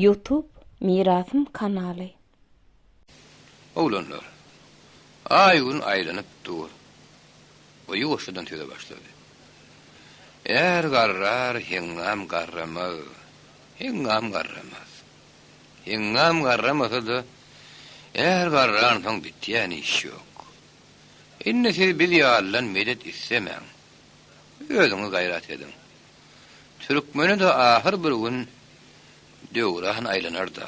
Youtube Mirasym kanaly. Oglanlar, aý-gün aýlanyp dur. O ýuwaşjadan söze başlady. Är garrar, heňňam garramaz, heňňam garramaz. Heňňam garramasa-da, är garransoň bitýän iş ýok. Indi siz biz ýalydan medet islemäň. Özüňiz gaýrat ediň. Türkmene-de ahyr bir gün döwran aýlanar-da.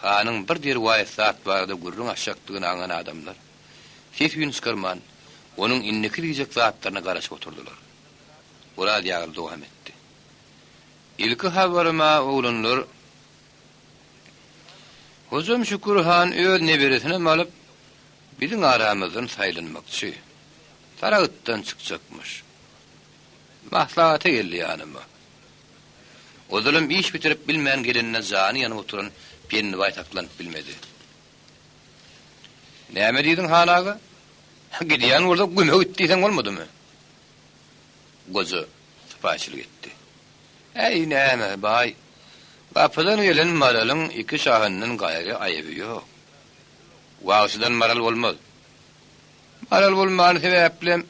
Hanyň bir derwaýys zat barada gürrüň açjakdygyny aňan adamlar, ses-üýn çykarman, onuň indiki diýjek zatlaryna garaşyp oturdylar. Oraz ýagly dowam etdi. Ilki habarym-a, oglanlar, Hojam Şükür han öz neberesinem alyp, biziň aramyzdan saýlanmakçy. Saragtdan çykjakmyş. Maslahata geldi ýanyma. Ozalam iş bitirip bilmän gelenine jany ýanyp oturan Pennibaý saklanyp bilmedi. Näme diýdiň, han aga? Gidýän bolsa güme git diýseň bolmadymy? Goja sypaýyçylyk etdi. Äý, näme, baý, gapydan gelen maralyň iki şahyndan gaýry aýyby ýok. Wagşydan maral bolmaz. Maral bolmany sebäplem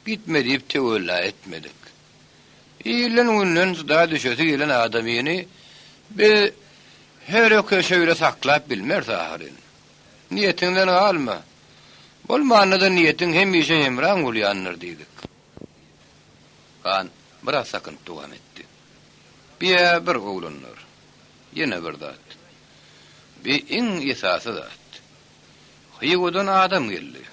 gitme diýip töwella etmedik. Ilden-günden jyda düşesi gelen adamyny biz höre-köşe saklap bilmeris ahyryn. Niýetiňden galma. Bolmanda-da niýetiň hemişe hemraň bolýandyr diýdik. Han biraz sakynyp dowam etdi. Bi-ä bir oglanlar. Ýene bir zat. Bi iň esasy zat. Hywadan adam geldi.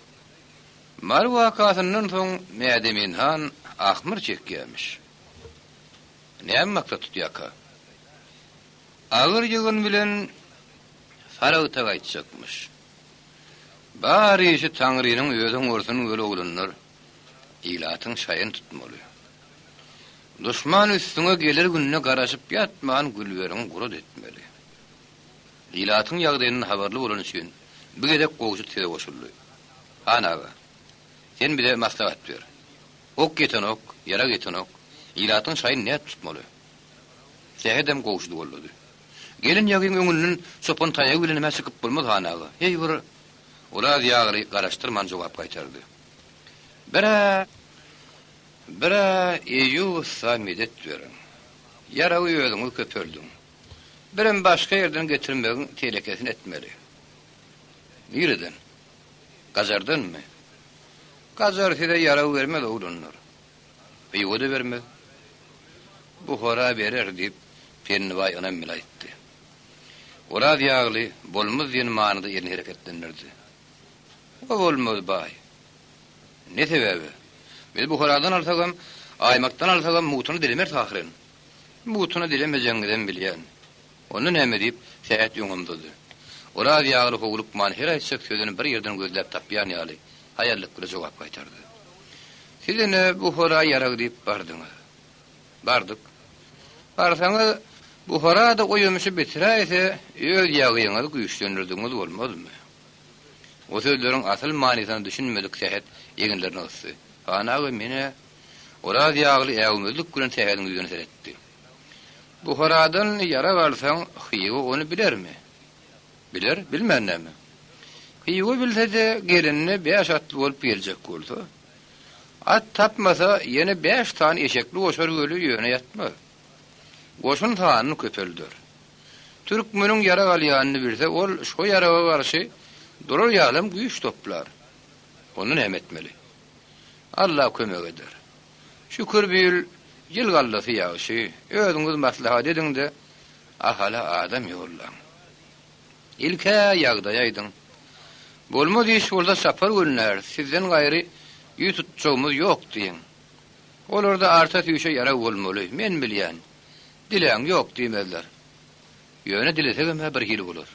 Mary wakasyndan soň Mädemin han ahmyr çekýämiş. Näme maksat tutýaka? Agyr ýygyn bilen Saragta gaýtjakmyş. Bar işi Taňrynyň özi oňarsyn weli oglanlar, ilatyň şaýyny tutmaly. Duşman üstüňe geler gününe garaşyp ýatman gülberiňi gurat etmeli. Ilatyň ýagdaýyndan habarly bolany üçin bu gezek Gowşut söze goşuldy. Han aga, sen bize maslahat ber. Ok ýetenok, ýarag ýetenok, ilatyň şaýyny nädip tutmaly? Sähedem Gowşudy goldady. Gelen ýagyň öňünden çopan taýagy bilenem-ä çykyp bolmaz, han aga. Heý bir, Oraz ýagly garaşdyrman jogap gaýtardy. Bir-ä, bir-ä Eýýup ussa medet beriň. Ýaragy özüňiz köpeldiň. Birem başga ýerden getirmegiň telekesini etmeli. Nireden? Gajardanmy? Gajar size ýarag bermez, oglanlar. Hywa-da bermez. Buhara berer, diýip, Pennibaý ynam bilen aýtdy. Oraz ýagly, bolmaz diýen manyda elini hereketlendirdi. O bolmaz, baý. Ne sebäbi? Biz Buharadan alsagam, Aýmakdan alsagam mugtuny dilemeris ahyryn. Mugtuna dilemejegiňizem bilýän. Onda näme diýip, Sähet öňe ymzady. Oraz ýagly howlukman her aýtjak sözüni bir ýerden gözläp tapýan ýaly, haýallyk bile jogap gaýtardy. Siz ine Buhara ýarag diýip bardyňyz. Bardyk. Barsaňyz, Buhara-da o ýumşy bitiräýse, öz ýagyňyzy güýçlendirdigiňiz bolmazmy? O sözleriň asyl manysyna düşünmedik Sähet eginlerini gysdy. Han aga, men-ä Oraz ýagly äwmezlik bilen Sähediň ýüzüne seretdi. Buharadan ýarag alsaň, Hywa ony bilermi? Biler, bilmän näme? Hywa bilse-de, gelende bäş atly bolup geljek bolsa, at tapmasa, ýene bäş sany eşekli goşar weli ýöne ýatmaz. Goşun sanyny köpelder. Türkmeniň ýarag alýanyny bilse, ol şo ýaraga garşy durar ýalam güýç toplar. Onda näme etmeli? Alla kömek eder. Şükür bu ýyl ýyl gallasy ýagşy, özüňiz maslahat ediň-de, Ahala adam ýollaň. Ilk-ä ýagdaý aýdyň. Bolmaz iş bolsa çapar gönderis, sizden gaýry ýüz tutjagymyz ýok diýiň. Olarda arta-süýşe ýarag bolmaly, men bilýän. Diläň, ýok diýmezler. Ýöne dilesegem-ä bir hili bolar.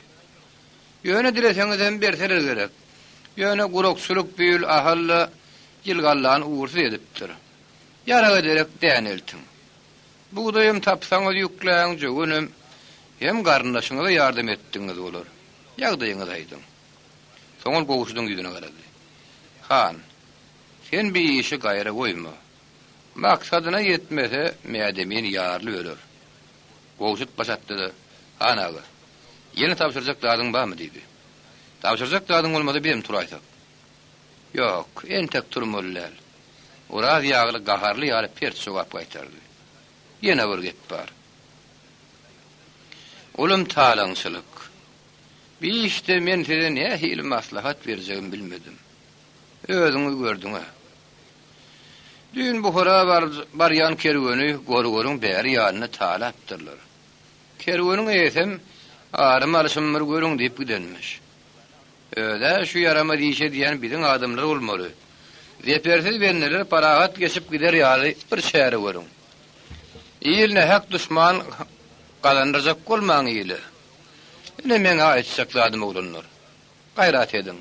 Ýöne dileseňizem berseler gerek. Ýöne gurakçylyk bu ýyl Ahal-da ýylgallany ugursyz edipdir. Ýaraga derek däne eltiň. Bugdaýam tapsaňyz ýükläň, jöwenem. Hem garyndaşyňyza ýardam etdigiňiz bolar. Ýagdaýyňyzy aýdyň. Soň ol Gowşudyň ýüzüne garady. Han, sen bi işi gaýra goýma. Maksadyna ýetmese, Mädemin ýarly öler. Gowşut baş atdy-da. Han aga, ýene tabşyrjak zadyň barmy? diýdi. Tabşyrjak zadyň bolmasa bizem turaýsak. Ýok, entek turmaly däl. Oraz ýagly gaharly ýaly pert jogap gaýtardy. Ýene bir gep bar. Olam talaňçylyk. Bi işde men size nähili maslahat berjegimi bilmedim. Özüňiz gördüň-ä. Düýn Buhara barýan kerweni Gorgoryň bäri ýanynda talapdyrlar. Kerweniň eýesem Arym alyşymy bir görüň diýip gidenmiş. Öz-ä şu ýaramaz iş edýän biziň adamlar bolmaly. Zepersiz bendeler parahat geçip gider ýaly bir çäre görüň. Il nähak duşman gazandyrjak bolmaň ile. Ine meň aýtjak zadym oglanlar. Gaýrat ediň.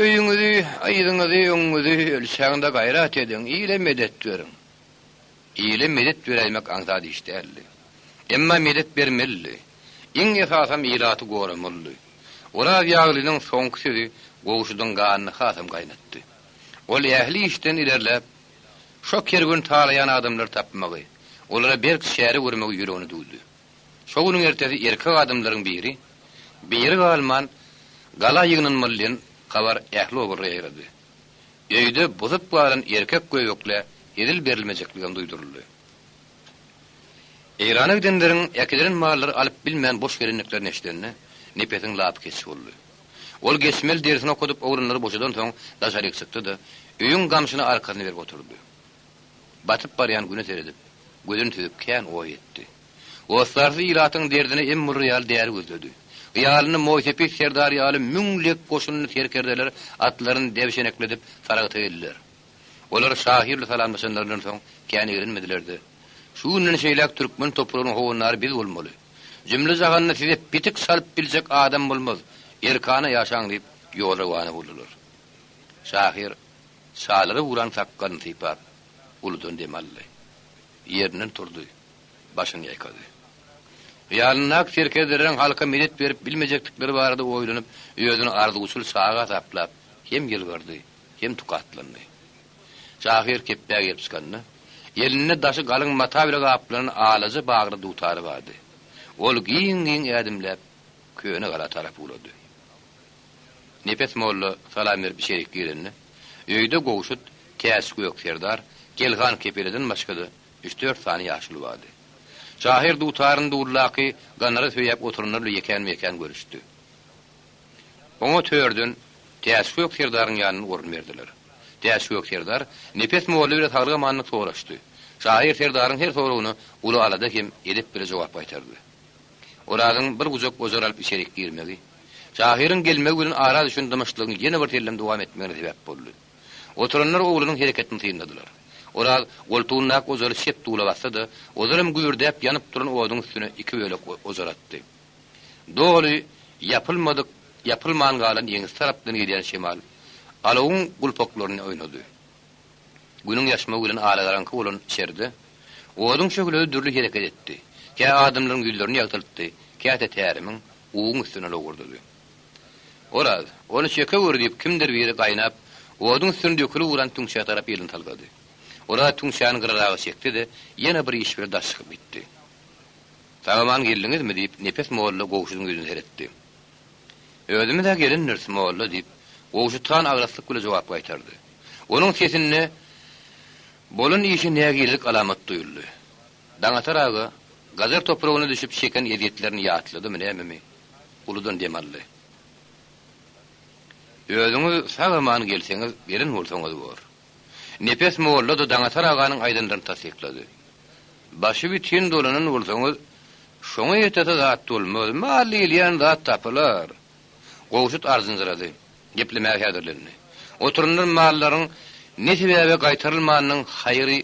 Öýüňizi, yzyňyzy, öňüňizi ölçäň-de gaýrat ediň, ile medet beriň. Ile medet beräýmek aňsat iş däldi. Emma medet bermelidi. Iň esasam ilaty goramalydy. Oraz ýaglynyň soňky sözi Gowşudyň ganyny hasam gaýnatdy. Ol ähli işden ilerläp, şo kerwen talaýan adamlary tapmagy, olara berk çäre görmegi ýüregine düwdi. Şo günüň ertesi erkek adamlaryň biri, biri galman gala ýygnanmaly diýen habar ähli obalara ýaýrady. Öýde buzup galan erkek göbeklä hezil berilmejekligem duýduryldy. Eýrana gidenleriň äkidilen mallary alyp bilmän boş gelendiklerini eşidende, Nepesiň lapy keç boldy. Ol geçmeli dersini okadyp oglanlary boşadansoň daşaryk çykdy-da, öýüň gamşyna arkasyny berip oturdy. Batyp barýan Güne seredip, gözüni süzüp kän oý etdi. Hossarsyz ilatyň derdine em bolar ýaly däri gözledi. Hyýalynda Moýsepit serdar ýaly müňlek goşunly serkerdeler atlaryny debşenekledip Saragta geldiler. Olar şahyr bilen salamlaşanlaryndan soň kän eglenmediler-de, Şu günden şeýläk türkmen topragynyň howandary biz bolmaly. Jümle-jahanda size pitik salyp biljek adam bolmaz. Erkana ýaşaň diýip, ýola rowana boldular. Şahyr Şalara uran sakgalyny sypap, uludan dem aldy. Ýerinden turdy, başyny ýaýkady. Hyýalyndaky serkerdeleriň halka medet berip bilmejekdikleri barada oýlanyp, özüni arzuwçyl çaga hasaplap, hem ýylgyrdy, hem tukatlandy. Şahyr kepbä gelip çykanda, elinde daşy galyň mata bile gaplanan alaja bagly dutary bardy. Ol giň-giň ädimläp, köne gala tarap ugrady. Nepes molla salam berip içerik girende, öýde Gowşut, Täçgök serdar, Gelhan kepeleden başga-da üç-dört sany ýaşuly bardy. Şahyr dutaryny duldaky ganara söýäp oturanlar bilen ýekän-meýkän görüşdi. Oňa törden Täçgök serdaryň ýanyndan orun berdiler. Täçgök serdar Nepes molla bilen saglyk-amanlyk soraşdy. Şahyr serdaryň her soragyna uly alada hem edep bile jogap gaýtardy. Orazyň bir gujak ojar alyp içerik girmegi, şahyryň gelmegi bilen ara düşen dymyşlygyň ýene bir sellem dowam etmegine sebäp boldy. Oturanlar oglunyň hereketini synladylar. Oraz goltugyndaky ojary çep dula basdy-da, ozalam gübürdäp ýanyp duran oduň üstüne iki bölek ojar atdy. Doly ýapylmadyk, ýapylman galan ýeňsesi tarapdan gelýän şemal alawyň gulpaklaryny oýnady. Günüň ýaşmagy bilen alagaraňky bolan içerde oduň şöhlesi dürli hereket etdi. Kä adamlaryň ýüzlerini ýagtyltdy, käte tärimiň, guwuň üstüne lowurdady. Oraz, ony çekewür diýip, kimdir biri gaýnap, oduň üstüne dökülip ugran tüňçä tarap elini salgady. Oraz tüňçäni gyraraga çekdi-de, ýene bir iş bilen daş çykyp gitdi. Sag-aman geldiňizmi? diýip, Nepes molla Gowşudyň ýüzüne seretdi. Özümiz-ä gelendiris, molla, diýip, Gowşut han agraslyk bile jogap gaýtardy. Onuň sesinde bolan işe nägilelik alamat duýuldy. Daňatar aga gajar topragyna düşüp çeken ezýetlerini ýatladymy nämemi, uludan dem aldy. Özüňiz sag-aman gelseňiz, gelen bolsaňyz bor. Nepes molla-da Daňatar aganyň aýdanlaryny tassyklady. Başy bitin dolanan bolsaňyz, şoňa ýetesi zat bolmaz, mal diýilýän zat tapylar. Gowşut arjynjyrady. Geplemäge häzirlendi. Oturanlar mallaryň ne sebäbe gaýtarylmanynyň haýry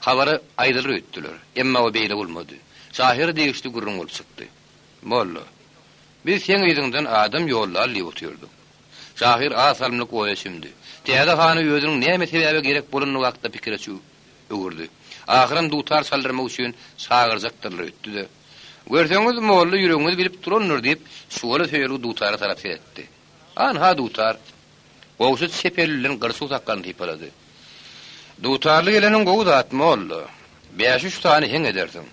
habary aýdylar öýtdüler. Emma o beýle bolmady. Şahyra degişli gürrüň bolup çykdy. Molla, biz seň yzyňdan adam ýollaly diýip otyrdyk. Şahyr az salymlyk oýa çümdi. Täze hana özüniň näme sebäbe gerek bolanyny hakda pikire öwürdi. Ahyram dutar çaldyrmak üçin çagyrjakdyrlar öýtdi-de, Görseňiz, molla ýüregiňiz bilip durandyr diýip, çuwala söýelgi dutara tarap seretdi. Anha dutar. Gowşut çep eli bilen gyrçuw sakgalyny sypalady. Dutarly geleniň gowy zat, molla. Bäş-üç sany heň edersiň.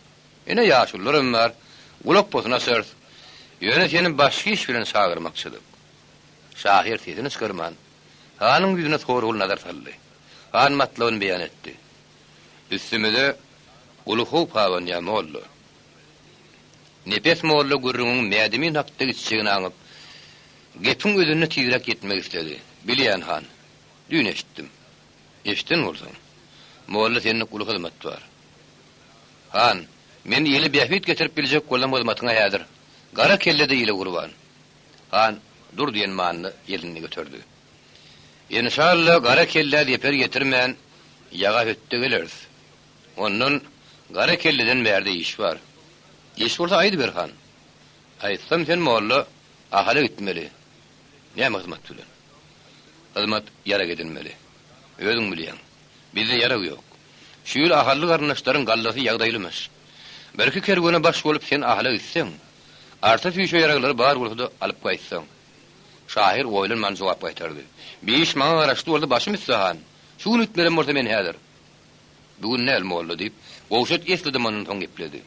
Ine, ýaşulularam bar. Gulak posuny açarys. Ýöne seni başga iş bilen çagyrmakçydyk. Şahyr sesini çykarman, hanyň ýüzüne soragly nazar saldy. Han matlabyny beýan etdi. Üstümize uly howp abanýar, molla. Nepes molla gürrüňiň Mädemin hakda gitjegini aňyp, gepiň özüne tizräk ýetmek isledi. Bilýän, han. Düýn eşitdim. Eşiden bolsaň, molla senlik uly hyzmat bar. Han, men ile bähbit getirip biljek bolsam hyzmatyňa häzir. Gara kelle-de ile gurban. Han, dur diýen manyda elini göterdi. Enşalla gara kellä zeper ýetirmän, ýaga hötde geleris. Ondan gara kelleden bärde iş bar. Iş bolsa aýdyber, han. Aýtsam sen molla Ahala gitmeli. Näme hyzmat bilen? Hyzmat ýarag edinmeli. Özüň bilýäň. Bizde ýarag ýok. Şu ýyl ahally garyndaşlaryň gallasy ýagdaýlymyş. Birki kerwene baş bolup sen Ahala gitseň, arta süýşe ýaraglary bar bolsa-da alyp gaýtsaň. Şahyr oýlanman jogap gaýtardy. Bi iş maňa garaşly bolsa başym üste han. Şu gün gitmelem bolsa men häzir. Bu gün däl, molla, diýip, Gowşut esli dymandan soň gepledi.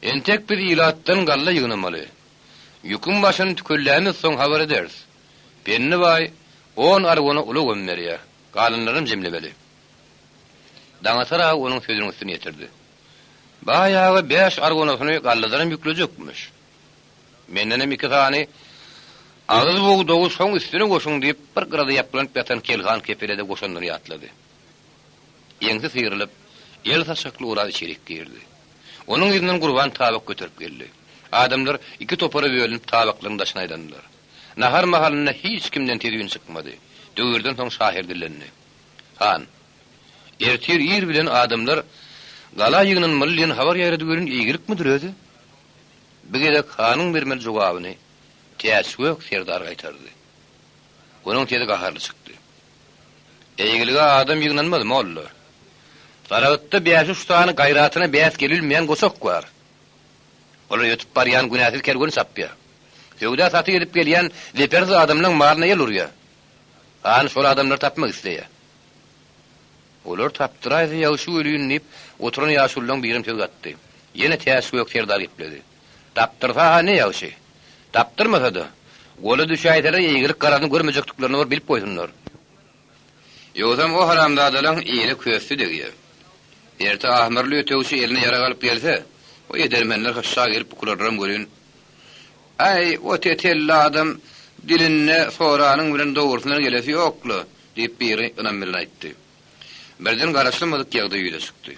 Entek biz ilatdan galla ýygnamaly. Ýüküň başyny tükellämizsoň habar ederis. Pendi baý on arwana ulagam berýär. Galanlarynam jemlemeli. Daňatar aga onuň sözüniň üstüni ýetirdi. Baý aga bäş arwanasyny galladanam ýüklejekmiş. Mendenem iki sany agyz bugdagy şoň üstüne goşuň diýip, bir gyrada ýaplanyp ýatan Kelhan kepele-de goşandyny ýatlady. Ýeňsi syrylyp, el saçakly Oraz içerik girdi. Onuň yzyndan Gurban tabak göterip geldi. Adamlar iki topara bölünip tabaklaryň daşyna aýlandylar. Nahar mahalynda hiç kimden tezwin çykmady. Döwürden soň şahyr dillendi. Han, ertir ir bilen adamlar gala ýygnanmaly diýen habar ýaýrady welin eýgilikmidir özi? Bu gezek hanyň bermeli jogabyny Täçgök serdar gaýtardy. Onuň sesi gaharly çykdy. Eýgilige adam ýygnanmaz, molla. Saragtda bäş-üç sany gaýratyna bäs gelilmeýän goçak bar. Olar ötüp barýan günäsiz kerweni çapýar. Söwda-satyk edip gelýän zepersiz adamlaň malyna el urýar. Han şol adamlary tapmak isleýär. Olar tapdyraýsa ýagşy welin, diýip, oturan ýaşululaň birem söz gatdy. Ýene Täçgök serdar gepledi. Tapdyrsa-ha ne ýagşy. Tapdyrmasa-da, gola düşäýseler eýgilik garasyny görmejekdiklerini bir bilip goýsunlar. Ýogsam o haramzadalaň ile kössi degýär. Erte ahmyrly ötegçi eline ýarag alyp gelse, o edermenler hyşşa gelip bukularlaram welin, Äý, o tetelli adam dilinde soranyň bilen dogrusyndan gelesi ýok-la, diýip biri ynam bilen aýtdy. Birden garaşylmadyk ýagdaý ýüze çykdy.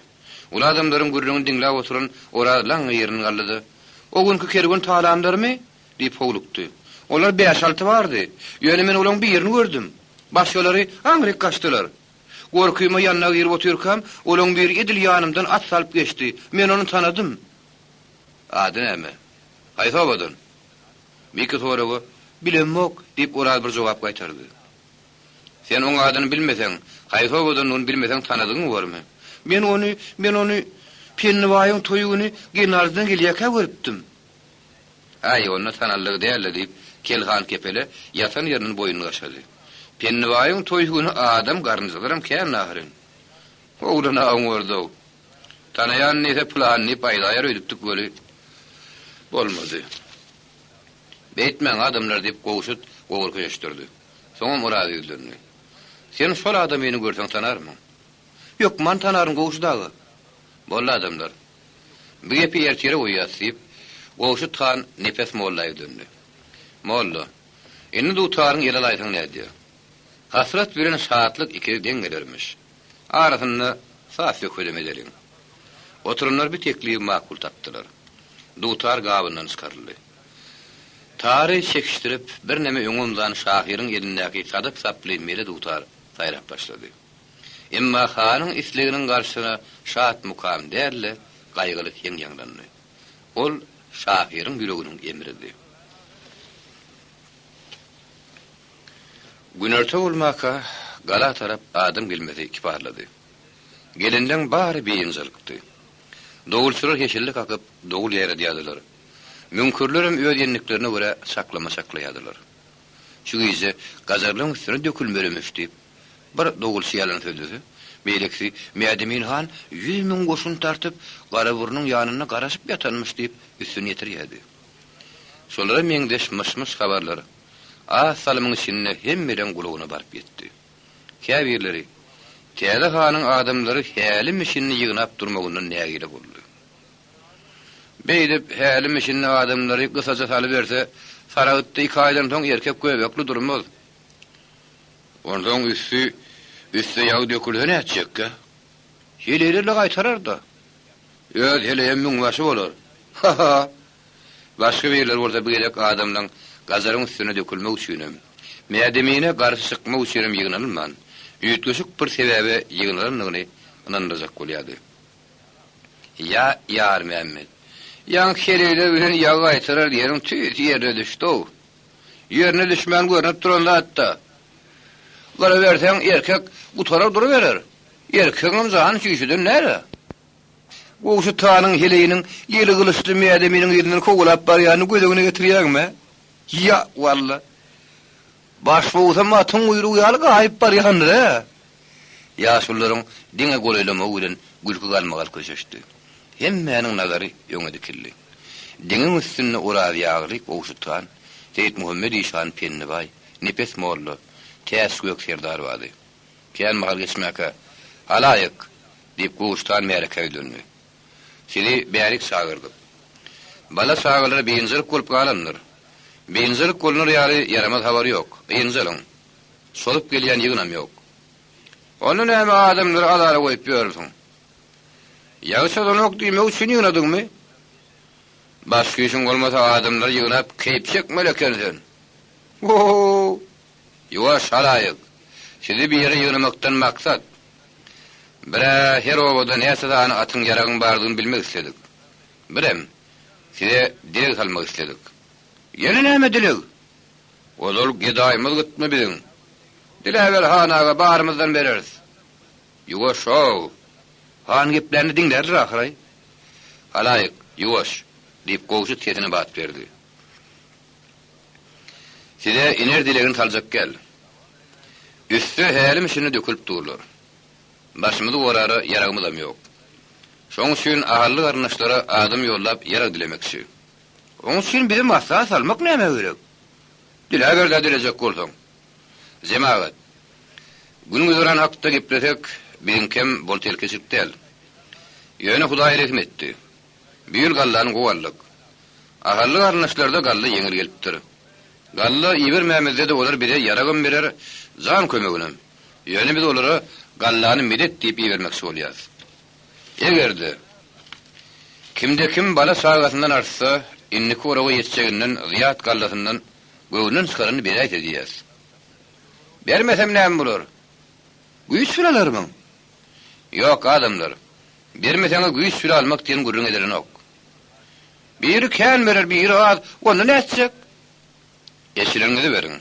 Uly adamlaryň gürrüňini diňläp oturan Oraz laňňa ýerinden galdy-da, O günki kerwen talanlarymy? Diýip howlukdy. Olar bäş-alty bardy. Ýöne men olaň birini gördüm. Başgalary aňryk gaçdylar. Gorkyma ýanyna girip otyrkam, olaň biri edil ýanymdan at salyp geçdi. Men ony tanadym. Ady näme? Haýsy obadan? Miki soraga, Bilemok, diýip, Oraz bir jogap gaýtardy. Sen oň adyny bilmeseň, haýsy obadandygyny bilmeseň tanadygyň bormy? Men ony, men ony Pendi baýyň toýy güni gelnalyjydan gelýärkä görüpdim. Äý, onda tanaldygy däl-le, diýip, Kelhan kepele ýatan ýerinden boýnuny gaşady. Pendibaýyň toýy güni adam garynjalaram kän ahyryn. Oglan-a oňardy-ow. Tanaýan diýse pylan diýip aýdaýar öýdüpdik weli, bolmady. Beýtmäň, adamlar, diýip, Gowşut gowur köşeşdirdi. Soňam Oraza ýüzlendi. Sen şol adamyny görseň tanarmyň? Hökman tanaryn, Gowşut aga. Boldy, adamlar. Bu gepi ertire goýýas, diýip, Gowşut han Nepes molla ýüzlendi. Molla, indi dutaryňy ele alaýsaň nädýä? Hasrat bilen şatlyk ikisi deň gelermiş. Arasynda saz söhbedem edeliň. Oturanlar bu teklibi makul tapdylar. Dutar gabyndan çykaryldy. Tary çekişdirip, birneme öňe omzan şahyryň elindäki sadap saply mele dutar saýrap başlady. Emma hanyň isleginiň garşysyna şat mukam däl-de, gaýgyly heň ýaňlandy. Ol şahyryň ýüreginiň emridi. Günorta bolmaka gala tarap adam gelmesi kiparlady. Gelenleň bary biynjalykdy. Dowulçylar heşelle kakyp, dowul ýaýradýardylar. Müňkürlerem öz endiklerine görä çaklama çaklaýardylar. Şu gije gajarlaň üstüne dökülmelimiş diýip, Bir dowulçy ýalan sözlese, Beýlekisi, Mädemin han 100 000 goşun tartyp, Garaburnuň ýanynda garaşyp ýatanmyş diýip, üstüni ýetirýärdi. Şolara meňzeş myş-myş habarlar az salymyň içinde hemmeleň gulagyna baryp ýetdi. Käbirleri täze hanyň adamlary häli-mişindi ýygnap durmagyndan nägile boldy. Beýdip, häli-mişindi adamlary gysaja salyberse, Saragtda iki aýdan soň erkek göbekli durmaz. Onsoň üsti üste ýag dökülse nätjekkä? Heleýler-le gaýtarar-da. Öz heleýem müňbaşy bolar. Ha-ha! Başga birleri bolsa bu gezek adamlaň Gajaryň üstüne dökülmek üçinem, Mädemine garşy çykmak üçinem ýygnalman, üýtgeşik bir sebäbe ýygnalandygyny ynandyrjak bolýardy. Ýa, Ýarmämmet, ýaňky heleýler bilen ýag gaýtarar diýeniň tüýs ýerine düşdi-ow. Ýerine düşmän görnüp duran zat-da. Gyraberseň, erkek gutarar duruberer. Erkegiňem jany çüýşeden däl-ä. Gowşut hanyň heleýiniň eli gylyçly Mädeminiň yzyndan kowalap barýanyny göz öňüne getirýäňmi? Ýa, walla! Baş bowsam atyň guýrugy ýaly gaýyp barýandyr-ä! Ýaşulularyň diňe golaýlamagy bilen gülki-galmagal köşeşdi. Hemmäniň nazary öňe dikildi. Diňiň üstünde Oraz Ýagly, Gowşut han, Seýitmuhammet işan, Pennibaý, Nepes molla, Täçgök serdar bardy. Kän mahal geçmäkä, Halaýyk! diýip, Gowşut han märekä ýüzlendi. Sizi bärik çagyrdyk. Bala-çagalar biynjalyk bolup galandyr. Biynjalyk bolnar ýaly ýaramaz habar ýok. Ynjalyň. Çozup gelýän ýygynam ýok. Onda näme adamlary azara goýup ýörsüň? Ýagy çozanok diýmek üçin ýygnadyňmy? Başga işiň bolmasa adamlary ýygnap keýp çekmeli eken sen. Ho-ho! Ýuwaş, halaýyk! Sizi bir ýere ýygnamakdan maksat, bir-ä her obada näçe sany atyň ýaragyň bardygyny bilmek isledik. Birem, size dileg salmak isledik. Ýene näme dileg? Ozal gedaýymyz gytmy biziň? Diläber, han aga, barymyzdan bereris. Ýuwaş-ow! Han geplände diňlärler ahyry. Halaýyk, ýuwaş! diýip, Gowşut sesine bat berdi. Size iner dilegini saljak gel. Üste hälim-şindi dökülip durlar. Başymyzy gorara ýaragymyzam ýok. Şoň üçin ahally garyndaşlara adam ýollap ýarag dilemekçi. Oň üçin bizi maslahat salmak nämä gerek? Diläber-dä dilejek bolsaň. Jemagat, gün-güzeran hakda geplesek, biziňkem bol-telkeçilik däl. Ýöne Hudaý rehim etdi. Bu ýyl gallany gowy aldyk. Ahally garyndaşlarda galla ýeňil gelipdir. Galla ibermämizde-de olar bize ýaragam berer, jan kömeginem. Ýöne biz olara gallany medet diýip ibermekçi bolýas. Eger-de, kimde-kim bala-çagasyndan artsa, indiki oraga ýetjeginden zyýat gallasyndan göwnünden çykaranyny beräýse diýýäs. Bermesem näme bolar? Güýç bilen alarmyň? Ýok, adamlar, bermeseňiz güýç bilen almak diýen gürrüň edilenok. Biri kän berer, biri az, onda nätjek? Eçileniňizi beriň.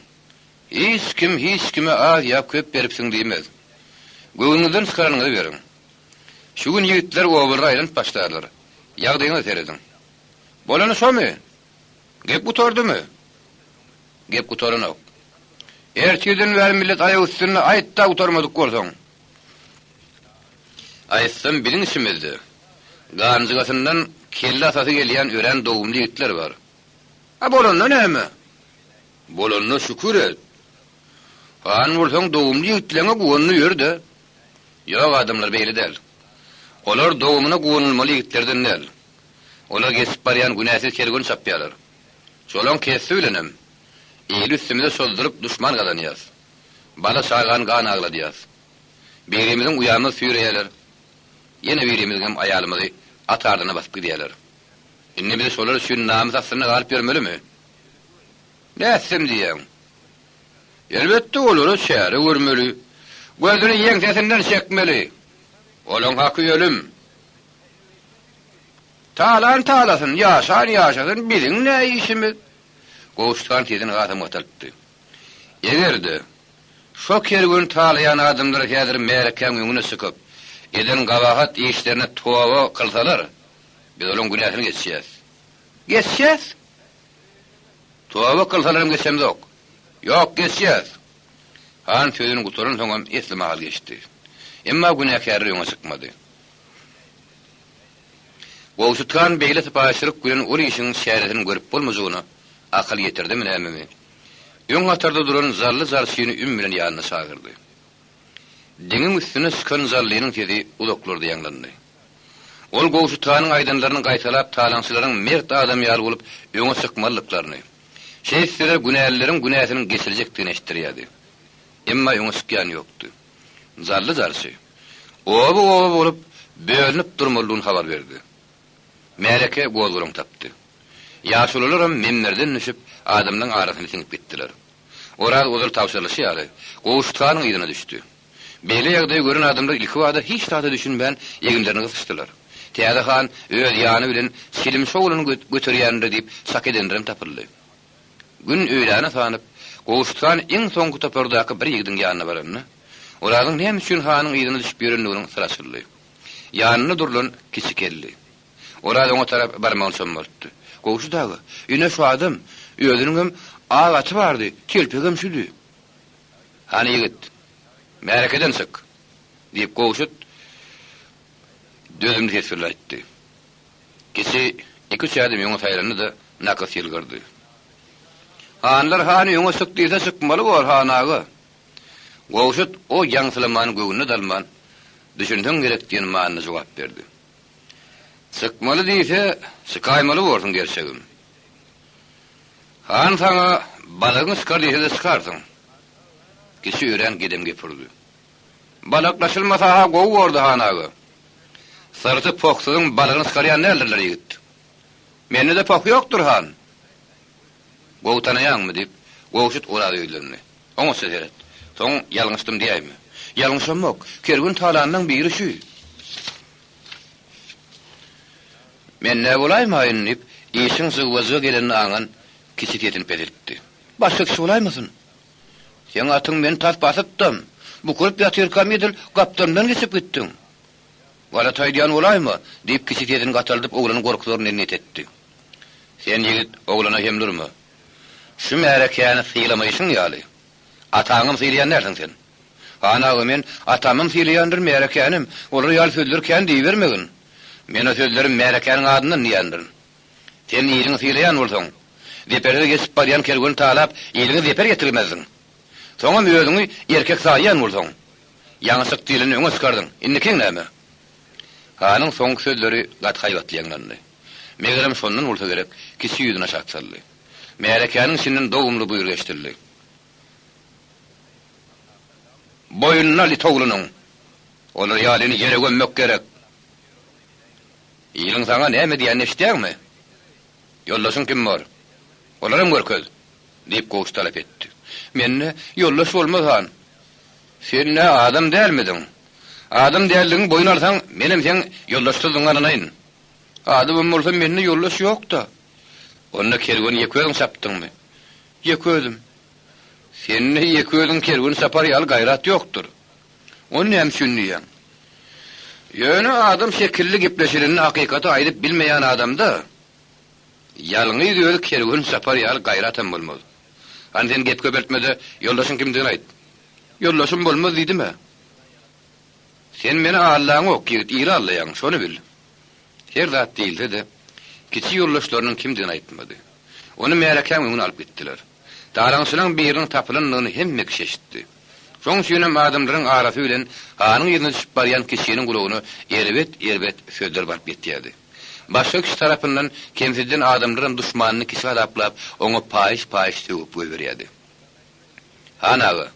Hiç kim hiç kime az ýa köp beripsiň diýmez. Göwnüňizden çykaranyňyzy beriň. Şu gün ýigitler obalara aýlanyp başlarlar. Ýagdaýyňyza serediň. Bolany şomy? Gep gutardymy? Gep gutaranok. Ertirden bäri millet aýak üstünde, aýt-da gutarmadyk bolsaň. Aýtsam biziň içimizde ganjygasyndan kelle asasy gelýän örän dogumly ýigitler bar. A bolanda näme? Bolanyna şükür et. Han bolsaň dogumly ýigitleňe guwandy ýör-de. Ýok adamlar beýle däl. Olar dogumyna guwanylmaly ýigitlerden däl. Olar geçip barýan günäsiz kerwen çapýarlar. Şolaň kesbi bilenem ili üstümize çozduryp duşman gazanýas. Bala-çagany gan agladýas. Birimiziň uýamyzy süýreýärler. Ýene birimiziňem aýalymyzy at ardyna basyp gidýärler. Indi biz şolar üçin namys astynda galyp ýörmelimi? Nätsem diýýäň? Elbetde, olara çäre görmeli. Gözüni ýeňsesinden çekmeli. Olaň haky ölüm. Talan talasyn, ýaşan ýaşasyn, biziň nä işimiz? Gowşut han sesini hasam gataltdy. Eger-de, şo kerweni talaýan adamlar häzir märekäň öňüne çykyp, eden gabahat işlerine toba kylsalar, biz olaň günäsini geçýäs. Geçýäs? Toba kylsalaram geçemzok. Ýok, geçýäs! Han sözüni gutaransoňam esli mahal geçdi. Emma günäkärler öňe çykmady. Gowşut han beýle sypaýyçylyk bilen ol işiň çäresini görüp bolmajagyna akyl ýetirdimi nämemi, öň hatarda duran Jally jarçyny üm bilen ýanyna çagyrdy. Diňiň üstüne çykan Jallynyň sesi uzaklarda ýaňlandy. Ol Gowşut hanyň aýdanlaryny gaýtalap talaňçylaryň mert adam ýaly bolup öňe çykmalydyklaryny, şeýtseler günälileriň günäsiniň geçiljekdigini eşitdirýärdi. Emma öňe çykýan ýokdy. Jally jarçy, oba-oba bolup, bölünip durmalydygyny habar berdi. Märeke gozgalaň tapdy. Ýaşulularam memmerden düşüp, adamlaň arasyna siňip gitdiler. Oraz ozal tabşyrylyşy ýaly, Gowşut hanyň yzyna düşdi. Beýle ýagdaýy gören adamlar ilkibada hiç zada düşünmän, eginlerini gysyşdylar. Täze han öz ýany bilen çilim şowluny göterýändir diýip çak edenlerem tapyldy. Gün öýläne sanyp, Gowşut han iň soňky topardaky bir ýigidiň ýanyna baranda, Orazyň näme üçin hanyň yzyna düşüp ýörendiginiň syry açyldy. Ýanynda durlan kiçi keldi. Oraz oňa tarap barmagyny çommaltdy. Gowşut aga, ine şu adam, özüniňem ak aty bardy, telpegem şüdi. Hany ýigit, märekeden çyk! diýip, Gowşut dözümli ses bilen aýtdy. Kiçi iki-üç ädim öňe saýlandy-da, nakys ýylgyrdy. Hanlar hany öňe çyk diýse çykmaly bor, han aga. Gowşut o ýaňsylamany göwnüne-de alman, Düşünseň gerek diýen manyda jogap berdi. Çykmaly diýse, çykaýmaly borsuň gerçegim. Han saňa balagyňy çykar diýse-de çykarsyň. Kiçi örän gedem gep urdy. Balaklaşylmasa-ha gowy bordy, han aga. Syrty pohsuzyň balagyny çykarýan däldirler, ýigit. Mende-de poh ýokdur, han. Gowy tanaýaňmy? diýip, Gowşut Oraza ýüzlendi. Oňatja seret. Soň ýalňyşdym diýäýme. Ýalňyşamok. Kerwen talanlaň biri şü. Men nä bolaýmaýyn, diýip, işiň jygba-jyga gelenini aňan kiçi sesini peseltdi. Başga kişi bolaýmasyn? Seň atyň meni tas basypdam. Bukulyp ýatyrkam edil gapdalymdan geçip gitdiň. Galat aýdýan bolaýma, diýip, kiçi sesini gataldyp, oglany gorkuzaryn diýen niýet etdi. Sen ýigit, oglana hem durma. Şu märekäni sylamaýşyň ýaly, ataňam sylaýan dälsiň sen. Han aga, men atamam sylaýandyryn, märekänem. Olar ýaly sözleri kän diýibermegin. Men o sözleri märekäniň adyndan diýýändirin. Sen iliňi sylaýan bolsaň, zepersiz geçip barýan kerweni talap, iliňe zeper ýetirmezdiň. Soňam özüňi erkek saýýan bolsaň, ýaňy çyk diýlende öňe çykardyň, indikiň näme? Hanyň soňky sözleri gaty haýbatly ýaňlandy. Megerem şondan bolsa gerek, kiçi ýüzüni aşak saldy. Märekäniň içinden dogumly buýruk eşidildi. Boýnuny al it oglunyň! Olar ýalyny ýere gömmek gerek! Iliň saňa näme diýýänini eşidýäňmi? Ýoldaşyň kim bor? Olaram görkez! diýip, Gowşut talap etdi. Mende ýoldaş bolmaz, han. Sen nä adam dälmidiň? Adam däldigiňi boýun alsaň, menem seň ýoldaşsyzdygyňa ynanaýyn. Adamam bolsam, mende ýoldaş ýok-da. Onda kerweni ýeke özüň çapdyňmy? Ýeke özüm. Sende ýeke özüň kerwen çapar ýaly gaýrat ýokdur. Ony näme üçin diýýäň? Ýöne adam şekilli gepleşilende hakykaty aýdyp bilmeýän adamda ýalňyz özi kerwen çapar ýaly gaýratam bolmaz. Hany sen gep köpeltme-de, ýoldaşyň kimdigini aýt. Ýoldaşym bolmaz diýdim-ä. Sen meni aldaňok, ýigit, ili aldaýaň, şony bil. Her zat diýilse-de, kiçi ýoldaşlarynyň kimdigini aýtmady. Ony märekäň öňüne alyp gitdiler. Talaňçylaň biriniň tapylandygyny hemme kişi eşitdi. Şoň üçinem adamlaryň arasy bilen hanyň yzyna düşüp barýan kişiniň gulagyna erbet-erbet sözler baryp ýetýärdi. Başga kişi tarapyndan kemsidilen adamlaram duşmanyny kişi hasaplap, oňa paýyş-paýyş sögüp goýberýärdi. Han aga,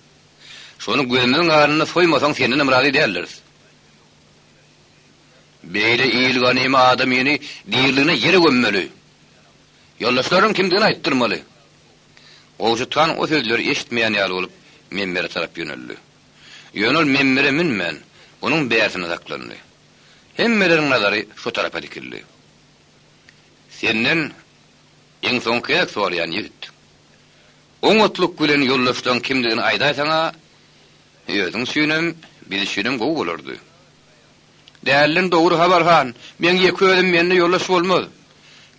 şony gözümiziň alnynda soýmasaň sendenem razy däldiris. Beýle il ganymy adamyny diriligine ýere gömmeli. Ýoldaşlarynyň kimdigini aýtdyrmaly. Gowşut han o sözleri eşitmeýän ýaly bolup, membere tarap ýöneldi. Ýöne ol membere münmän, onuň bärsinde saklandy. Hemmeleriň nazary şo tarapa dikildi. Senden iň soňky gezek soraýan, ýigit. Oňatlyk bilen ýoldaşlaň kimdigini aýdaýsaň-a, özüň üçinem, biz üçinem gowy bolardy. Dälden dogry habar han, meň ýeke özüm mende ýoldaş bolmaz.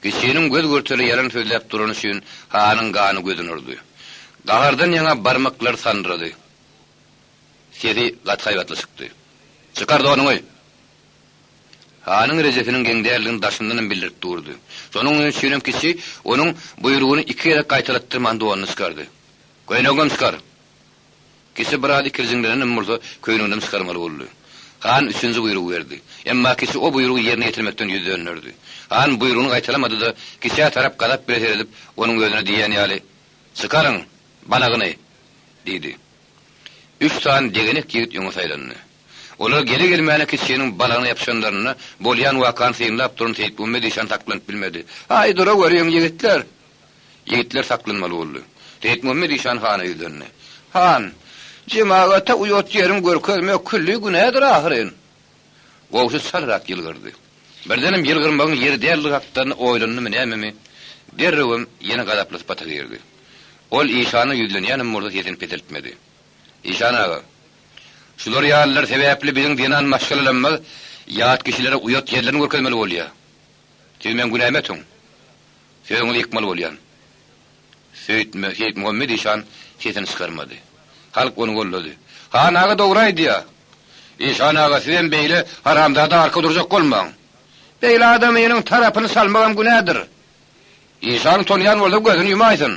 Kiçiniň göz-görtele ýalan sözläp durany üçin hanyň gany gözüne urdy. Gahardan ýaňa barmaklary sandyrady. Sesi gaty haýbatly çykdy. Çykar donuňy! Hanyň rejesiniň geň däldigini daşyndanam bildirip durdy. Şonuň üçinem kiçi onuň buýrugyny iki gezek gaýtalatdyrman donuny çykardy. Köýnegiňem çykar! Kiçi biraz ikirjiňlenenem bolsa, köýneginem çykarmaly boldy. Han üçünji buýrugy berdi. Emma kiçi o buýrugy ýerine ýetirmekden ýüz dönderdi. Han buýrugyny gaýtalamady-da, kiçä tarap gazap bile seredip, onuň özüne diýýän ýaly, Çykaryň, balagyny! diýdi. Üç sany degenek ýigit öňe saýlandy. Olar gele-gelmäne kiçiniň balagyna ýapyşanlarynda, bolýan wakany synlap duran Seýitmuhammet işan saklanyp bilmedi. Aý, duraweriň, ýigitler! Ýigitler saklanmaly boldy. Seýitmuhammet işan hana ýüzlendi. Han, jemagata uýat ýeriň görkezmek külli günädir ahyryn. Gowşut çalrak ýylgyrdy. Birdenem ýylgyrmagyň ýeri däldigi hakda oýlandymy nämemi, derrewem ýene gazaply sypata girdi. Ol işana ýüzlenýänem bolsa sesini peseltmedi. Işan aga, şular ýalylar sebäpli biziň zenan maşgalalarymyz ýat kişilere uýat ýerlerini görkezmeli bolýar. Siz meň günämi ötüň. Sözüňizi ýykmaly bolýan. Söýtme, Seýitmuhammet işan sesini çykarmady. Halk ony goldady. Han aga dogry aýdýa. Işan aga sizem beýle haramzada arka durjak bolmaň. Beýle adamynyň tarapyny çalmagam günädir. Işan utanýan bolsa gözüni ýumaýsyn.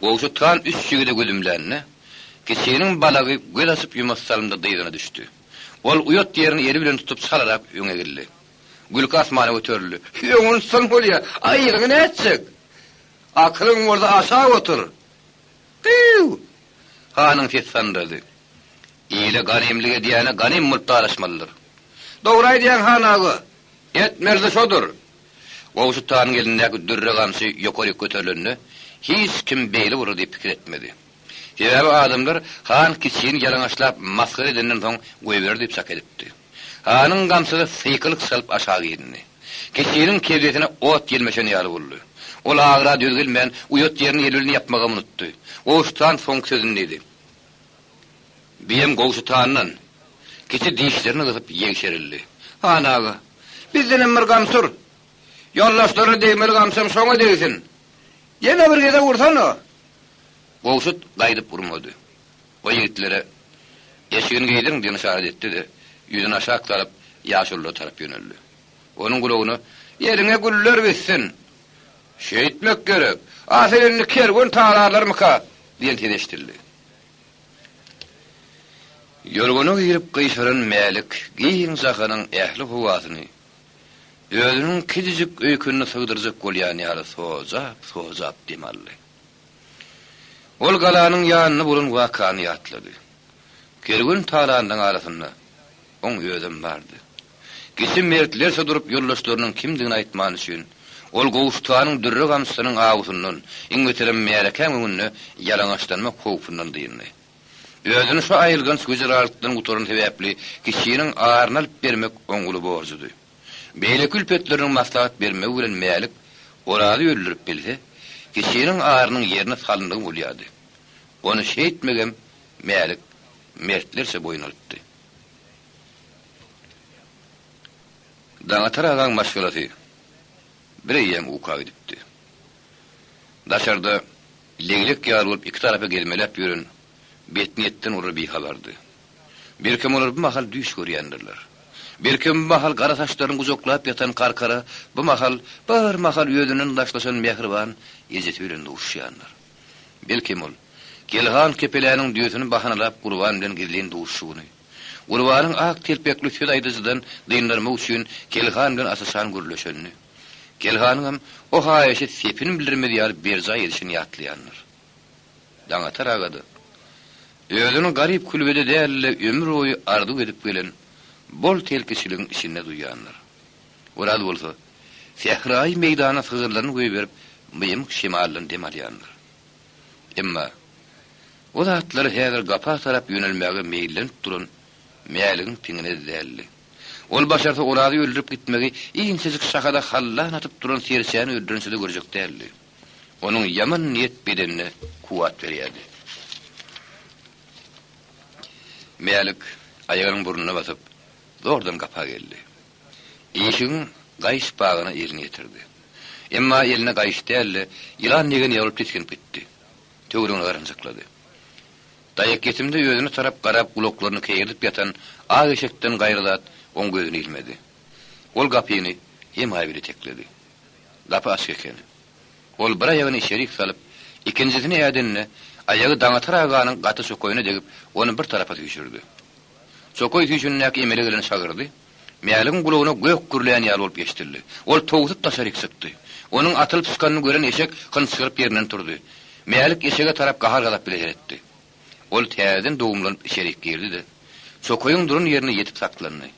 Gowşut han üç ýigide göz ümlände, kiçiniň balagy göz açyp ýumasy salymda dyzyna düşdi. Ol uýat ýerini eli bilen tutup çalarak öňe egildi. Gülki asmana göterildi. Öňüni tutsaň bolýa, a yzyňy nätjek? Akylyň bolsa aşak otur! Gyýw! Hanyň sesi sandyrady. Ile ganymlyk edýäne ganym bolup daraşmalydyr. Dogry aýdýaň, han aga! Etmelisi şodur! Gowşut hanyň elindäki dürre gamçy ýokaryk göterilende, hiç kim beýle bolar diýip pikir etmedi. Sebäbi adamlar han kiçini ýalaňaçlap masgara edenden soň goýberer diýip çak edipdi. Hanyň gamçysy sykylyk çalyp aşak indi. Kiçiniň kebzesine ot ýelmeşen ýaly boldy. Ol agyra döz gelmän, uýat ýerini eli bilen ýapmagam unutdy. Gowşut han soňky sözüni diýdi. Biem Gowşut handan. Kiçi dişlerini gysyp ýegşerildi. Han aga, bizdenem bir gamçy ur. Ýoldaşlaryna degmeli gamçam şoňa degsin. Ýene bir gezek ursana! Gowşut gaýdyp urmady. O ýigitlere, Eşigini geýdiriň diýen yşarat etdi-de, ýüzüni aşak salyp, ýaşululara tarap ýöneldi. Onuň gulagyna, Ýeriňe güller bitsin! Şeýtmek gerek! Asyl indi kerwen talarlarmyka? diýen ses eşidildi. Ýorgana girip gyşaran Mälik giň jahanyň ähli howasyny özüniň kiçijik öýkenine sygdyrjak bolýan ýaly sojap-sojap dem aldy. Ol galanyň ýanynda bolan wakany ýatlady. Kerwen talanlaryň arasynda oň özem bardy. Kiçi mertlerçe durup ýoldaşlarynyň kimdigini aýtmany üçin, ol Gowşutanyň dürre gamçysynyň awusyndan, iň beterem märekäň öňünde ýalaňaçlanmak howpundan dyndy. Özüni şu aýylganç güzeralykdan gutaran sebäpli kiçiniň aryny alyp bermek oň uly borjudy. Beýleki ülpetleriniň maslahat bermegi bilen Mälik Orazy öldürip bilse, kiçiniň arynyň ýerine salyndygy bolýardy. Ony şeýtmegem Mälik mertlerçe boýun alypdy. Daňatar agaň maşgalasy bireýýäm uka gidipdi. Daşarda leglek ýaly bolup iki tarapa gezmeläp ýören betniýetden olar bihabardy. Belkem olar bu mahal düýş görýändirler. Belkem bu mahal gara saçlaryny gujaklap ýatan Karkara bu mahal bir mahal özünden daşlaşan mähriban ejesi bilen duşuşýandyr. Belkem ol Kelhan Kepeläniň düýesini bahanalap Gurban bilen gizlin duşuşygyny, Gurbanyň ak telpekli söz aýdyjydan dyndarmak üçin Kelhan bilen aç-açan gürleşenini, Kelhanyňam o haýyşy sepin bildirmez ýaly berjaý edişini ýatlaýandyr. Daňatar aga-da, özüni garyp külbede däl-de ömür boýy arzuw edip gelen bol telkiçiligiň içinde duýandyr. Oraz bolsa, sähraýy meýdana sygyrlaryny goýberip, myýmyk şemaldan dem alýandyr. Emma, o zatlar häzir gapa tarap ýönelmäge meýillenip duran Mäligiň piňine däldi. Ol başarsa Orazy öldürip gitmegi inçejik şahada hallan atyp duran serçäni öldürençe-de görjek däldi. Onuň ýaman niýet bedenine kuwwat berýärdi. Mälik aýagynyň burnuna basyp, zordan gapa geldi. Işigiň gaýyş bagyna elini ýetirdi. Emma eline gaýyş däl-de, ýylan degen ýaly bolup tisginip gitdi. Töweregine garanjaklady. Daýak ýetimde özüne tarap garap gulaklaryny keýerdip ýatan ak eşekden gaýry zat oň gözüne ilmedi. Ol gapyny emaý bile tekledi. Gapy açyk ekeni. Ol bir aýagyny içerik salyp, ikinjisini ädeninde, aýagy Daňatar aganyň gaty çokaýyna degip, ony bir tarapa süýşürdi. Çokaý süýşündäki emele gelen şagyrdy Mäligiň gulagyna gök gürleýän ýaly bolup eşidildi. Ol towsup daşaryk çykdy. Onuň atylyp çykanyny gören eşek hynçgyryp ýerinden turdy. Mälik eşege tarap gahar-gazap bile seretdi. Ol täzeden dogumlanyp içerik girdi-de, çokaýyň duran ýerine ýetip saklandy.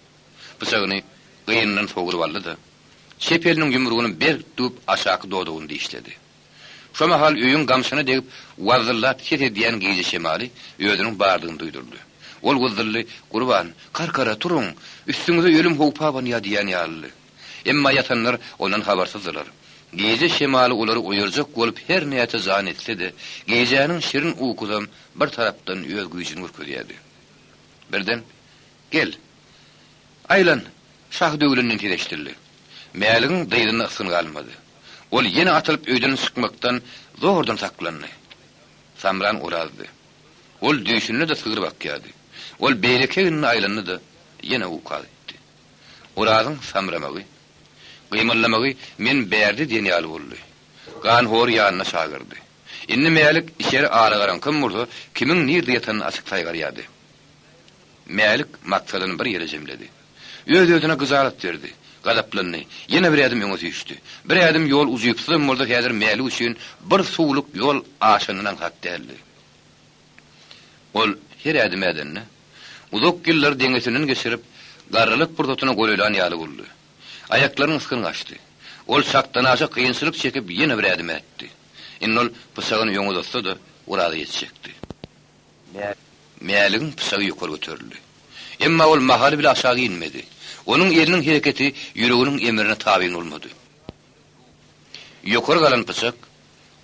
Pyçagyny gynyndan sogrup aldy-da, çep eliniň ýumrugyny berk düwüp aşaky dodagyny dişledi. Şo mahal öýüň gamşyna degip wazzyllap ses edýän gije şemaly özüniň bardygyny duýdurdy. Ol wyzzyldy, Gurban, Karkara, turuň! Üstüňize ölüm howpy abanýar diýýän ýalydy. Emma ýatanlar ondan habarsyzdylar. Gije şemaly olary oýarjak bolup her näçe jan etse-de, gijäniň şirin ukusam bir tarapdan öz güýjüni görkezýärdi. Birden, Gel! Aýlan! Şahy döwlenden ses eşidildi. Mäligiň dyzynda ysgyn galmady. Ol ýene atylyp öýden çykmakdan zordan saklandy. Samran Orazdy. Ol düýşünde-de sygyr bakýardy. Ol beýleki egnine aýlandy-da, ýene uka gitdi. Orazyň samramagy, gymyldamagy men bärde diýen ýaly boldy. Ganhory ýanyna çagyrdy. Indi Mälik içeri alagaraňkam bolsa, kimiň nirde ýatanyny açyk saýgarýardy. Mälik maksadyny bir ýere jemledi. Öz-özüne gyjalat berdi. Gazaplandy. Ýene bir ädim öňe süýşdi. Bir ädim ýol ujypsyzam bolsa häzir Mälik üçin bir suwluk ýol aşandan aňsat däldi. Ol her ädim ädende, uzak ýyllary deňesinden geçirip, garrylyk pursatyna golaýlan ýaly boldy. Aýaklarynyň ysgyny gaçdy. Ol çakdanaşa kynçylyk çekip ýene bir ädim ätdi. Indi ol pyçagyny öňe uzatsa-da, Oraza ýetjekdi. Mäligiň pyçagy ýokary göterildi. Emma ol mahaly bile aşak inmedi. Onuň eliniň hereketi ýüreginiň emrine tabyn bolmady. Ýokary galan pyçak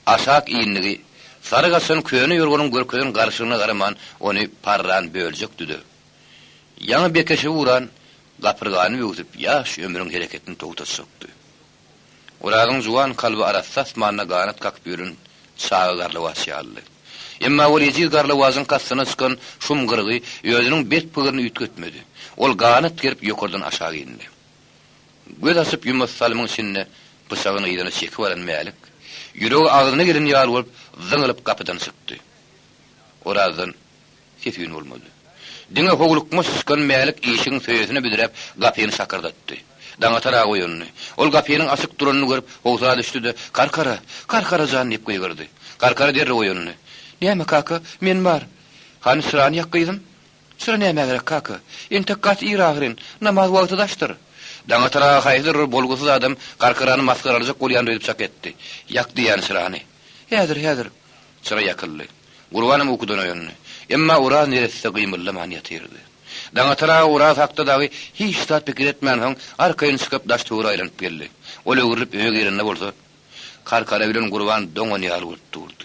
aşak indigi, sary gaçan köne ýorganyň görkezen garşylygyna garaman ony parran böljekdi-de, ýaňy bekeşe uran gapyrgany böwsüp ýaş ömrüň hereketini togtatjakdy. Orazyň juwan kalby arassa asmanda ganat kakyp ýören çaga garlawaç ýalydy. Emma ol ejiz garlawajyň kastyna çykan şum gyrgy özüniň bet pigirini üýtgetmedi. Ol ganat gerip ýokardan aşak indi. Göz açyp ýumasy salymyň içinde pyçagyny yzyna çekip alan Mälik, ýüregi agzyna gelen ýaly bolup zyňylyp gapydan çykdy. Orazdan Ses-üýn bolmady. Diňe howlukmaç çykan Mälik işigiň söýesine büdräp, gapyny şakyrdatdy. Daňatar aga oýandy. Ol gapynyň açyk duranyny görüp, howsala düşdi-de, Karkara! Karkara jan! diýip gygyrdy. Karkara derrew oýandy. Näme, kaka? Men bar. Hany, çyrany ýak, gyzym. Çyra nämä gerek, kaka? Entek gaty ir ahyryn. Namaz wagty daşdyr. Daňatar aga haýsydyr bir bolgusyz adam Karkarany masgaralajak bolýandyr öýdüp çak etdi. Ýak diýýän çyrany. Häzir, häzir. Çyra ýakyldy. Gurbanam ukudan oýandy. Emma Oraz neresse gymyldaman ýatyrdy. Daňatar aga Oraz hakda dagy hiç zat pikir etmänsoň, arkaýyn çykyp daş-töwere aýlanyp geldi. Ol öwrülip öýe girende bolsa, Karkara bilen Gurban doňan ýaly bolup durdy.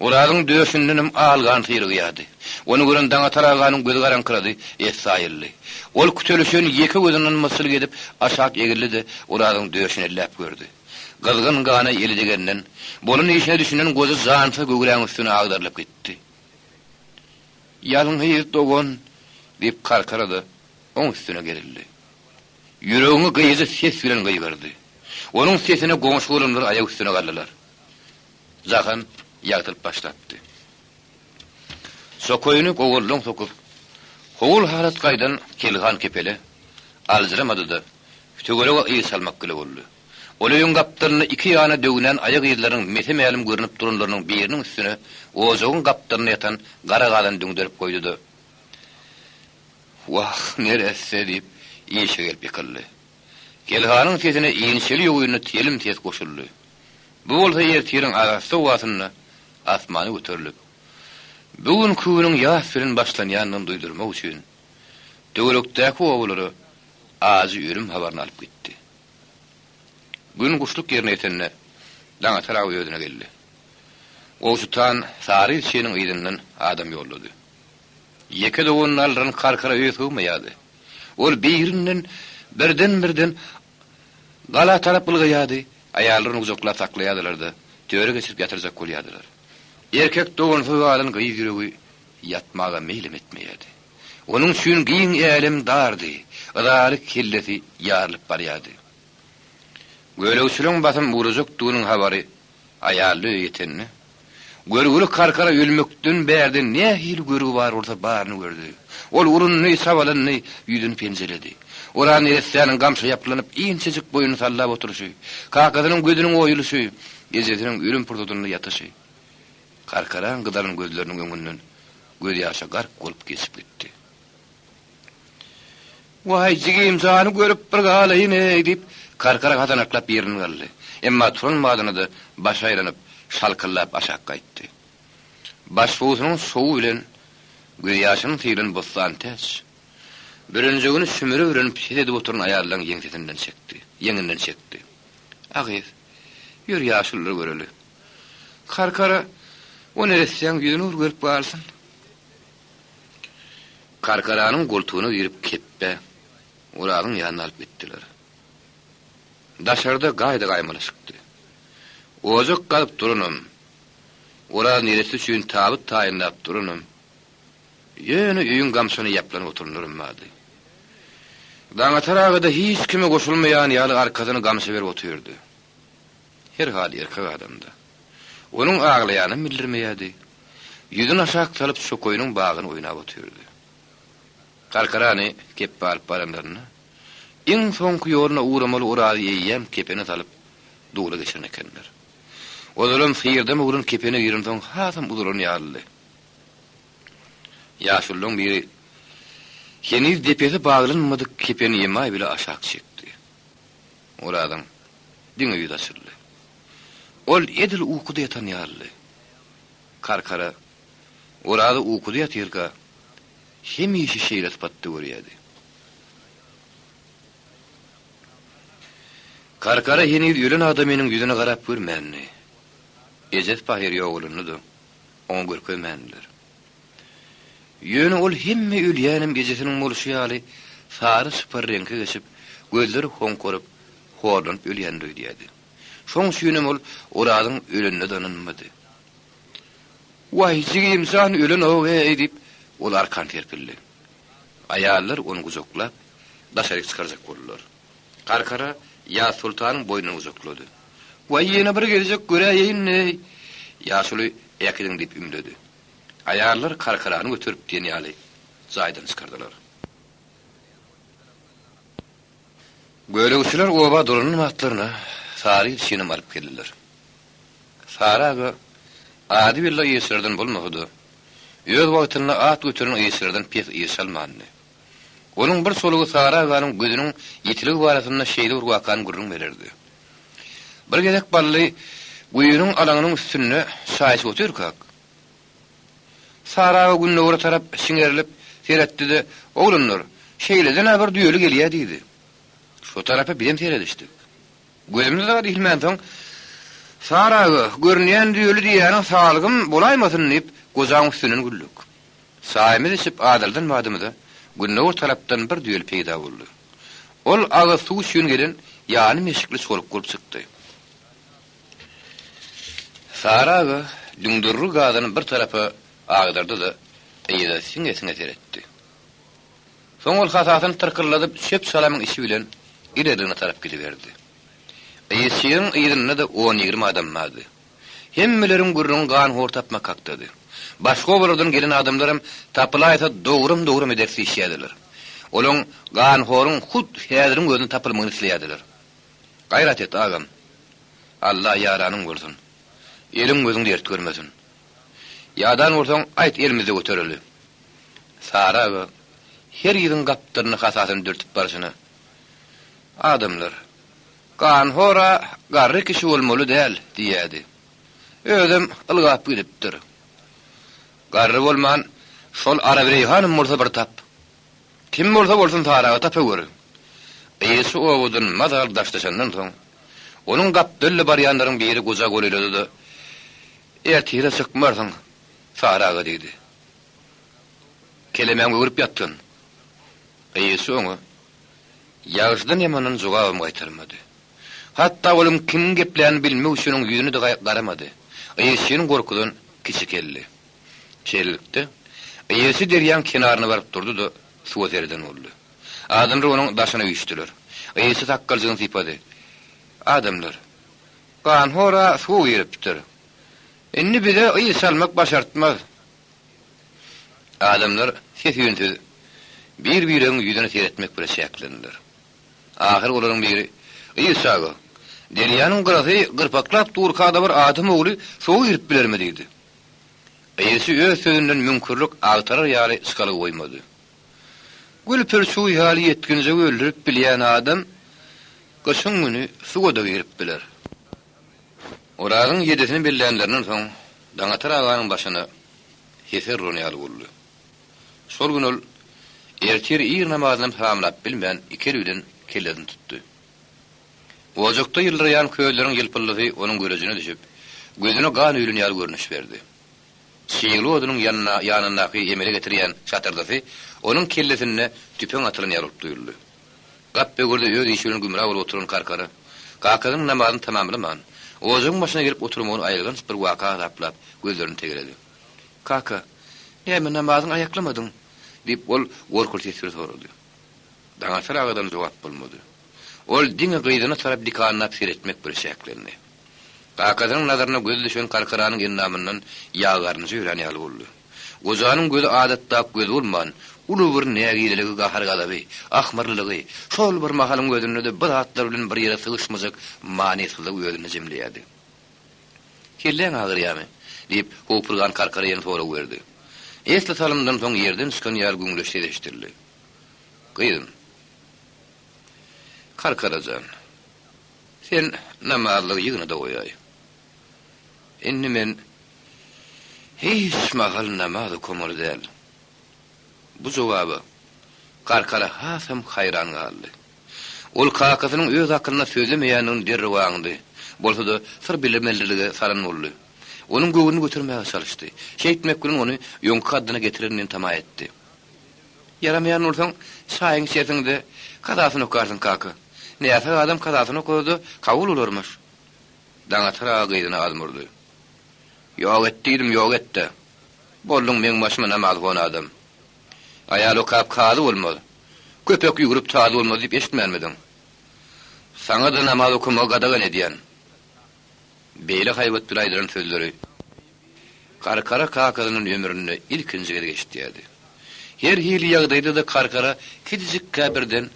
Orazyň döşündenem al gan syrygýardy. Ony gören Daňatar aganyň gözi garaňkyrady, essi aýyldy. Ol kütelişen ýeke gözünden myçylyk edip aşak egildi-de, Orazyň döşüni elläp gördi. Gyzgyn gana eli degenden, bolan işine düşünen goja jansyz göwräň üstüne agdarylyp gitdi. Ýalňyz dogan! diýip Karkara-da oň üstüne gerildi. Ýüregiňi gyýyjy ses bilen gygyrdy. Onuň sesine goňşy-golamlar aýak üstüne galdylar. Jahan ýagtylyp başlapdy. Çokaýyny gowallaň sokup, howul-halat gaýdan Kelhan kepele aljyramady-da, töwerege yz salmak bile boldy. Ol öýüň gapdalynda iki ýana döwnen aýak yzlarynyň mese-mälim görnüp duranlarynyň biriniň üstüne ojagyň gapdalynda ýatan gara gazany düňderip goýdy-da, Wah, neresse! diýip, işige gelip ýykyldy. Kelhanyň sesine inçeli-ýogynly telim ses goşuldy. Bu bolsa ertiriň arassa howasynda asmana göterilip, bu günki günüň ýas bilen başlanýandygyny duýdurmak üçin, töwerekdäki obalara ajy ölüm habaryny alyp gitdi. Gün guşluk ýerine ýetende, Daňatar aga özüne geldi. Gowşutan Sary ilçiniň yzyndan adam ýollady. Ýeke doganyny aldyran Karkara öýe sygmaýardy. Ol birinden birden-birden gala tarap ylgaýardy, aýallar ony gujaklap saklaýardylar-da, töre geçirip ýatyrjak bolýardylar. Erkek dogansyz galan gyz ýüregi. ýatmaga meýlem etmeýärdi. Onuň üçin giň älem dardy, yzaly kellesi ýarylyp barýardy. Gölegçiligiň basym ugrajakdygynyň habary aýally öýe ýetende, görgüli Karkara ölmekden bärde nähili görgi bar bolsa baryny gördi. Ol urundy, çabalandy, ýüzüni penjeledi. Oraz neressäniň gamşa ýaplanyp, inçejik boýnuny sallap oturyşy, kakasynyň gözüniň oýulyşy, ejesiniň ölüm pursadynda ýatyşy Karkaraň gyzaran gözleriniň öňünden gözýaşa gark bolup geçip gitdi. Waý, jigim jany görüp bir galaýyn-eý, diýip, Karkara hasanaklap ýerinden galdy. Emma turan badyna-da başy aýlanyp, şalkyldap aşak gaýtdy. Başbugsynyň şowy bilen gözýaşyny sylan Bossantäç, bürünjegini sümüre bürenip ses edip oturan aýallaryň ýeňsesinden çekdi, ýeňinden çekdi. A gyz, ýör ýaşululary göreli. Karkara o neressäň ýüzüni bir görüp galsyn. Karkaranyň goltugyna girip kepbe Orazyň ýanyna alyp gitdiler. Daşarda gaýda-gaýmalaşykdy. Ojak gazyp duranam, Oraz neresse üçin tabyt taýynlap duranam, ýöne öýüň gamşyna ýaplanyp oturanlaram bardy. Daňatar aga-da hiç kime goşulmaýan ýaly arkasyny gamşa berip otyrdy. Herhal erkek adamdy. Onuň aglaýanam bildirmeýärdi. Ýüzüni aşak salyp çokaýynyň bagyny oýnap otyrdy. Karkarany kepbe alyp baranlarynda, iň soňky ýoluna ugramaly Orazy eýýäm kepene salyp, dula geçiren ekenler. Ozalam syrdam oglan kepene girensoň hasam uzalan ýalydy. Ýaşululaň biri heniz depesi baglanmadyk kepeni emaý bile aşak çekdi. Orazyň diňe ýüzi açyldy. Ol edil ukuda ýatan ýalydy. Karkara Orazy ukuda ýatyrka hemişe şeýle sypatda görýärdi. Karkara heniz ölen adamynyň ýüzüne garap görmändi. Ejesi pahyr ýogalanda-da, oňa görkezmändiler. Ýöne ol hemme ölýänem ejesiniň bolşy ýaly sary-çypar reňke geçip, gözleri hoňkaryp, horlanyp ölýändir öýdýärdi. Şoň üçinem ol Orazyň ölenine-de ynanmady. Waý, jigim jan ölenok-eý! diýip, ol arkan serpildi. Aýallar ony gujaklap, daşaryk çykarjak boldular. Karkara Ýazsoltanyň boýnundan gujaklady. Waý, ýene bir gezjek göräýeýin-leý! Ýaşuly äkidiň diýip ümledi. Aýallar Karkarany göterip diýen ýaly jaýdan çykardylar. Gölegçiler oba dolanan wagtlaryna Sary ilçinem alyp geldiler. Sary aga ady belli yzçylardan bolmasa-da, öz wagtynda at göteren yzçylardan pes yz çalmandy. Onuň bir solugy Sary aganyň gözüniň ýitiligi barasynda şeýle bir wakany gürrüň bererdi. Bir gezek Bally guýynyň alaňynyň üstünde çaý içip otyrkak, Sary aga gündogara tarap siňerilip seretdi-de, Oglanlar, şeýleden-ä bir düýeli gelýä diýdi. Şo tarapa bizem seredişdik. Gözümize zat ilmänsoň, Sary aga, görünýän düýeli diýýäniň salgym bolaýmasyn diýip, gojaň üstünden güldük. Çaýymyzy içip azaldan badymyza, gündogar tarapdan bir düýeli peýda boldy. Ol agyz suw üçin gelen ýany meşikli çoluk bolup çykdy. Sary aga düňderli gazany bir tarapa agdardy-da, yza siňe-siňe seretdi. Soň ol hasasyny tyrkyldadyp çöp-çalamyň içi bilen ilerligine tarap gidiberdi. Yzçynyň yzynda-da on-ýigrimi adam bardy. Hemmeleriň gürrüňi ganhor tapmak hakdady. Başga obalardan gelen adamlaram tapylaýsa dogram-dogram ederis diýişýärdiler. Olaň ganhoryň hut häziriň özünde tapylmagyny isleýärdiler. Gaýrat et, agam. Alla ýaranyň bolsun. Eliň-gözüň dert görmesin. Ýadan bolsaň, aýt elimizde götereli. Sary aga her ýylyň gapdalyna hasasyny dürtüp barşyna, Adamlar, ganhor-a garry kişi bolmaly däl diýýärdi. Özem ylgap gidipdir. Garry bolman, şol Arabireýhanam bolsa bir tap. Kim bolsa bolsun Sary aga tapaweri. Yzçy obadan mazaly daşlaşandan soň, onuň gapdalynda barýanlaryň biri goja golaýlady-da, Ertire çykmarsyň, Sary aga diýdi. Kelemäňi öwrüp ýatgyn. Yzçy oňa ýagşydan-ýamandan jogabam gaýtarmady. Hatda olam kimiň geplänini bilmek üçin oň ýüzüne-de garamady. Yzçyny gorkudan kiçi keldi. Şeýlelikde, Yzçy derýaň kenaryna baryp durdy-da, suwa sereden boldy. Adamlar onuň daşyna üýşdüler. Yzçy sakgaljygyny sypady. Adamlar, ganhor-a suwa giripdir. Indi bize yz çalmak başartmaz. Adamlar ses-üýnsüz bir-biregiň ýüzüne seretmek bile çäklendiler. Ahyry olaryň biri, Yz çaga, derýanyň gyrasy gyrpaklap durka-da bir adam ogly suwa girip bilermi? diýdi. Yzçy öz sözünden müňkürlik agtarar ýaly çykalga goýmady. Gül pürçügi ýaly ýetginjegi öldürip bilýän adam gyşyň güni suwa-da girip biler. Orazyň ýedisini bellänlerinden soň Daňatar aganyň başyna heser uran ýaly boldy. Şol gün ol ertir ir namazynam tamamlap bilmän iki eli bilen kellesini tutdy. Ojakda ýyldyraýan közleriň ýylpyldysy onuň görejine düşüp, gözüne gan öýlen ýaly görnüş berdi. Çygly odunyň ýanyndaky emele getirýän şatyrdysy onuň kellesinde tüpeň atylan ýaly bolup duýuldy. Gap böwürde öz işi bilen gümra bolup oturan Karkara, kakasynyň namazyny tamamlaman, ojagyň başyna gelip oturmagyny aýylganç bir waka hasaplap, gözlerini tegeledi. Kaka, näme namazyňy aýaklamadyň? diýip, ol gorkuly ses bilen sorady. Daňatar agadan jogap bolmady. Ol diňe gyzyna tarap dikanlap seretmek bilen çäklendi. Kakasynyň nazaryna gözi düşen Karkaranyň endamyndan ýag garynja ýörän ýaly boldy. Gojanyň gözi adatdaky göz bolman, uly bir nägileligi gahar-gazaby, ahmyrlylygy, şol bir mahalyň özünde-de bir zatlar bilen bir ýere sygyşmajak manysyzlygy özünde jemleýärdi. Kelläň agyrýamy? diýip, howpurgan Karkara ýene sorag berdi. Esli salymdan soň ýerden çykan ýaly güňleç ses eşidildi. Gyzym. Karkara jan. Sen namazlygy ýygna-da goýaý. Indi men hiç mahal namaz okamaly däl. Bu jogaba Karkara hasam haýran galdy. Ol kakasynyň öz hakynda sözlemeýändigini derrew aňdy. Bolsa-da, syr bildirmezlige salan boldy. Onuň göwnüni götermäge çalyşdy. Şeýtmek bilen ony öňki kaddyna getirerin diýen tama etdi. Ýaramaýan bolsaň, çaýyňy içersiň-de, kazasyny okarsyň, kaka. Näsag adam kazasyny okasa-da, kabul bolarmyş. Daňatar aga gyzyna azmurdy. Ýok et diýdim, ýok et-de. Bolduň meň başyma namazhon adam. Aýal okap kazy bolmaz. Köpek ýüwrüp tazy bolmaz diýip eşitmänmidiň? Saňa-da namaz okamagy gadagan edýän. Beýle haýbat bilen aýdylan sözleri Karkara kakasyndan ömründe ilkinji gezek eşitýärdi. Her hili ýagdaýda-da Karkara kiçijikkä birden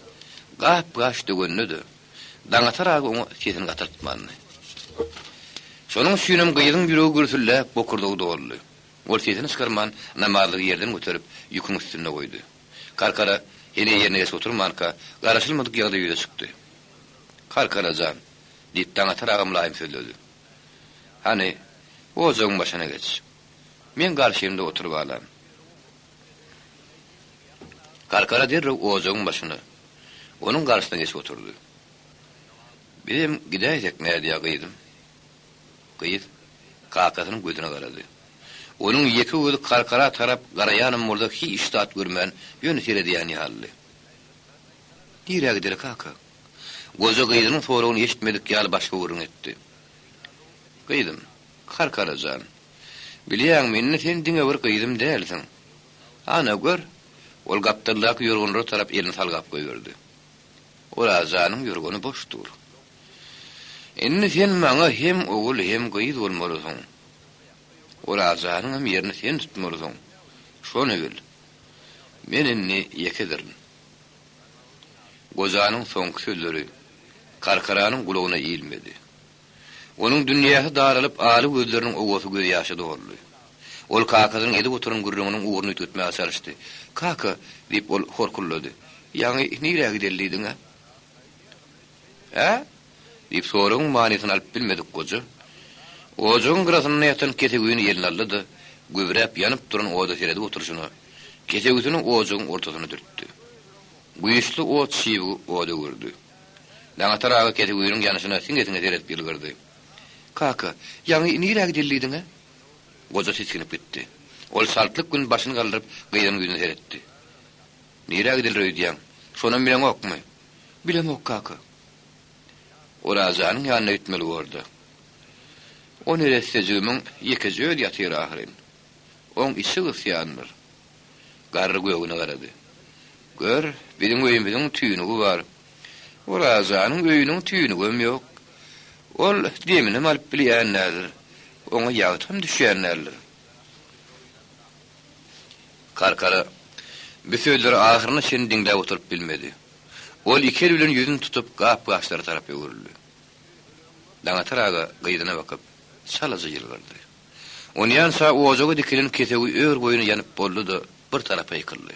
gap-gaç döwende-de, Daňatar aga oňa sesini gataltmandy. Şonuň üçinem gyzyň ýüregi gürsülläp, bokurdagy doldy. Ol sesini çykarman, namazlygy ýerden göterip, ýüküň üstünde goýdy. Karkara heniz ýerine geçip oturmanka, garaşylmadyk ýagdaý ýüze çykdy. Karkara jan, diýip, Daňatar aga mylaýym sözledi. Hany, ojagyň başyna geç. Meň garşymda otur balam. Karkara derrew ojagyň başyna, onuň garşysyna geçip oturdy. Bizem gidäýsek nädýä, gyzym? Gyz kakasynyň gözüne garady. Onuň ýeke gözi Karkara tarap garaýanam bolsa hiç zat görmän, ýöne seredýän ýalydy. Nirä gideli, kaka? Goja gyzynyň soragyny eşitmedik ýaly başga gürrüň etdi. Gyzym, Karkara jan, bilýäňmi, indi sen diňe bir gyzym dälsiň. Ana, gör, ol gapdaldaky ýorganlara tarap elini salgap goýberdi. Oraz janyň ýorgany boş dur. Indi sen maňa hem ogul, hem gyz bolmalysyň. Oraz janyňam ýerini sen tutmalysyň. Şony bil. Men indi ýekedirin. Gojanyň soňky sözleri Karkaranyň gulagyna ilmedi. Onuň dünýäsi daralyp, aly gözleriniň owasy gözýaşa doldy. Ol kakasynyň edip oturan gürrüňiniň ugruny üýtgetmäge çalyşdy. Kaka, diýip, ol horkuldady, ýaňy nirä gideli diýdiň-ä? Ä? diýip, soragyň manysyny alyp bilmedik goja, ojagyň gyrasynda ýatan kesewini eline aldy-da, gübräp ýanyp duran oda seredip oturyşyna, kesewsini ojagyň ortasyna dürtdi. Güýçli ot çybygy oda öwürdi. Daňatar aga kesewiniň ýanyşyna siňe-siňe seredip ýylgyrdy. Kaka, ýaňy nirä gideli diýdiň-ä? Goja tisginip gitdi. Ol çaltlyk bilen başyny galdyryp, gyzynyň ýüzüne seretdi. Nirä gidiler öýdýäň? Şonam bileňokmy? Bilemok, kaka. Orazjanyň ýanyna gitmeli borda. O neressejigimiň ýekeje özi ýatyr ahyryn. Oň içi gysýandyr. Garry gögüne garady. Gör, biziň öýümiziň tüýnügi bar. Orazjanyň öýüniň tüýnügem ýok. Ol deminem alyp bilýän däldir. Oňa ýagtam düşýän däldir. Karkara bu sözleri ahyryna çenli diňläp oturyp bilmedi. Ol iki eli bilen ýüzüni tutup gap-gaçlara tarap öwrüldi. Daňatar aga gyzyna bakyp, çalaja ýylgyrdy. Onýança ojaga dikilen kesewi ör boýuna ýanyp boldy-da, bir tarapa ýykyldy.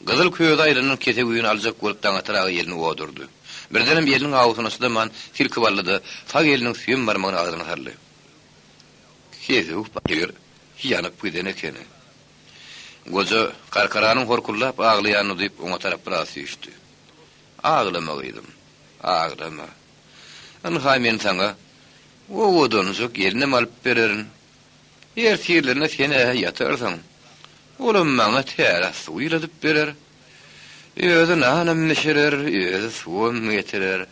Gyzyl köze aýlanan kesewini aljak bolup Daňatar aga elini odurdy. Birdenem eliniň awusyna çydaman silkip aldy-da, sag eliniň süýem barmagyny agzyna saldy. Kesewi pahyr ýanyp giden ekeni. Goja Karkaranyň horkuldap aglaýanyny duýup oňa tarap biraz süýşdi. Aglama gyzym, aglama. Ynha men saňa owadanjak gelnem alyp bererin. Ertirlerine sen-ä ýatarsyň. Olam maňa täze suw ýyladyp berer. Özi nanam bişirer, özi suwam getirer.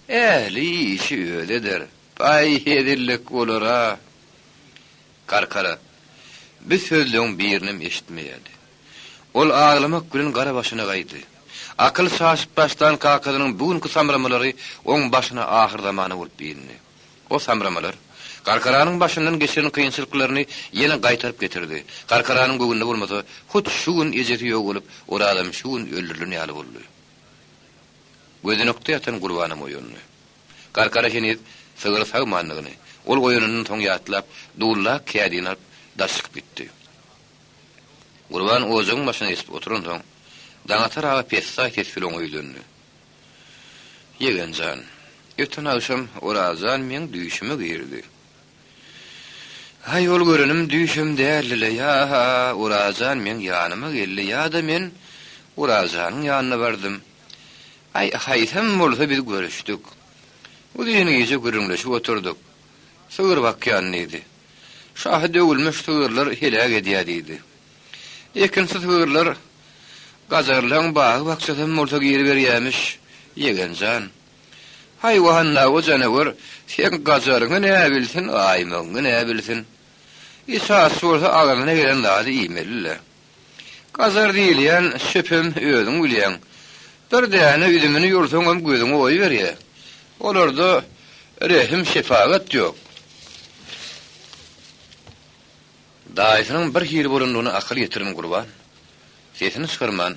Ähli işi özi eder. Baý hezillik bolar-a! Karkara bu sözleň birinem eşitmeýärdi. Ol aglamak bilen gara başyna gaýdy. Akyl çaşyp başlan kakasynyň bu günki samramalary oň başyna ahyrzamana bolup indi. O samramalar Karkaranyň başyndan geçiren kynçylyklaryny ýene gaýtaryp getirdi. Karkaranyň göwnüne bolmasa, hut şu gün ejesi ýogalyp, Orazam şu gün öldürilen ýaly boldy. Gözenekde ýatan Gurbanam oýandy. Karkara heniz sygyry sagmandygyny, ol oýanandan soň ýatlap, dullak kädini alyp, daş çykyp gitdi. Gurban ojagyň başyna geçip oturansoň, Daňatar aga pessaý ses bilen oňa ýüzlendi. Ýegen jan, öten agşam Oraz jan meň düýşüme girdi. Aý, ol görenim düýşem däldi-le, ýa-ha Oraz jan meň ýanyma geldi, ýa-da men Oraz janyň ýanyna bardym. Aý, haýsam bolsa biz görüşdik. Uzyn gije gürrüňleşip oturdyk. Sygyr bakýan diýdi. Şahy döwülmiş sygyrlar heläk edýär diýdi. Ekinsiz sygyrlar gajarlaň bagy-bakjasam bolsa giriberýämiş, ýegen jan. Haýwan-da o janawer seň gajaryňy näbilsin, aýmagyňy näbilsin. Içaç bolsa agzyna gelen zady iýmeli-le. Gajar diýilýän çöpem özüň bilýäň. Bir däne üzümini ýulsaňam gözüňi oýuberýär. Olarda rehim-şepagat ýok. Daýysynyň bir hili bolandygyna akyl ýetiren Gurban, sesini çykarman,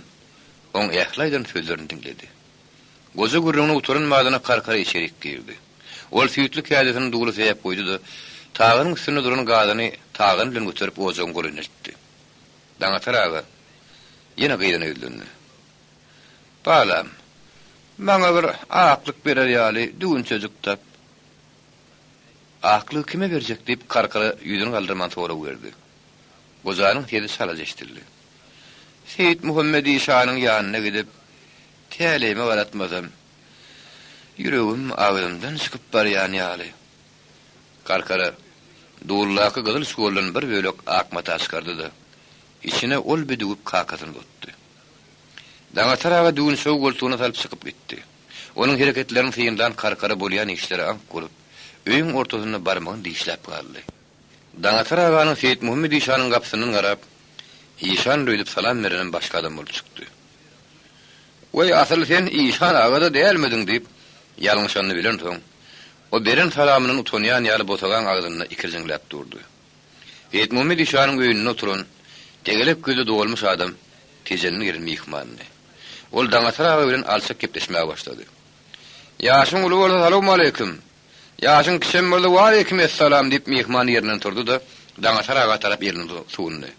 oň ähli aýdan sözlerini diňledi. Goja gürrüňini gutaran badyna Karkara içerik girdi. Ol süýtli kädesini dula seýäp goýdy-da, taganyň üstünde duran gazyny tagan bilen göterip ojagyň golaýyna eltdi. Daňatar aga ýene gyzyna ýüzlendi. Balam, maňa bir aklyk berer ýaly düwünçejik tap. Aklygy kime berjek? diýip, Karkara ýüzüni galdyrman sorag berdi. Gojanyň sesi çalaja eşidildi. Seýitmuhammet işanyň ýanyna gidip, täleýime garatmasam, ýüregim agzymdan çykyp barýan ýaly. Karkara duldaky gyzyl çuwaldan bir bölek ak mata çykardy-da, içine ol-bi düwüp kakasyna uzatdy. Daňatar aga düwünçegi goltugyna salyp çykyp gitdi. Onuň hereketlerini synlan Karkara bolýan işlere aňk bolup, öýüň ortasynda barmagyny dişläp galdy. Daňatar aganyň Seýitmuhammet işanyň gapysyndan garap, Işan öýdüp salam berenem başga adam bolup çykdy. Weý, asyl sen işan aga-da dälmidiň diýip, ýalňyşanyny bilensoň, o beren salamyndan utanýan ýaly bosagaň agzynda ikirjiňläp durdy. Seýitmuhammet işanyň öýünde oturan, tegelek gözli dolmuş adam Tejenden gelen myhmandy. Ol Daňatar aga bilen alçak gepleşmäge başlady. Ýaşyň uly bolsa salowmaleýkim! Ýaşyň kiçem bolsa waleýkim essalam! diýip myhman ýerinden turdy-da, Daňatar aga tarap elini sundy.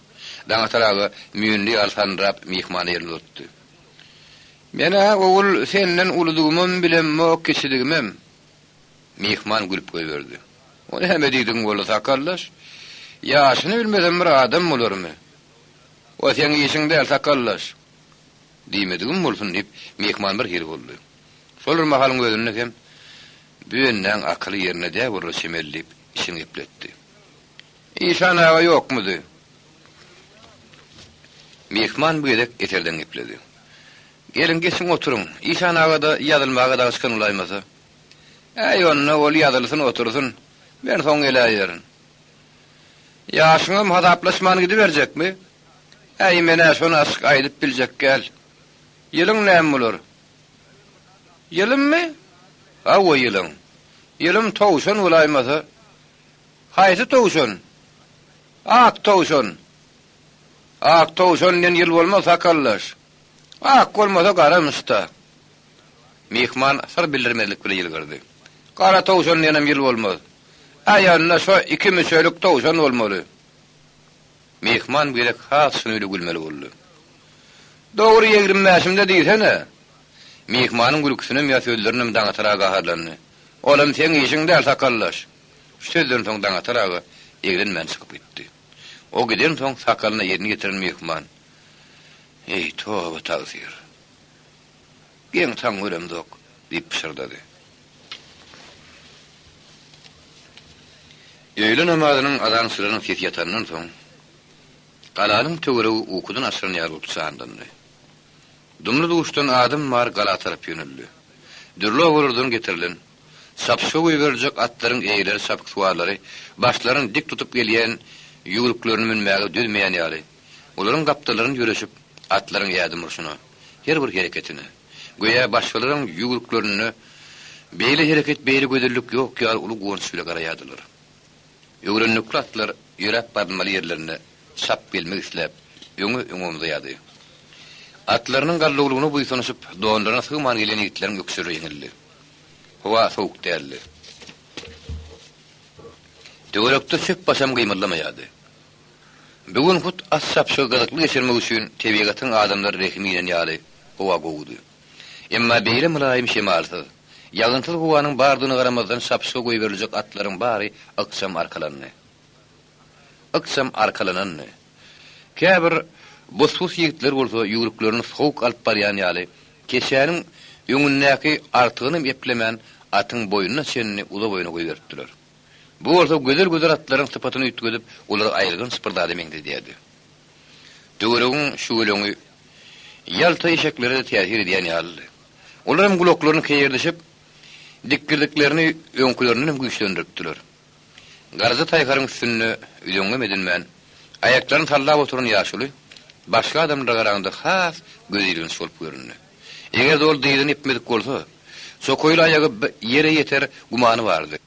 Daňatar aga müýnli ýaly sandyrap myhmana elini uzatdy. Men-ä, ogul, senden uludygymam bilemok, kiçidigimem. Myhman gülüp goýberdi. O näme diýdigiň boldy, sakaldaş? Ýaşyny bilmesem bir adam bolarmy? O seň işiň däl, sakaldaş. Diýmedigim bolsun, diýip, myhman bir hili boldy. Şol bir mahalyň özünde hem, Bu bendäň akyly ýerinde dä bolara çemeli diýip, içini gepletdi. Işan aga ýokmudy? Myhman bu gezek eserdeň gepledi. Geliň, geçiň oturyň. Işan aga-da ýazylmaga dagy çykan bolaýmasa. Äý, onda ol ýazylsyn otursyn. Men soň geläýerin. Ýaşyňam hasaplaşman gidiberjekmi? Äý, men-ä şony açyk aýdyp biljek däl. Ýylyň näme bolar? Ýylymmy? Hawa, ýylyň. Ýylym towşan bolaýmasa. Haýsy towşan? Ak towşan. Ak towşan diýen ýyl bolmaz, sakaldaş. Ak bolmasa garamyş-da. Myhman syr bildirmezlik bilen ýylgyrdy. Gara towşan diýenem ýyl bolmaz. Äý, onda şo iki müçelik towşan bolmaly. Myhman bu gezek has çynyly gülmeli boldy. Dogry ýegrim bäşimde diýsene! Myhmanyň gülküsinem ýa sözlerinem Daňatar aga gaharlandy. Olam seň işiň däl, sakaldaş! Şu sözden soň Daňatar aga eglenmän çykyp gitdi. O gidensoň sakalyna elini ýetiren myhman, Eý, toba tagsyr! Geň-taň göremzok, diýip pyşyrdady. Öýle namazynyň azançylarynyň sesi ýatandan soň, galanyň töweregi ukudan açylan ýaly bolup janlandy. Dumly-duşdan adam bar gala tarap ýöneldi. Dürli obalardan getirilen, çapyşga goýberiljek atlaryň eýeleri çapyksuwarlary başlaryny dik tutup gelýän ýüwrüklerini münmäge dözmeýän ýaly, olaryň gapdallaryny ýöreşip, atlaryň ädim urşuna, her bir hereketine, göýä başgalaryň ýüwrüklerinde beýle hereket, beýle gözellik ýok ýaly uly guwanç bile garaýardylar. Öwrendikli atlar ýöräp barylmaly ýerlerinde çap gelmek isläp, öňe-öňe omzaýardy. Atlarynyň gallawlygyna buýsanyşyp, donlaryna sygman gelýän ýigitleriň ökjeleri ýeňildi. Howa sowuk däldi. Töwerekde çöp başam gymyldamaýardy. Bu gün hut at çapyşygy gyzykly geçirmek üçin tebigatyň adamlara rehimi inen ýaly howa gowudy. Emma beýle mylaýym şemalsyz, ýagynsyz howanyň bardygyna garamazdan çapyşyga goýberiljek atlaryň bary ykjam arkalandy. Ykjam arkalanandy. Käbir bus-bus ýigitler bolsa ýüwrüklerini sowuk alyp barýan ýaly keçäniň öňündäki artygynam eplemän atyň boýnuna çenli uzaboýuna goýberipdiler. Bu bolsa gözel-gözel atlaryň sypatyny üýtgedip, olary aýylganç bir zada meňzedýärdi. Töweregiň şüweleňi ýalta eşeklere-de täsir edýän ýalydy. Olar hem gulaklaryny keýerdişip, dikgirdiklerini öňkülerindenem güýçlendiripdiler. Garja taýharyň üstünde üzeňňem edinmän, aýaklaryny sallap oturan ýaşuly başga adamlara garanda has gözilginç bolup göründi. Eger-de ol dyzyny epmedik bolsa, çokaýly aýagy ýere ýeter gümany bardy.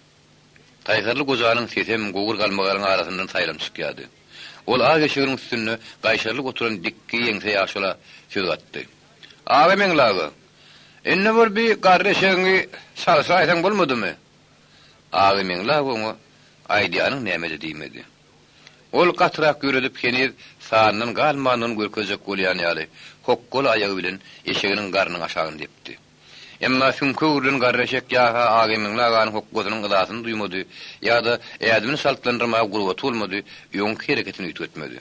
Taýharly gojanyň sesem gowur-galmagalyň arasyndan saýlanyp çykýardy. Ol ak eşeginiň üstünde gaýşarylyp oturan dikgi ýeňse ýaşula söz gatdy. Aga Meňli aga, indi bir bi garry eşegiňi çalşyraýsaň bolmadymy? Aga Meňli aga oňa aýdýanyň nämede diýmedi. Ol gatyrak ýöredip heniz sanyndan galmandygyny görkezjek bolýan ýaly, hokgaly aýagy bilen eşeginiň garnynyň aşagyny depdi. Emma süňke öwrülen garry eşek ýa-ha Agameňli aganyň hokgasynyň yzasyny duýmady, ýa-da ädimini çaltlandyrmaga gurbaty bolmady, öňki hereketini üýtgetmedi.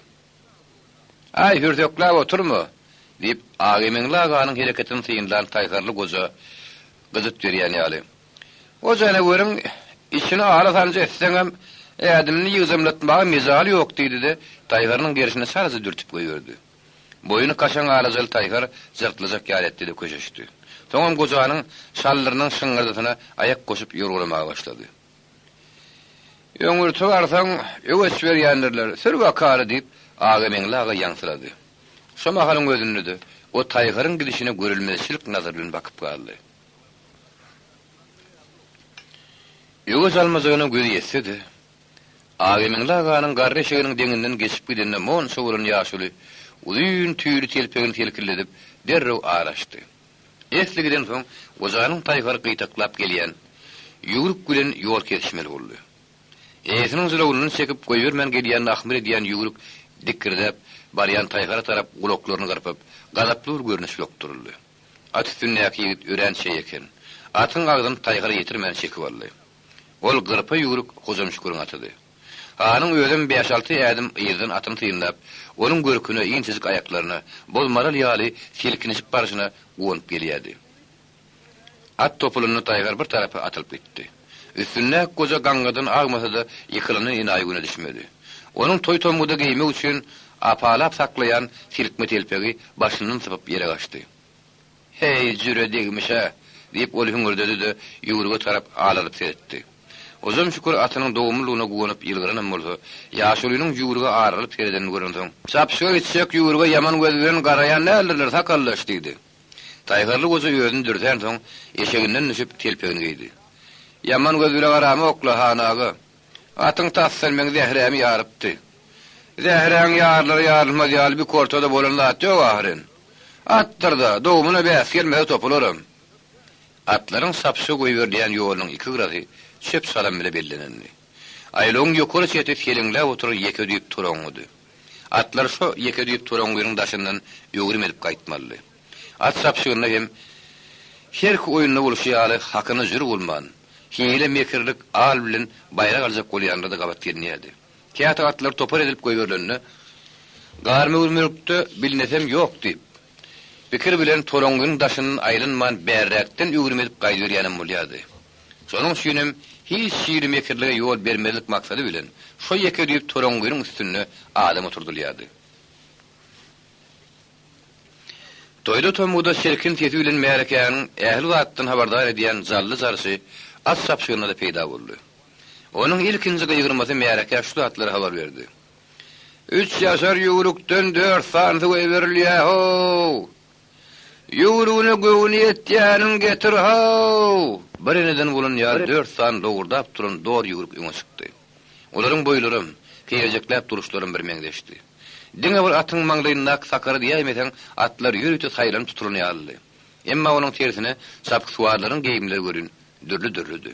Aý, hürsekläp oturma! diýip, Agameňli aganyň hereketini synlan taýharly goja gyjyt berýän ýaly. O janaweriň içini ala sanjy etseňem, ädimini ýygjamlatmaga mejaly ýok diýdi-de, taýharynyň gerşine çalaja dürtüp goýberdi. Boýuny kaşaň alajaly taýhar jyrtlajak ýaly etdi-de köşeşdi. Soňam gojanyň şallyrynyň şyňňyrdysyna aýak goşup ýorgalamaga başlady. Öňürti barsaň, öweç berýändirler, sür bakaly diýip, Agameňli aga ýaňsylady. Şo mahalyň özünde-de, o taýharyň gidişine görülmezçilik nazar bilen bakyp galdy. Öweç almajagyna gözi ýetse-de, Agameňli aganyň garry eşeginiň deňinden geçip gidende monça bolan ýaşuly uzyn tüýli telpegini selkildedip, derrew ar açdy. Esli gidensoň, gojanyň taýhary gytaklap gelýän ýüwrük bilen ýol kesişmeli boldy. Eýesiniň jylawyndan çekip goýbermän gelýän ahmyr edýän ýüwrük dikgirdäp barýan taýhara tarap gulaklaryny gyrpyp, gazaply bir görnüş okduryldy. At üstündäki ýigit örän çeýe eken. Atyň agzyny taýhara ýetirmän çekip aldy. Ol gyrpa ýüwrük Hojamşüküriň atydy. Hanyň özem bäş-alty ädim yzdan atyny synlap, onuň görküne, inçejik aýaklaryna, boz maral ýaly silkinişip barşyna guwanyp gelýärdi. At topulanda taýhar bir tarapa atylyp gitdi. Üstündäki goja gaňňadan agmasa-da, ýykylandan enaýy güne düşmedi. Onuň toý-tomguda geýmek üçin apalap saklaýan silkme telpegi başyndan sypyp ýere gaçdy. Heý, jüre degmiş-ä! diýip, ol hüňürdedi-de, ýüwrüge tarap alaryp seretdi. Hojam Şükür atynyň dogumlylygyna guwanyp ýylgyranam bolsa, ýaşulynyň ýüwrüge aralyp seredenini görensoň. Çapyşyga gitjek ýüwrüge ýaman göz bilen garaýan däldirler, sakaldaş, diýdi. Taýharly goja özüni dürsänsoň, eşeginden düşüp, telpegini geýdi. Ýaman göz bile garamok-la, han aga. Atyň tasdan meň zährämi ýarypdy. Zähräň ýarylar-ýarylmaz ýaly bik ortada bolan zat ýok ahyryn. Atdyr-da, dogumyna bäs gelmese topularam. Atlaryň çapyşa goýberilýän ýolunyň iki gyrasy çöp-çalam bile bellenendi. Aýlawyň ýokary çeti seleňläp oturan ýeke düýp toraňňydy. Atlar şo ýeke düýp toraňňynyň daşyndan öwrüm edip gaýtmalydy. At çapyşygynda hem herki oýunda bolşy ýaly hakyna jür bolman, hile-mekirlik al bilen baýrak aljak bolýanlar-da gabat gelinýärdi. Käte atlar topar edilip goýberilende, Garmöwürmelikde bilnesem ýok diýip, pikir bilen toraňňynyň daşyndan aýlanman bärräkden öwrüm edip gaýdyberýänem bolýardy. Şonuň üçinem hiç hili mekirlige ýol bermezlik maksady bilen şo ýeke düýp toraňňynyň üstünde adam oturdylýardy. Toýda tomguda çirkin sesi bilen märekäniň ähli zatdan habardar edýän jally jarçy at çapyşygynda-da peýda boldy. Onuň ilkinji gygyrmasy märekä şu zatlary habar berdi. Üç ýaşar ýüwrükden dört sanysy goýberilýä-how! Ýüwrügine göwni ýetýäniň getir-how! Bir eneden bolan ýaly dört sany lowurdap duran dor ýüwrük öňe çykdy. Olaryň boýlaram, keýerjekläp duruşlaram birmeňzeşdi. Diňe bir atyň maňlaýyndaky sakary diýäýmeseň, atlar ýörite saýlanyp tutulan ýalydy. Emma onuň tersine çapyksuwarlaryň geýimleri welin dürli-dürlüdi.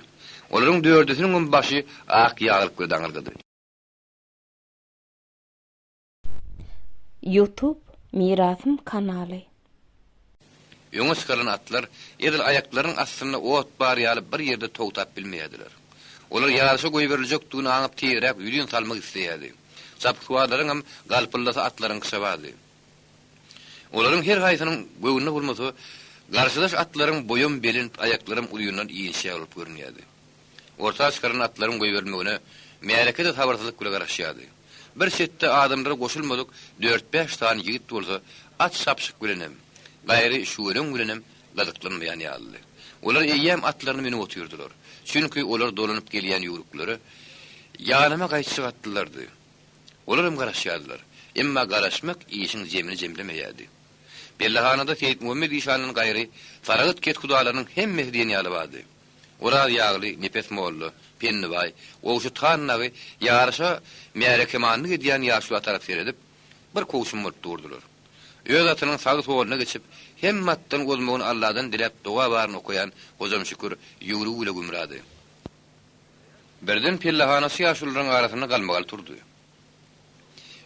Olaryň dördüsiniňem başy ak ýaglyk bile daňylgydy. Youtube Mirasym kanaly. Öňe çykarylan atlar edil aýaklarynyň astynda ot bar ýaly bir ýerde togtap bilmeýärdiler. Olar ýaryşa goýberiljekdigini aňyp tizräk ýüzin salmak isleýärdi. Çapyksuwarlaryňam galpyldasy atlaryňkyça bardy. Olaryň her haýsynyň göwnüne bolmasa, garşydaş atlaryň boýam belent, aýaklaram uzyndan inçe bolup görünýärdi. Orta çykarylan atlaryň goýberilmegine märeke-de sabyrsyzlyk bile garaşýardy. Bir çetde adamlara goşulmadyk dört-bäş sany ýigit bolsa at çapyşyk bilenem, gaýry şüweleň bilenem gyzyklanmaýan ýalydy. Olar eýýäm atlaryna münüp otyrdylar. Çünki olar dolanyp gelýän ýüwrüklere ýanama gaýtjak atlylardy. Olaram garaşýardylar. Emma garaşmak işiň jemini jemlemeýärdi. Pellehanada Seýitmuhammet işandan gaýry Saragyt kethudalarynyň hemmesi diýen ýaly bardy. Oraz Ýagly, Nepes molla, Pennibaý, Gowşut han dagy ýaryşa märekemanlyk edýän ýaşula tarap seredip, bir kowçum bolup durdular. Öz atynyň sag-soluna geçip, hemme atdan ozmagyny Alladan diläp doga baryny okaýan Hojamşükür ýüwrügi bile gümrady. Birden pellehanaçy ýaşulularyň arasynda galmagal turdy.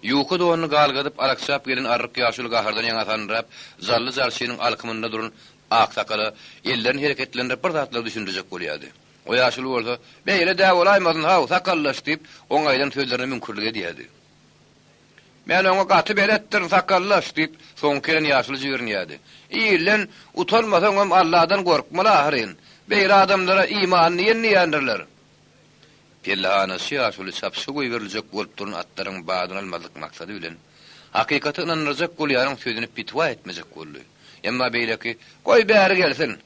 Ýuka donuny galgadyp, alakjap gelen arryk ýaşuly gahardan ýaňa sanrap, jally jarçynyň alkymynda duran aksakala ellerini hereketlendirip bir zatlar düşündirjek bolýardy. O ýaşuly bolsa, Beýle dä bolaýmasyn, haw, sakaldaş diýip, oň aýdan sözlerine müňkürlik edýärdi. Men oňa gaty beletdirin, sakaldaş diýip, soňky gelen ýaşuly jibrinýärdi. Ilden utanmasaňam Alladan gorkmaly ahyryn. Beýle adamlara imanyny ýen diýýändirler. Pellehanaçy ýaşuly çapyşa goýberiljek bolup duran atlaryň badyny almazlyk maksady bilen, hakykaty ynandyrjak bolýanyň sözüni pitwa etmejek boldy. Emma beýleki, Goý, bäri gelsin!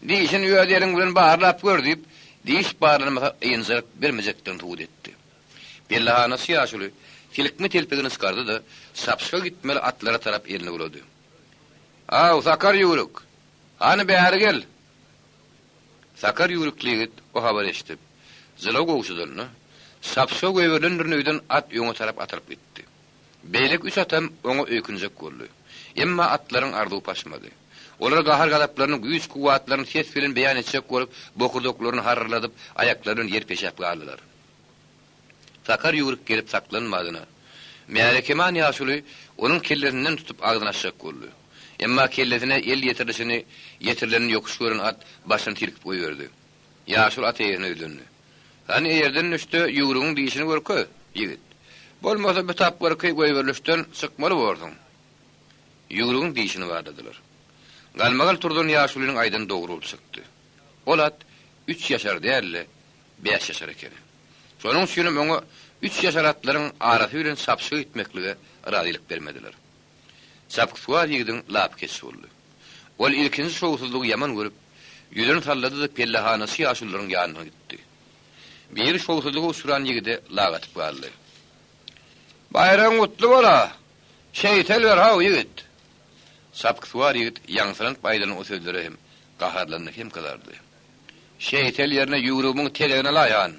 Dişini öz eliň bilen barlap gör diýip, diş barlanmasa ynjalyk bermejekdigini subut etdi. Pellehanaçy ýaşuly silkme telpegini çykardy-da, çapyşyga gitmeli atlara tarap elini bulady. Aw, sakar ýüwrük! Hany, bäri gel! Sakar ýüwrükli ýigit o habary eşidip, jylaw gowşadanda, çapyşyga goýberilendirin öýden at öňe tarap atylyp gitdi. Beýleki üç atam oňa öýkünjek boldy. Emma atlaryň arzuwy paşmady. Olar gahar-gazaplaryny, güýç-kuwwatlaryny ses bilen beýan etjek bolup, bokurdaklaryny haryrladyp, aýaklary bilen ýer peşäp galdylar. Sakar ýüwrük gelip saklanmadyna, märekeman ýaşuly onuň kellesinden tutup agzyny açjak boldy. Emma kellesine el ýetirilişini ýetirilenini ýokuş gören at başyny silkip goýberdi. Ýaşuly at eýesine ýüzlendi. Hany eýerden düş-de, ýüwrügiň dişini görkez, ýigit. Bolmasa bu tapgyrky goýberilişden çykmaly borsuň. Ýüwrügiň dişini barladylar. Galmagal turzan ýaşulynyň aýdany dogry bolup çykdy. Ol at üç ýaşar däl-de, bäş ýaşar ekeni. Şonuň üçinem oňa üç ýaşar atlaryň arasy bilen çapyşyga gitmeklige razylyk bermediler. Çapyksuwar ýigidiň lapy keç boldy. Ol ilkinji şowsuzlygy ýaman görüp, ýüzüni sallady-da pellehanaçy ýaşulularyň ýanyna gitdi. Biri şowsuzlyga uçran ýigide lak atyp galdy. Baýragyň gutly bola! Şeýtel ber haw, ýigit! Çapyksuwar ýigit ýaňsylanyp aýdylan o sözlere hem gaharlandy hem gyzardy. Şeýtel ýerine ýüwrügimiň tezegini alaýan!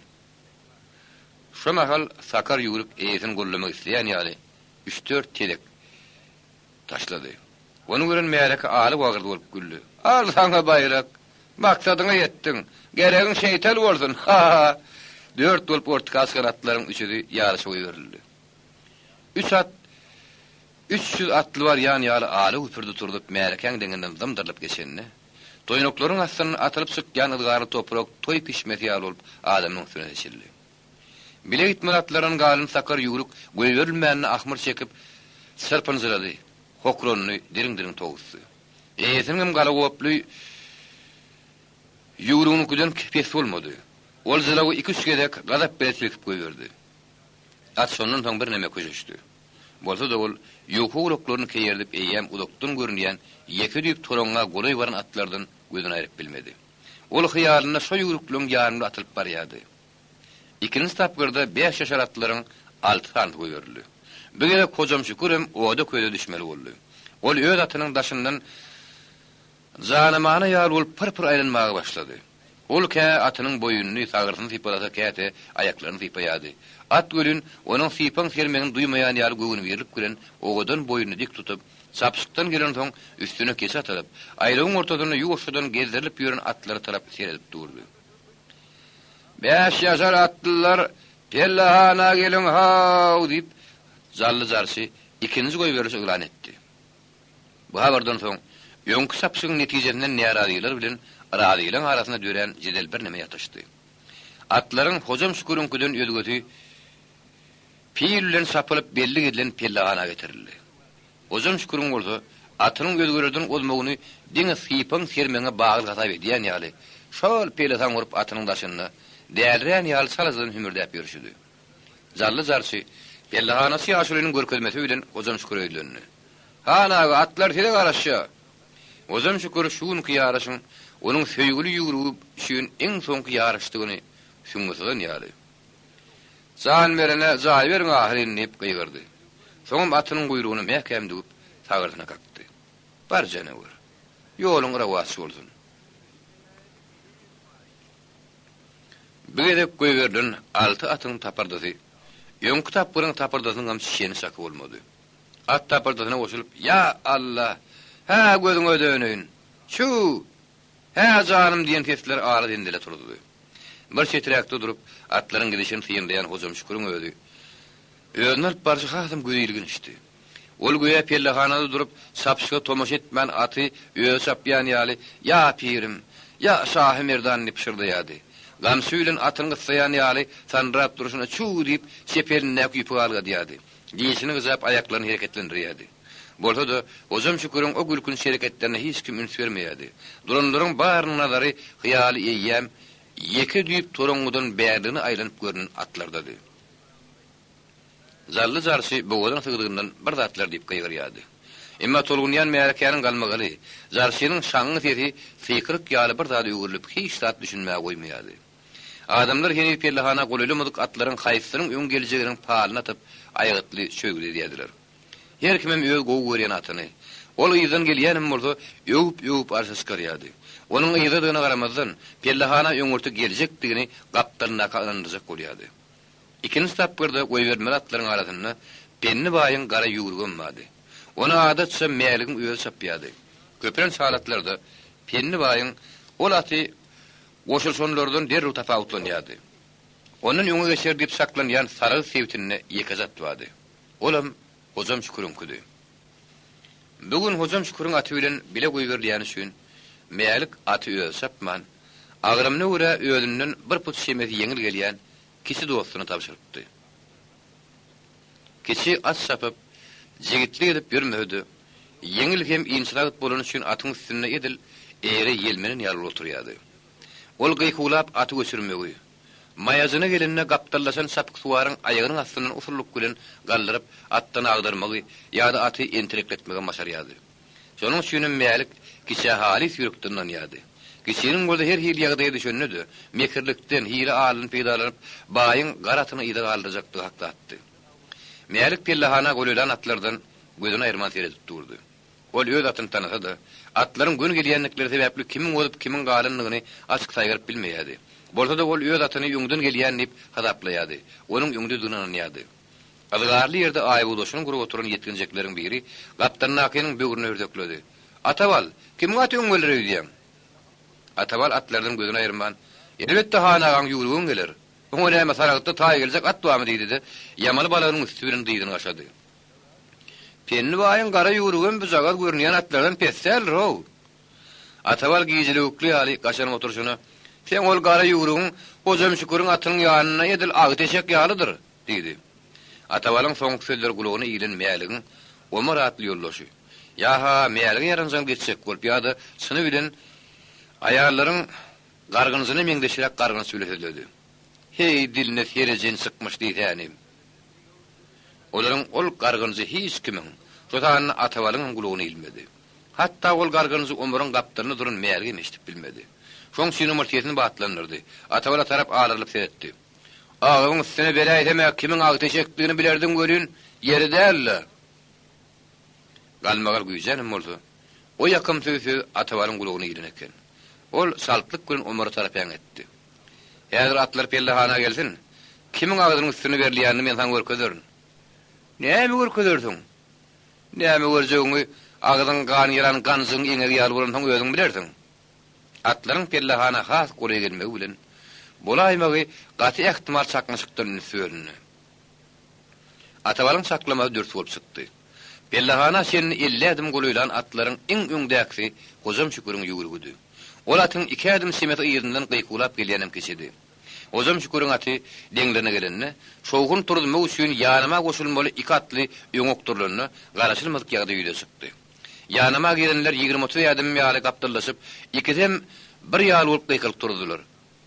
Şo mahal sakar ýüwrük eýesini gollamak isleýän ýaly üç-dört tezek taşlady. Ony gören märeke aly wagyrdy bolup güldi. Al saňa baýrak! Maksadyňa ýetdiň! Geregiň şeýtel bolsun! Ha-ha! Dört bolup ortika çykan atlaryň üçüsi ýaryşa goýberildi. Üç at 300 atly barýan ýaly aly güpürdi turzup märekäň deňinden zymdyrylyp geçende, toýnaklaryň astyndan atylyp çykýan yzgarly toprak toý pişmesi ýaly bolup adamyň üstüne seçildi. Bile gitmeli atlardan galan sakar ýüwrük goýberilmänine ahmyr çekip, çyrpynjyrady, hokrandy, diriň-diriň towusdy. Eýesiniňem galagoply ýüwrüginiňkiden pes bolmady. Ol jylawy iki-üç gezek gazap bilen silkip goýberdi. At şondan soň birneme köşeşdi. Bolsa-da ol ýuka gulaklaryny keýerdip eýýäm uzakdan görünýän ýeke düýp toraňňa golaý baran atlardan gözüni aýryp bilmedi. Ol hyýalynda şo ýüwrükligiň ýanynda atylyp barýardy. Ikinji tapgyrda bäş ýaşar atlaryň alty sanysy goýberildi. Bu gezek Hojamşükür hem oda-köze düşmeli boldy. Ol öz atynyň daşyndan janamana ýaly bolup pyr-pyr aýlanmaga başlady. Ol kä atynyň boýnuny, sagyrsyny sypalasa, käte aýaklaryny sypaýardy. At welin, onuň sypaň sermegini duýmaýan ýaly göwnübirlik bilen owadan boýnuny dik tutup, çapyşykdan gelensoň üstüne keçe atylyp, aýlawyň ortasynda ýuwaşjadan gezdirilip ýören atlara tarap seredip durdy. Bäş ýaşar atlylar, pellehana geliň-haw! diýip, Jally jarçy ikinji goýberlişi yglan etdi. Bu habardan soň, öňki çapyşygyň netijesinden närazylar bilen razylaryň arasynda dörän jedel birneme ýatyşdy. Atlaryň Hojam Şüküriňkiden özgesi pil bilen çapylyp bellik edilen pellehana getirildi. Hojam Şüküriň bolsa atynyň özgelerden ozmagyny diňe sypaň sermeňe bagly hasap edýän ýaly, şol pelesaň urup atynyň daşynda dälirän ýaly çalajadan hümürdäp ýörşüdi. Jally jarçy, pellehanaçy ýaşulynyň görkezmesi bilen Hojam Şüküre ýüzlendi. Han aga, atlar size garaşýar. Hojam Şükür şu günki ýaryşyň onuň söýgüli ýüwrügi üçin iň soňky ýaryşdygyny süňňi syzan ýaly. Jan berene jaý beriň ahyryn diýip gygyrdy. Soňam atynyň guýrugyny mäkäm düwüp, sagyrsyna kakdy. Bar janawer. Ýoluň rowaç bolsun. Bu gezek goýberilen alty atyň tapyrdysy öňki tapgyryň tapyrdysynyňam çeni-çaky bolmady. At tapyrdysyna goşulyp, Ýa, Alla! Hä, gözüňe döneýin! Çüw! Hä, janym! diýen sesler ala zenzele turuzdy. Bir çeträkde durup, atlaryň gidişini synlaýan Hojamşüküriň özi özüni alyp barşy hasam gözilginçdi. Ol göýä pellehanada durup, çapyşyga tomaşa etmän aty özi çapýan ýaly, Ýa pirim! Ýa şahy-merdan! diýip pyşyrdaýardy. Gamçy bilen atyny gyssaýan ýaly sandyrap durşuna Çüw! diýip, çep elindäki ýüpi galgadýardy. Dişini gyjap aýaklaryny hereketlendirýärdi. Bolsa-da, Hojam Şüküriň o gülkünç hereketlerine hiç kim üns bermeýärdi. Duranlaryň barynyň nazary, hyýaly eýýäm ýeke düýp toraňňydan bärligine aýlanyp görnen atlardady. Jally jarçy bogadan sygdygyndan bir zatlar diýip gygyrýardy. Emma tolgunýan märekäniň galmagaly, jarçynyň şaňňy sesi sykylyk ýaly bir zada öwrülip hiç zat düşünmäge goýmaýardy. Adamlar heniz pellehana golaýlamadyk atlaryň haýsysynyň öň geljeginiň palyny atyp, aýgytly çözgüt edýärdiler. Her kimem öz gowy görýän atyny, ol yzdan gelýänem bolsa, öwüp-öwüp arşa çykarýardy. Onuň yzdadygyna garamazdan, pellehana öňürti geljekdigini gapdalyndaka ynandyrjak bolýardy. Ikinji tapgyrda goýberilmeli atlaryň arasynda Penni baýyň gara ýüwrügem bardy. Ony adatça Mäligiň özi çapýardy. Köplenç halatlarda Penni baýyň ol aty goşulyşanlardan derrew tapawutlanýardy. Ondan öňe geçer diýip çaklanýan Saragt sebitinde ýekeje at bardy. Olam Hojam Şüküriňkidi. Bu gün Hojam Şüküriň aty bilen bile goýberilýäni üçin Mälik aty özi çapman, agramyna görä özünden bir put çemesi ýeňil gelýän kiçi dostuna tabşyrypdy. Kiçi at çapyp, jigitlik edip ýörmese-de, ýeňil hem inçe-sagyt bolany üçin atyň üstünde edil eýere ýelmenen ýaly bolup oturýardy. Ol gykuwlap aty göçürmegi, maýajyna gelende gapdallaşan çapyksuwaryň aýagynyň astyndan usullyk bilen galdyryp atdan agdarmagy ýa-da aty entirekletmegem başarýardy. Şonuň üçinem Mälik kiçä halys ýürekden ynanýardy. Kiçiniň bolsa her hili ýagdaýa düşende-de, mekirlikden, hile-aldan peýdalanyp, baýyň gara atyny yza galdyrjakdygy hakda atdy. Mälik pellehana golaýlan atlardan gözüni aýyrman seredip durdy. Ol öz atyny tanasa-da, atlaryň göni gelýändikleri sebäpli kimiň ozup, kimiň galandygyny açyk saýgaryp bilmeýärdi. Bolsa-da ol öz atyny öňden gelýän diýip hasaplaýardy, onuň öňdedigine ynanýardy. Yzgarly ýerde aýbogdaşyny gurup oturan ýetginjekleriň biri gapdalyndakynyň böwrüne hürzekledi. Atabal, kimiň aty öň geler öýdýäň? Atabal atlardan gözüni aýyrman, Elbetde han agaň ýüwrügi öň geler. Oňa näme Saragtda taý geljek at barmy diýdi-de, ýamaly balagynyň üsti bilen dyzyny gaşady. Pendi baýyň gara ýüwrügem bujagaz görünýän atlardan pes däldir-ow. Atabal gijelewükli ýaly gaşanyp oturyşyna, Seň ol gara ýüwrügiň Hojam Şüküriň atynyň ýanynda edil agty eşek ýalydyr, diýdi. Atabalyň soňky sözleri gulagyna ilen Mäligiň Omar atly ýoldaşy, ýa-ha Mälige ýaranjaň geçjek bolup ýa-da çyny bilen aýallaryň gargynjyna meňzeşräk gargynç bile sözledi. Heý, diline serejen çykmyş diýsänim. Olaryň ol gargynjy hiç kimiň, şo sanda Atabalyňam gulagyna ilmedi. Hatda ol gargynjy Omaryň gapdalynda duran Mäligem eşidip bilmedi. Şoň üçin Omar sesini batlandyrdy. Atabala tarap alarylyp seretdi. Agzyň üstüne beräýsem-ä kimiň agty eşekdigini bilerdiň welin, ýeri däl-le. Galmagal güýjänem bolsa, o ýakymsyz söz Atabalyň gulagyna ilen eken. Ol çaltlyk bilen Omara tarap äňetdi. Häzir atlar pellehana gelsin, kimiň agzynyň üstüne berilýänini men saňa görkezerin. Näme görkezersiň? Näme görjegiňi agzyň gan ýalan ganjygyň eňegi ýaly bolansoň özüň bilersiň. Atlaryň pellehana has golaý gelmegi bilen, bolaýmagy gaty ähtimal çaknyşykdan üns bölündi. Atabalyň çaklamasy dürs bolup çykdy. Pellehana çenli 50 ädim golaýlan atlaryň iň öňdäkisi Hojam Şüküriň ýüwrügidi. Ol atyň iki ädim çemesi yzyndan gykuwlap gelýänem kiçidi. Hojam Şüküriň aty deňlerine gelende, şowhun turuzmak üçin ýanyma goşulmaly iki atly öňe okdurylanda, garaşylmadyk ýagdaý ýüze çykdy. Ýanyma gelenler ýigrimi-otuz ädim ýaly gapdallaşyp, ikisem bir ýaly bolup gykylyk turuzdylar.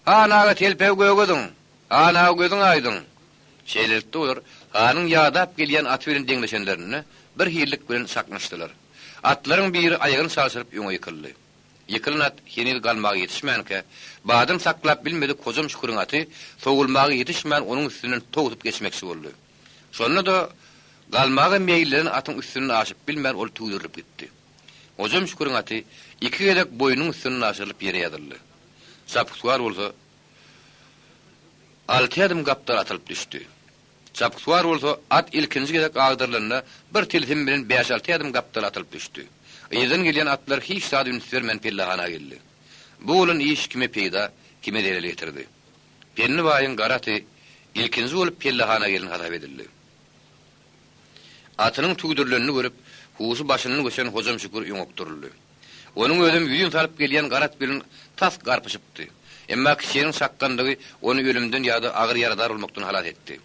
Han aga telpegi göge zyň! Han aga gözüň aýdyň! Şeýlelikde olar hanyň ýadap gelýän aty bilen deňleşenlerinde birhililik bilen çaknyşdylar. Atlaryň biri aýagyny çalşyryp öňe ýykyldy. Ýykylan at heniz galmaga ýetişmänkä, badyny saklap bilmedik Hojam Şüküriň aty sowulmaga ýetişmän onuň üstünden towsup geçmekçi boldy. Şonda-da galmaga meýillenen atyň üstünden aşyp bilmän ol tüwdürilip gitdi. Hojam Şüküriň aty iki gezek boýnunyň üstünden aşyrylyp ýere ýazyldy. Çapyksuwar bolsa alty ädim gapdala atylyp düşdi. Çapyksuwar bolsa at ilkinji gezek agdarylanda bir tilsim bilen bäş-alty ädim gapdala atylyp düşdi. Yzdan gelýän atlar hiç zada üns bermän pellehana geldi. Bu bolan iş kime peýda, kime zelel getirdi. Pendi baýyň gara aty ilkinji bolup pellehana gelen hasap edildi. Atynyň tüwdürilenini görüp, huşy başyndan göçen Hojam Şükür öňe okduryldy. Onuň özem ýüzin salyp gelýän gara at bilen tas garpyşypdy. Emma kiçiniň çakganlygy ony ölümden ýa-da agyr ýaradar bolmakdan halas etdi.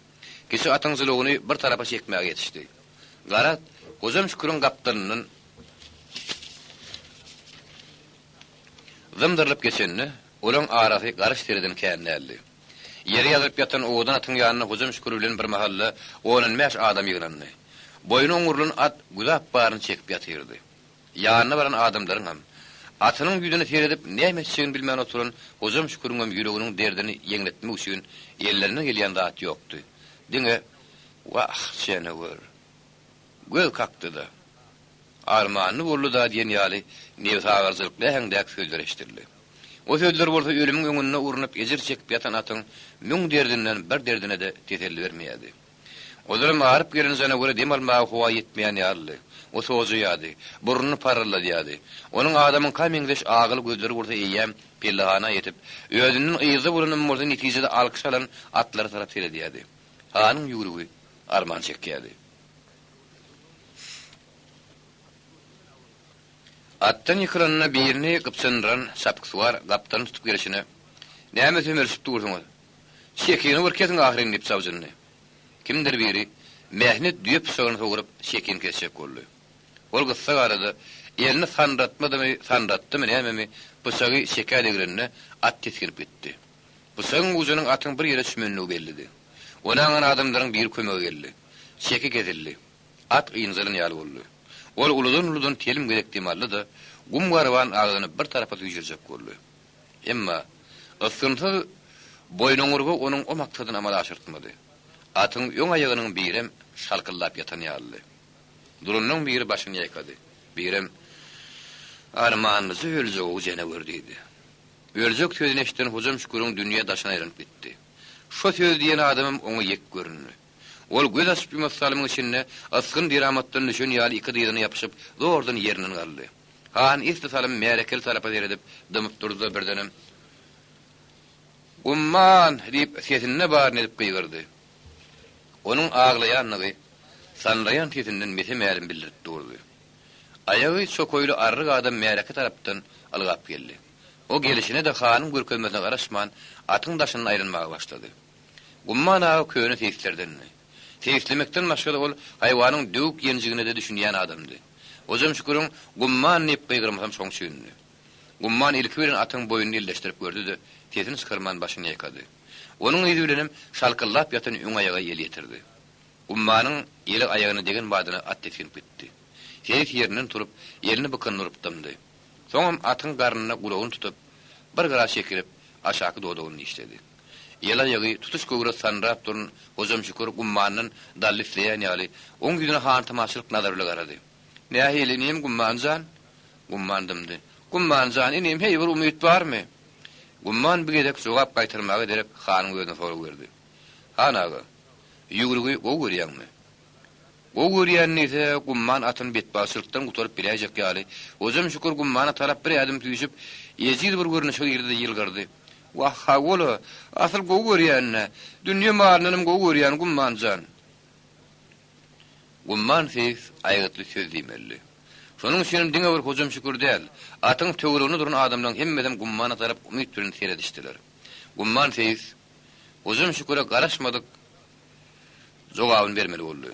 Kiçi atyň jylawyny bir tarapa çekmäge ýetişdi. Gara at Hojam Şüküriň gapdalyndan zymdyrylyp geçende, olaň arasy garyş dereden kän däldi. Ýere ýazylyp ýatan owadan atyň ýanyna Hojam Şükür bilen bir mahalla on-on bäş adam ýygnandy. Boýny oňurlan at güzap baryny çekip ýatyrdy. Ýanyna baran adamlaryňam, atynyň ýüzüne seredip näme etjegini bilmän oturan Hojam Şüküriňem ýüreginiň derdini ýeňletmek üçin ellerinden gelýän zat ýokdy. Diňe, Wah, janawer! Göz kakdy-da. Armanly boldy-da diýen ýaly nebsagyryjylykly äheňdäki sözler eşidildi. O sözler bolsa ölümiň öňünde urnup ejir çekip ýatan atyň müň derdinden bir derdine-de teselli bermeýärdi. Olaram aryp gelen janawere dem almaga howa ýetmeýän ýalydy. O sojaýardy, burnuny parrylladýardy. Onuň adamyňka meňzeş agyly gözleri bolsa eýýäm pellehana ýetip, özünden yzda bolanam bolsa netijede alkyş alan atlara tarap seredýärdi. Hanyň ýüwrügi arman çekýärdi. Atdan ýykylanda birini gypjyndyran çapyksuwar gapdalyny tutup gelşine, Näme sömelişip dursuňyz? Çekiňi bir kesiň ahyryn diýip çabjyndy. Kimdir biri mähnet düýe pyçagyny sogrup çekini kesjek boldy. Ol gyssagarada elini sandyratmadymy, sandyratdymy nämemi pyçagy çekä degrende at tisginip gitdi. Pyçagyň ujunyň atyň bir ýere çümenligi bellidi. Ony aňan adamlaryň biri kömege geldi. Çeki kesildi. At ynjalan ýaly boldy. Ol uludan-uludan telim gezek dem aldy-da, gum garban agzyny bir tarapa süýşürjek boldy. Emma ysgynsyz boýnoňurga onuň o maksadyny amala aşyrtmady. Atyň öň aýagynyň birem şalkyldap ýatan ýalydy. Duranlaň biri başyny ýaýkady. Birem, Armanlyja öljek-ow janawer diýdi. Öljek sözüni eşiden Hojam Şüküriň dünýe daşyna aýlanyp gitdi. Şo söz diýen adamam oňa ýek göründi. Ol göz açyp-ýumasy salymyň içinde ysgyn-deramatdan düşen ýaly iki dyzyna ýapyşyp, zordan ýerinden galdy. Han esli salym märekeli tarapa seredip, dymyp durdy-da, birdenem, Gumman! diýip, sesinde baryny edip gygyrdy. Onuň aglaýandygy sanraýan sesinden mese-mälim bildirip durdy. Aýagy çokaýly arryk adam märeke tarapdan ylgap geldi. O gelşine-de hanyň görkezmesine garaşman, atyň daşyndan aýlanmaga başlady. Gumman aga köne seýislerdendi. Seýislemekden başga-da ol haýwanyň döwük-ýenjigine-de düşünýän adamdy. Hojam Şüküriň Gumman diýip gygyrmasam şoň üçindi. Gumman ilki bilen atyň boýnuny elleşdirip gördi-de, sesini çykarman başyny ýaýkady. Onuň yzy bilenem şalkyldap ýatan öň aýaga el ýetirdi. Gummanyň eli aýagyna degen badyna at tisginip gitdi. Seýis ýerinden turup, elini bykynyna urup dymdy. Soňam atyň garnyna gulagyny tutup, bir gyra çekilip, aşaky dodagyny dişledi. El-aýagy tutuş göwre sanrap duran Hojamşükür Gummandan dally isleýän ýaly, oň ýüzüne hantamaçylyk nazary bile garady. Nähili, inim, Gumman jan? Gumman dymdy. Gumman jan, inim, heý, bir umyt barmy? Gumman bu gezek jogap gaýtarmaga derek hanyň özüne sorag berdi. Han aga, ýüwrügi gowy görýäňmi? Gowy görýän diýse, Gumman atyny betbagtçylykdan gutaryp biläýjek ýaly, Hojam Şükür Gummana tarap bir ädim süýşüp, ejiz bir görnüşe girdi-de ýylgyrdy. Wah, hawa-la, asyl gowy görýän-dä. Dünýe malyndanam gowy görýän, Gumman jan. Gumman seýis aýgytly söz diýmelidi. Şonuň üçinem diňe bir Hojam Şükür däl, atyň töwereginde duran adamlaryň hemmesem Gummana tarap umyt bilen seredişdiler. Gumman seýis Hojam Şüküre garaşmadyk jogabyny bermeli boldy.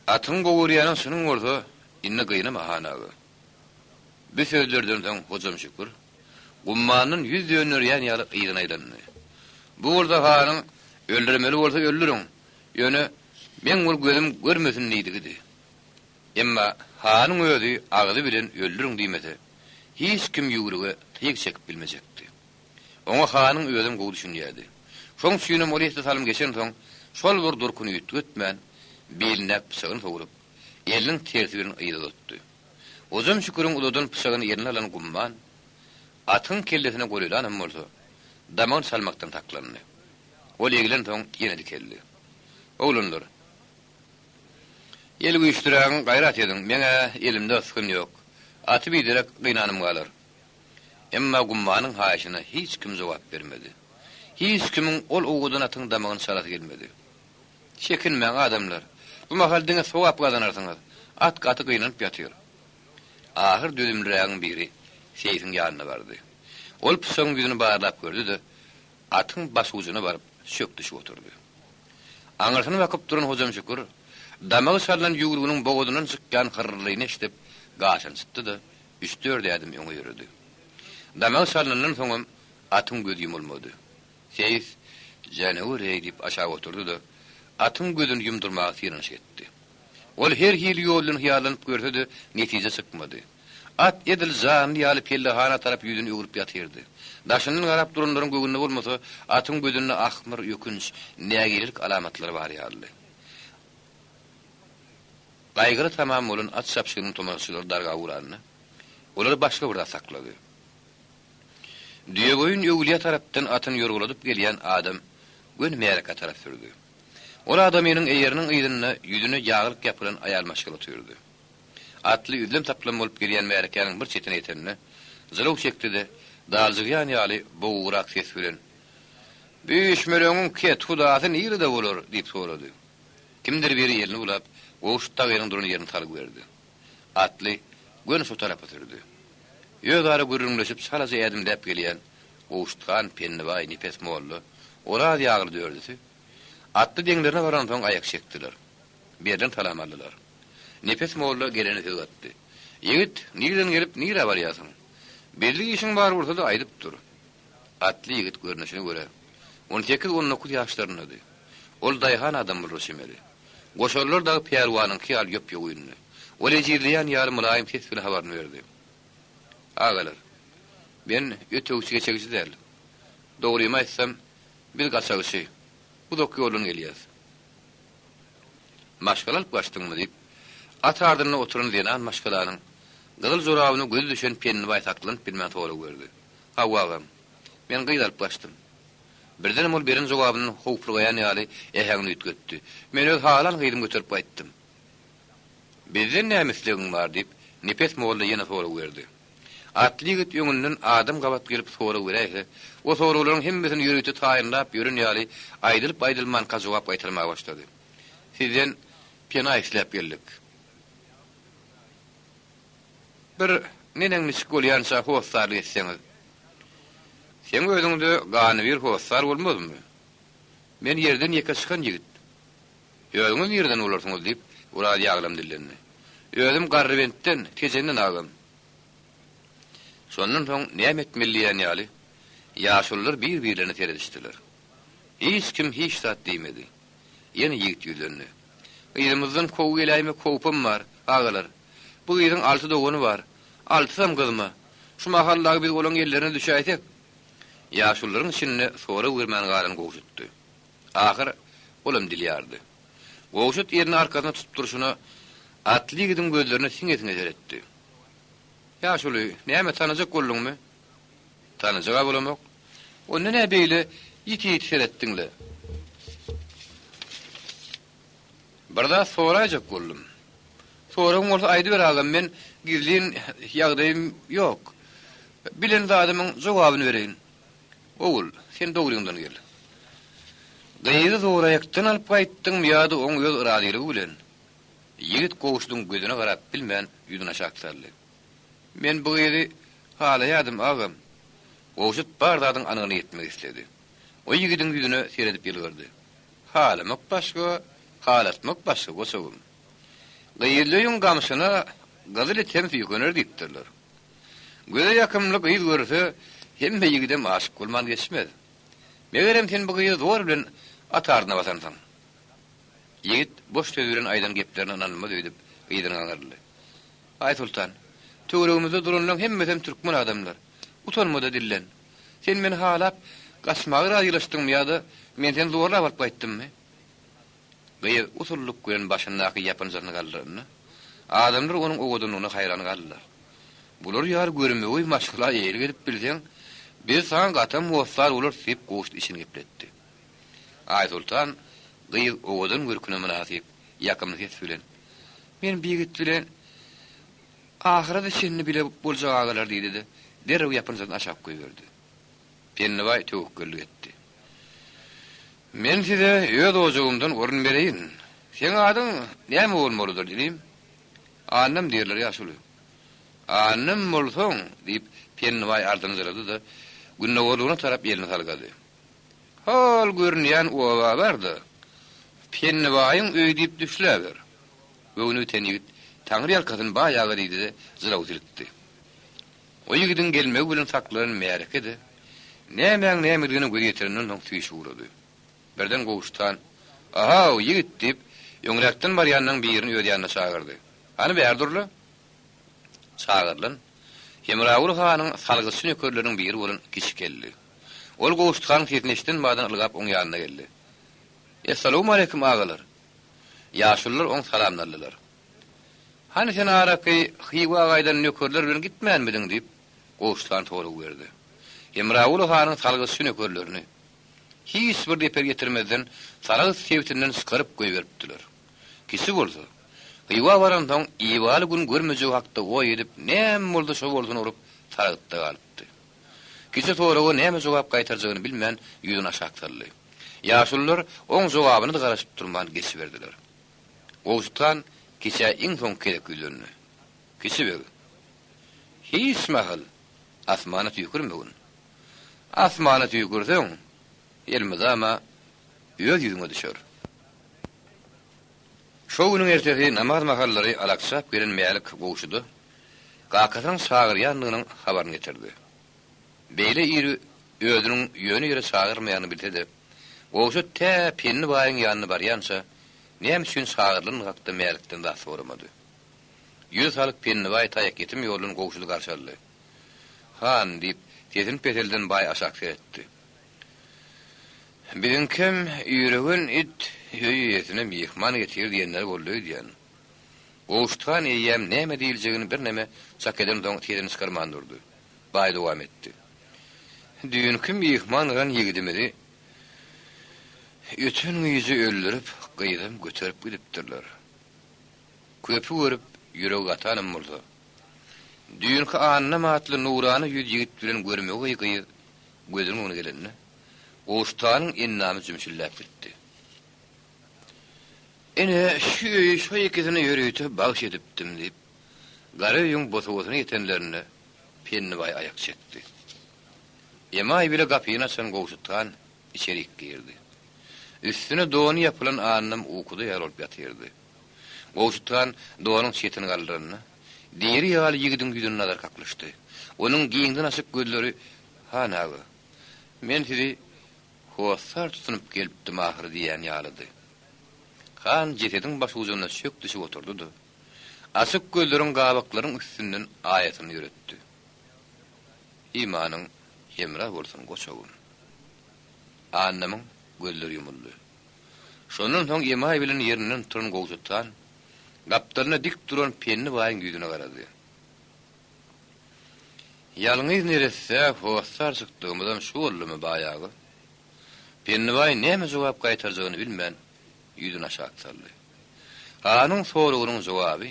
Atyňy gowy görýäniň çynyň bolsa, indi gynama, han aga. Bu sözlerden soň Hojam Şükür Gummandan ýüz dönderýän ýaly yzyna aýlandy. Bu bolsa hanyň Öldürmeli bolsa öldüriň, ýöne meň bir gözüm görmesin diýdigidi. Emma hanyň özi agzy bilen öldüriň diýmese, hiç kim ýüwrüge tyg çekip bilmejekdi. Oňa hanyň özem gowy düşünýärdi. Şoň üçinem ol esli salym geçensoň, şol bir durkuny üýtgetmän, bilindäki pyçagyny sowrup, eliniň tersi bilen yza uzatdy. Hojam Şüküriň uzadan pyçagyny eline alan Gumman, atyň kellesine golaýlanam bolsa, damagyny çalmakdan saklandy. Ol egilensoň ýene dikeldi. Oglanlar, el güýçlürägiň gaýrat ediň, meň-ä elimde ysgyn ýok. Aty biderek gynanym galar. Emma Gummanyň haýyşyna hiç kim jogap bermedi. Hiç kimiň ol owadan atyň damagyny çalasy gelmedi. Çekinmäň, adamlar! Bu mahal diňe sogap gazanarsyňyz. At gaty gynanyp ýatyr. Ahyr dözümlirägiň biri seýsiň ýanyna bardy. Ol pyçagyň ýüzüni barlap gördi-de, atyň başujuna baryp, çök düşüp oturdy. Aňyrsyna bakyp duran Hojamşükür, damagy çalnan ýüwrüginiň bogazyndan çykýan hyrrylyny eşidip, gaşyny çytdy-da, üç-dört ädim öňe ýöredi. Damagy çalnandan soňam atyň gözi ýumulmady. Seýis, Janawer-eý diýip aşak oturdy-da, atyň gözüni ýumdurmaga synanyşyk etdi. Ol her hili ýol bilen hyýallanyp görse-de, netije çykmady. At edil janly ýaly pellehana tarap ýüzüni öwrüp ýatyrdy. Daşyndan garap duranlaryň göwnüne bolmasa, atyň gözünde ahmyr, ökünç, nägilelik alamatlary bar ýalydy. Gaýgyly tamam bolan at çapyşygynyň tomaşaçylary dargap ugranda, olary başga bir zat saklady. Düýeboýun öwülýä tarapdan atyny ýorgaladyp gelýän adam göni märekä tarap sürdi. Ol adamynyň eýeriniň yzynda ýüzüne ýaglyk ýapylan aýal maşgala otyrdy. Atly üzlem-saplam bolup gelýän märekäniň bir çetine ýetende, jylaw çekdi-de, daljygýan ýaly bogugrak ses bilen, Bi şmeleňiň kethudasy nirede bolar? diýip sorady. Kimdir biri elini bulap, Gowşut dagynyň duran ýerini salgy berdi. Atly göni şo tarapa sürdi. Özara gürrüňleşip çalaja ädimläp gelýän Gowşut han, Pennibaý, Nepes molla, Oraz ýagly dördüsi atly deňlerine baransoň aýak çekdiler. Berlen salam aldylar. Nepes molla gelene söz gatdy. Ýigit, nireden gelip, nirä barýarsyň? Belli işiň bar bolsa-da aýdyp dur. Atly ýigit görnüşine görä, on sekiz-on dokuz ýaşlaryndady. Ol daýhan adam bolara çemeli. Goşarlar dagy pälwanyňky ýaly ýop-ýogyndy. Ol ejizleýän ýaly mylaýym ses bilen habaryny berdi. Agalar! Men ötegçi-geçegçi däl. Dogrymy aýtsam, biz gaçakçy. Uzak ýoldan gelýäs. Maşgala alyp gaçdyňmy? diýip, at ardynda oturan zenan maşgalanyň gyzyl jorabyna gözi düşen Pennibaý saklanyp bilmän sorag berdi. Hawa, agam. Men gyz alyp gaçdym. Birdenem ol beren jogabyndan howpurgaýan ýaly äheňini üýtgetdi. Men öz halan gyzymy göterip gaýtdym. Bizden näme islegiň bar? diýip, Nepes molla ýene sorag berdi. Atly ýigit öňünden adam gabat gelip sorag beräýse, o soraglaryň hemmesini ýörite taýynlap ýören ýaly aýdylyp-aýdylmanka jogap gaýtarmaga başlady. Sizden pena isläp geldik. Bir neneň-niçik bolýança hossarlyk etseňiz. Seň özüňde ganybir hossar bolmazmy? Men ýerden ýeke çykan ýigit. Özüňiz nireden bolarsyňyz? diýip, Oraz ýaglam dillendi. Özüm Garrybentden, Tejenden agam. Şondan soň näme etmeli diýýän ýaly, ýaşulular bir-birlerine seredişdiler. Hiç kim hiç zat diýmedi. Ýene ýigit ýüzlendi. Yzymyzdan kowgy geläýmek howpam bar, agalar. Bu gyzyň alty dogany bar. Altysam gyzma. Şu mahal dagy biz olaň ellerine düşäýsek? Ýaşulularyň içinde sorag bermän galan Gowşutdy. Ahyr, olam dil ýardy. Gowşut elini arkasyna tutup durşuna, atly ýigidiň gözlerine siňe-siňe seretdi. Ýaşuly, näme, tanajak bolduňmy? Tanajag-a bolamok. Onda nä beýle ýiti-ýiti seretdiň-le? Bir zat soraýjak boldum. Soragyň bolsa aýdyber agam, men gizlin ýagdaýym ýok. Bilen zadymyň jogabyny bereýin. Ogul, sen dogryňdan gel. Gyzy zoraýakdan alyp gaýtdyňmy ýa-da oň öz yrazylygy bilen? Ýigit Gowşudyň gözüne garap bilmän ýüzüni aşak saldy. Men bu gyzy halaýadym, agam. Gowşut bar zadyň anygyna ýetmek isledi. O ýigidiň ýüzüne seredip ýylgyrdy. Halamak başga, halatmak başga, goçagym. Gyzly öýüň gamşyna gyzyl item süýkener diýipdirler. Göze ýakymly gyz görse, hemme ýigidem aşyk bolman geçmez. Megerem sen bu gyzy zor bilen at ardyna basansyň. Ýigit boş söz bilen aýdan geplerine ynanmaz öýdüp, yzyna gaňryldy. Aýsoltan, töweregimizde duranlaň hemmesem türkmen adamlar. Utanma-da dillen. Sen meni halap, gaçmaga razylaşdyňmy ýa-da men seni zorlap alyp gaýtdymmy? Gyz usullyk bilen başyndaky ýapynjasyny galdyranda, adamlar onuň owadanlygyna haýran galdylar. Bular ýaly görmegeý maşgala eýelik edip bilseň, biz saňa gatam hossar bolarys diýip Gowşut içini gepletdi. Aýsoltan gyz owadan görküne mynasyp, ýakymly ses bilen, Men bi ýigit bilen ahyrada çenli bile boljak agalar diýdi-de, derrew ýapynjasyny aşak goýberdi. Pennibaý töwekgellik etdi. Men size öz ojagymdan orun bereýin. Seň adyň näme bolmalydyr, inim? Annam diýerler, ýaşuly. Annam bolsaň, diýip, Pennibaý ardynjyrady-da, gündogarlygyna tarap elini salgady. Hol görünýän oba bar-da, Pennibaýyň öýi diýip düşläber. Göwni biten ýigit, Taňry ýalkasyn, baý aga diýdi-de, jylawy silkdi. O ýigidiň gelmegi bilen saklanan märeke-de, nämäň nämedigine göz ýetirenden soň süýşüp ugrady. Birden Gowşut han, A-haw, ýigit! diýip, öňräkden barýanlaryň birini öz ýanyna çagyrdy. Hany bäri dur-la! Çagyrylan, Hemraguly hanyň salgytçy nökerleriniň biri bolan Kiçi Keldi. Ol Gowşut hanyň sesini eşiden badyna ylgap oň ýanyna geldi. Essalawmaleýkim, agalar! Ýaşulular oň salamyny aldylar. Hany sen araky Hywa gaýdan nökerler bilen gitmänmidiň? diýip, Gowşut han sorag berdi. Hemraguly hanyň salgytçy nökerlerini, hiç bir zeper ýetirmezden Saragt sebitinden çykaryp goýberipdiler. Kiçi bolsa, Hywa baransoň ibaly gün görmejegi hakda oý edip, näme bolsa şo bolsun urup, Saragtda galypdy. Kiçi soraga näme jogap gaýtarjagyny bilmän, ýüzüni aşak saldy. Ýaşulular oň jogabyna-da garaşyp durman geçiberdiler. Gowşut han Kiçä iň soňky gezek ýüzlendi. Kiçi beg, hiç mahal asmana tüýkürmegin. Asmana tüýkürseň, elmydama öz ýüzüňe düşer. Şo günüň ertesi namaz mahallary alakjap gelen Mälik Gowşuda kakasynyň çagyrýandygynyň habaryny getirdi. Beýle ir özüniň ýöne ýere çagyrmaýanyny bilse-de, Gowşut tä Penni baýyň ýanyna barýança, näme üçin çagyrylandygy hakda Mälikden zat soramady. Ýüz salyp Penni baý taýak ýetim ýoldan Gowşudy garşy aldy. Han, diýip, Sesini peselden baý aşak seretdi. Biziňkem ýüregen it öý eýesine myhman getir diýenleri boldy öýdýän. Gowşut han eýýäm näme diýiljegini birneme çak edensoň sesini çykarman durdy. Baý dowam etdi. Düýnki myhman gyran ýigidimizi öten gije öldürip, gyzam göterip gidipdirler. Köpi görüp, ýüregi gatanam bolsa, düýnki Annam atly nurana ýüz ýigit bilen görmegeý gyz gözüniň öňüne gelende, Gowşut hanyň endamy jümşüldäp gitdi. Ine, şu öýi şo ikisine ýörite bagş edipdim, diýip, gara öýüň bosagasyna ýetenlerinde Pennibaý aýak çekdi. Emaý bile gapyny açan Gowşut han içerik girdi. Üstüne dony ýapylan Annam ukuda ýaly bolup ýatyrdy. Gowşut han donuň çetini galdyranda, diri ýaly ýigidiň ýüzüne nazar kaklyşdy. Onuň giňden açyk gözleri, Han aga, men sizi hossar tutunyp gelipdim ahyry diýýän ýalydy. Han jesediň başujunda çök düşüp oturdy-da, açyk gözleriň gabaklaryň üstünden aýasyny ýöretdi. Imanyň hemra bolsun, goçagym. Annamyň gözleri ýumuldy. Şondan soň emaý bilen ýerinden turan Gowşut han, gapdalynda dik duran Penni baýyň ýüzüne garady. Ýalňyz neressä hossar çykdygymyzam şu boldumy, baý aga? Penni baý näme jogap gaýtarjagyny bilmän, ýüzüni aşak saldy. Hanyň soragynyň jogaby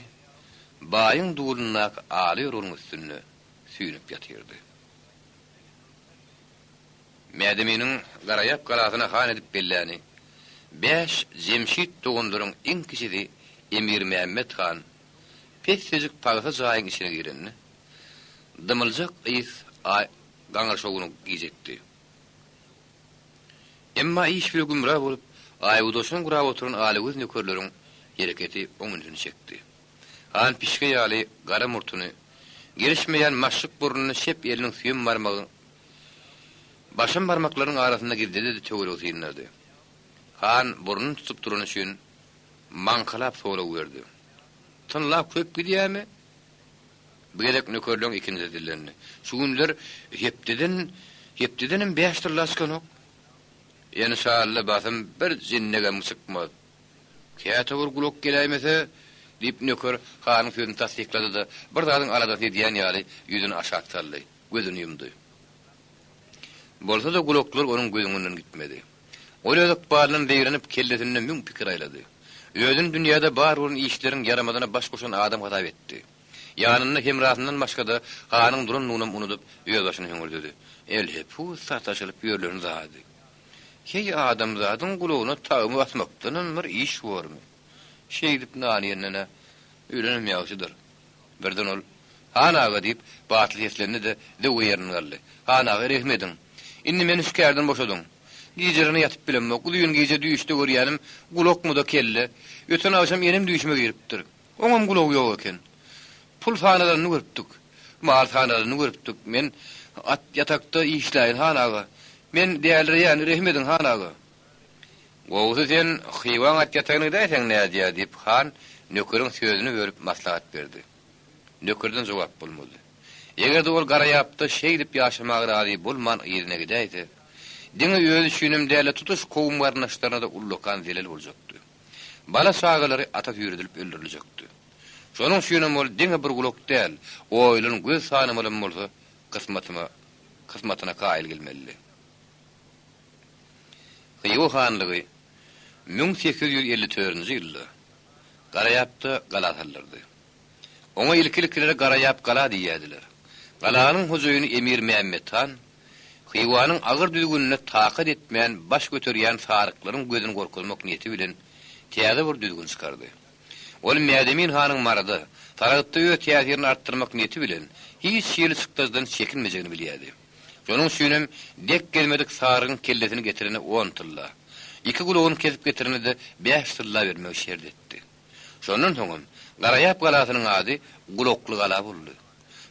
baýyň dulundaky ala ýorganyň üstünde süýnüp ýatyrdy. Mädeminiň Garaýap galasyna han edip belläni bäş Jemşit doganlaryň iň kiçisi Emir Mämmet han pessejik pagsa jaýyň içine girende, dymyljak ys aý gaňyrşawyny gijekdi. Emma iş bile gümra bolup, aýgudaşyny gurap oturan alagöz nökerleriň hereketi oň ünsüni çekdi. Han pişge ýaly gara murtuny, gelişmeýän maşşyk burnuny çep eliniň süýem barmagy başam barmaklarynyň arasynda gizledi-de töweregi synlady. Han burnuny tutup durany üçin maňkalap sorag berdi. Synlap köp gidýämi? Bu gezek nökerleň ikinjisi dillendi. Şu günler hepdeden, hepdedenem bäş tylla çykanok. Enşalla basym bir jinnegem çykmaz. Käte bir gulak geläýmese, diýip, nöker hanyň sözüni tassyklady-da, bir zadyň aladasyny edýän ýaly ýüzüni aşak saldy, gözüni ýumdy. Bolsa-da gulaklar onuň gözüňinden gitmedi. Ol öz ykbalyndan zeýrenip, kellesinde müň pikir aýlady. Özüni dünýäde bar bolan işleriň ýaramazyna baş goşan adam hasap etdi. Ýanynda hemrasyndan başga-da hanyň durandygynam unudyp, özbaşyna höňürdedi. Elhepus sataşylyp ýörlen zady. Heý, adamzadyň gulagyna tagma basmakdanam bir iş bormy? Şeýdip nan iýenden-ä ölenem ýagşydyr. Birden ol, Han aga! diýip, batly seslendi-de, zöwwe ýerinden galdy. Han aga, rehim ediň. Indi meni şu kärden boşadyň. Gijelerine ýatyp bilemok. Uzyn gije düýşde görýänim gulakmy-da kelle. Öten agşam enem düýşüme giripdir. Oňam gulagy ýok eken. Pul sanalanyny görüpdik. Mal sanalanyny görüpdik. Men at ýatakda işläýin, han aga. Men dälireýän, rehim ediň, han aga. Gowusy sen Hywaň at ýatagyna gidäýseň nädýä, diýip, han nökeriň sözüni bölüp maslahat berdi. Nökerden jogap bolmady. Eger-de ol Garaýapda şeýdip ýaşamaga razy bolman yzyna gidäýse, diňe özi üçinem däl-de tutuş kowum-garyndaşlaryna-da ullakan zelel boljakdy. Bala-çagalary ata süýredilip öldüriljekdi. Şonuň üçinem ol diňe bir gulak däl, oýulan göz sanamalam bolsa kysmatyma kysmatyna kaýyl gelmelidi. Hywa hanlygy 1854-nji ýylda Garaýapda gala saldyrdy. Oňa ilki-ilkiler Garaýap gala diýýärdiler. Galanyň hojaýyny emir Mämmet han Hywanyň agyr düzgünine takat etmän baş göterýän saryklaryň gözüni gorkuzmak niýeti bilen täze bir düzgün çykardy. Ol Mädemin hanyň Maryda, Saragtda öz täsirini artdyrmak niýeti bilen hiç hili çykdajydan çekinmejegini bilýärdi. Şonuň üçinem dek gezmedik sarygyň kellesini getirene on tylla, iki gulagyny kesip getirene-de bäş tylla bermegi şert etdi. Şondan soňam Garaýap galasynyň ady Gulakly gala boldy.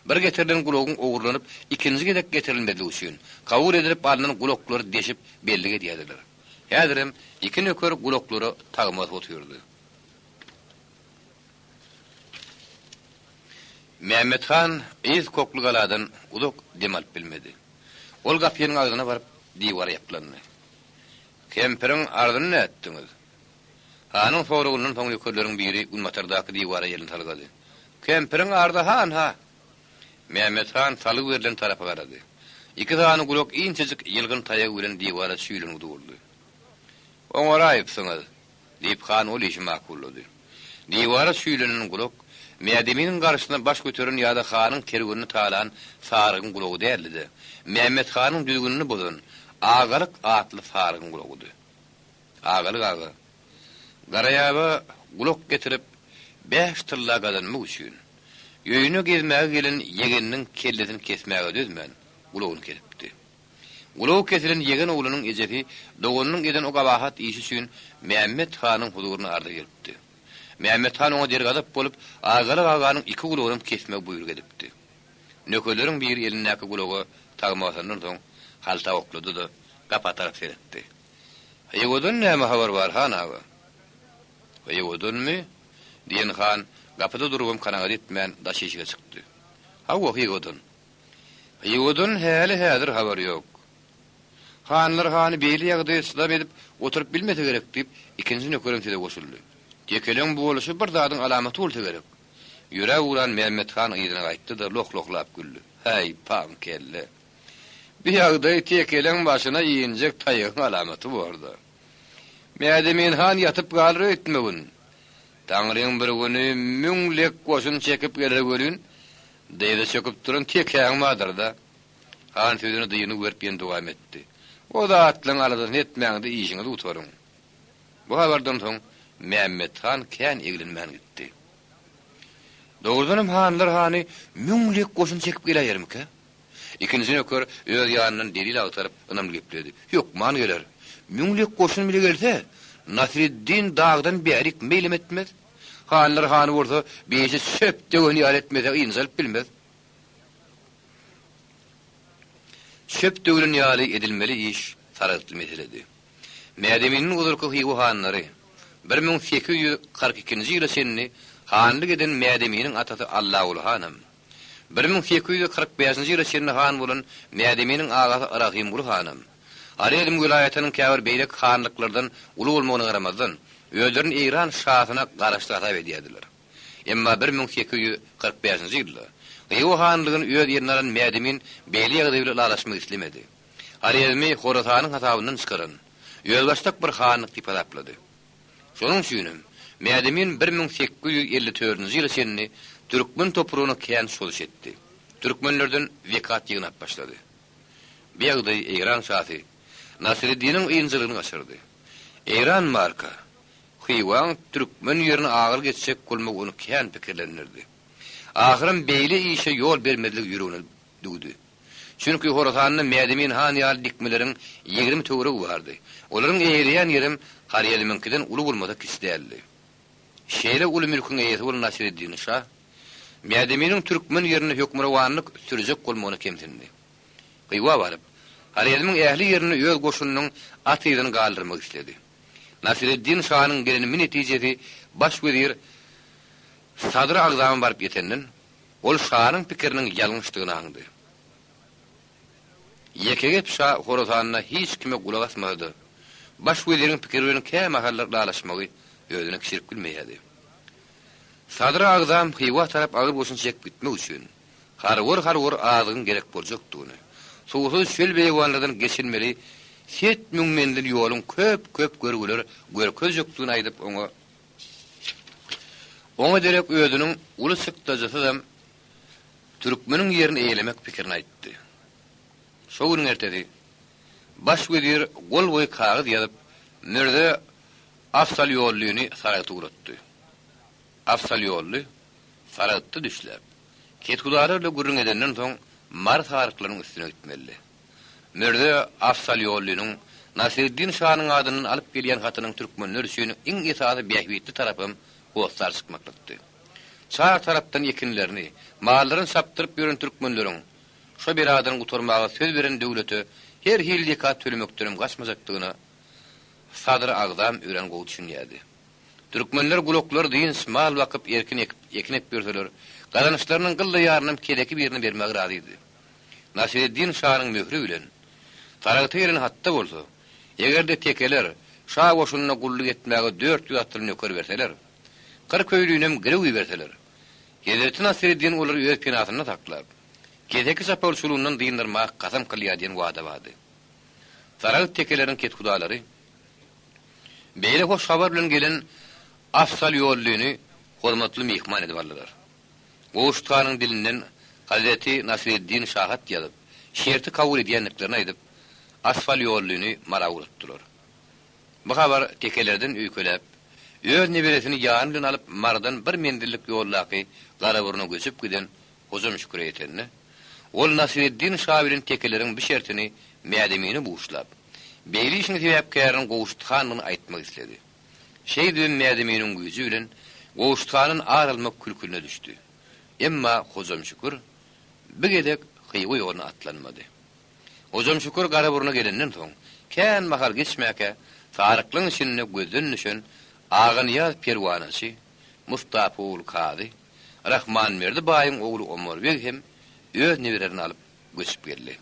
Bir getirilen gulagyň ogurlanyp, ikinji gezek getirilmezligi üçin, kabul edilip alnan gulaklary deşip bellik edýärdiler. Häzirem iki nöker gulaklara tagma basyp otyrdy. Mämmet han yz kokly galadan uzak dem alyp bilmedi. Ol gapynyň agzyna baryp, diwara ýaplandy. Kempiriň arzyny nätdiňiz? Hanyň soragyndan soň nökerleriň biri günbatardaky diwara elini salgady. Kempiriň arzy han-ha! Mämmet han salgy berlen tarapa garady. Iki sany gulak inçejik ýylgyn taýagy bilen diwara çüýlengi durdy. Oňaraýypsyňyz! Diýip, han ol işi makullady. Diwara çüýlenen gulak, Mädeminiň garşysyna baş göteren ýa-da hanyň kerwenini talan sarygyň gulagy däldi-de, Mämmet hanyň düzgünini bozan Agalyk atly sarygyň gulagydy. Agalyk aga, Garaýaba gulak getirip, bäş tylla gazanmak üçin, öýüne gezmäge gelen ýegeniniň kellesini kesmäge dözmän, gulagyny kesipdi. Gulagy kesilen ýegen oglunyň ejesi doganynyň eden o gabahat işi üçin Mämmet hanyň huzuryna arza gelipdi. Mämmet han oňa dergazap bolup, Agalyk aganyň iki gulagynam kesmegi buýruk edipdi. Nökerleriň biri elindäki gulaga tagma basandan soň, halta oklady-da, gapa tarap seretdi. Hywadan näme habar bar, han aga? Hywadanmy? diýen han gapyda durubam kanagat etmän daş işige çykdy. Hawa, Hywadan. Hywadan häli-häzir habar ýok. Hanlar hany beýle ýagdaýa çydam edip oturyp bilmese gerek, diýip, ikinji nökerem söze goşuldy. Tekeleň bu boluşy bir zadyň alamaty bolsa gerek. Ýöräp ugran Mämmet han yzyna gaýtdy-da, loh-lohlap güldi. Häý, paň kelle! Bu ýagdaý tekeleň başyna injek taýagyň alamaty bor-da. Mädemin han ýatyp galar öýtmegin. Taňryň bir güni müň lek goşun çekip geler welin, Dyza çöküp duran tekäň bardyr-da. Han sözüni dyny berip ýene dowam etdi. O zatlaryň aladasyny etmäň-de işiňizi gutaryň. Bu habardan soň Mämmet han kän eglenmän gitdi. Dogrudanam hanlar hany müň lek goşun çekip geläýermikä? Ikinji nöker öz ýanyndan delil agtaryp ynamly gepledi. Hökman geler. Müň lek goşun bile gelse, Nasreddin dagdan bärik meýlem etmez. Hanlar hany bolsa, beýle çöp döwen ýaly etmese ynjalyp bilmez. Çöp döwlen ýaly edilmeli iş sargytly meseledi. Mädeminiň ozalky Hywa hanlary, 1842-nji ýyla çenli hanlyk eden Mädeminiň atasy Allaguly hanam, 1845-nji ýyla çenli han bolan Mädeminiň agasy Rahymguly hanam, Horezm welaýatynyň käbir beýleki hanlyklardan uly bolmagyna garamazdan, özlerini Eýran şasyna garaşly hasap edýärdiler. Emma 1845-nji ýylda Hywa hanlygyny öz eline alan Mädemin beýle ýagdaý bilen ylalaşmak islemedi. Horezmi Horasanyň hasabyndan çykaran, özbaşdak bir hanlyk diýip hasaplady. Şonuň üçinem, Mädemin 1854-nji ýyla çenli türkmen topragyna kän çozuş etdi. Türkmenlerden zekat ýygnap başlady. Bu ýagdaý Eýran şasy Nasreddiniň ynjalygyny gaçyrdy. Eýran marka, Hywaň türkmen ýerine agyr geçjek bolmagy ony kän pikirlendirdi. Ahyram beýle işe ýol bermezligi ýüregine düwdi. Çünki Horasanda Mädemin han ýaly dikmeleriň 20 töweregi bardy. Olaryň eýeleýän ýerem Horezmiňkiden uly bolmasa kiçi däldi. Şeýle uly mülküň eýesi bolan Nasreddin şa Mädeminiň türkmen ýerinde hökmürowanlyk sürjek bolmagyna kemsindi. Hywa baryp, Horezmiň ähli ýerinde öz goşunynyň at yzyny galdyrmak isledi. Nasreddin şanyň gelenimi netijesi baş wezir Sadry Agzama baryp ýetenden, ol şanyň pikiriniň ýalňyşdygyny aňdy. Ýekegep şa Horasanda hiç kime gulak asmasa-da, baş weziriň pikiri bilen kämahallar ylalaşmagy özüne kiçilik bilmeýärdi. Sadry Agzam Hywa tarap agyr goşun çekip gitmek üçin, harwar-harwar azygyň gerek boljakdygyny, suwsuz çöl-beýewanlardan geçilmeli set müň menzil ýoluň köp-köp görgüler görkezjekdigini aýdyp oňa oňa derek özüniň uly çykdajysyzam türkmeniň ýerini eýelemek pikirini aýtdy. Şo günüň ertesi baş wezir gol boýy kagyz ýazyp, Mürze Afsalýollyny Saragta ugratdy. Afsalýolly Saragtda düşläp, kethudalar bilen gürrüň edenden soň Mary saryklarynyň üstüne gitmelidi. Mürze Afsalýollynyň Nasreddin şanyň adyndan alyp gelýän hatynyň türkmenler üçin iň esasy bähbitli tarapam hossar çykmaklykdy. Çar tarapdan ekinlerini, mallaryny çapdyryp ýören türkmenleriň şo beladan gutarmaga söz beren döwlete her hili zekat tölemekdenem gaçmajakdygyna Sadr Agzam örän gowy düşünýärdi. Türkmenler gulaklar dynç, mal bakyp, erkin ekip, ekin ekip ýörseler, gazançlarynyň gylla ýarynam keleki birine bermäge razydy. Nasyreddin şanyň möhri bilen Saragta gelen hatda bolsa, eger-de tekeler şa goşunyna gulluk etmäge 400 atly nöker berseler, 40 öýlünem girew iberseler, Hezreti Nasyreddin olary öz penasynda saklap, keseki çapawulçylygyndan dyndyrmaga kasam kylýar diýen wada bardy. Saragt tekeleriň kethudalary beýle hoş habar bilen gelen Afsal Ýollyny hormatly myhman edip aldylar. Gowşut hanyň dilinden Hazreti Nasyreddin şa hat ýazyp, şerti kabul edýändiklerini aýdyp, Asfal Ýollyny Mara ugratdylar. Bu habar tekelerden öýkeläp, öz neberesini ýany bilen alyp Marydan bir menzillik ýoldaky Garaburuna göçüp giden Hojam Şüküre ýetende, ol Nasyreddin şa bilen tekeleriň bu şertini Mädemine buşlap, beýle işiň sebäpkäriniň Gowşut handygyny aýtmak isledi. Şeýdibem Mädeminiň güýji bilen Gowşut handan ar almak kül-külüne düşdi. Emma Hojam Şükür bu gezek Hywa ýoluna atlanmady. Hojam Şükür Garaburuna gelenden soň, kän mahal geçmäkä, saryklyň içinde gözden düşen Aganyýaz perwanaçy, Mustapha ogly kazy, Rahmanberdi baýyň ogly Omar beg hem öz neberelerini alyp göçüp geldi.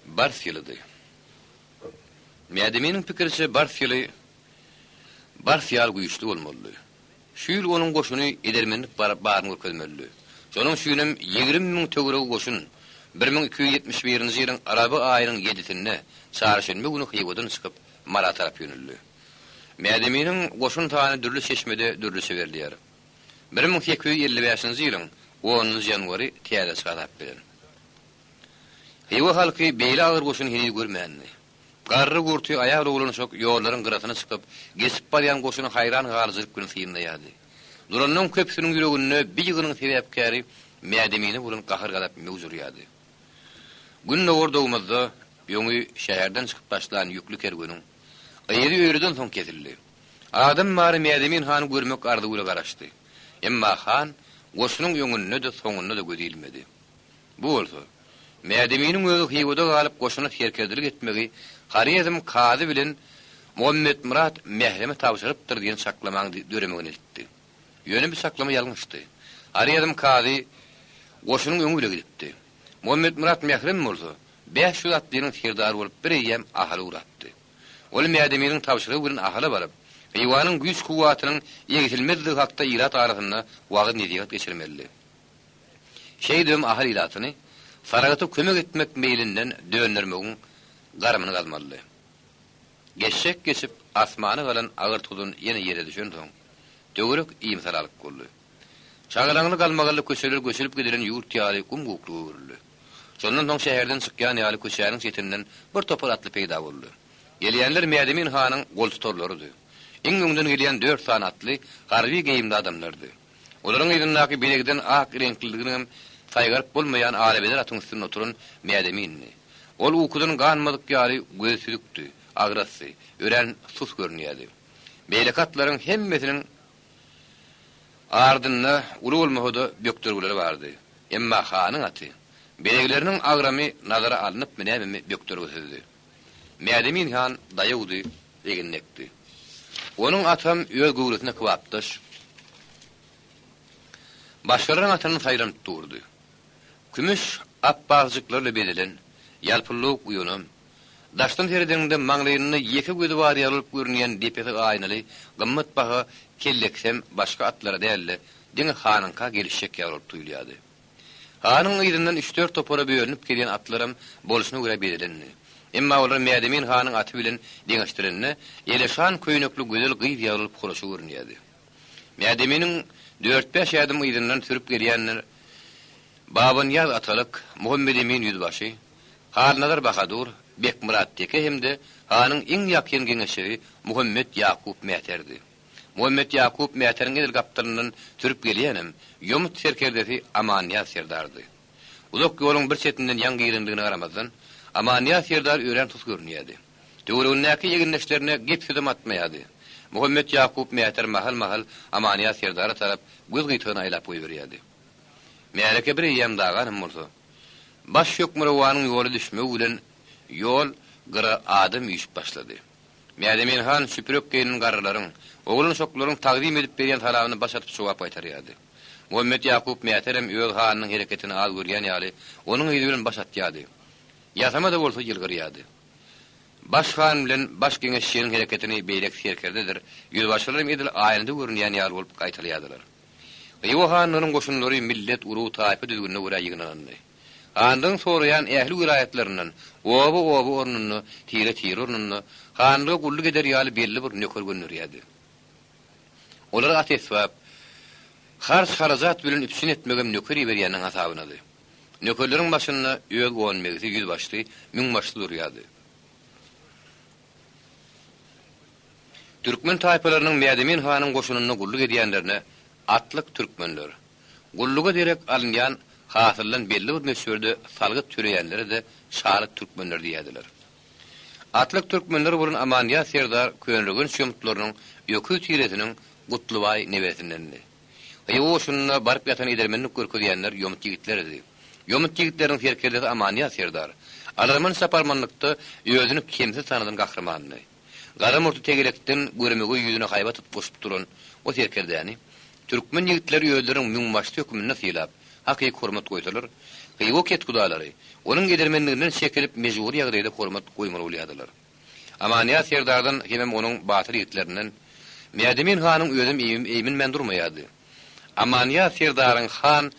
Bars ýylydy. Mädeminiň pikiriçe bars ýyly bars ýaly güýçli bolmalydy. Şu ýyl onuň goşuny edermenlik baryny görkezmelidi. Şonuň üçinem 20 000 töweregi goşun 1271-nji ýylyň araby aýynyň ýedisinde çarşenbe güni Hywadan çykyp Mara tarap ýöneldi. Mädeminiň goşun sany dürli çeşmede dürlüçe berilýär. 1855-nji ýylyň onunjy ýanwary täzeçe hasap beren. Hywa halky beýle agyr goşuny heniz görmändi. Garry-gurty, aýal-oglanjyk ýollaryň gyrasyna çykyp, geçip barýan goşuny haýran galyjylyk bilen synlaýardy. Duranlaryň köpüsiniň ýüreginde bi ýygynyň sebäpkäri Mädemine bolan gahar-gazap möwç urýardy. Gün dogar-dogmazda öňi şäherden çykyp başlan ýükli kerweniň yzy öýleden soň kesildi. Adam bary Mädemin hany görmek arzuwy bilen garaşdy. Emma han goşunyň öňünde-de, soňunda-da gözi ilmedi. Bu bolsa, Mädeminiň özi Hywada galyp goşuna serkerdelik etmegi Horezm kazy bilen Muhammetmyrat Mähreme tabşyrypdyr diýen çaklamaň döremegine eltdi. Ýöne bu çaklama ýalňyşdy. Horezm kazy goşunyň öňi bile gidipdi. Muhammetmyrat Mährem bolsa, 500 atlynyň serdary bolup bireýýäm Ahala ugrapdy. Ol Mädeminiň tabşyrygy bilen Ahala baryp, Hywanyň güýç-kuwwatynyň egsilmezligi hakda ilat arasynda wagyz-nesihat geçirmelidi. Şeýdibem Ahal ilatyny Saragta kömek etmek meýlinden döndermegiň garymyny gazmalydy. Geçjek geçip, asmana galan agyr tozan ýene ýere düşensoň, töwerek iým-salalyk boldy. Şagalaňly galmagally köçeler göçülip gidilen ýurt ýaly gum-guklyga öwrüldi. Şondan soň şäherden çykýan ýaly köçäniň çetinden bir topar atly peýda boldy. Gelýänler Mädemin hanyň goltutarlarydy. Iň öňden gelýän dört sany atly harby geýimli adamlardy. Olaryň yzyndaky bezegden ak reňkliliginem saýgaryp bolmaýan alabeder atyň üstünde oturan Mädemindi. Ol ukudan ganmadyk ýaly gözi süzükdi, agrasdy, örän sus görünýärdi. Beýleki atlaryň hemmesiniň ardynda uly bolmasa-da bökdergileri bardy. Emma hanyň aty, bezegleriniň agramy nazara alnypmy nämemi bökdergisizdi. Mädemin han daýawdy, eginlekdi. Onuň atam öz göwresine kybapdaş. Başgalaryň atyndan saýlanyp durdy. Kümüş apbasjyklarla bezelen, ýalpyldawuk uýanam, daşdan seredeniňde maňlaýynda ýeke gözi bar ýaly bolup görünýän depesi aýnaly gymmatbaha kelleksem başga atlara däl-de, diňe hanyňka gelişjek ýaly bolup duýulýardy. Hanyň yzyndan üç-dört topara bölünip gelýän atlaram bolşuna görä bezelendi. Emma olar Mädemin hanyň aty bilen deňeşdirende, eleşan köýnekli gözel gyz ýaly bolup horaşa görünýärdi. Mädeminiň dört-bäş ädim yzyndan sürüp gelýänler Babanyýaz atalyk, Muhammedemin ýüzbaşy, Halnazar bahadur, Bekmyrat teke hem-de hanyň iň ýakyn geňeşçisi Muhammet Ýakup mäterdi. Muhammet Ýakup Mäteriň edil gapdalyndan sürüp gelýänem ýomut serkerdesi Amannyýaz serdardy. Uzak ýoluň bir çetinden ýaň girendigine garamazdan, Amannyýaz serdar örän sus görünýärdi. Töweregindäki egindeşlerine gep-sözem atmaýardy. Muhammet Ýakup Mäter mahal-mahal Amannyýaz serdara tarap göz gytagyny aýlap goýberýärdi. Märeke bir eýýäm daganam bolsa, baş hökmürowanyň ýola düşmegi bilen ýol gyra adam üýşüp başlady. Mädemin han çüpürek geýnen garrylaryň, oglan-uşaklaryň tagzym edip berýän salamyna baş atyp jogap gaýtarýardy. Muhammet Ýakup Mäterem öz hanynyň hereketini az görýän ýaly, onuň yzy bilen baş atýardy. Ýasama-da bolsa ýylgyrýardy. Baş han bilen baş geňeşçiniň hereketini beýleki serkerdedir ýüzbaşylaram edil aýnada görünýän ýaly bolup gaýtalaýardylar. Hywa hanlygynyň goşunlary millet, urug, taýpa düzgünine görä ýygnanandy. Hanlygyň soraýan ähli welaýatlaryndan oba-oba ornunda, tire-tire ornunda hanlyga gulluk eder ýaly belli bir nöker gönderýärdi. Olary at-esbap, harç-harajat bilen üpjün etmegem nöker iberýäniň hasabynady. Nökerleriň başynda öz onbegisi, ýüzbaşysy, müňbaşysy durýardy. Türkmen taýpalarynyň Mädemin hanyň goşunynda gulluk edýänlerine atlyk türkmenler, gulluga derek alynýan hasyldan belli bir möçberde salgyt töleýänlere-de şalyk türkmenler diýýärdiler. Atlyk türkmenler bolan Amanýaz serdar Köneürgenç ýomutlarynyň öküz tiresiniň Gutlubaý neberesindendi. Hywa goşunynda baryp ýatan edermenlik görkezýänler ýomut ýigitleridi. Ýomut ýigitleriniň serkerdesi Amanýaz serdar, alarman çaparmanlykda özüni kemsiz tanadan gahrymandy. Gara murty tegelekden görmegeý ýüzüne haýbat goşup duran o serkerdäni türkmen ýigitleri özleriniň müňbaşysy hökmünde sylap, hakyky hormat goýsalar, Hywa ketkudalary onuň edermenliginden çekilip mejbury ýagdaýda hormat goýmaly bolýardylar. Amanýaz serdardan hemem onuň batyr ýigitlerinden Mädemin hanyň özem eýmenmän durmaýardy. Amanýaz serdaryň han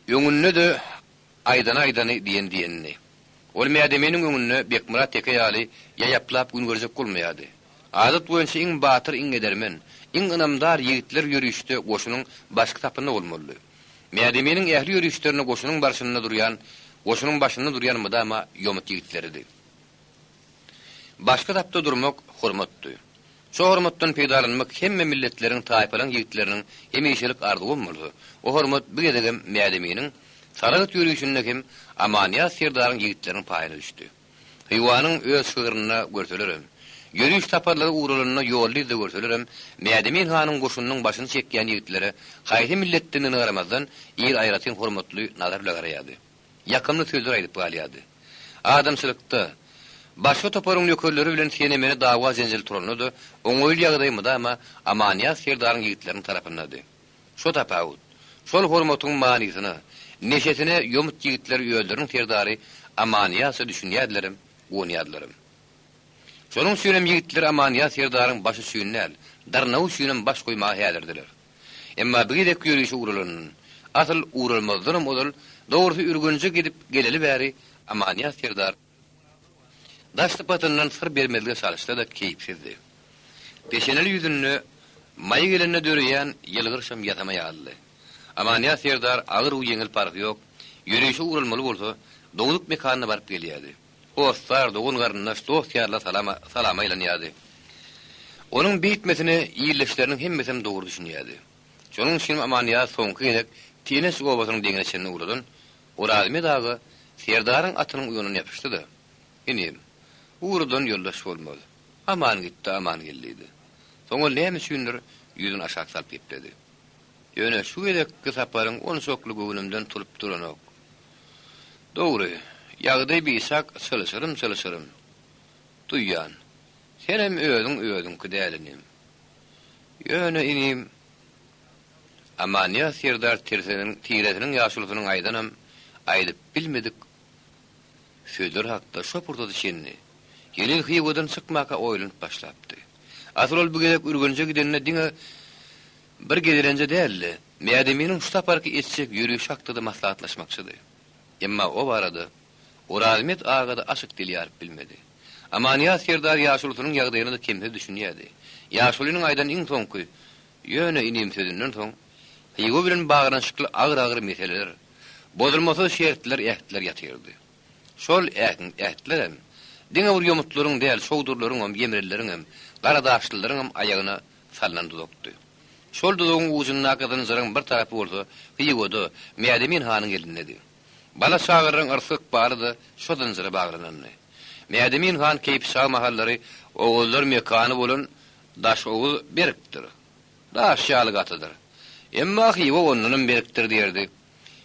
öňünde-de aýdany aýdany, diýeni diýenini. Ol Mädeminiň öňünde Bekmyrat teke ýaly ýaýaplap gün görjek bolmaýardy. Adat boýunça iň batyr, iň edermen, iň ynamdar ýigitler ýörişde goşunyň başky sapynda bolmalydy. Mädeminiň ähli ýörişlerinde goşunyň barşynda durýan, goşunyň başynda durýan mydama ýomut ýigitleridi. Başky sapda durmak hormatdy. Şo hormatdan peýdalanmak hemme milletleriň, taýpalaryň ýigitleriniň hemişelik arzuwam bolsa, o hormat bu gezegem Mädeminiň Saragt ýörişinde hem Amanýaz serdaryň ýigitleriniň paýyna düşdi. Hywanyň öz şygrynda görselerem, ýöriş saparlary ugralanda ýolda-yzda görselerem, Mädemin hanyň goşunynyň başyny çekýän ýigitlere haýsy milletdendigine garamazdan, il aýratyn hormatly nazar bile garaýardy. Ýakymly sözler aýdyp galýardy. Adamçylykda, başga toparyň nökerleri bilen sene-mene dawa-jenjel turanda-da, oňaýly ýagdaý mydama Amanýaz serdaryň ýigitleriniň tarapyndady. Şo tapawut, şol hormatyň manysyna, neşesine ýomut ýigitler özleriniň serdary Amanýaza düşünýärdilerem, guwanýardylaram. Şonuň üçinem ýigitler Amanýaz serdaryň başy üçin däl, dyrnagy üçinem baş goýmaga häzirdiler. Emma bu gezek ýörişe ugralanyndan, asyl ugralmazdanam ozal, dogrusy Ürgenje gidip geleli bäri Amanýaz serdar daş sypatyndan syr bermezlige çalyşsa-da keýpsizdi. Peşeneli ýüzünde maý gelende döreýän ýylgyryşam ýasama ýalydy. Amanýaz serdar agyr-u-ýeňil parhy ýok, ýörişe ugralmaly bolsa, dogduk mekanyna baryp gelýärdi. Hossar, dogan-garyndaş, dost-ýarlar salama, salama aýlanýardy. Onuň beýtmesine ildeşleriniň hemmesem dogry düşünýärdi. Şonuň üçinem Amanýaz soňky gezek Teneç obasynyň deňine çenli ugradan Orazmet aga serdaryň atynyň uýanyndan ýapyşdy-da, Inim, ugurdan ýoldaş bolmaz. Aman gitdi, aman gel diýdi. Soň ol näme üçindir ýüzüni aşak salyp gepledi. Ýöne şu gezekki saparyň onçakly göwnümden turup duranok. Dogry, ýagdaý biçak çylşyrym-çylşyrym. Duýýan, senem özüň özüňki däl inim. Ýöne inim, Amanýaz serdar tirseniň tiresiniň ýaşulusynyň aýdanam aýdyp bilmedik sözleri hakda şo pursata çenli heniz Hywadan çykmaka oýlanyp başlapdy. Asyl ol bu gezek Ürgenje gidende diňe bir gezelenje däl-de, Mädeminiň şu saparky etjek ýörişi hakda-da maslahatlaşmakçydy. Emma o barada Orazmet aga-da açyk dil ýaryp bilmedi. Amanýaz serdar ýaşulusynyň ýagdaýyna-da kemsiz düşünýärdi. Ýaşulynyň aýdan iň soňky Ýöne inim sözünden soň, Hywa bilen baglanyşykly agyr-agyr meseleler, bozulmasyz şertler, ähtler ýatyrdy. Şol ähtlerem diňe bir ýomutlaryň däl, çowdurlaryňam, ýemrelileriňem, garadaşlylaryňam aýagyna salnan duzakdy. Şol duzagyň ujundaky zynjyryň bir tarapy bolsa Hywada, Mädemin hanyň elindedi. Bala-çagalaryň yrsy-ykbaly-da şo zynjyra baglanandy. Mädemin han keýpiçag mahallary oguzlar mekany bolan Daşoguz berkdir. Daş ýaly gatydyr. Emma Hywa ondanam berkdir diýerdi.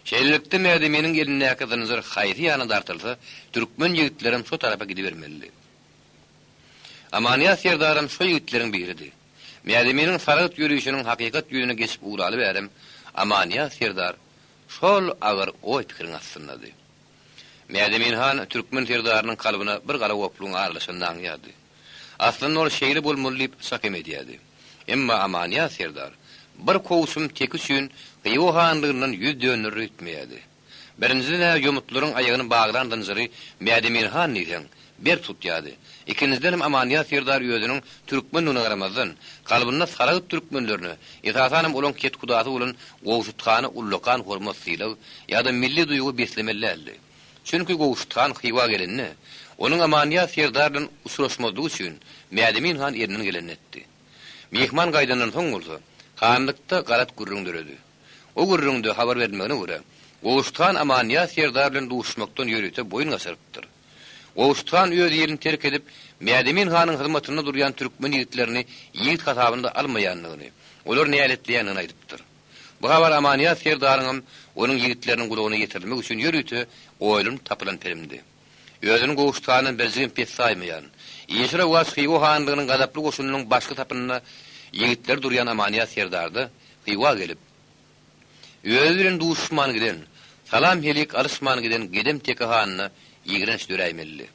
Şeýlelikde Mädeminiň elindäki zynjyr haýsy ýana dartylsa, türkmen ýigitlerem şo tarapa gidibermelidi. Amanýaz serdaram şo ýigitleriň biridi. Mädeminiň sargyt ýörişiniň hakykat ýüzüne geçip ugraly bärem, Amanýaz serdar şol agyr oý-pikiriň astyndady. Mädemin han türkmen serdarynyň kalbyna bir galagoplugyň aralaşanyny aňýardy. Aslynda ol şeýle bolmaly diýip çak hem edýärdi. Emma Amanýaz serdar bir kowçum teki üçin Hywa hanlygyndan ýüz dönderer öýtmeýärdi. Birinjiden-ä ýomutlaryň aýagyny baglan zynjyry Mädemin han diýseň, berk tutýardy. Ikinjidenem Amanýaz serdar özüniň türkmendigine garamazdan, kalbynda Saragt türkmenlerine, esasanam olaň kethudasy bolan Gowşut hana ullakan hormat-sylag ýa-da milli duýgy beslemeli däldi. Çünki Gowşut han Hywa gelende, onuň Amanýaz serdar bilen uçraşmazlygy üçin Mädemin han elinden gelenini etdi. Myhman gaýdandan soň bolsa, hanlykda galat gürrüň döredi. O gürrüňde habar berilmegine görä, Gowşut han Amanýaz serdar bilen duşuşmakdan ýörite boýun gaçyrypdyr. Gowşut han öz ýerini terk edip, Mädemin hanyň hyzmatynda durýan türkmen ýigitlerini ýigit hasabynda almaýandygyny, olary näletleýändigini aýdypdyr. Bu habar Amanýaz serdaryňam, onuň ýigitleriniň gulagyna ýetirilmek üçin ýörite oýlanyp tapylan pirimdi. Özüni Gowşut handan birjigem pes saýmaýan, işi rowaç Hywa hanlygynyň gazaply goşunynyň başky sapynda ýigitleri durýan Amanýaz serdarda Hywa gelip, özi bilen duşuşman giden, salam-helik alyşman giden gedem teke hanyna ýigrenç döräýmelidi.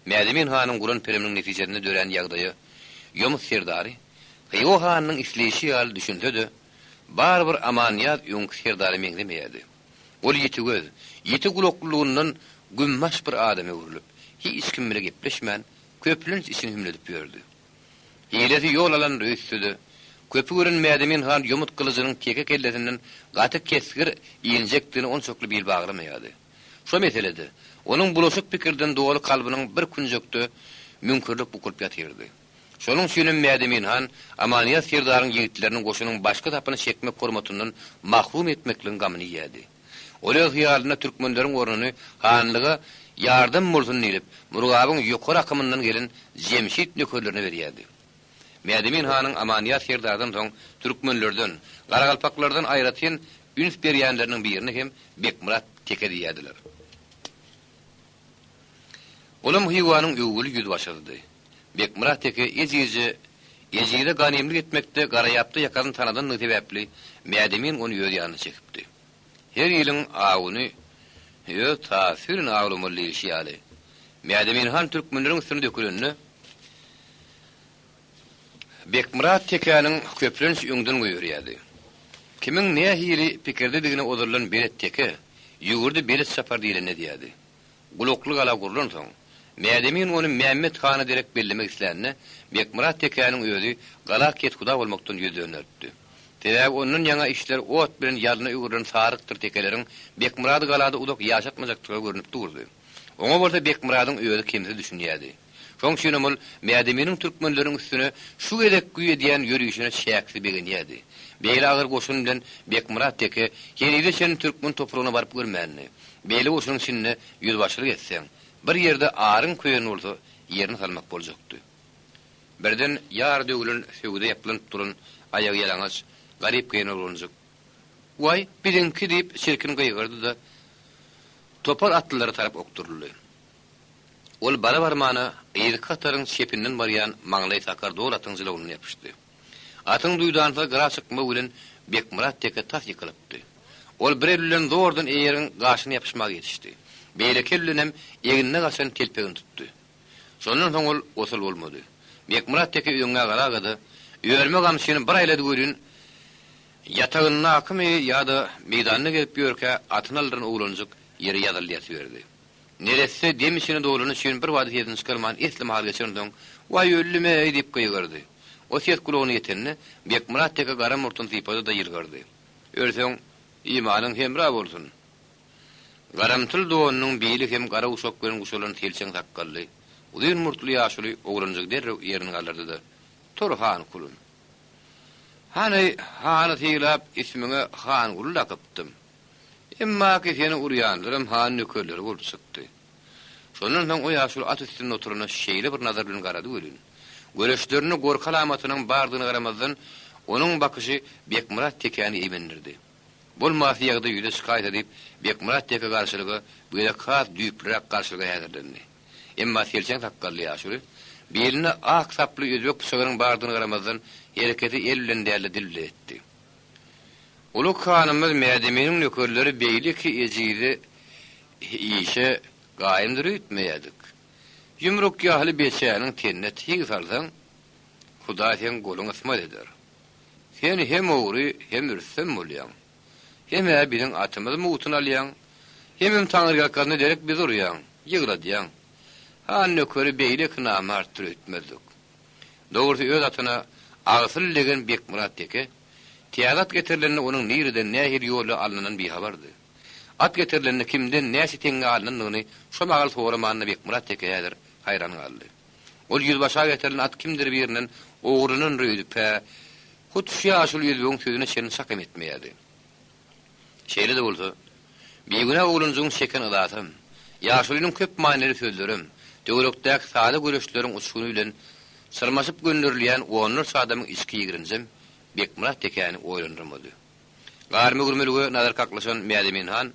Mädemin hanyň guran piriminiň netijesinde dörän ýagdaýa Ýomut serdary Hywa hanynyň isleýşi ýaly düşünse-de, barybir Amanýaz öňki serdara meňzemeýärdi. Ol ýiti göz, ýiti gulaklylygyndan gümbaş bir adama öwrülip, hiç kim bile gepleşmän, köplenç içini hümledip ýördi. Hilesi ýol alan öýtse-de, köpi gören Mädemin han ýomut gylyjynyň teke kellesinden gaty kesgir injekdigine onçakly bil baglamaýardy. Şo meselede, onuň bulaşyk pikirden doly kalbynyň bir künjekde müňkürlik bukulyp ýatyrdy. Şonuň üçinem Mädemin han Amanýaz serdaryň ýigitlerini goşunyň başky sapyny çekmek hormatyndan mahrum etmekligiň gamyny iýýärdi. Ol öz hyýalynda türkmenleriň ornuny hanlyga ýardam bolsun diýlip, Murgabyň ýokary akymyndan gelen Jemşit nökerlerine berýärdi. Mädemin hanyň Amanýaz serdardan soň türkmenlerden, garagalpaklardan aýratyn üns berýänleriniň birini hem Bekmyrat teke diýýärdiler. Olam Hywanyň öwgüli ýüzbaşysydy. Bekmyrat teke ejizje ejize ganymlyk etmekde Garaýapda ýakasyny tanadandygy sebäpli Mädemin ony öz ýanyna çekipdi. Her ýylyň awuny öz tasy bilen awlamaly diýlişi ýaly, Mädemin han türkmenleriň üstüne dökülende, Bekmyrat tekäniň köplenç öňden goýberýärdi. Kimiň nähili pikirdedigine ozaldan belet teke, ýüwürdi belet çapar diýleni edýärdi. Gulakly gala gurlansoň, Mädemin ony Mämmet hana derek bellemek islände, Bekmyrat tekäniň özi gala kethuda bolmakdan ýüz dönderipdi. Sebäbi ondan ýaňa işler ot bilen ýalna öwrülen sarykdyr tekeleriň Bekmyrady galada uzak ýaşatmajakdygy görnüp durdy. Oňa bolsa Bekmyradyň özi kemsiz düşünýärdi. Şoň üçinem ol Mädeminiň türkmenleriň üstüne şu gezekki edýän ýörişine çäksiz begenýärdi. Beýle agyr goşun bilen Bekmyrat teke henize çenli türkmen topragyna baryp görmändi. Beýle goşunyň içinde ýüzbaşylyk etseň, bir ýerde aryň köýen bolsa, ýerine salmak boljakdy. Birden ýar döwlen söwüde ýaplanyp duran aýagy ýalaňaç, garyp geýnen oglanjyk, Waý, biziňki! diýip, çirkin gygyrdy-da, topar atlylara tarap okduryldy. Ol bara-barmana yzky hataryň çepinden barýan maňlaý sakar dol atyň jylawyndan ýapyşdy. Atyň duýdansyz gyra çykmagy bilen Bekmyrat teke tas ýykylypdy. Ol bir eli bilen zordan eýeriň gaşyna ýapyşmaga ýetişdi. Beýleki eli bilenem egnine gaçan telpegini tutdy. Şondan soň ol osal bolmady. Bekmyrat teke öňňä galaga-da, örme gamçyny bir aýlady welin, ýatagyndakymy ýa-da meýdanda gezip ýörkä atyny aldyran oglanjyk ýere ýazyldy ýatyberdi. Neresse dem içine dolany üçin birbada sesini çykarman esli mahal geçensoň, Waý öldüm-eý! diýip gygyrdy. O ses gulagyna ýetende, Bekmyrat teke gara murtuny sypady-da ýylgyrdy. Ölseň, imanyň hemra bolsun! Garamtyl donunyň bili hem gara uşak bilen guşalan selçeň sakgally, uzyn murtly ýaşuly oglanjygy derrew ýerinden galdyrdy-da, Tur, han kulum! Hany, hany sylap, ismiňe Hanguly dakypdym. Emmaki seni urýanlaram han nökerleri bolup çykdy. Şondan soň o ýaşuly at üstünde oturana şeýle bir nazar bilen garady welin, göreçlerinde gorky alamatynyň bardygyna garamazdan, onuň bakyşy Bekmyrat tekäni eýmendirdi. Bolmasy ýagdaý ýüze çykaýsa diýip, Bekmyrat teke garşylyga bu gezek has düýplüräk garşylyga häzirlendi. Emma selçeň sakgally ýaşuly, belinde ak saply özbek pyçagynyň bardygyna garamazdan, hereketi el bilen däl-de dil bilen etdi. Ulug hanymyz Mädeminiň nökerleri beýleki ejize işe gaýymdyr öýtmeýärdik. Ýumruk ýaly beçäniň tenine tyg salsaň, Hudaý seň goluňy ysmaz eder. Sen hem ogry, hem rüstem bolýaň. Hem-ä biziň atymyzy mugtuna alýaň, hemem taňryýalkasyna derek bizi urýaň, ýygladýaň. Han nökeri beýleki namartdyr öýtmezdik. Dogrusy öz atyna agsyl legen Bekmyrat teke, täze at getirilende onuň nireden, nähili ýol bilen alnandan bihabardy. At getirilende kimden näçe teňňe alnandygyny şo mahal soramanyna Bekmyrat teke häzir haýran galdy. Ol ýüzbaşa getirilen at kimdir birinden ogurlanandyr öýdüp-hä, hut şu ýaşuly ýüzbegiň sözüne çenli çak hem etmeýärdi. Şeýle-de bolsa, bigünä oglanjygyň çeken yzasam, ýaşulynyň köp manyly sözlerem, töwerekdäki sada göreçleriň uçguny bilen çyrmaşyp gönderilýän onlarça adamyň içki ýigrenjem Bekmyrat tekäni oýlandyrmady. Garmögürmelge nazar kaklyşan Mädemin han,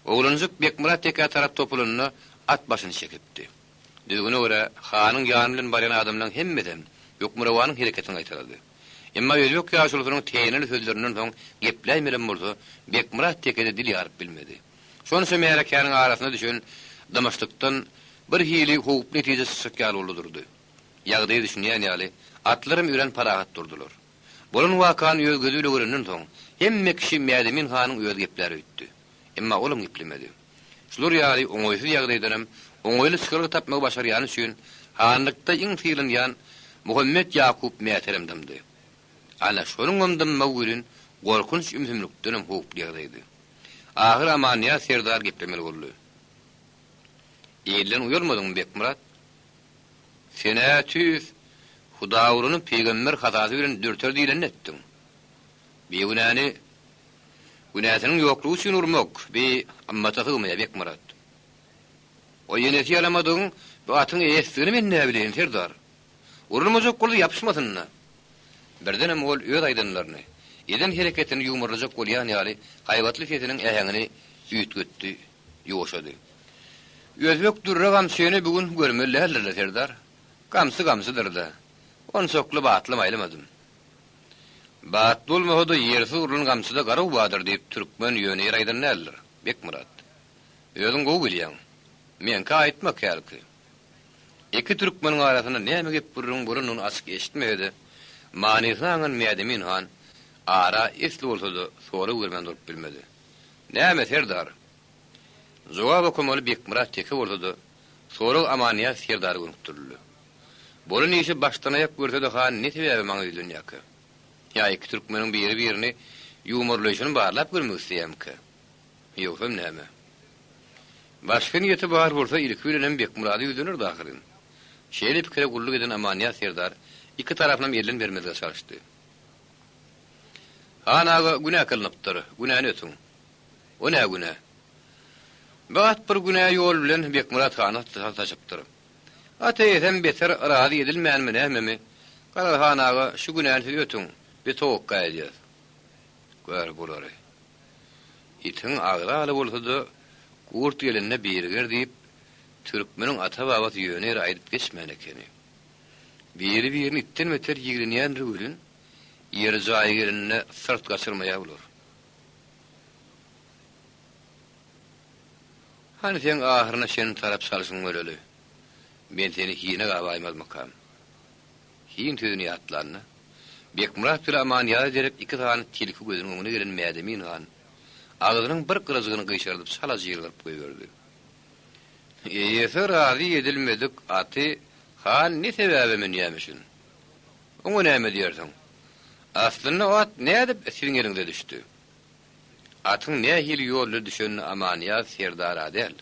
oglanjyk Bekmyrat tekä tarap topulanda at başyny çekipdi. Düzgüne görä, hanyň ýany bilen barýan adamlaryň hemmesem hökmürowanyň hereketini gaýtalady. Emma özbek ýaşulusynyň teýeneli sözlerinden soň gepläýmelem bolsa, Bekmyrat teke-de dil ýaryp bilmedi. Şonça märekäniň arasyna düşen dymyşlykdan bir hili howply netije çykjak ýaly boldy durdy. Ýagdaýa düşünýän ýaly, atlaram örän parahat durdular. Bolan wakany öz gözi bile görenden soň, hemme kişi Mädemin hanyň özi geplär öýtdi. Emma olam geplemedi. Şular ýaly oňaýsyz ýagdaýdanam oňaýly çykalga tapmagy başarýany üçin hanlykda iň sylanýan Muhammet Ýakup Mäterem dymdy. Ana, şonuňam dymmagy welin gorkunç ümsümlikdenem howply ýagdaýdy. Ahyr Amannyýaz serdar geplemeli boldy. Ilden uýalmadyňmy, Bekmyrat? Sen-ä tüýs Hudaýgulyny pygamber hasasy bilen dürter diýlenini etdiň. Bigünäni Günäsiniň ýoklugy üçin urmak, bi ymmata sygmaýar, Bekmyrat. O enesi ýalamadygyň bu atyň eýesidigini men näbileýin, serdar. Urulmajak bolsa ýapyşmasyn-da. Birdenem ol öz aýdanlaryny, eden hereketini ýuwmarlajak bolýan ýaly haýbatly sesiniň äheňini üýtgetdi, ýuwaşady. Özbek dürre gamçyny bu gün görmeli däldir-le, serdar. Gamçy gamçydyr-da. Onçakly batlam aýlamadym. Batly bolmasa-da ýersiz urlan gamçyda garaw bardyr diýip türkmen ýöne ýere aýdan däldir, Bekmyrat. Özüň gowy bilýäň. Meňkä aýtma hälki. Iki türkmeniň arasynda näme gep-gürrüň bolanyny açyk eşitmese-de, manysyny aňan Mädemin han ara esli bolsa-da sorag bermän durup bilmedi. Näme, serdar? Jogap okamaly Bekmyrat teke bolsa-da, sorag Amannyýaz serdara gönükdirildi. Bolan işi başdan-aýak görse-de han ne sebäbe maňa ýüzlenýärkä? Ýa iki türkmeniň biri-birini ýuwmarlaýşyny barlap görmek isleýärmikä? Ýogsam näme? Başga niýeti bar bolsa ilki bilenem Bekmyrada ýüzlenerdi ahyryn. Şeýle pikire gulluk eden Amanýaz serdar iki tarapynam elden bermezlige çalyşdy. Han aga günä kylynypdyr, günäni ötüň. O nä günä? Bu at bir günä ýol bilen Bekmyrat hana sataşypdyr. At eýesem beter razy edilmänmi nämemi, garaz han aga şu günäni siz ötüň, biz towakga edýäs. Gör bulary. Itiň agzy aly bolsa-da, gurt gelende biriger diýip, türkmeniň ata-babasy ýöne ýere aýdyp geçmän ekeni. Biri-birini itden beter ýigrenýändir welin, ýeri jaýy gelende syrt gaçyrmaýar bular. Hany seň ahyryna çenli tarap çalşyň göreli. Men seni hine gabaýmazmykam? Hin sözüni ýatlanda, Bekmyrat bile Amanýaza derek iki sany tilki gözüniň öňüne gelen Mädemin han agzynyň bir gyrajygyny gyşardyp çalaja ýylgyryp goýberdi. Eýesi razy edilmedik aty han ne sebäbe münýämişin? Oňa näme diýersiň? Aslynda o at nädip siziň eliňize düşdi? Atyň nähili ýolda düşenini Amanýaz serdar-a däl,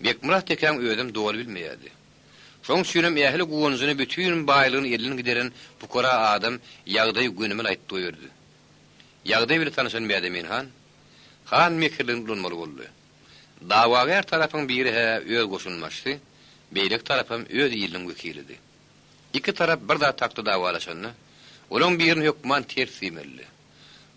Bekmyrat tekäň özem doly bilmeýärdi. Şoň üçinem ähli guwanjyny, bütin baýlygyny elden gideren pukara adam ýagdaýy gönümel aýtdy goýberdi. Ýagdaý bile tanyşan Mädemin han, han mekirligini ulanmaly boldy. Dawagär tarapyň biri-hä öz goşunbaşysy, beýleki tarapam öz iliniň wekilidi. Iki tarap bir zat hakda dawalaşanda, olaň birini hökman ters diýmelidi.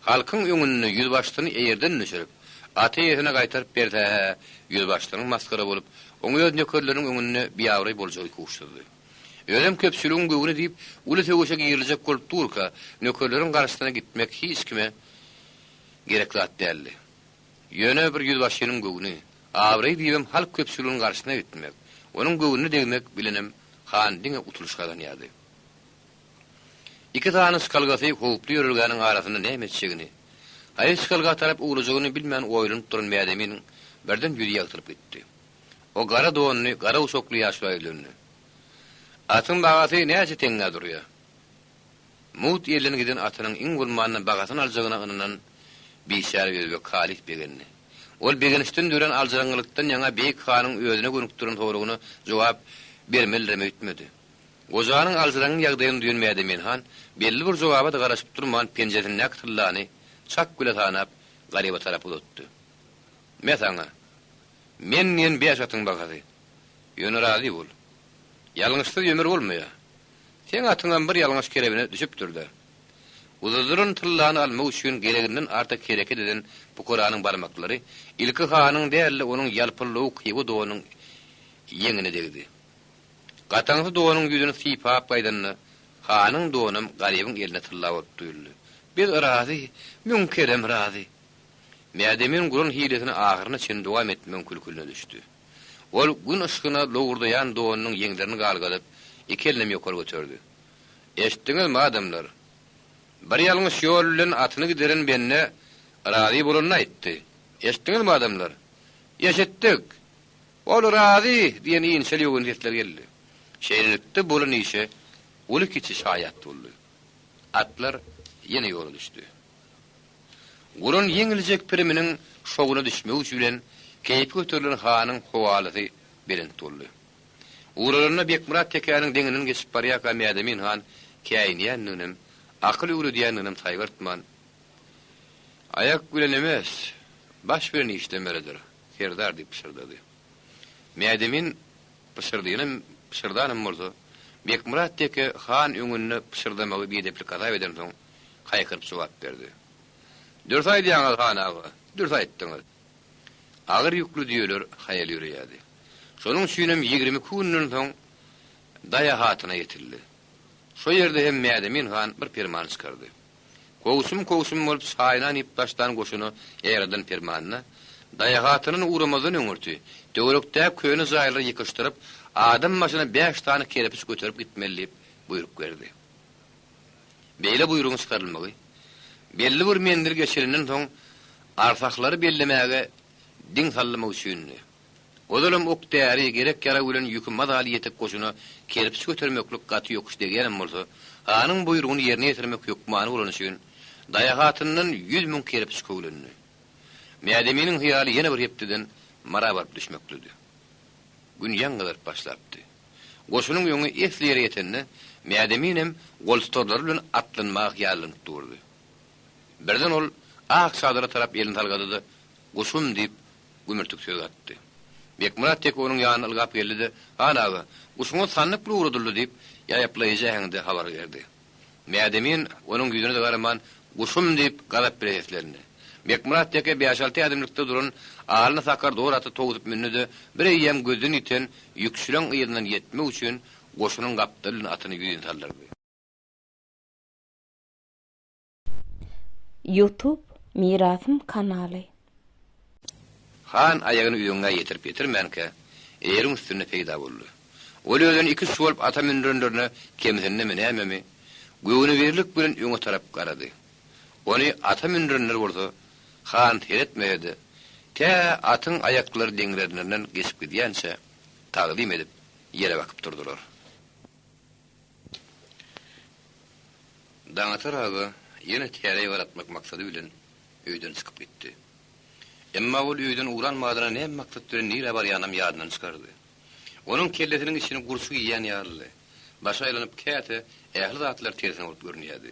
Halkyň öňünde ýüzbaşysyny eýerden düşürip, at eýesine gaýtaryp berse-hä, ýüzbaşysynyň masgara bolup, oň öz nökerleriniň öňünde biabraý boljagy ikuçsuzdy. Özem köpçüligiň göwni diýip, uly söweşe giriljek bolup durka, nökerleriň garşysyna gitmek hiç kime. gerek zat däldi. Ýöne bir ýüzbaşynyň göwni, abraýy diýibem halk köpçüliginiň garşysyna gitmek, onuň göwnüne degmek bilenem han diňe utulyş gazanýardy. Iki sany çykalgasy howply ýörelgäniň arasynda näme etjegini, haýsy çykalga tarap ugrajagyny bilmän oýlanyp duran Mädeminiň birden ýüzi ýagtylyp gitdi. O gara donly, gara guşakly ýaşula ýüzlendi. Atyň bagasy näçe teňňä durýar? Mugt elden giden atynyň iň bolmanda bagasyny aljagyna ynanan biçäre özbek halys begendi. Ol begençden dörän aljyraňňylykdan ýaňa beýik hanyň özüne gönükdiren soragyna jogap bermelidirem öýtmedi. Gojanyň aljyraňňy ýagdaýyny duýan Mädemin han belli bir jogaba-da garaşyp durman penjesindäki tyllany çak bile sanap Garyba tarap uzatdy. Me saňa! Men diýen bäş atyň bagasy. Ýöne razy bol. Ýalňyşsyz ömür bolmaýar. Seň atyňam bir ýalňyş kerebine düşüpdir-dä. Uzadylan tyllany almak üçin gereginden artyk hereket eden pukaranyň barmaklary ilki hanyň däl-de onuň ýalpyllawuk hywa donunyň ýeňine degdi. Gataňsy donuň ýüzüni sypap gaýdanda, hanyň donam garybyň eline tylla bolup duýuldy. Biz razy, müň kerem razy. Mädemin guran hilesini ahyryna çenli dowam etmegiň külküline düşdi. Ol Gün yşgyna lowurdaýan donunyň ýeňlerini galgadyp, iki elinem ýokary göterdi. Eşitdiňizmi, adamlar? Bir ýalňyş ýol bilen atyny gideren bende razy bolanyny aýtdy. Eşitdiňizmi, adamlar? Eşitdik! Ol razy! diýen inçe-ýogyn sesler geldi. Şeýlelikde, bolan işe uly-kiçi şaýat boldy. Atlar ýene ýola düşdi. Guran ýeňiljek piriminiň şowuna düşmek bilen keýpi göterilen hanyň howalasy belent boldy. Ugralanda Bekmyrat tekäniň deňinden geçip barýarka Mädemin han käýinýändiginem, akyl öwredýändiginem saýgartman, Aýak bilen emes, baş bilen işlemelidir, serdar diýip pyşyrdady. Mädemin pyşyrdyny pyşyrdanam bolsa, Bekmyrat teke han öňünde pyşyrdamagy biedeplik hasap edensoň, haýkyryp jogap berdi. Dürs aýdýaňyz, han aga, dürs aýtdyňyz. Agyr ýükli düýeler haýal ýöreýärdi. Şonuň üçinem 22 günden soň Daýa hatyna ýetildi. Şo ýerde hem Mädemin han bir perman çykardy. Kowsum-kowsum bolup çaýnan ýyp daşdan goşuna ýaradan permanda, Daýa hatyndan ugramazdan öňürti, töwerekdäki köne jaýlary ýykyşdyryp, adam başyna bäş sany kerpiç göterip gitmeli diýip buýruk berdi. Beýle buýrugyň çykarylmagy, belli bir menzil geçilenden soň arsahlary bellemäge diň sallamak üçindi. Ozalam ok-däri, gerek-ýarag bilen ýüki mazaly ýetik goşuna kerpiç götermeklik gaty ýokuş degýänem bolsa, hanyň buýrugyny ýerine ýetirmek hökmany bolany üçin, Daýahatyndan 100 müň kerpiç köwlendi. Mädeminiň hyýaly ýene bir hepdeden Mara baryp düşmeklidi. Gün ýaň gyzaryp başlapdy. Goşunyň öňi esli ýere ýetende, Mädeminem goltutarlary bilen atlanmaga hyýallanyp durdy. Birden ol ak çadyra tarap elini salgady-da, Guşum! diýip, gümürtik söz gatdy. Bekmyrat teke onuň ýanyna ylgap geldi-de, Han aga, guşuňyz sandyk bilen ugradyldy diýip, ýaýaplaýjy äheňde habar berdi. Mädemin onuň ýüzüne-de garaman, Guşum! diýip, gazap bile seslendi. Bekmyrat teke bäş-alty ädimlikde duran alny sakar dor ata towsup mündi-de, bireýýäm gözden ýiten ýükçüleň yzyndan ýetmek üçin goşunyň gapdaly bilen atyny ýüzin saldyrdy. Youtube Mirasym kanaly. Han aýagyny üzeňňä ýetirip-ýetirmänkä, eýeriň üstünde peýda boldy. Ol özüni iküç bolup ata mündürenlerine kemsindimi nämemi, göwnübirlik bilen öňe tarap garady. Ony ata mündürenler bolsa, han seretmese-de, tä atyň aýaklary deňlerinden geçip gidýänçä, tagzym edip, ýere bakyp durdular. Daňatar aga ýene täleý garatmak maksady bilen öýden çykyp gitdi. Emma ol öýden ugran badyna näme maksat bilen nirä barýanam ýadyndan çykardy. Onuň kellesiniň içini gurçuk iýýän ýalydy. Başy aýlanyp käte ähli zatlar tersine bolup görünýärdi.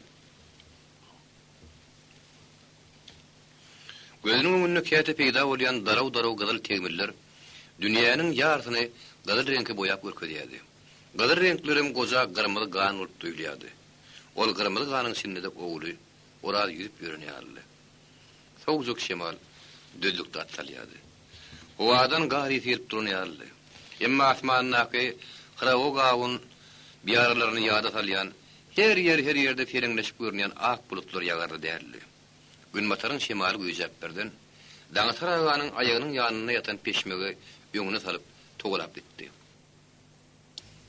Gözüniň öňünde käte peýda bolýan daraw-daraw gyzyl tegmiller dünýäniň ýarysyny gyzyl reňke boýap görkezýärdi. Gyzyl reňklerem goja gyrmyzy gan bolup duýulýardy. Ol gyrmyzy ganyň içinde-de ogly Oraz ýüzüp ýören ýalydy. Sowujak şemal düzlükde at salýardy. Howadan gar ysy gelip duran ýalydy. Emma asmandaky hyrawa gawun biýaralaryny ýada salýan, her ýer-her ýerde seleňleşip görünýän ak bulutlar ýagarly däldi. Günbataryň şemaly güýjäp birden, Daňatar aganyň aýagynyň ýanynda ýatan peşmegi öňüne salyp, togalap gitdi.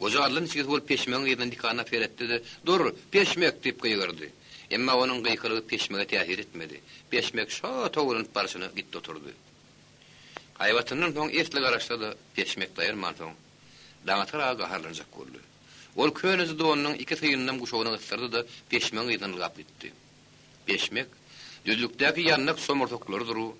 Goja allan-içgisi bolup peşmegiň yzyna dikanlap seretdi-de, Dur, peşmek! diýip gygyrdy. Emma onuň gykylygy peşmege täsir etmedi. Peşmek şo togalanyp barşyna gitdi oturdy. Haýbatyndan soň esli garaşsa-da, peşmek daýanmansoň, Daňatar aga gaharlanjak boldy. Ol köneje donunyň iki syýynynam guşagyna gysdyrdy-da, peşmegiň yzyndan ylgap gitdi. Peşmek, düzlükdäki ýandak somursaklary duruw,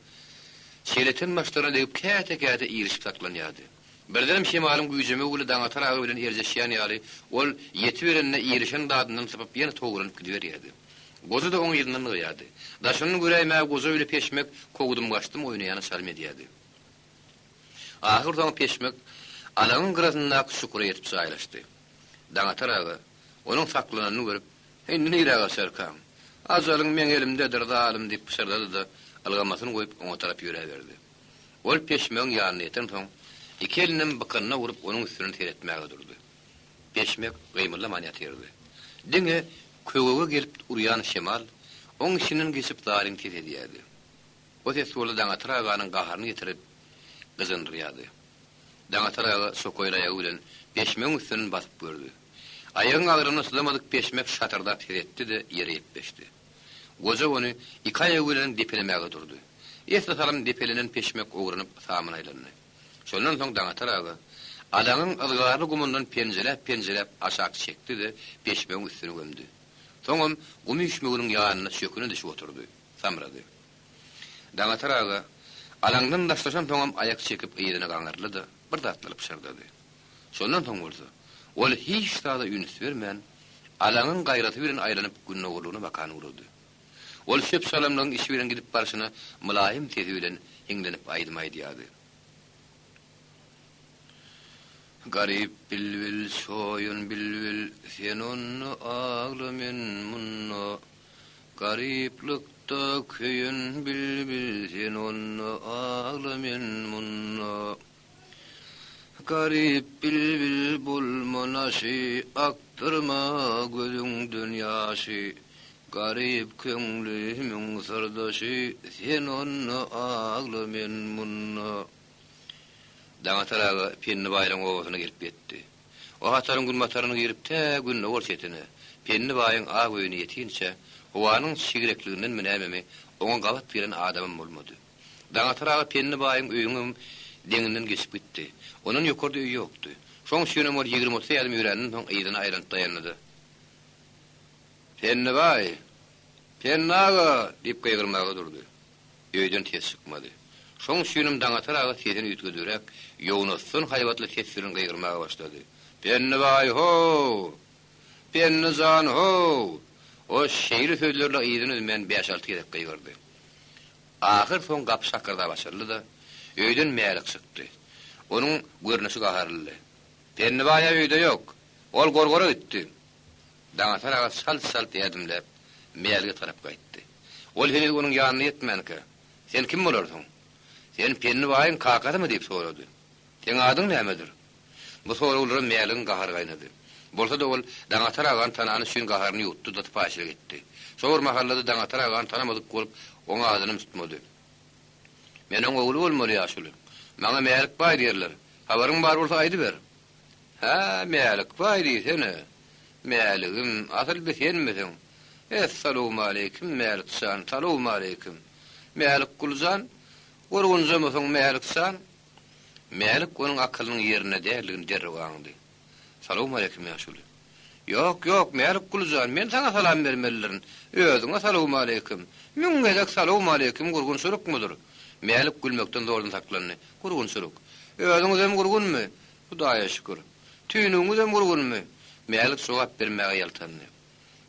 çeleten başlaryna degip käte-käte irişip saklanýardy. Birdenem şemalyň güýjemegi bilen Daňatar aga bilen erjeşýän ýaly, ol ýetiberende irişen zadyndan sypyp ýene towlanyp gidiberýärdi. Goja-da oň yzyndan ylgaýardy. Daşyndan göräýmäge goja bile peşmek kowdum-gaçdym oýnaýana çalym edýärdi. Ahyrsoňy peşmek alaňyň gyrasyndaky çukura ýetip jaýlaşdy. Daňatar aga onuň saklananyny görüp, Indi nirä gaçarkaň? Ajalyň meň elimdedir, zalym diýip pyşyrdady-da, ylgamasyny goýup, oňa tarap ýöräberdi. Ol peşmegiň ýanyna ýetensoň, iki elinem bykynyna urup, onuň üstünden seretmäge durdy. Peşmek gymyldaman ýatyrdy. Diňe köwege gelip urýan şemal oň içinden geçip zaryn ses edýärdi. O ses bolsa Daňatar aganyň gaharyny getirip, gyjyndyrýardy. Daňatar aga çokaýly aýagy bilen peşmegiň üstünden basyp gördi. Aýagyň agramyna çydamadyk peşmek şatyrdap ses etdi-de, ýere ýepbeşdi. Goja ony iki aýagy bilen depelemäge durdy. Esli salym depelenen peşmek owranyp samyna aýlandy. Şondan soň Daňatar aga alaňyň yzgarly gumundan penjeläp-penjeläp aşak çekdi-de, peşmegiň üstüni gömdi. Soňam gum üýşmeginiň ýanynda çöküne düşüp oturdy. Samrady. Daňatar aga alaňdan daşlaşansoňam aýak çekip yzyna gaňyryldy-da, bir zatlar pyşyrdady. Şondan soň bolsa, ol hiç zada üns bermän, alaňyň gaýrasy bilen aýlanyp gündogarlygyna bakan ugrady. Ol çöp-çalamlygyň içi bilen gidip barşyna mylaýym sesi bilen hiňlenip aýdym aýdýardy. Garyp bilbil, çoýun bilbil, sen onda agla, men munda. Garyplykda köýen bilbil, sen onda agla, men munda. Garyp bilbil bolma naşy, Akdyrma gözüňden ýaşy. Garyp köňlümiň syrdaşy, Sen onda agla, men munda. Daňatar aga Pendi baýlaň obasyna gelip ýetdi. O hataryň günbataryna girip tä gündogar çetine, Pendi baýyň ak öýüne ýetinçä, howanyň çigrekligindenmi nämemi, oňa gabat gelen adamam bolmady. Daňatar aga Pendi baýyň öýüňem deňinden geçip gitdi. Ondan ýokarda öý ýokdy. Şoň üçinem ol 20-30 ädim ýöränden soň yzyna aýlanyp daýandy-da. Pendi baý! Pendi aga! diýip gygyrmaga durdy. Öýden ses çykmady. Şoň üçinem Daňatar aga sesini üýtgedibiräk, ýognasdan haýbatly ses bilen gygyrmaga başlady. Pendi baý how! Pendi jan how! O şeýle sözlerle yzyny üzmän bäş-alty gezek gygyrdy. Ahyr soň gapy şakyrdap açyldy-da, öýden Mälik çykdy. Onuň görnüşi gaharlydy. Pennibaý-a öýde ýok. Ol Gorgora gitdi. Daňatar aga çalt-çalt ädimläp, Mälige tarap gaýtdy. Ol heniz onuň ýanyna ýetmänkä, Sen kim bolarsyň? Sen Pennibaýyň kakasymy? diýip sorady. Seň adyň nämedir? Bu soraglara Mäligiň gahary gaýnady. Bolsa-da ol Daňatar agany tanany üçin gaharyny ýuwutdy-da sypaýyçylyk etdi. Şo bir mahallada Daňatar agany tanamadyk bolup, oň adynam tutmady. Men oň ogly bolmaly, ýaşuly. Maňa Mälik baý diýerler. Habaryň bar bolsa aýdyber. Hä, Mälik baý diýsene. Mäligim, asyl bi senmisiň? Essalowmaleýkim, Mälik jan, salowmaleýkim. Mälikguly jan, gurgunjamysyň, Mälik jan? Mälik onuň akylynyň ýerinde däldigini derrew aňdy. Salowmaleýkim, ýaşuly. Ýok, ýok, Mälikguly jan, men saňa salam bermelidirin. Özüňe salowmaleýkim. Müň gezek salowmaleýkim gurgunçylykmydyr? Mälik gülmekden zordan saklandy. Gurgunçylyk. Özüňizem gurgunmy? Hudaýa şükür. Tüýnügiňizem gurgunmy? Mälik jogap bermäge ýaltandy.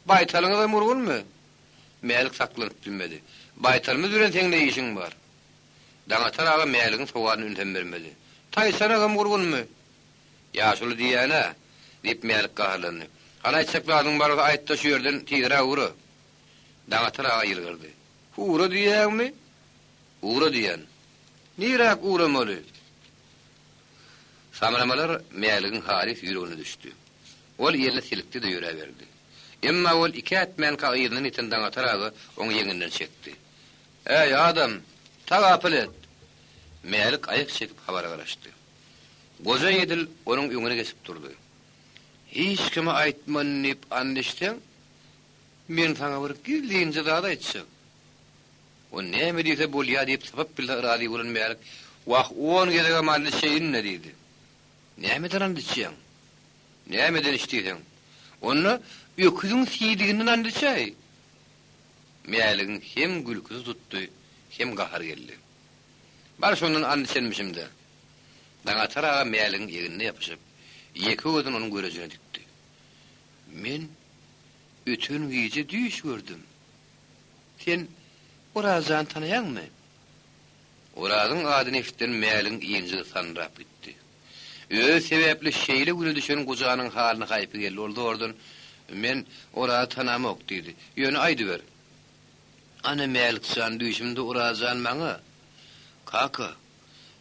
Baýtalyňyzam gurgunmy? Mälik saklanyp bilmedi. Baýtalymyz bilen seň ne işiň bar? Daňatar aga Mäligiň sowalyna ünsem bermedi. Taýçanagam gurgunmy? Ýaşuly diýýän-ä! diýip, Mälik gaharlandy. Hany aýtjak zadyň bar bolsa aýt-da şu ýerden tizräk ugra! Daňatar aga ýylgyrdy. Ugra diýýäňmi? Ugra diýýän. Niräk ugramaly? Samramalar Mäligiň halys ýüregine düşdi. Ol elini silkdi-de ýöräberdi. Emma ol iki ätmänkä yzyndan ýeten Daňatar aga oň ýeňinden çekdi. Äý, adam, tagapyl et! Mälik aýak çekip habara garaşdy. Goja edil onuň öňüne geçip durdy. Hiç kime aýtman diýip and içseň, men saňa bir gizlinje zat aýtjak. O näme diýse bolýa diýip sypyp bilse razy bolan Mälik, Wah, on gezegem and içeýin-le diýdi. Nämeden and içýäň? Nämeden iç diýseň? Onda öküziň siýdiginden and içäý! Mäligiň hem gülküsi tutdy, hem gahary geldi. Bar şondan and içenmişim-dä. Daňatar aga Mäligiň egnine ýapyşyp, ýeke gözüni onuň görejine dikdi. Men öten gije düýş gördüm. Sen Oraz jany tanaýaňmy? Orazyň adyny eşiden Mäligiň ynjygy sandyrap gitdi. Özi sebäpli şeýle güne düşen gojanyň halyna haýpy geldi. Ol zordan, Men Orazy tanamok diýdi. Ýöne aýdyber. Ana, Mälik jan, düýşümde Oraz jan maňa, Kaka,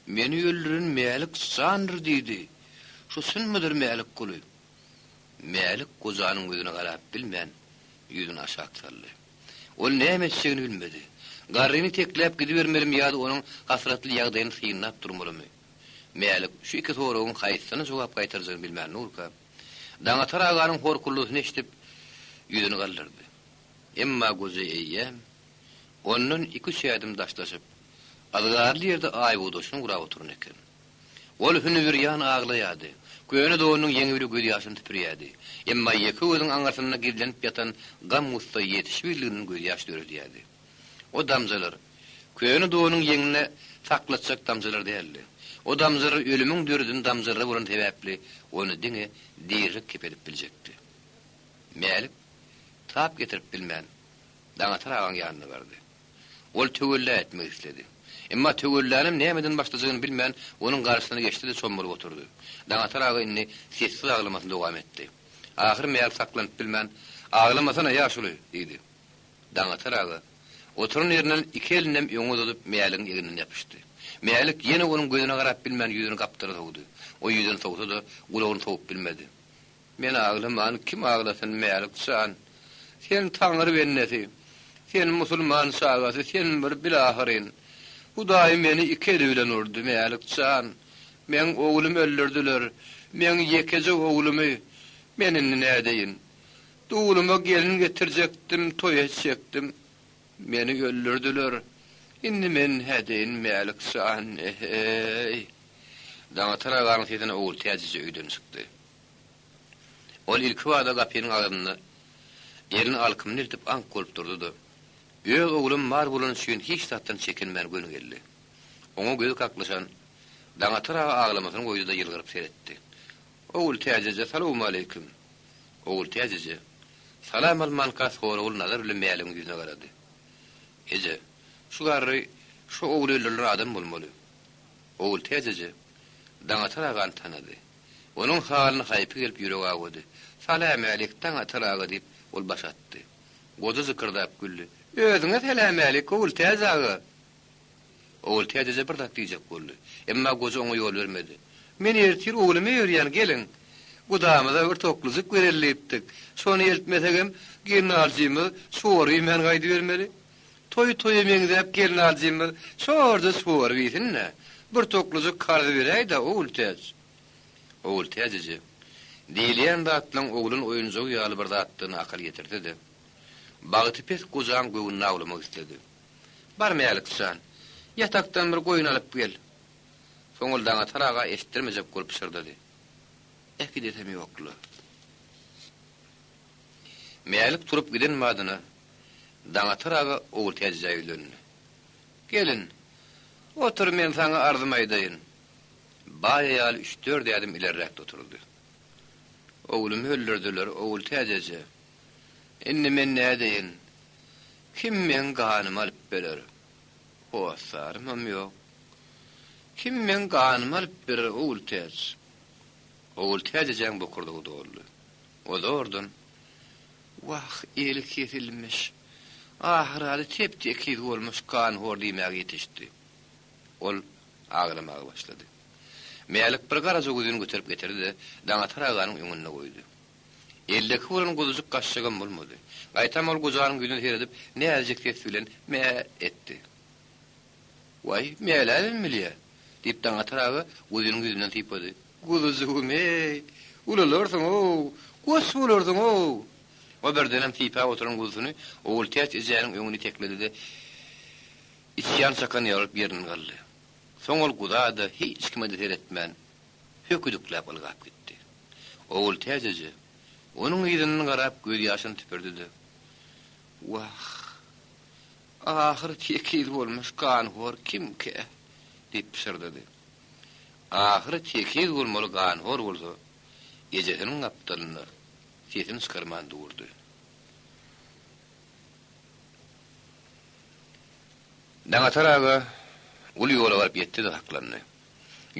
meni öldüren Mälik jandyr diýdi. Şu çynmydyr, Mälikguly? Mälik gojanyň ýüzüne garap bilmän, ýüzüni aşak saldy. Ol näme etjegini bilmedi. Garryny tekläp gidibermelimi ýa-da onuň hasratly ýagdaýyny synlap durmalymy? Mälik şu iki soragyň haýsysyna jogap gaýtarjagyny bilmän durka, Daňatar aganyň horkuldysyny eşidip, ýüzüni galdyrdy. Emma goja eýýäm ondan iki-üç ädim daşlaşyp, yzgarly ýerde aýbogdaşyny gurap oturan eken. Ol hünübirýan aglaýardy. Köne donunyň ýeňi bile gözýaşyny süpürýärdi. Emma ýeke gözüň aňyrsynda gizlenip ýatan gam-gussa ýetişibirliginden gözýaş döredýärdi. O damjalar, köne donuň ýeňinde saklatjak damjalar däldi. O damjalar ölümiň döreden damjalary bolan sebäpli ony diňe dirilik kepedip biljekdi. Mälik tap getirip bilmän, Daňatar agaň ýanyna bardy. Ol töwella etmek isledi. Emma töwellanam nämeden başlajagyny bilmän, onuň garşysyna geçdi-de çommalyp oturdy. Daňatar aga indi sessiz aglamasyny dowam etdi. Ahyr Mälik saklanyp bilmän, Aglamasana, ýaşuly! diýdi. Daňatar aga oturan ýerinden iki elinem öňe uzadyp Mäligiň egninden ýapyşdy. Mälik ýene onuň gözüne garap bilmän ýüzüni gapdala sowdy. O ýüzüni sowsa-da, gulagyny sowup bilmedi. Men aglaman kim aglasyn Mälik jan. Sen Taňry bendesi. Sen musulman çagasy sen bir bil ahyryn. Hudaý meni iki eli bilen urdy Mälik jan. Meň oglumy öldürdiler. Meň ýekeje oglumy. Men indi nädeýin. Duluma gelin getirjekdim toý etjekdim. Meni öldürdiler. Indi men nädeýin Mälik jan eheý. Daňatar aganyň sesine Ogultäç eje öýden çykdy. Ol ilkibada gapynyň agzynda elini alkymyna eltip aňk bolup durdy-da, öz oglam bar bolany üçin hiç zatdan çekinmän göni geldi. Oňa gözi kaklyşan Daňatar aga aglamasyny goýdy-da ýylgyryp seretdi. Ogultäç eje, salowmaleýkim! Ogultäç eje, salam almanka soragly nazar bilen Mäligiň ýüzüne garady. Eje, şu garry şu ogly öldürilen adam bolmaly. Ogultäç eje Daňatar agany tanady. Onuň halyna haýpy gelip ýüregi awady. Salämälik, Daňatar aga, diýip, ol baş atdy. Goja jykyrdap güldi. Özüňe sälämälik, Ogultäç aga! Ogultäç eje bir zat diýjek boldy. Emma goja oňa ýol bermedi. Men ertir oglumy öýerýän, gelin. Gudamyza bir toklujyk bereli diýipdik. Şony eltmesegem, gelnaljymyz çorba iýmän gaýdybermeli. Toý toýa meňzäp gelnaljymyz şorja çorba iýsin-dä. Bir toklujyk karz beräý-dä, Ogultäç. Ogultäç eje, diýilýän zatlaň oglan oýunjagy ýaly bir zatdygyna akyl ýetirse-de, bagty pes gojaň göwnüni awlamak isledi. Bar Mälik jan, ýatakdan bir goýun alyp gel. Soň ol Daňatar aga eşitdirmejek bolup pyşyrdady. Äkidesem ýok-la. Mälik turup giden badyna Daňatar aga Ogultäjejä ýüzlendi. Gelin, otur men saňa arzym aýdaýyn. Baý aýal üç-dört ädim ilerräkde oturdy. Oglumy öldürdiler, Ogultäç eje. Indi men nädeýin? Kim meň ganymy alyp berer? Hossarymam ýok. Kim meň ganymy alyp berer, Ogultäç? Ogultäç ejäň bokurdagy doldy. O zordan, Wah, eli kesilmiş. Ahyrady tep-tekiz bolmuş ganhor diýmäge ýetişdi. Ol aglamaga başlady. Mälik bir garaja guzyny göterip getirdi-de, Daňatar aganyň öňünde goýdy. Eldeki bolan guzujyk gaçjagam bolmady. Gaýtam ol gojanyň ýüzüne seredip, näzijek ses bilen mä etdi. Waý, Mäläbem bilýä, diýip, Daňatar aga guzynyň ýüzünden sypady. Guzujygym-eý, ulalarsyň-ow, goç bolarsyň-ow! O birdenem sypap oturan guzusyny Ogultäç ejäniň öňüne itekledi-de, içýan çakan ýaly bolup ýerinden galdy. Soň ol guza-da, hiç kime-de seretmän, höküdikläp ylgap gitdi. Ogultäç eje onuň yzyndan garap gözýaşyny süpürdi-de, Wah, ahyr tekiz bolmuş ganhor kimkä? diýip pyşyrdady. Ahyry tekiz bolmaly ganhor bolsa, ejesiniň gapdalynda sesini çykarman durdy. Daňatar aga uly ýola baryp ýetdi-de saklandy.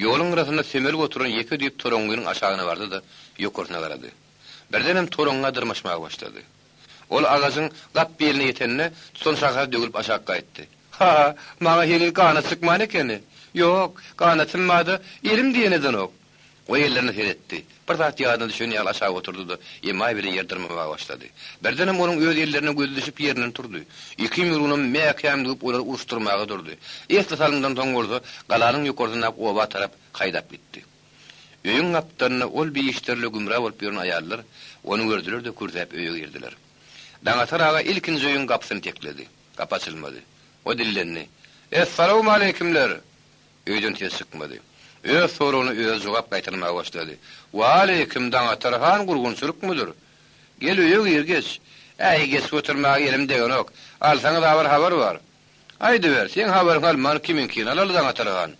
Ýoluň gyrasynda sömelip oturan ýeke düýp toraňňynyň aşagyna bardy-da, ýokarsyna garady. Birdenem toraňňa dyrmaşmaga başlady. Ol agajyň gap beline ýetende, tutan şahasy döwlüp aşak gaýtdy. Ha-ha, maňa heniz ganat çykman ekeni. Ýok, ganatym bar-da, elim diýen edenok. O ellerine seretdi. Bir zat ýadyna düşen ýaly aşak oturdy-da, emaý bilen ýer dyrmamaga başlady. Birdenem onuň öz ellerine gözi düşüp ýerinden turdy. Iki ýumrugyny mäkäm düwüp olary uruşdyrmaga durdy. Esli salymdan soň bolsa galanyň ýokarsyndaky oba tarap haýdap gitdi. Öýüň gapdalynda ol bi işlerle gümra bolup ýören aýallar ony gördüler-de kürsäp öýe girdiler. Daňatar aga ilkinji öýüň gapysyny tekledi. Gapy açylmady. O dillendi. Essalawmaleýkimler! Öýden ses çykmady. Öz soragyna özi jogap gaýtarmaga başlady. Waleýkim, Daňatar han gurgunçylykmydyr? Gel öýe gir, geç. Äý, geçip oturmaga elim degenok. Alsaňyz-a bir habar bar. Aýdyber, seň habaryňy alman kimiňkini alaly Daňatar han?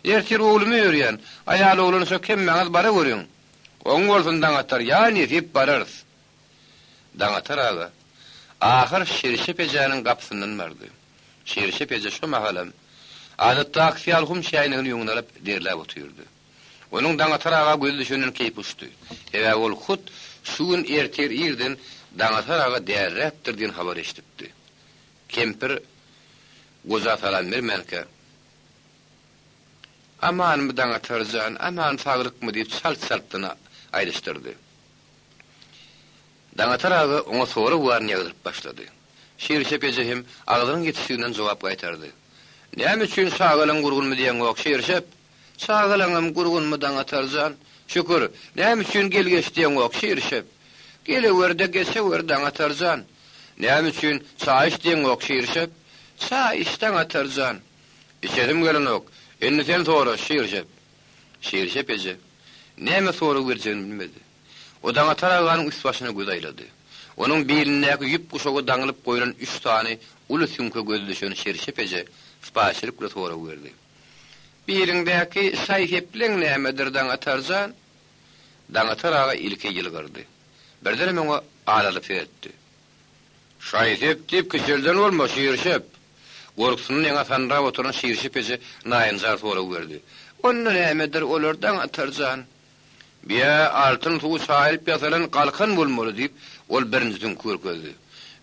Ertir oglumy öýerýän, aýal-oglan şo hemmäňiz bara görüň. Oň bolsun Daňatar, ýa nesip bararys. Daňatar aga ahyr Şirşep ejäniň gapysyndan bardy. Şirşep eje şo mahalam adatdaky ýaly hum çäýnegini öňüne alyp derläp otyrdy. Onuň Daňatar aga gözi düşenden keýpi uçdy. Sebäbi ol hut şu gün ertir irden Daňatar aga däliräpdir diýen habary eşidipdi. Kempir goja salam bermänkä, Amanmy Daňatar jan, aman saglykmy diýip çalt-çaltdan aýdyşdyrdy. Daňatar aga oňa sorag baryny ýagdyryp başlady. Şirşep eje hem agzynyň ýetişdiginden jogap gaýtardy. Näme üçin şagalaň gurgunmy diýeňok, Şirşep? Şagalaňam gurgunmy, Daňatar jan? Şükür. Näme üçin gel-geç diýeňok, Şirşep? Gelewer-de, geçewer, Daňatar jan. Näme üçin çaý iç diýeňok, Şirşep? Çaý iç, Daňatar jan. Içesim gelenok. Indi sen sora, Şirşep. Şirşep eje näme sorag berjegini bilmedi. O Daňatar aganyň üst-başyna göz aýlady. Onuň bilindäki ýüp guşaga daňylyp goýlan üç sany uly süňke gözi düşen Şirşep eje sypaýyçylyk bilen sorag berdi. Biliňdäki şaý-sepleň nämedir, Daňatar jan? Daňatar aga ilki ýylgyrdy. Birdenem oňa alalyp seretdi. Şaý-sep diýip kiçelden bolma, Şirşep! Gorkusyndan ýaňa sandyrap oturan Şirşep eje naýynjar sorag berdi. Onda nämedir olar, Daňatar jan? Biýä altyn suwy çaýylyp ýasalan galkan bolmaly, diýip, ol birinji süňki görkezdi.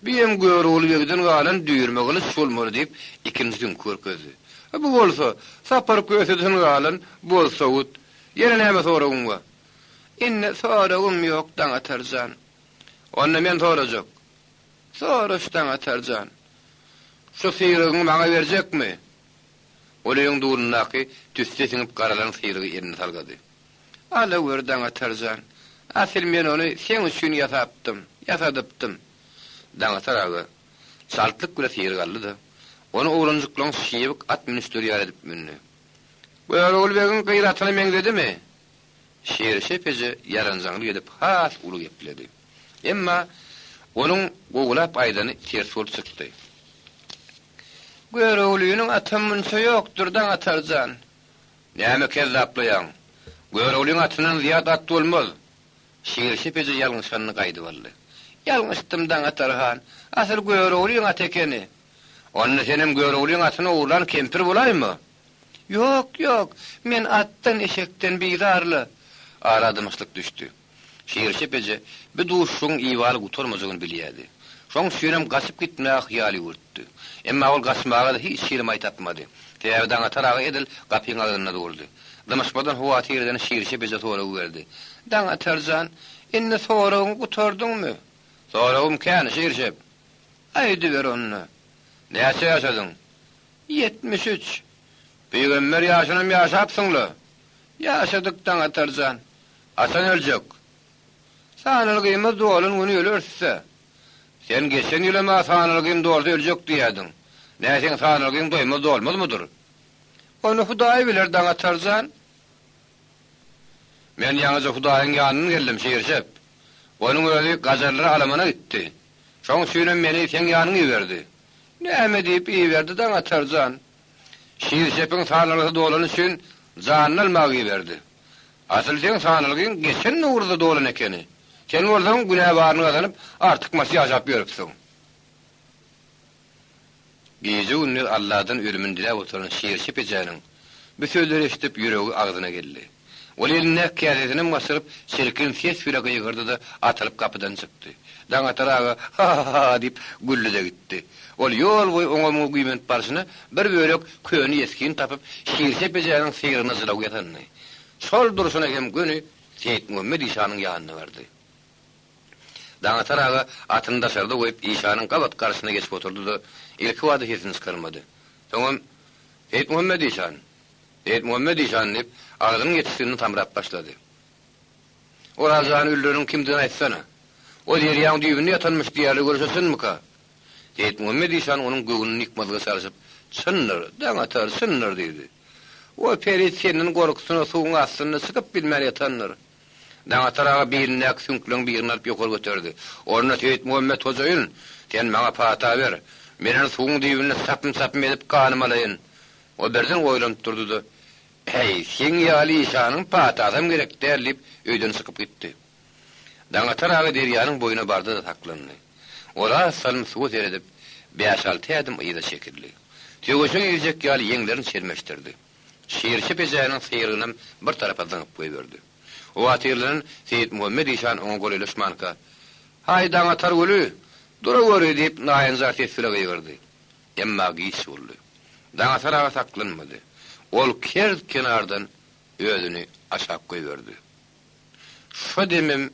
Biýem Görogly begden galan düýrme gylyç bolmaly, diýip, ikinji süňki görkezdi. Bu bolsa, Sapar köseden galan boz sowut. Ýene näme soragyň bar? Indi soragym ýok, Daňatar jan. Onda men sorajak. Soraş, Daňatar jan. Şu syrygyňy maňa berjekmi? Ol öýüň dulundaky tüsse siňip garalan syrygy eline salgady. Alaweri, Daňatar jan. Asyl men ony seň üçin ýasapdym, ýasadypdym. Daňatar aga çaltlyk bile syrygy aldy-da, ony oglanjyklaryň şibik at münüşleri ýaly edip mündi. Görogly begiň gyz atyna meňzedimi? Şirşep eje ýaranjaňlyk edip has uly gepledi. Emma onuň gowulap aýdany ters bolup çykdy. Göroglynyň atam munça ýokdur, Daňatar jan. Näme kezzaplaýaň? Göroglyň atyndan zyýat at bolmaz. Şirşep eje ýalňyşanyny gaýdyp aldy. Ýalňyşdym, Daňatar han. Asyl Göroglyň aty ekeni. Onda senem Göroglyň atyny ogurlan kempir bolaýma? Ýok, ýok, men atdan, eşekden bizar-la. Ara dymyşlyk düşdi. Şirşep eje bu duşuşygyň ibaly gutarmajagyny bilýärdi. Şoň üçinem gaçyp gitmäge hyýal ýüwürtdi. Emma ol gaçmaga-da hiç hili maý tapmady. Sebäbi Daňatar aga edil gapyň agzynda durdy. Dymyşmadan howatyr eden Şirşep eje sorag berdi. Daňatar jan, indi soragyňy gutardyňmy? Soragym kän, Şirşep. Aýdyber onda. Näçe ýaşadyň? 73. Pygamber ýaşynam ýaşapsyň-la. Ýaşadyk, Daňatar jan. Haçan öljek? Sanalgymyz dolan güni öleris-dä. Sen geçen ýylam-a sanalgym dolsa öljek diýýädiň. Nä seň sanalgyň doýmaz dolmazmydyr? Ony Hudaý biler, Daňatar jan. Men ýaňyja Hudaýyň ýanyndan geldim, Şirşep. Onuň özi gajarlara alamana gitdi. Şoň üçinem meni seň ýanyňa iberdi. Näme diýip iberdi, Daňatar jan? Şirşepiň sanalgysy dolany üçin janyny almaga iberdi. Asyl seň sanalgyň geçen nowruzda dolan ekeni. Sen bolsaň günä baryny gazanyp, artykmaç ýaşap ýörüpsiň. Gije-gündiz Alladan ölümini diläp oturan Şirşep ejäniň bu sözleri eşidip ýüregi agzyna geldi. Ol elindäki käsesinem gaçyryp, çirkin ses bile gygyrdy-da, atylyp gapydan çykdy. Daňatar aga Ha-ha-ha diýip güldi-de gitdi. Ol ýol boýy oňa-muňa güýmenip barşyna bir bölek köne esgini tapyp, Şirşep ejäniň syryna jylaw ýasandy. Şol durşuna hem göni Seýitmuhammet işanyň ýanyna bardy. Daňatar aga atyny daşarda goýup, işanyň gabat garşysyna geçip oturdy-da, ilkibada sesini çykarmady. Soňam, Seýitmuhammet işan! Seýitmuhammet işan! diýip, agzynyň ýetişdigini samrap başlady. Oraz jany öldüreniň kimdigini aýtsana. O derýaň düýbünde ýatanmyş diýýärler, görüşe çynmyka? Seýitmuhammet işan onuň göwnüni ýykmazlyga çalşyp, Çyndyr, Daňatar, çyndyr diýdi. O perit senden gorkusyna suwuň astynda çykyp bilmän ýatandyr. Daňatar aga bilindäki süňkleň birini alyp ýokary göterdi. Onda Seýitmuhammet hojaýyn, sen maňa pata ber. Men ony suwuň düýbünde sapym-sapym edip ganym alaýyn. O birden oýlanyp durdy-da, Häý, seň ýaly işanyň patasam gerek däl diýip, öýden çykyp gitdi. Daňatar aga derýanyň boýuna bardy-da saklandy. Ol az salym suwa seredip, bäş-alty ädim yza çekildi. Söweşe girjek ýaly ýeňlerini çelmeşdirdi. Şirçi pejäniň syrygynam bir tarapa zyňyp goýberdi. Howatyrlanan Seýitmuhammet işan oňa golaýlaşmanka, Haý, Daňatar güli, duraweri! diýip, naýynjar ses bile gygyrdy. Emma giç boldy. Daňatar aga saklanmady. Ol kerz kenardan özüni aşak goýberdi. Şo demem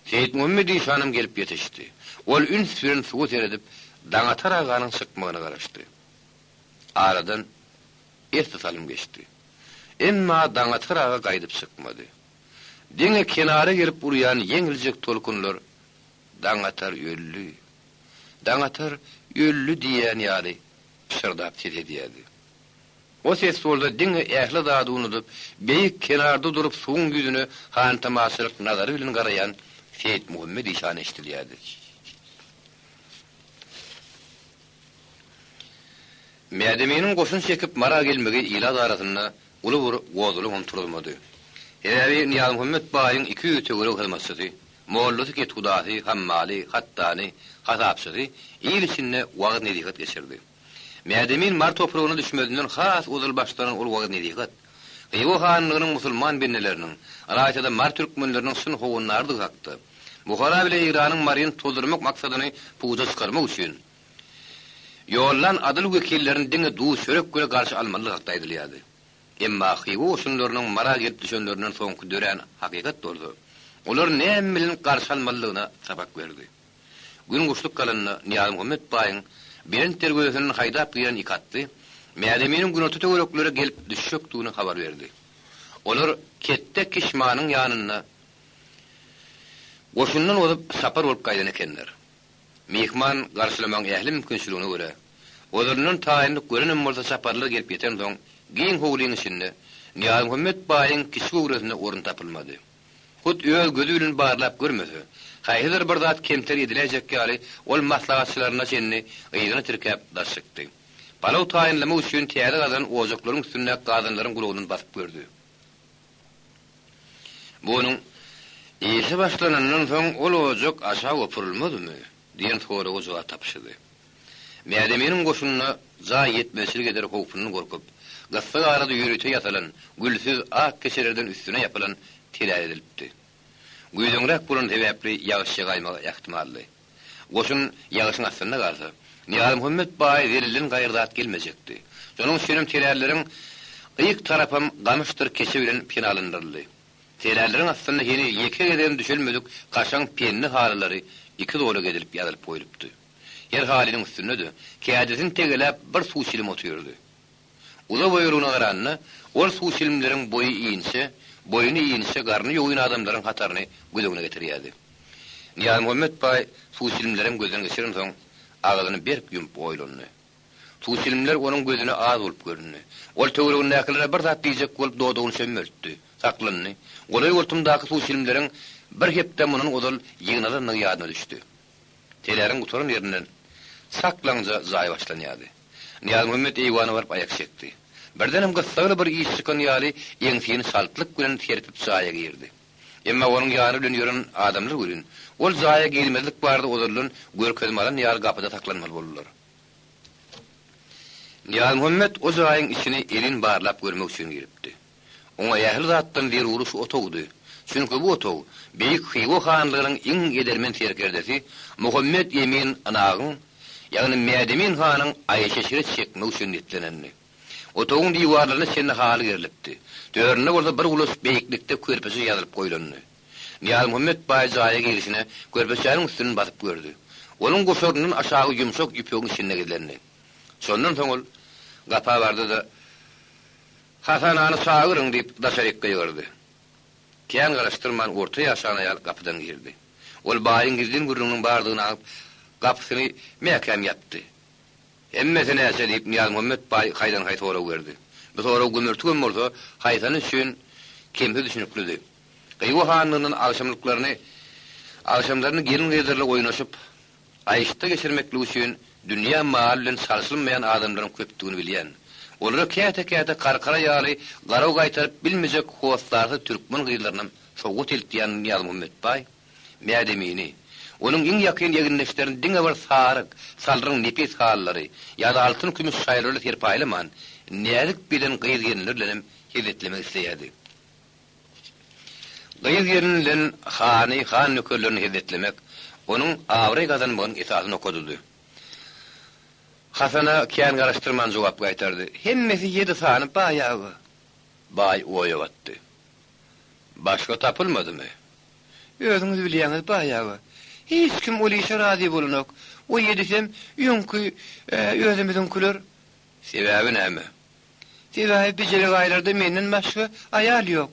Seýitmuhammet işanam gelip ýetişdi. Ol üns bilen suwa seredip, Daňatar aganyň çykmagyna garaşdy. Aradan esli salym geçdi. Emma Daňatar aga gaýdyp çykmady. Diňe kenara gelip urýan ýeňiljek tolkunlar Daňatar öldi, Daňatar öldi diýýän ýaly pyşyrdap ses edýärdi. O ses bolsa diňe ähli zady unudyp, beýik kenarda durup suwuň ýüzüne hantamaçylyk nazary bilen garaýan Seýitmuhammet işana eşidilýärdi. Mädeminiň goşun çekip Mara gelmegi ilat arasynda uly bir gozgalaňam turuzmady. Sebäbi Nyýazmuhammet baýyň 200 töweregi hyzmatçysy, mollasy kethudasy, hammaly, hatdany, hasapçysy il içinde wagyz-nesihat geçirdi. Mädemin Mary topragyna düşmezinden has ozal başlanan ol wagyz-nesihat, Hywa hanlygynyň musulman bendeleriniň, ylaýta-da mary türkmenleriniň çyn howandarydygy hakda, Buhara bile Eýranyň Maryny tozdurmak maksadyny puja çykarmak üçin, ýollan adyl wekillerini diňe duz-çörek bile garşy almalydygy hakda aýdylýardy. Emma Hywa goşunlarynyň Mara gelip düşenlerinden soňky dörän hakykat bolsa, olary näme bilen garşy almalydygyna sapak berdi. Gün guşluk galanda Nyýazmuhammet baýyň belent derwezesinden haýdap giren iki atly Mädeminiň günorta töwereklere gelip düşjekdigini habar berdi. Olar Ketde Kişmanyň ýanynda goşundan ozup çapar bolup gaýdan ekenler. Myhman garşylamagyň ähli mümkinçiligine görä, ozalyndan taýynlyk görenem bolsa çaparlar gelip ýetensoň giň howlyň içinde Nyýazmuhammet baýyň kiçi göwresine orun tapylmady. Hut öz gözi bilen barlap görmese, haýsydyr bir zat kemter ediläýjek ýaly, ol maslahatçylaryna çenli yzyna tirkäp daş çykdy. Palaw taýynlamak üçin täze gazylan ojaklaryň üstündäki gazanlaryň gulagyndan basyp gördi. Bu onuň, Işe başlanandan soň ol ojak aşak opurylmadymy? diýen soraga jogap tapyşydy. Mädeminiň goşunyna jaý ýetmezçilik eder howpundan gorkup, gyssag arada ýörite ýasalan, gülsüz ak keçelerden üstüne ýapylan telär edilipdi. Güýzeňräk bolany sebäpli ýagyş ýagaýmagy ähtimaldy. Goşun ýagyşyň astynda galsa, Nyýazmuhammet baý zelilden gaýry zat gelmejekdi. Şonuň üçinem telärleriň yk tarapam gamyşdyr keçe bilen penalandyryldy. Telärleriň astynda heniz ýeke gezegem düşelmedik kaşaň pendi halylary iki zolak edilip ýazylyp goýlupdy. Her halynyň üstünde-de, kädisini tegeläp bir suw çilim otyrdy. Uzaboýulygyna garanda, ol suwçilimleriň boýy inçe, boýny inçe, garny ýogyn adamlaryň hataryny göz öňüne getirýärdi. Nyýazmuhammet baý suwçilimlerem gözden geçirensoň, agzyny berk ýumup oýlandy. Suwçilimler onuň gözüne az bolup göründi. Ol töweregindäkilere bir zat diýjek bolup dodagyny çömmeltdi. Saklandy. Golaý-goltumdaky suwçilimleriň bir hepde mundan ozal ýygnalandygy ýadyna düşdi. Teläriň gutaran ýerinden saklaňja jaý başlanýardy. Nyýazmuhammet eýwana baryp aýak çekdi. Birdenem gyssagly bir iş çykan ýaly eňsini çaltlyk bilen serpip jaýa girdi. Emma onuň ýany bilen ýören adamlar welin, ol jaýa girmezlik barada ozaldan görkezme alan ýaly gapyda saklanmaly boldular. Nyýazmuhammet o jaýyň içini elin barlap görmek üçin giripdi. Oňa ähli zatdan zerury şu otagdy. Çünki bu otag beýik Hywa hanlygynyň iň edermen serkerdesi Muhammet Emin Ynagyň, ýagny Mädemin hanyň aýşeşret çekmegi üçin niýetlenendi. Otagyň diwarlaryna çenli haly gerlipdi. Töründe bolsa bir gulaç beýiklikde körpeçe ýazylyp goýlandy. Nyýazmuhammet baý jaýa girişine körpeçäniň üstünden basyp gördi. Onuň goşaryndan aşagy ýumşak ýüpegiň içinde gizlendi. Şondan soň ol gapa bardy-da, Hasanany çagyryň! diýip, daşaryk gygyrdy. Kän garaşdyrman orta ýaşan aýal gapydan girdi. Ol baýyň gizlin gürrüňiniň bardygyny aňyp, gapysyny mäkäm ýapdy. Hemmesi näçe? diýip, Nyýazmuhammet baý haýdan-haý sorag berdi. Bu sorag gümürtigem bolsa, Haýsany üçin kemsiz düşüniklidi. Hywa hanlygyndan agşamlyklaryny agşamlaryny gelin-gyzlarla oýnaşyp, aýyşda geçirmeklik üçin dünýä maly bilen çalşylmaýan adamlaryň köpdügini bilýän, olara käte-käte karkara ýaly garaw gaýtaryp bilmejek hossarsyz türkmen gyzlarynam sowgat eltýän Nyýazmuhammet baý Mädemini, onuň iň ýakyn egindeşlerini diňe bir saryk, salryň nepis halylary ýa-da altyn-kümüş şaýlarly serpaýlaman, näzik beden gyz-gelinler bilenem hezzetlemek isleýärdi. Gyz-gelin bilen hany, han nökerlerini hezzetlemek onuň abraý gazanmagynyň esasy nokadydy. Hasana kän garaşdyrman jogap gaýtardy, Hemmesi ýedi sany baý aga. Baý oýa batdy. Başga tapylmadymy? Özüňiz bilýäňiz, baý aga. Hiç kim ol işe razy bolanok. O ýedisem öňki özümiziňkiler. Sebäbi näme? Sebäbi bijelegaýlarda menden başga aýal ýok.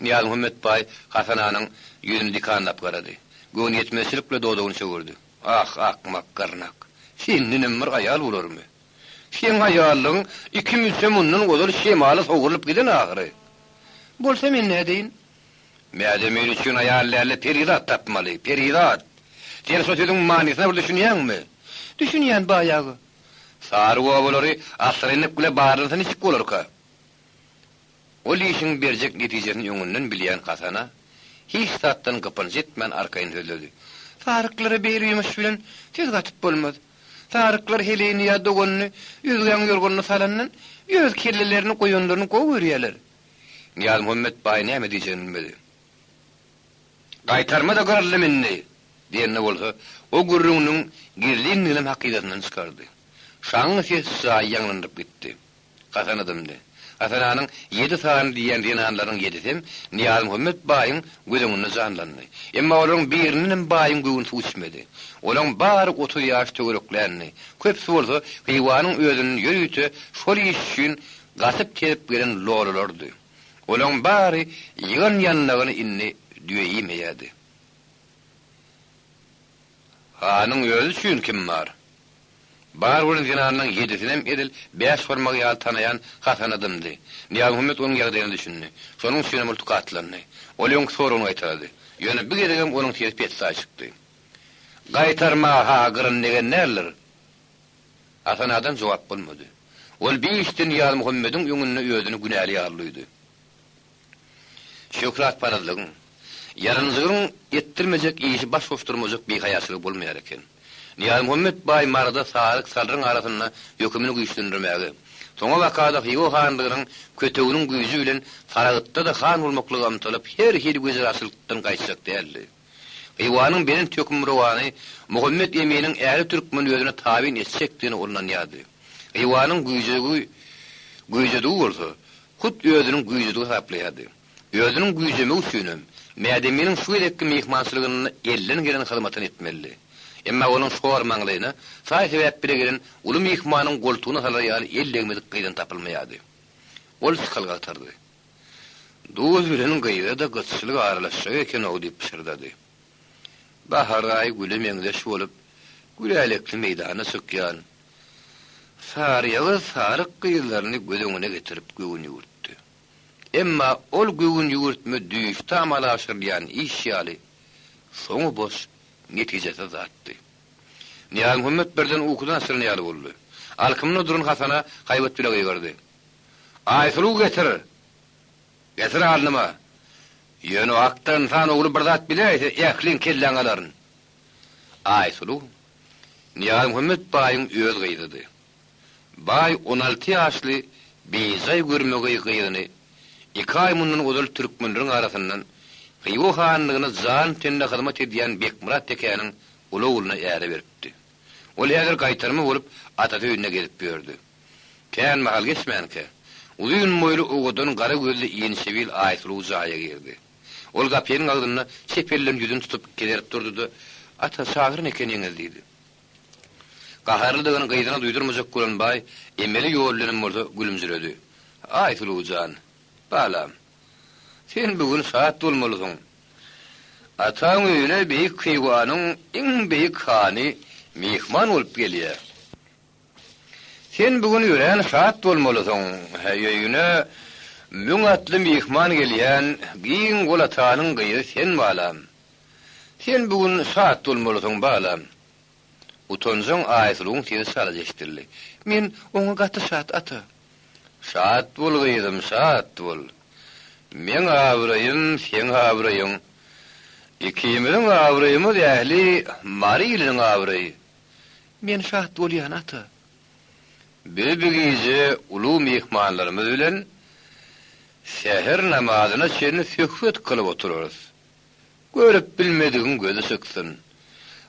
Nyýazmuhammet baý Hasananyň ýüzüni dikanlap garady. Göwnüýetmezçilik bilen dodagyny çöwürdi. Ah, akmak gyrnak! Sendenem bir aýal bolarmy? Seň aýallygyň iki müçe mundan ozal şemala sowrulyp giden ahyry. Bolsa men nädeýin? Mädemir üçin aýal däl-de perizat tapmaly, perizat! Sen şo sözüň manysyna bir düşünýäňmi? Düşünýän, baý aga. Sary obalary assyrynlyk bile barlansa niçik bolarka? Ol işiň berjek netijesini öňünden bilýän Hasana hiç zatdan gypynç etmän arkaýyn sözledi. Saryklara beýle ýumuş bilen söz gatyp bolmaz. Saryklar heleýini ýa doganyny özgäň ýorganyna salandan öz kellelerini goýanlaryny gowy görýärler. Nyýazmuhammet baý näme diýjegini bilmedi. Gaýtarma-da gyryldym indi! Diýende bolsa, o gürrüňiniň gizlindiginem hakydasyndan çykardy. Şaňňy ses jaýy ýaňlandyryp gitdi. Hasana dymdy. Hasananyň ýedi sany diýýän zenanlarynyň ýedisem Nyýazmuhammet baýyň göz öňünde janlandy. Emma olaryň birindenem baýyň göwni suw içmedi. Olaň bary 30 ýaş töwerekländi. Köpüsi bolsa Hywanyň özünden ýörite şol iş üçin gaçyp-tezip gelen lolulardy. Olaň bary ýygan ýandagyny indi düýe iýmeýärdi. Hanyň özi üçin kim bar? Bar bolan zenanlaň ýedisinem edil bäş barmagy ýaly tanaýan Hasana dymdy. Nyýazmuhammet onuň ýagdaýyna düşündi. Şonuň üçinem ol tukatlandy. Ol öňki soragyny gaýtalady. Ýöne bu gezegem onuň sesi pessaý çykdy. Gaýtarma-ha gyryn degen däldir. Hasanadan jogap bolmady. Ol bir işden Nyýazmuhammediň öňünde özüni günäli ýaly duýdy. Şöhratparazlygyň, ýalanjylygyň etdirmejek işi baş goşdurmajak bihaýaçylygy bolmaýar eken. Nyýazmuhammet baý Maryda Saryk Salryň arasynda hökümini güýçlendirmäge, soňabakada Hywa hanlygynyň köteginiň güýji bilen Saragtda-da han bolmaklyga ymtylyp her hili wejeraçylykdan gaýtjak däldi. Hywanyň belent hökümrowany Muhammet Eminiň ähli türkmeni özüne tabyn etjekdigine ol ynanýardy. Hywanyň güýjegi güýjedigi bolsa, hut özüniň güýjüdigi hasaplaýardy. Özüniň güýjemegi üçinem, Mädeminiň şu gezekki myhmançylygynda elden gelen hyzmatyny etmelidi. Emma onuň şor maňlaýyna saý-sebäp bile gelen uly myhmanyň goltugyna salar ýaly el degmedik gyzam tapylmaýardy. Ol çykalga agtardy. Duz bilen gyza-da gytçylyk aralaşjak eken-ow diýip pyşyrdady. Bahar aýy güle meňzeş bolup, gülälekli meýdana çykýan saryýagyz saryk gyzlaryny göz öňüne getirip göwün ýüwürtdi. Emma ol göwün ýüwürtme düýşde amala aşyrylýan iş ýaly, soňy boş, netijesiz zatdy. Nyýazmuhammet birden ukudan açylan ýaly boldy. Alkymynda duran Hasana haýbat bile gygyrdy. Aýsuluw getir! Getir alnyma! Ýöne o hakda ynsan ogly bir zat biläýse, ähliň kelläňi alaryn! Aýsuluw Nyýazmuhammet baýyň öz gyzydy. Baý 16 ýaşly bijaý görmegeý gyzyny iki aý mundan ozal türkmenleriň arasyndan Hywa hanlygyna jan-tende hyzmat edýän Bekmyrat tekäniň uly ogluna äre beripdi. Ol häzir gaýtarma bolup atasy öýünde gezip ýördi. Kän mahal geçmänkä, uzyn boýly owadan gara gözli inçebil Aýsuluw jaýa girdi. Ol gapynyň agzynda çep elden ýüzüni tutup gezerip durdy-da, Ata, çagyran ekeniňiz diýdi. Gaharlydygyny gyzyna duýdurmajak bolan baý emeli ýol bilenem bolsa gülümjiredi. Aýsuluw jan, balam, sen bu gün şat bolmalysyň. Ataň öýüne beýik Hywanyň iň beýik hany myhman bolup gelýär. Sen bu gün örän şat bolmalysyň, öýüne müň atly myhman gelýän giň gol atanyň gyzy sen balam. Sen bu gün şat bolmalysyň, balam. Utanjaň Aýsuluwyň sesi çalaja eşidildi. Men oňa gaty şat, ata. Şat bol, gyzym, şat bol. Meň abraýym, seň abraýyň. Ikimiziň abraýymyz ähli Mary iliniň abraýy. Men şat bolýan, ata. Biz bu gije uly myhmanlarymyz bilen säher namazyna çenli söhbet kylyp oturarys. Görüp bilmedigiň gözi çyksyn.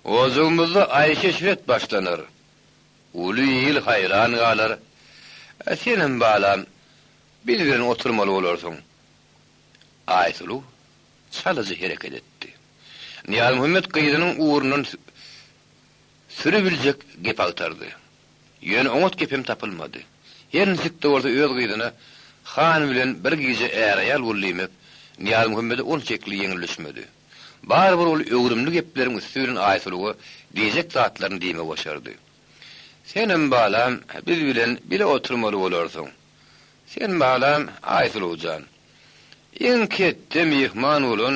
Ojagymyzda aýşy-eşret başlanar. Uly il haýran galar. Senem, balam, biz bilen oturmaly bolarsyň. Aýsuluw çalaja hereket etdi. Nyýazmuhammet gyzynyň ugrundan Sürübiljek gep agtardy. Ýöne oňat gepem tapylmady. Her niçik-de bolsa öz gyzyna Han bilen bir gije är-aýal bol diýmek Nyýazmuhammede onçakly ýeňil düşmedi. Barybir ol öwrümli gepleriň üsti bilen Aýsuluwa diýjek zatlaryny diýmegi başardy. Senem, balam, biz bilen bile oturmaly bolarsyň. Sen, balam, Aýsuluw jan, iň ketde myhman bolan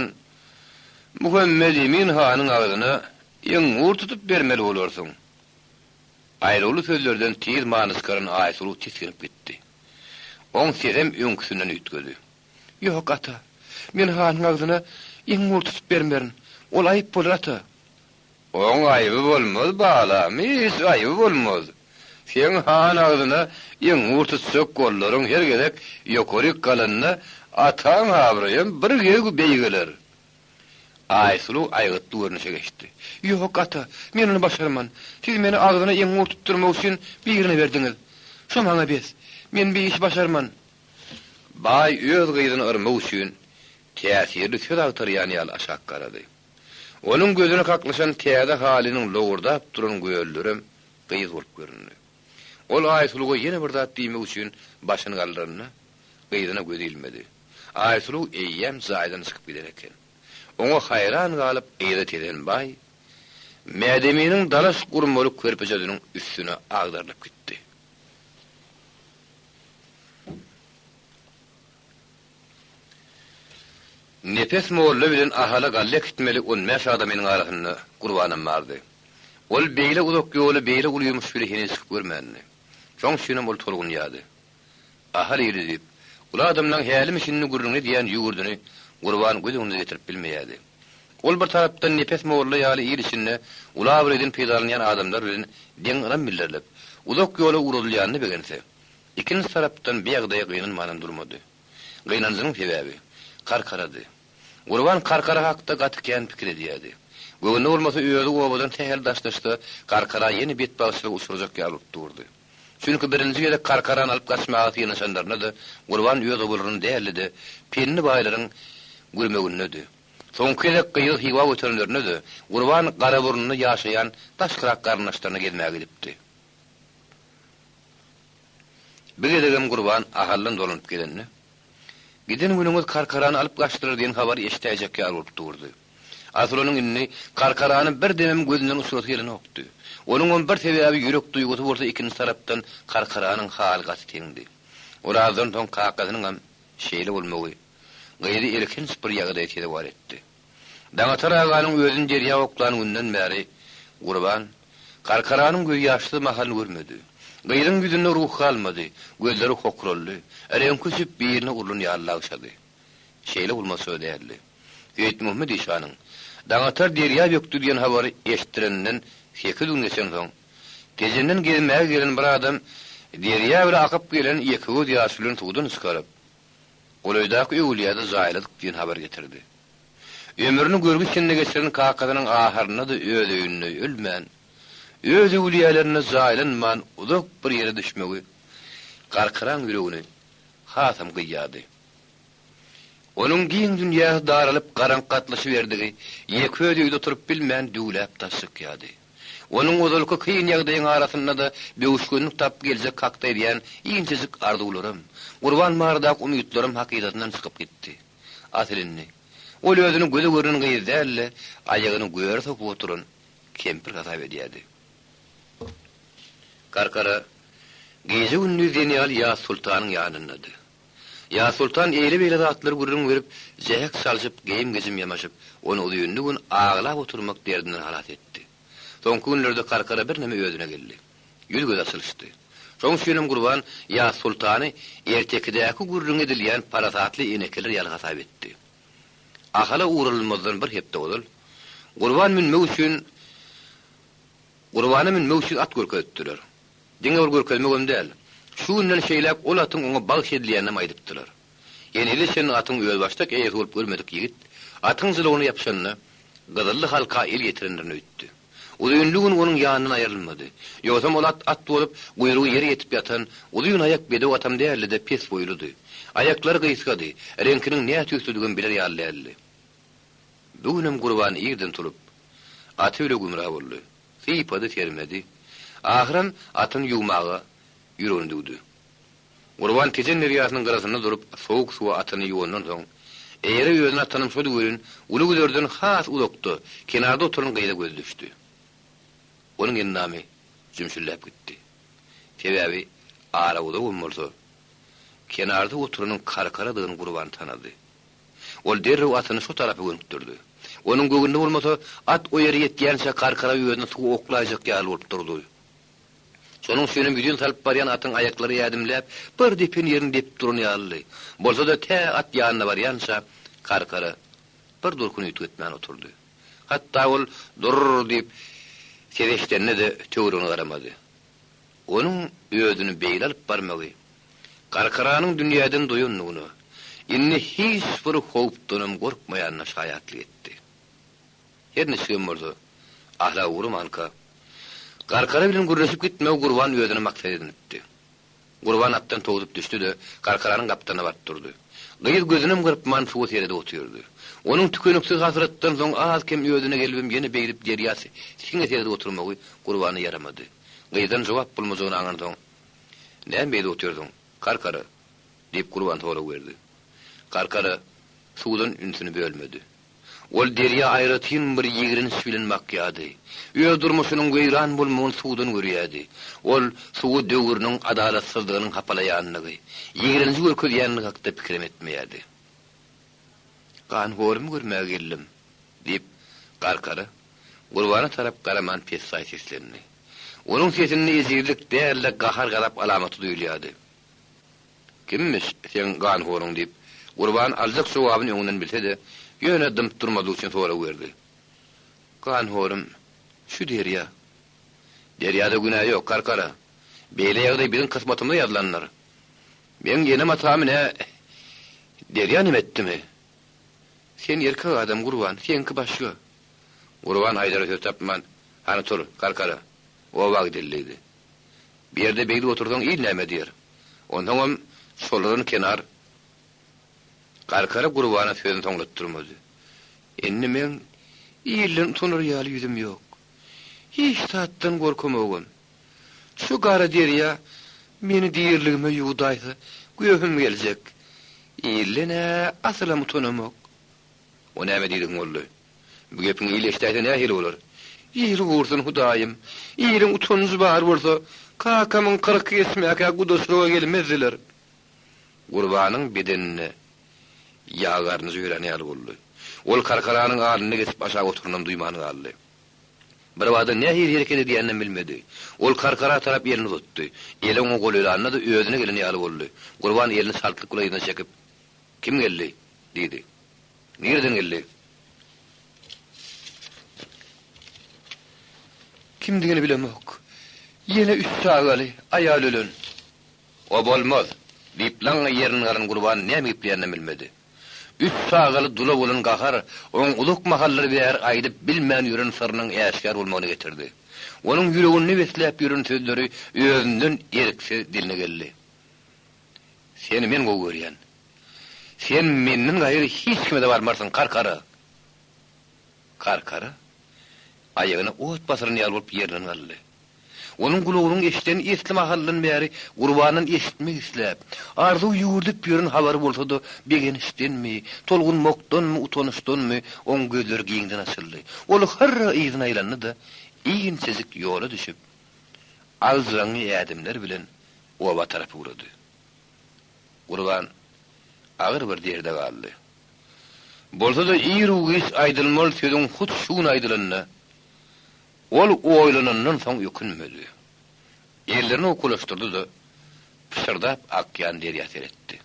Muhammedemin hanyň agzyna Ýeňňur tutup bermeli bolarsyň. Aýlawly sözlerden tiz many çykaran Aýsuluw tisginip gitdi. Oň sesem öňküsinden üýtgedi. Ýok, ata. Men hanyň agzyna ýeňňur tutup bermerin. Ol aýyp bolar, ata. Oň aýby bolmaz, balam, hiç aýby bolmaz. Seň han agzyna ýeňňur tutjak gollaryň her gezek ýokaryk galanda ataň abraýam bir geg beýgeler. Aýsuluw aýgytly görnüşe geçdi. Ýok, ata, men ony başarman. Siz meni agzyna eňňur tutdurmak üçin birine berdiňiz. Şo maňa bes. Men bi işi başarman. Baý öz gyzyny yrmak üçin täsirli söz agtarýan ýaly aşak garady. Onuň gözüne kaklyşan täze halynyň lowurdap duran göllerem gyz bolup göründi. Ol Aýsuluwa ýene bir zat diýmek üçin başyny galdyranda, gyzyna gözi ilmedi. Aýsuluw eýýäm jaýdan çykyp giden eken. Oňa haýran galyp yza tezen baý, Mädeminiň dalaş gurmaly körpejesiniň üstüne agdarylyp gitdi. Nepes molla bilen Ahala galla äkitmeli on bäş adamynyň arasynda Gurbanam bardy. Ol beýle uzak ýoly beýle uly ýumuş bile heniz çykyp görmändi. Şoň üçinem ol tolgunýardy. Ahal ili diýip, uly adamlaň hälimi-şindi gürrüňini edýän ýüwürdini Gurban göz öňüne getirip bilmeýärdi. Ol bir tarapdan Nepes molla ýaly il içinde uly abraýdan peýdalanýan adamlar bilen deň ynam bildirilip, uzak ýola ugradylýanyna begense, ikinji tarapdan bu ýagdaýa gynanmanam durmady. Gynanjynyň sebäbi, Karkarady. Gurban Karkara hakda gaty kän pikir edýärdi. Göwnüne bolmasa özi obadan sähel daşlaşsa, Karkara ýene betbagtçylyga uçrajak ýaly bolup durdy. Çünki birinji gezek Karkarany alyp gaçmaga synanyşanlarynda-da Gurban öz obalarynda däldi-de, Pendi baýlaryň gürmegindedi. Soňky gezek gyzy Hywa göterenlerinde-de, Gurban Garaburunda ýaşaýan daşkyrak garyndaşlaryna gezmäge gidipdi. Bir gezegem Gurban Ahaldan dolanyp gelende, Giden günüňiz Karkarany alyp gaçdylar diýen habary eşidäýjek ýaly bolup durdy. Asyl onuň indi Karkarany bir demem gözünden uçurasy gelenokdy. Onuňam bir sebäbi ýürek duýgusy bolsa ikinji tarapdan Karkaranyň haly gaty teňdi. Orazdan soň kakasynyňam şeýle bolmagy gyzy elhenç bir ýagdaýa sezewar etdi. Daňatar aganyň özüni derýa oklan günden bäri Gurban Karkaranyň gözýaşsyz mahalyny görmedi. Gyzyň ýüzünde ruh galmady, gözleri hokraldy, reňki öçüp birine urlan ýaly lagşady. Şeýle bolmasa däldi. Seýitmuhammet işanyň, Daňatar derýa bökdi diýen habary eşitdireninden sekiz gün geçensoň, Tejenden gezmäge gelen bir adam derýa bile akyp gelen ýekegöz ýaşulyny suwdan çykaryp, golaýdaky öwülýäde jaýladyk diýen habar getirdi. Ömrüni görgi içinde geçiren kakasynyň ahyrynda-da öz öýünde ölmän, öz öwülýälerinde jaýlanman uzak bir ýere düşmegi Garkyraň ýüregini hasam gyýýardy. Onuň giň dünýäsi daralyp garaňky gatlyşyberdigi, ýeke özi öýde oturyp bilmän düwläp daş çykýardy. Onuň ozalky kyn ýagdaýyň arasynda-da böwüşginlik tapyp geljek hakda edýän inçejik arzuwlaram, Gurban baradaky umytlaram hakydasyndan çykyp gitdi. Asyl indi, ol özüni göze görnen gyz däl-de, aýagyny göre sokup oturan kempir hasap edýärdi. Karkara gije-gündiz diýen ýaly Ýazsoltanyň ýanyndady. Ýazsoltan eýle-beýle zatlary gürrüň berip, jähek çalşyp, geýim-gejim ýamaşyp, ony uzynly gün aglap oturmak derdinden halas etdi. Soňky günlerde Karkara birneme özüne geldi. Ýüz-gözi açylyşdy. Şoň üçinem Gurban Ýazsoltany ertekidäki gürrüňi edilýän parasatly enekeler ýaly hasap etdi. Ahala ugralmazdan bir hepde ozal, Gurban münmek üçin Gurbana münmek üçin at görkezipdiler. Diňe bir görkezmegem däl, şu günden şeýläk ol atyň oňa bagyş edilýäninem aýdypdylar. Henize çenli atyň özbaşdak eýesi bolup görmedik ýigit, atyň jylawyna ýapyşanda, gyzylly halka el ýetirendirin öýtdi. Uzynly gün onuň ýanyndan aýrylmady. Ýogsam ol at at bolup, guýrugy ýere ýetip ýatan, uzyn aýak bedew atam däldi-de, pes boýludy. Aýaklary gysgady, reňkiniň nätüýslidigem biler ýaly däldi. Bu günem Gurban irden turup, aty bile gümra boldy. Sypady, sermedi. Ahyram atyny ýuwmaga ýüregini düwdi. Gurban Tejen derýasynyň gyrasynda durup, sowuk suwa atyny ýuwandan soň, eýere özüni atanam şody welin, uly güzerden has uzakda, kenarda oturan gyza gözi düşdi. Onuň endamy jümşüldäp gitdi. Sebäbi ara uzagam bolsa, kenarda oturanyň Karkaradygyny Gurban tanady. Ol derrew atyny şo tarapa gönükdirdi. Onuň göwnüne bolmasa, at o ýere ýetýänçä Karkara özüni suwa oklaýjak ýaly bolup durdy. Şonuň üçinem ýüzin salyp barýan atyň aýaklary ädimläp, bir depen ýerini depip duran ýalydy. Bolsa-da, tä at ýanyna barýança, Karkara bir durkuny üýtgetmän oturdy. Hatda ol Dur-r diýip, ses eşidende-de töweregine garamady. Onuň özüni beýle alyp barmagy Karkaranyň dünýäden doýandygyna, indi hiç bir howpdanam gorkmaýanyna şaýatlyk etdi. Her niçigem bolsa, ahlak ugramanka, Karkara bilen gürleşip gitmegi Gurban özüne maksat edinipdi. Gurban atdan towsup düşdi-de, Karkaranyň gapdalyna baryp durdy. Gyz gözünem gyrpman suwa seredip otyrdy. Onuň tükeniksiz hasratdan soň az-kem özüne gelibem ýene beýdip derýa siňe seredip oturmagy Gurbana ýaramady. Gyzdan jogap bolmajagyny aňansoň, Näme beýdip otyrsyň, Karkara? diýip Gurban sorag berdi. Karkara suwdan ünsüni bölmedi. Ol derýa aýratyn bir ýigrenç bilen bakýardy. Öz durmuşynyň weýran bolmagyny suwdan görýärdi. Ol suwy döwrüniň adalatsyzlygynyň hapalaýandygy, ýigrenji görkezýändigi hakda pikirem etmeýärdi. Ganhorumy görmäge geldim, diýip, Garkara Gurbana tarap garaman pessaý seslendi. Onuň sesinde ejizlik däl-de, gahar-gazap alamaty duýulýardy. Kimmiş seň ganhoruň diýip, Gurban aljak jogabyny öňünden bilse-de, ýöne dymyp durmazlyk üçin sorag berdi. Ganhorum, şu derýa. Derýada günä ýok, Karkara. Beýle ýagdaý biziň kysmatymyza ýazylandyr. Meň enem-atamy nä derýa neme etdimi? Sen erkek adam, Gurban, seňki başga. Gurban aýdara söz tapman, Hany tur, Karkara, oba gideli diýdi. Bu ýerde beýdip otursaň il näme diýer. Onsoňam çolaran kenar. Garkara Gurbana sözüni soňlatdyrmady. Indi meň ilden utanar ýaly ýüzüm ýok. Hiç zatdan gorkamogam. Şu gara derýa meni diriligime ýuwdaýsa, göhüm geljek. Ilden-ä asylam utanamok. O näme diýdigiň boldy? Bu gepiň il eşidäýse nähili bolar? Il gursun, Hudaýym! Iliň utanjy bar bolsa, kakamyň kyrky geçmäkä gudaçylyga gelmezdiler. Gurbanyň bedeninde ýag garynjy ýörän ýaly boldy. Ol karkaranyň alnynda geçip aşak oturanam duýman galdy. Birbada nähili hereket edýäninem bilmedi. Ol karkara tarap elini uzatdy. Eli oňa golaýlanda-da özüne gelen ýaly boldy. Gurban elini çaltlyk bilen yzyna çekip, Kim geldi? diýdi. Nireden geldi? Kimdigini bilemok. Ýene üç çagaly, aýaly ölen. O bolmaz! diýip, laňňa ýerinden galan Gurban näme gepleýäninem bilmedi. Üç çagaly dula bolan gahar oň uzak mahallar bäri aýdyp bilmän ýören syrynyň äşgär bolmagyna getirdi. Onuň ýüreginde besläp ýören sözleri özünden erksiz diline geldi. Seni men gowy görýän. Sen menden gaýry hiç kime-de barmarsyň, Karkara! Karkara aýagyna ot basylan ýaly bolup ýerinden galdy. Onuň gulagynyň eşiden esli mahaldan bäri Gurbandan eşitmek isläp, arzuw ýüwürdip ýören habary bolsa-da, begençdenmi, tolgunmakdanmy, utanyşdanmy, oň gözleri giňden açyldy. Ol hyrra yzyna aýlandy-da, inçejik ýola düşüp, aljyraňňy ädimler bilen oba tarap ugrady. Gurban agyr bir derde galdy. Bolsa-da ir-u-giç aýdylmaly sözüň hut şu gün aýdylanyna ol oýlanandan soň ökünmedi. Ellerini owkalaşdyrdy-da, pyşyrdap akýan derýa seretdi.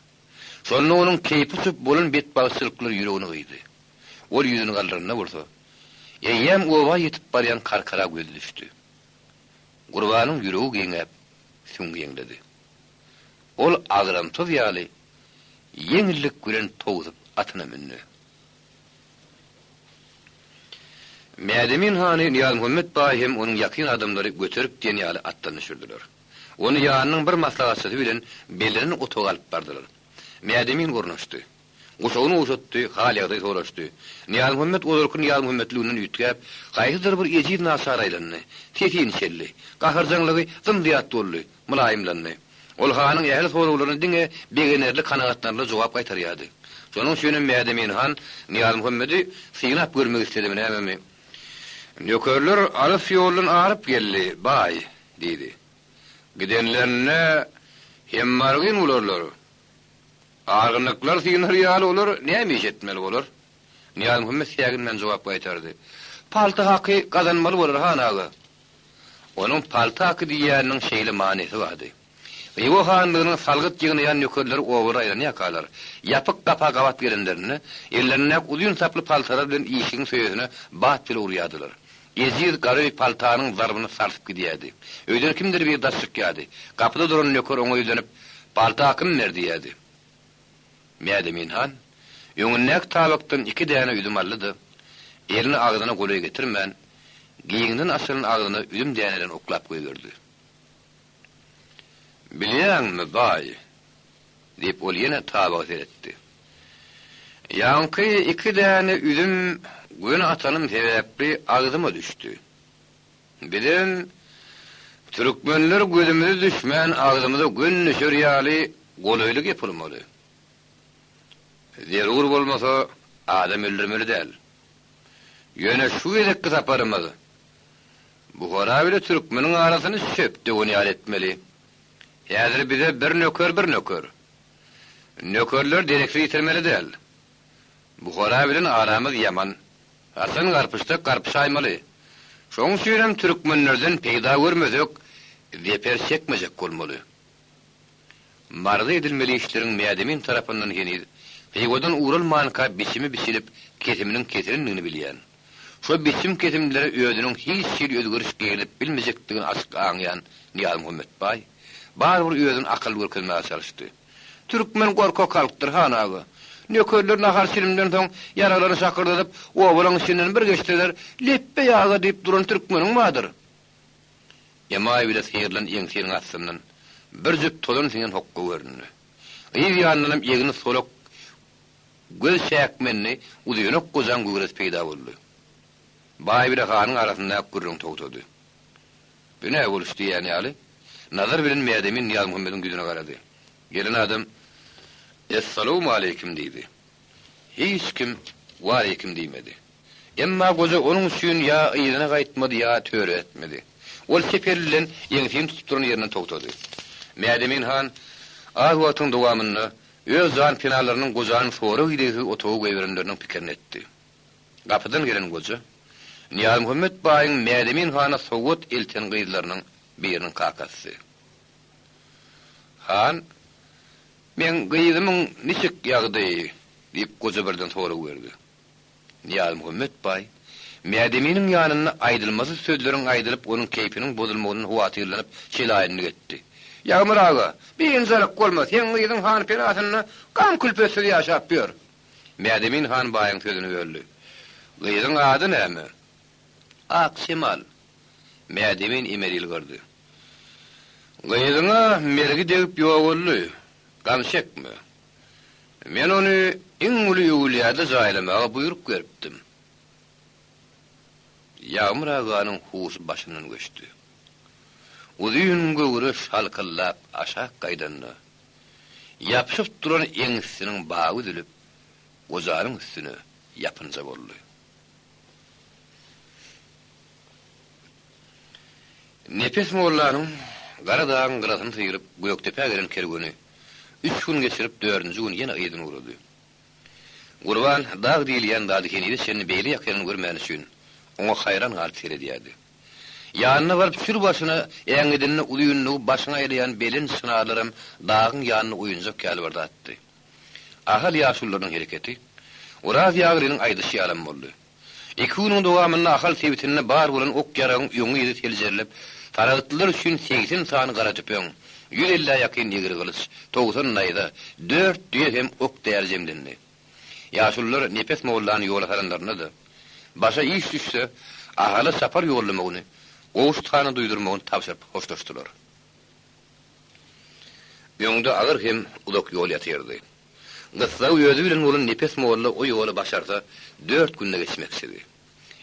Şonda onuň keýpi uçup bolan betbagtçylyklar ýüregini gyýdy. Ol ýüzüni galdyranda bolsa, eýýäm oba ýetip barýan Karkara gözi düşdi. Gurbanyň ýüregi giňäp, süňňi ýeňledi. Ol agramsyz ýaly ýeňillik bilen towsup atyna mündi. Mädemin hany Nyýazmuhammet baý hem onuň ýakyn adamlary göterip diýen ýaly atdan düşürdiler. Ony ýanynyň bir maslahatçysy bilen bellenen otaga alyp bardylar. Mädemin ornaşdy. Guşagyny gowşatdy, hal-ýagdaý soraşdy. Nyýazmuhammet ozalky Nyýazmuhammetliginden üýtgäp, haýsydyr bir ejiz naçara aýlandy. Sesi inçeldi. Gaharjaňlygy zym-zyýat boldy, mylaýymlandy. Ol hanyň ähli soraglaryna diňe begenerli, kanagatlanarly jogap gaýtarýardy. Şonuň üçinem Mädemin han Nyýazmuhammedi synap görmek isledimi nämemi, Nökerler alys ýoldan aryp geldi, baý, diýdi. Gidenlerinde hemmargyn bolarlar. Argynlyklar synar ýaly olar näme iş etmeli bolar? Nyýazmuhammet säginmän jogap gaýtardy. Palta haky gazanmaly bolar, han aga. Onuň palta haky diýýäniniň şeýle manysy bardy. Hywa hanlygynyň salgyt ýygnaýan nökerleri obalara aýlanýarkalar, ýapyk gapa gabat gelenlerinde, ellerindäki uzyn saply paltalar bilen işigiň söýesine bat bile urýardylar. Ejiz garöý paltanyň zarbyny sarsyp gidýärdi. Öýden kimdir biri daş çykýardy. Gapyda duran nöker oňa ýüzlenip, Palta kim berdi? diýýärdi. Mädemin han öňündäki tabakdan iki däne üzüm aldy-da, elini agzyna golaý getirmän, giňden açylan agzyna üzüm dänelerini oklap goýberdi. Bilýäňmi, baý? diýip, ol ýene tabaga seretdi. Ýaňky iki däne üzüm göni atanym sebäpli agzyma düşdi. Bizem türkmenler gözümize düşmän agzymyza gön düşer ýaly golaýly gep urmaly. Zerur bolmasa adam öldürmeli däl. Ýöne şu gezekki saparymyz Buhara bile türkmeniň arasyny çöp döwen ýaly etmeli. Häzir bize bir nöker bir nöker. Nökerleri dereksiz ýitirmeli däl. Buhara bilen aramyz ýaman. Haçan garpyşsak garpyşaýmaly. Şoň üçinem türkmenlerden peýda görmesek, zeper çekmejek bolmaly. Maryda edilmeli işleriň Mädemin tarapyndan heniz Hywadan ugralmanka biçimi biçilip, kesiminiň kesilendigini bilýän. Şo biçim-kesimlere özüniň hiç hili özgeriş girizip bilmejekdigini açyk aňýan Nyýazmuhammet baý, barybir özüni akylly görkezmäge çalyşdy. Türkmen gorkak halkdyr, han aga. Nökerler nahar-çilimden soň ýaraglaryny şakyrdadyp, obalaň içinden bir geçseler, Lepbeý aga diýip duran türkmeniň bardyr. Emaý bile syrylan eňsiniň astyndan bir jüp tozan siňen hokga göründi. Yz ýanyndanam egni solak. göz çäkmenli uzynak gojaň göwresi peýda boldy. Baý bile hanyň arasyndaky gürrüň togtady. Bu nä boluş diýýän ýaly, Nazar bilen Mädemin Nyýazmuhammediň ýüzüne garady. Gelen adam, Essalawmaleýkim diýdi. Hiç kim Waleýkim diýmedi. Emma goja onuň üçin ýa yzyna gaýtmady, ýa töre ätmedi. Ol çep eli bilen ýeňsini tutup duran ýerinden togtady. Mädemin han az wagtyň dowamynda öz janpenalarynyň gojanyň sorag-idegsiz otaga goýberenleriniň pikirini etdi. Gapydan gelen goja, Nyýazmuhammet baýyň Mädemin hana sowgat elten gyzlarynyň biriniň kakasy. Han, Meň gyzymyň niçik ýagdaýy? diýip, goja birden sorag berdi. Nyýazmuhammet baý, Mädeminiň ýanynda aýdylmasyz sözleriň aýdylyp onuň keýpiniň bozulmagyndan howatyrlanyp şelaýynlyk etdi. Ýagmyr aga, biynjalyk bolma, seň gyzyň han penasynda gam-külpetsiz ýaşap ýör. Mädemin han baýyň sözüni böldi. Gyzyň ady näme? Akşemal. Mädemin emel ýylgyrdy. Gyzyňa mergi degip ýogaldy. Gam çekme. Men ony iň uly öwülýäde jaýlamaga buýruk beripdim. Ýagmyr aganyň huşy başyndan göçdi. Uzyn göwre şalkyldap aşak gaýdanda, ýapyşyp duran eňsisiniň bagy üzülip, gojanyň üstüne ýapynja boldy. Nepes mollanyň Gara dagyň gyrasyny syryp, Gökdepä gelen kerweni üç gün geçirip, dördünji gün ýene yzyna ugrady. Gurban dag diýilýän zady henize çenli beýle ýakyndan görmäni üçin, oňa haýran galyp seredýärdi. Ýanyna baryp çür başyna äňedende uzynlygy başyňy aýlaýan belent çynarlaram dagyň ýanynda oýunjak ýaly bir zatdy. Ahal ýaşulularynyň hereketi Oraz ýaglynyň aýdyşy ýalam boldy. Iki günüň dowamynda Ahal sebitinde bar bolan ok-ýaragyň öňi-yzy seljerilip, saragtlylar üçin 80 sany gara tüpeň, ýüz ellä ýakyn ýegri gylyç, 90 naýza, dört düýe hem ok-däri jemlendi. Ýaşulular Nepes mollany ýola salanlarynda-da, başa iş düşse, Ahala çapar ýollamagyny, Gowşut hana duýdurmagyny tabşyryp hoşlaşdylar. Öňde agyr hem uzak ýol ýatyrdy. Gyssagy özi bilen bolan Nepes molla o ýoly başarsa dört günde geçmekçidi.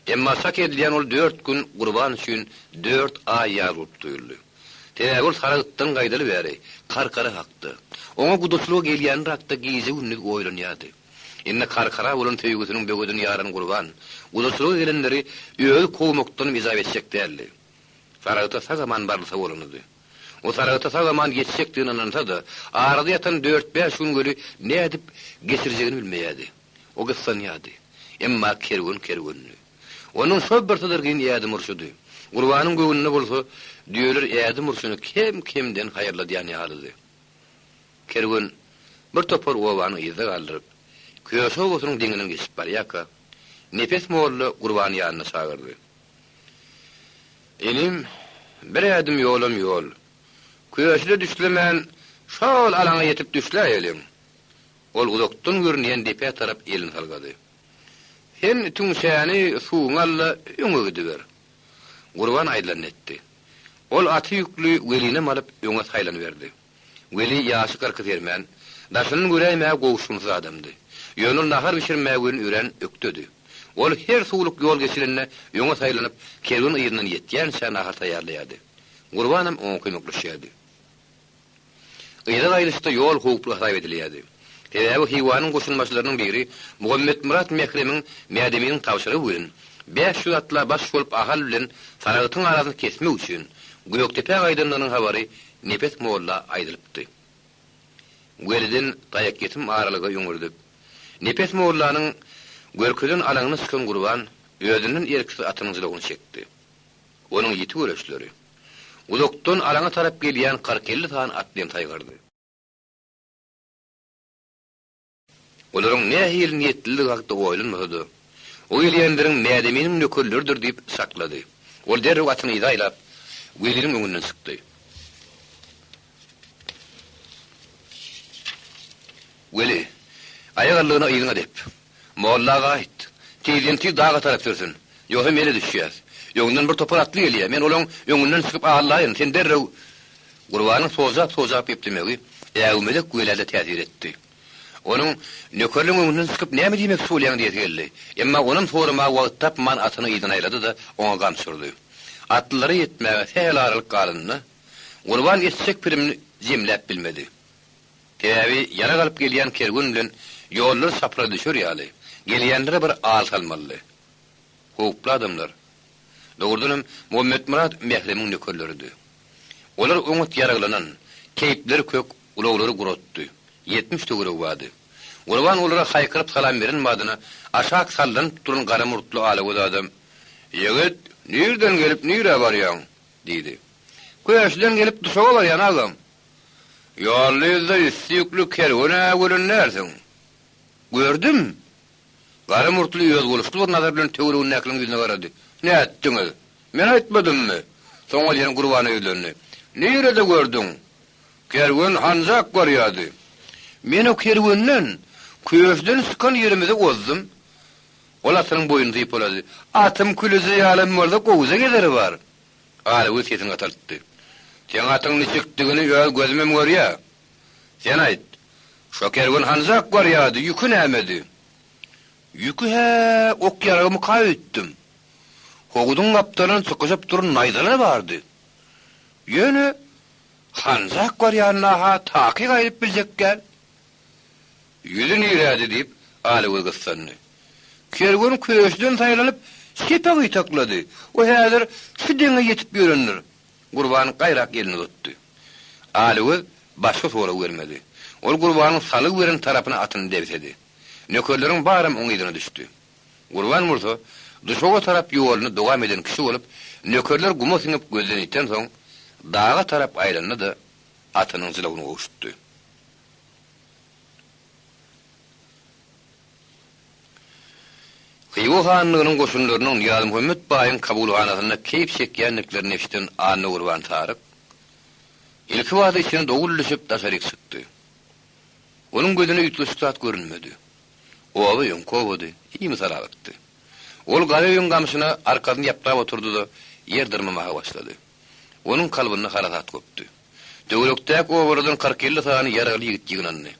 Emma çak edilýän ol dört gün Gurban üçin dört aý ýaly bolup duýuldy. Sebäbi ol Saragtdan gaýdaly bäri Karkara hakda, oňa gudaçylyga gelýänler hakda gije-gündiz oýlanýardy. Indi Karkara bolan söýgüsiniň böwedini ýaran Gurban, gudaçylyga gelenleri özi kowmakdanam ejap etjek däldi. Saragta sag-aman barylsa bolanydy. O Saragta sag-aman ýetjekdigine ynansa-da, arada ýatan dört-bäş gün weli nädip geçirjegini bilmeýärdi. O gyssanýardy. Emma kerwen kerwendi. Onuň şol bir sydyrgyn ädim urşudy. Gurbanyň göwnüne bolsa, düýeler ädim urşuny kem-kemden haýalladýan ýalydy. Kerwen bir topar obany yzda galdyryp, Köşi obasynyň deňinden geçip barýarka, Nepes molla Gurbany ýanyna çagyrdy. Inim, bir ädim ýolam ýol. Köşüde düşlemän, şol alaňa ýetip düşläýeliň. Ol uzakdan görünýän depä tarap elini salgady. Sen tüňçäni suwuňa al-da, öňe gidiber. Gurban aýdylanyny etdi. Ol aty ýükli Welinem alyp, öňe saýlanyberdi. Weli ýaşy kyrky sermän, daşyndan göräýmäge gowuşgynsyz adamdy. Ýöne ol nahar bişirmäge welin örän ökdedi. Ol her suwluk ýol geçilende öňe saýlanyp, kerwen yzyndan ýetýänçä nahar taýýarlaýardy. Gurbanam oňa kömekleşýärdi. Yza gaýdyşda ýol howply hasap edilýärdi. Sebäbi Hywanyň goşunbaşylarynyň biri Muhammetmyrat Mähremiň Mädeminiň tabşyrygy bilen 500 atla baş bolup Ahal bilen Saragtyň arasyny kesmek üçin Gökdepä gaýdandygynyň habary Nepes molla aýdylypdy. Weliden daýak ýetim aralyga öňürdip, Nepes mollanyň görkezen alaňyna çykan Gurban özünden erksiz atynyň jylawyny çekdi. Onuň ýiti göreçleri, uzakdan alaňa tarap gelýän kyrk-elli sany atlyny saýgardy. Olaryň nähili niýetliligi hakda oýlanmasa-da, o gelýänleriň Mädeminiň nökerleridir diýip çaklady. Ol derrew atyny yza aýlap, Weliniň öňünden çykdy. Weli, aýagallygyna yzyňa dep. Molla aga aýt, tizden-tiz daga tarap sürsün. Ýogsam ele düşýäs. Öňden bir topar atly gelýär. Men olaň öňünden çykyp allaýyn, sen derrew Gurbanyň sojap-sojap geplemegi äwmezek Welä-de täsir etdi. Onuň, Nökerleň öňünden çykyp näme diýmekçi bolýaň diýesi geldi. Emma onam soramaga wagt tapman atyny yzyna aýlady-da, oňa gamçy urdy. Atlylara ýetmäge sähel aralyk galanda, Gurban etjek pirimini jemläp bilmedi. Sebäbi ýarag alyp gelýän kerwen bilen ýollar çapraz düşer ýaly, gelýänlere bir al salmalydy. Howply adamlar. Dogrudanam, Muhammetmyrat Mähremiň nökerleridi. Olar oňat ýaraglanan, keýpleri kök, ulaglary guratdy. 70 töweregi bardy. Gurban olara haýkyryp salam beren badyna, aşak sallanyp duran gara murtly alagöz adam, Ýigit, nirden gelip nirä barýaň? diýdi. Köşüden gelip Duşaga barýan, agam. Ýolly-yzda üsti ýükli kerwen-ä gören dälsiň. Gördüm! Gara murtly özboluşly bir nazar bilen töweregindäkileriň ýüzüne garady. Nätdiňiz? Men aýtmadymmy? Soň ol ýene Gurbana ýüzlendi. Nirede gördüň? Kerwen hanjak barýardy. Men o kerwenden, köşden çykan ýerimizi ozdum. Ol atynyň boýnuny sypalady. Atym külüje ýalam bolsa gowuja gezeri bar. Alagöz sesini gataltdy. Seň atyň niçikdigini öz gözümem görýä. Sen aýt, şo kerwen hanjak barýardy, ýüki nämedi? Ýüki-hä ok-ýaragymyka öýtdüm. Howudyň gapdalyndan çykyşyp duran naýzalar bardy. Ýöne hanjak barýanyna-ha takyk aýdyp biljek däl. Ýüzi niredi? diýip, Alagöz gyssandy. Kerwen köşden saýlanyp, çepe gytaklady. O häzir şu deňe ýetip ýörendir. Gurban gaýrak elini uzatdy. Alagöz başga sorag bermedi. Ol Gurbanyň salgy beren tarapyna atyny debsedi. Nökerleriň baram oň yzyna düşdi. Gurban bolsa, Duşaga tarap ýoluny dowam eden kişi bolup, nökerler guma siňip gözden ýitensoň, daga tarap aýlandy-da, atynyň jylawyny gowşutdy. Hywa hanlygynyň goşunlarynyň Nyýazmuhammet baýyň kabulhanasynda keýp çekýändiklerini eşiden Annagurban Saryk, ilkibada içine dowul düşüp daşaryk çykdy. Onuň gözüne üýtgeşik zat görünmedi. Oba öňki obady, imisalalypdy. Ol gara öýüň gamşyna arkasyny ýaplap oturdy-da, ýer dyrmamaga başlady. Onuň kalbynda harasat gopdy. Töwerekdäki obalardan 40-50 sany ýaragly ýigit ýygnandy.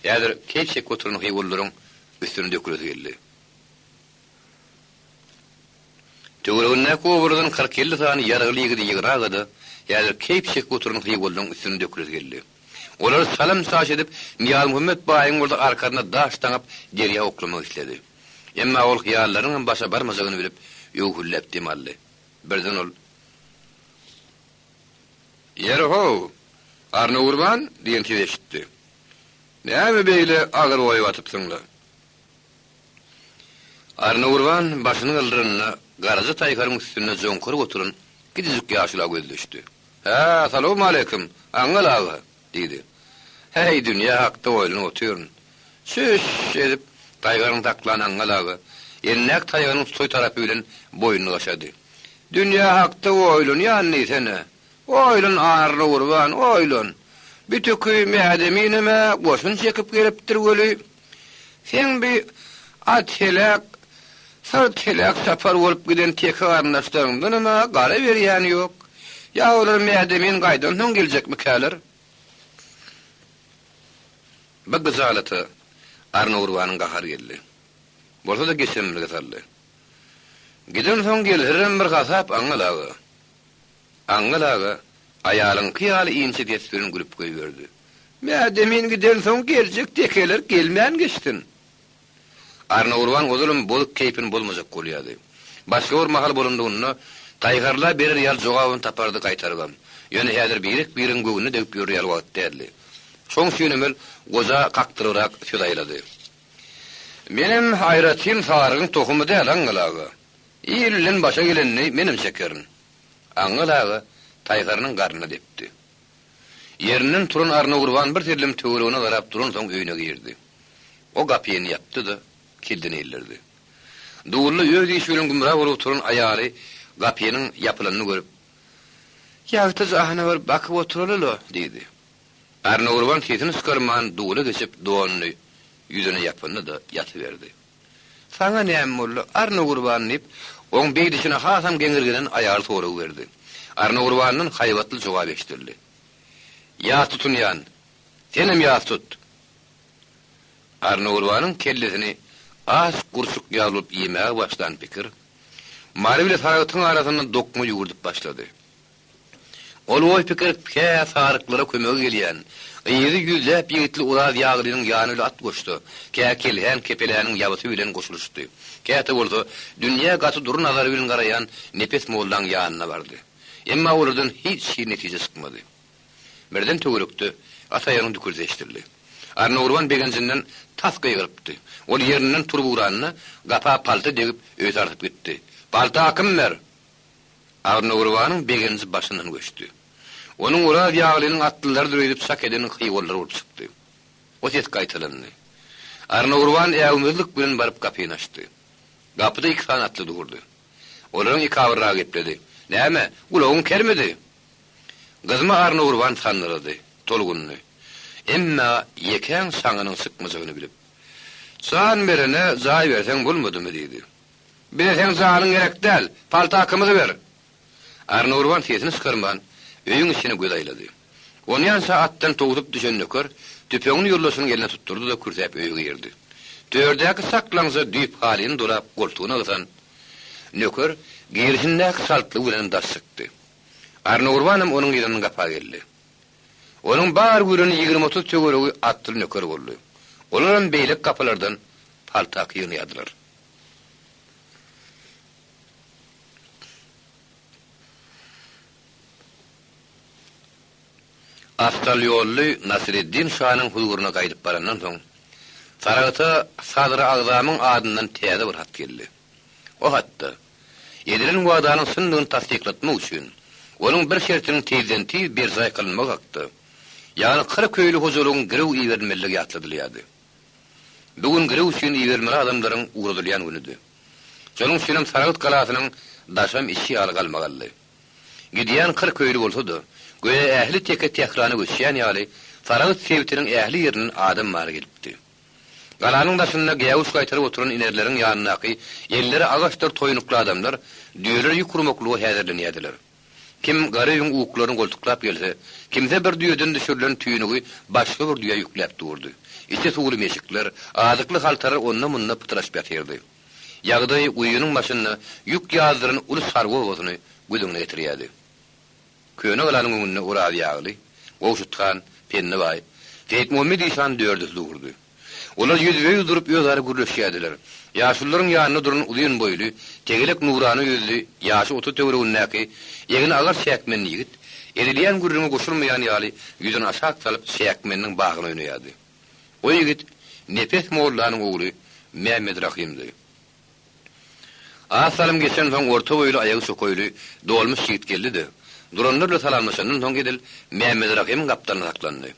Häzir keýp çekip oturan hywalylaryň üstüne dökülesi geldi. Töweregindäki obalardan 40-50 sany ýaragly ýigidi ýygnaga-da, häzir keýp çekip oturan hywalylaryň üstüne dökülesi geldi. Olary çalam-çaş edip, Nyýazmuhammet baýyň bolsa arkasyna daş daňyp, derýa oklamak isledi. Emma ol hyýallarynyňam başa barmajagyny bilip, öwhülläp dem aldy. Birden ol. Ýeri-how, Arnagurban! diýen ses eşitdi. Näme beýle agyr oýa batypsyň-la? Arnagurban başyny galdyranda, garaja taýharyň üstünde joňkaryp oturan kiçijik ýaşula gözi düşdi. Hä, salowmaleýkim, Aňňal aga! diýdi. Häý, dünýe hakda oýlanyp otyryn. Çüş! edip, taýgaryny saklan Aňňal aga, elindäki taýagynyň tutaý tarapy bilen boýnuny gaşady. Dünýe hakda oýlanýan diýsene. Oýlan, Arlygurban, oýlan. Bi tüki Mädeminem-ä goşun çekip gelipdir weli, seň bi at heläk, syrt heläk çapar bolup giden teke garyndaşlaryňdanam-a gara berýäni ýok. Ýa olar Mädemin gaýdansoň geljekmikäler? Bu gyjalata Arnagurbanyň gahary geldi. Bolsa-da geçirimlige saldy. Gidensoň gelserem bir hasap Aňňal aga. Aňňal aga aýalyňky ýaly inçe ses bilen gülüp goýberdi. Mädemin gidensoň geljek tekeler gelmän geçsin. Arnagurban ozalam bozuk keýpini bozmajak bolýardy. Başga bir mahal bolandygynda taýharla berer ýaly jogabyny tapardy gaýtarybam. Ýöne häzir birek-biregiň göwnüne degip ýörer ýaly wagt däldi. Şoň üçinem ol goja kakdyrybrak söz aýlady. Menem aýratyn sarygyň tohumy däl, Aňňal aga. Il bilen başa gelenini menem çekerin. Aňňal aga taýharynyň garnyna depdi. Ýerinden turan Arnagurban bir sellem töweregine garap duransoň öýüne girdi. O gapyny ýapdy-da, kildini ildirdi. Dully öz işi bilen gümra bolup oturan aýaly gapynyň ýapylanyny görüp, Ýagty jahana bir bakyp oturaly-la, diýdi. Arnagurban sesini çykarman dula geçip donuny ýüzüne ýapyndy-da ýatyberdi. Saňa näme boldy, Arnagurban? diýip, oň beýdişine hasam geňirgenen aýaly sorag berdi. Arnagurbandan haýbatly jogap eşidildi. Ýas tutunýan. Senem ýas tut! Arnagurbanyň kellesini aç gurçuk ýaly bolup iýmäge başlan pikir, Mary bile Saragtyň arasynda dokma ýüwürdip başlady. Ol oý-pikir kä saryklara kömege gelýän, yzy ýüzläp ýigitli Oraz ýaglynyň ýany bile at goşsa, kä Kelhän Kepeläniň ýabysy bilen goşulyşdy, käte bolsa dünýä gaty dury nazary bilen garaýan Nepes mollaň ýanyna bardy. Emma olardan hiç hili netije çykmady. Birden töwerekde at aýagynyň dükürdisi eşidildi. Arnagurban begenjinden tas gygyrypdy. Ol ýerinden turup ugranda, gapa palta degip, öý sarsyp gitdi. Palta akym ber! Arnagurbanyň begenji başyndan göçdi. Onuň Oraz ýaglynyň atlylarydyr öýdüp çak eden hyýallary bolup çykdy. O ses gaýtalandy. Arnagurban äwmezlik bilen baryp gapyny açdy. Gapyda iki sany atly durdy. Olaryň ikabyrragy gepledi. Näme, gulagyň kermidi? Gyzma Arnagurban sandyrady, tolgundy. Emma ýekäň şaňynyň çykmajagyny bilip. Jan berene jaý berseň bolmadymy? diýdi. Bize seň janyň gerek däl, paltakymyzy ber! Arnagurban sesini çykarman, öýüň içine göz aýlady. Onýança atdan towsup düşen nöker tüpeňini ýoldaşynyň eline tutdurdy-da kürsäp öýe girdi. Tördäki saklaňja düýp halyny dolap goltugyna gysan nöker girişindäki çaltlygy bilenem daş çykdy. Arnagurbanam onuň yzyndan gapa geldi. Onuň bar göreni 20-30 töweregi atly nöker boldy. Olaram beýleki gapylardan paltak ýygnaýardylar. Afdal ýolly Nasyreddin şanyň huzuryna gaýdyp barandan soň, Saragta Sadry Agzamyň adyndan täze bir hat geldi. O hatda, edilen wadanyň çyndygyny tassyklatmak üçin, onuň bir şertiniň tizden-tiz berjaý kylynmagy hakda, ýagny 40 öýli hojalygyň girew iberilmelidigi ýatladylýardy. Bu gün girew üçin iberilmeli adamlaryň ugradylýan günüdi. Şonuň üçinem Saragt galasynyň daşam içi ýaly galmagaldy. Gidýän 40 öýli bolsa-da, göýä ähli teke Tährana göçýän ýaly, Saragt sebitiniň ähli ýerinden adam bary gelipdi. Galanyň daşynda gäwüş gaýtaryp oturan inerleriň ýanyndaky elleri agaçdyr toýnukly adamlar düýelere ýük urmaklyga häzirlenýärdiler. Kim gara ýüň uklaryny goltuklap gelse, kimse bir düýeden düşürilen tüýnügi başga bir düýä ýükläp durdy. Içi suwly meşikler, azykly haltalar onda-munda pytraşyp ýatyrdy. Ýagdaý guýynyň başynda ýük ýazdyran uly çarwa obasyny göz öňüne getirýärdi. Köne galanyň öňünde Oraz Ýagly, Gowşut han, Pendi baý, Seýitmuhammet işan dördüsi durdy. Olar ýüzbe-ýüz durup özara gürleşýärdiler. Ýaşulularyň ýanynda duran uzyn boýly, tegelek nurana ýüzli, ýaşy 30 töweregindäki, egni agar çäkmenli ýigit, edilýän gürrüňe goşulmaýan ýaly ýüzüni aşak salyp çäkmeniniň bagyny oýnaýardy. O ýigit Nepes mollanyň ogly Mämmedrahymdy. Az salym geçensoň orta boýly aýagy çokaýly dolmuş ýigit geldi-de, duranlar bilen salamlaşandan soň edil Mämmedrahymyň gapdalynda saklandy.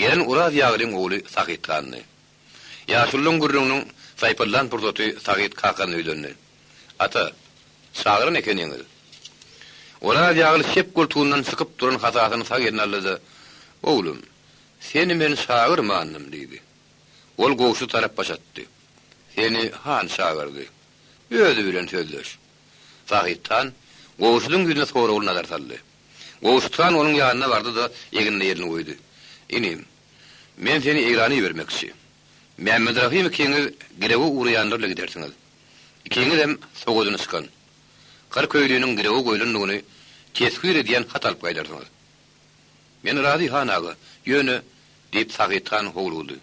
Gelen Oraz ýaglyň ogly Sahyt handy. Ýaşulylaň gürrüňiniň saýpallan pursaty Sahyt kakasyna ýüzlendi. Ata, çagyran ekeniňiz. Oraz ýagly çep goltugyndan çykyp duran hasasyny sag eline aldy-da, Oglum, seni men çagyrmandym, diýdi. Ol Gowşut tarap baş atdy. Seni han çagyrdy. Özi bilen sözleş. Sahyt han Gowşudyň ýüzüne soragly nazar saldy. Gowşut han onuň ýanyna bardy-da, egnine elini goýdy. Inim, men seni Eýrana ibermekçi. Mämmedrahym ikiňiz girewe ugraýanlar bilen gidersiňiz. Ikiňizem sowadyny çykan. 40 öýliniň girewe goýlandygyny teswir edýän hat alyp gaýdarsyňyz. Men razy, han aga, ýöne, diýip, Sahyt han howlugdy.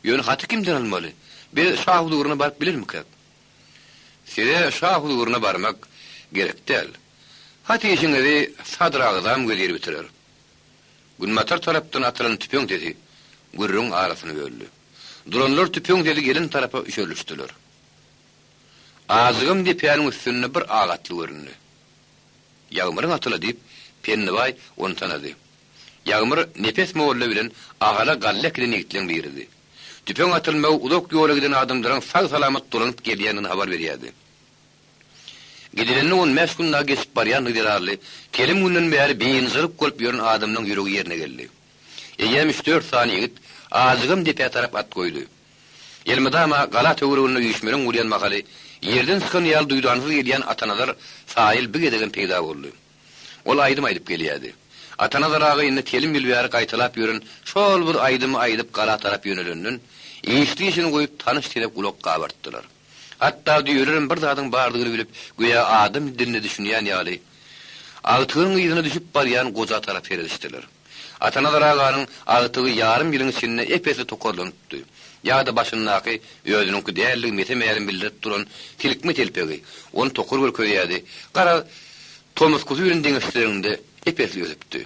Ýöne haty kimden almaly? Biz şa huzuryna baryp bilermikäk? Size şa huzuryna barmak gerek däl. Hat işiňizi sadr-agzam wezir bitirer. Günbatar tarapdan atylan tüpeň sesi gürrüň arasyny böldi. Duranlar tüpeň sesi gelen tarapa üşerlişdiler. Azygam depäniň üstünde bir ak atly göründi. Ýagmyryň atyla diýip, Pennibaý ony tanady. Ýagmyr Nepes molla bilen Ahala galla ekilen ýigitleň biridi. Tüpeň atylmagy uzak ýola giden adamlaryň sag-salamat dolanyp gelýändigini habar berýärdi. Gidilenine on bäş gün dagy geçip barýandygy zerarly, telim günden bäri biynjalyk bolup ýören adamlaryň ýüregi ýerine geldi. Eýýäm üç-dört sany ýigit ajygam depä tarap at goýdy. Elmydama gala töwereginde üýşmeleň bolýan mahaly ýerden çykan ýaly duýdansyz gelýän Atanazar saýyl bir gezegem peýda boldy. Ol aýdym aýdyp gelýärdi. Atanazar aga indi telim ýyl bäri gaýtalap ýören şol bir aýdymy aýdyp gala tarap ýönelenden, Işli-işini goýup tanyş sese gulak gabartdylar. Hatda düýelerem bir zadyň bardygyny bilip, göýä adam diline düşünýän ýaly, agtygynyň yzyna düşüp barýan goja tarap seredişdiler. Atanazar aganyň agtygy ýarym ýylyň içinde ep-esli tokarlanypdy. Ýa-da başyndaky özüniňki däldigi mese-mälim bildirip duran silkme telpegi ony tokar görkezýärdi, garaz, tomuskusy bilen deňeşdireňde ep-esli ösüpdi.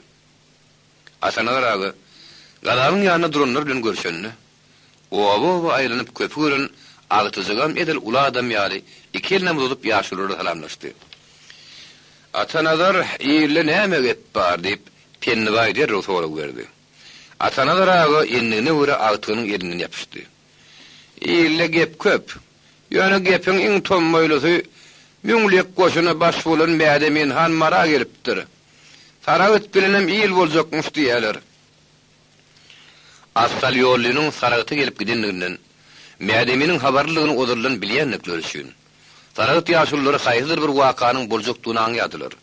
Atanazar aga galanyň ýanynda duranlar bilen görşende, oba-oba aýlanyp köpi gören agtyjygam edil uly adam ýaly iki elinem uzadyp ýaşululara salamlaşdy. Atanazar, ilde näme gep bar? diýip, Pennibaý derrew sorag berdi. Atanazar aga endigine görä agtygynyň elinden ýapyşdy. Ilde gep köp. Ýöne gepiň iň tommaýlysy müňlek goşuna baş bolan Mädemin han Mara gelipdir. Saragt bilenem il boljakmyş diýýäler. Afdal Ýollynyň Saragta gelip gidendiginden, Mädeminiň habarlydygyny ozaldan bilýändikleri üçin, Saragt ýaşululary haýsydyr bir wakanyň boljakdygyny aňýardylar.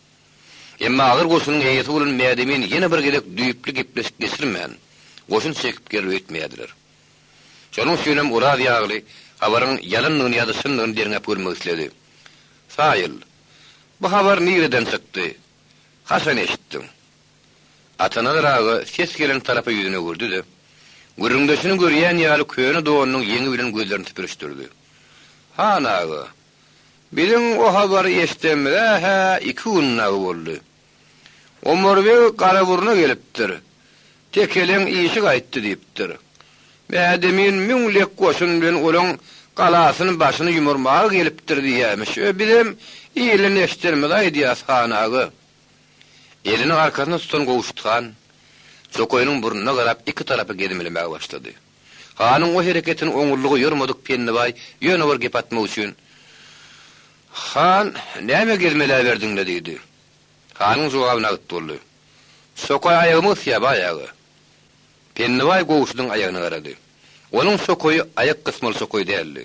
Emma agyr goşunyň eýesi bolan Mädemin ýene bir gezek düýpli gepleşik geçirmän, goşun çekip geler öýtmeýärdiler. Şonuň üçinem Oraz Ýagly habaryň ýalandygyny ýa-da çyndygyny derňäp görmek isledi. Saýyl, bu habar nireden çykdy? Haçan eşitdiň? Atanazar aga ses gelen tarapa ýüzüni öwürdi-de, gürrüňdeşini görýän ýaly köne donunyň ýeňi bilen gözlerini süpürişdirdi. Han aga, biziň o habary eşidenimize-hä iki gün dagy boldy. Omar beg Garaburuna gelipdir. Tekeleň işi gaýtdy diýipdir. Mädemin müň lek goşun bilen olaň galasyny başyny ýumurmaga gelipdir diýýämiş. Ö, bizem ilden eşidenimizi aýdýas, han aga. Elini arkasyna tutan Gowşut han, çokaýynyň burnuna garap iki tarapa gezmelemäge başlady. Hanyň o hereketini oňurlyga ýormadyk Pennibaý ýöne bir gep atmak üçin, Han, näme gezmeläberdiň-le diýdi. Hanyň jogaby nagt boldy. Çokaý aýagymy gysýar, baý aga. Pennibaý Gowşudyň aýagyna garady. Onuň çokaýy aýak gysmaly çokaý däldi.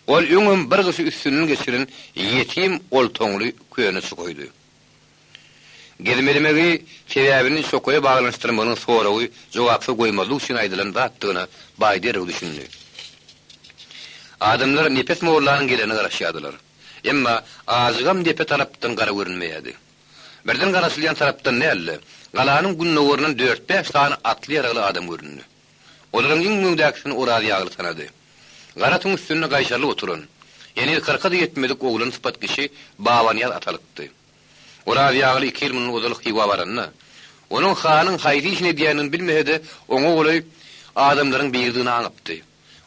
Ol öňem bir gyşy üstünden geçiren ýetim oltaňly köne çokaýdy. Gezmelemegi sebäbini çokaýa baglanyşdyrmagynyň soragy jogapsyz goýmazlyk üçin aýdylan zatdygyna baý derrew düşündi. Adamlar Nepes mollanyň gelerine garaşýardylar. Emma azygam depe tarapdan gara görünmeýärdi. Birden garaşylýan tarapdan däl-de, galanyň gündogaryndan dört-bäş sany atly-ýaragly adam göründi. Olaryň iň öňdäkisini Oraz ýagly tanady. Gara atyň üstünde gaýşarylyp oturan, heniz kyrka-da ýetmedik oglan sypat kişi Babanyýaz atalykdy. Oraz ýagly iki ýyl mundan ozal Hywa baranda, onuň hanyň haýsy işini edýändigini bilmese-de, oňa golaý adamlaryň biridigini aňypdy.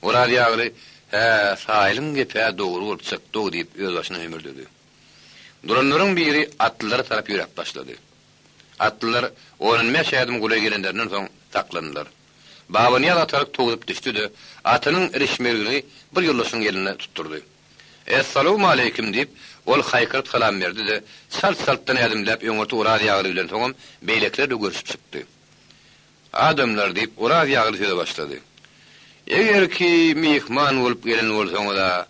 Oraz ýagly, Hä, Saýylyň gepi-ä dogry bolup çykdy-ow diýip, özbaşyna hümürdedi. Duranlaryň biri atlylara tarap ýöräp başlady. Atlylar on-on bäş ädim golaý gelenlerinden soň saklandylar. Babanyýaz atalyk towsup düşdi-de, atynyň irişmegini bir ýoldaşynyň eline tutdurdy. Essalawmaleýkim! diýip, ol haýkyryp salam berdi-de, çalt-çaltdan ädimläp öňürti Oraz ýagly bilen soňam beýlekiler bilen görüşip çykdy. Adamlar, diýip, Oraz ýagly söze başlady. Eger ki myhman bolup gelen bolsaňyz-a,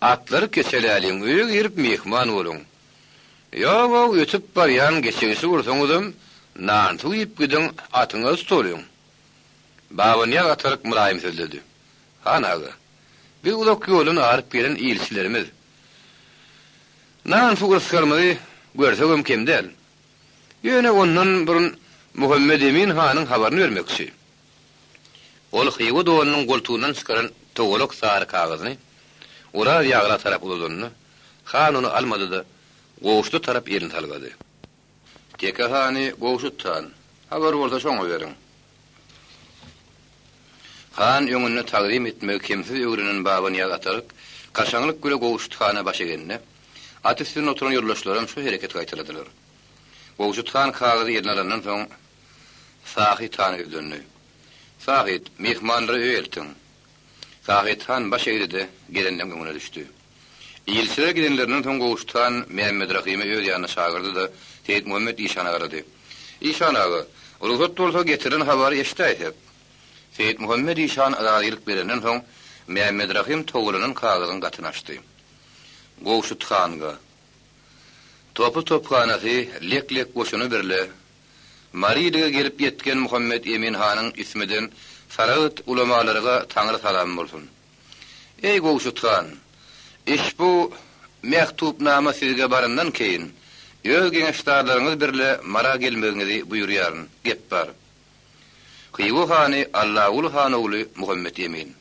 atlary keçeläliň, öýe girip myhman boluň. Ýog-ow, ötüp barýan geçegçi bolsaňyzam, nan-suw iýip gidiň, atyňyzy tutalyň. Babanyýaz atalyk mylaýym sözledi. Han aga, biz uzak ýoldan aryp gelen ilçilerimiz. Nan-suw rysgalymyzy görsegem kem däl. Ýöne ondan burun Muhammet Emin hanyň habaryny bermekçi. Ol Hywa donunyň goltugyndan çykaran togalak sary kagyzyny Oraz ýagla tarap uzadanda, han ony almady-da, Gowşuda tarap elini salgady. Teke hany Gowşut han, habar bolsa şoňa beriň. Han öňünde tagzym etmegi kemsiz öwrenen Babanyýaz atalyk kaşaňlyk bile Gowşut hana baş egende, at üstünde oturan ýoldaşlaram şu hereketi gaýtaladylar. Gowşut han kagyzy eline alandan soň, Sahyt hana ýüzlendi. Sahyt, myhmanlary öýe eltiň. Sahyt han baş egdi-de, gelenleň öňüne düşdi. Ilçiler gidenlerinden soň Gowşut han Mämmedrahymy öz ýanyna çagyrdy-da, Seýitmuhammet işana garady. Işan aga, rugsat bolsa getirilen habary eşidäýsek. Seýitmuhammet işan razylyk berenden soň, Mämmedrahym towalanan kagyzyň gatyny açdy. Gowşut hanga. Topy tophanasy lek-lek goşuny birle Marylyga gelip ýetgen Muhammet Emin hanyň ismiden. Saragt ulamalaryga Taňry salamy bolsun. Eý Gowşut han! Işbu mektupnama sizge barandan keýin, öz geňeşdarlaryňyz birle Mara gelmegiňizi buýurýaryn. Gep bar. Hywa hany Allaguly han ogly Muhammet Emin.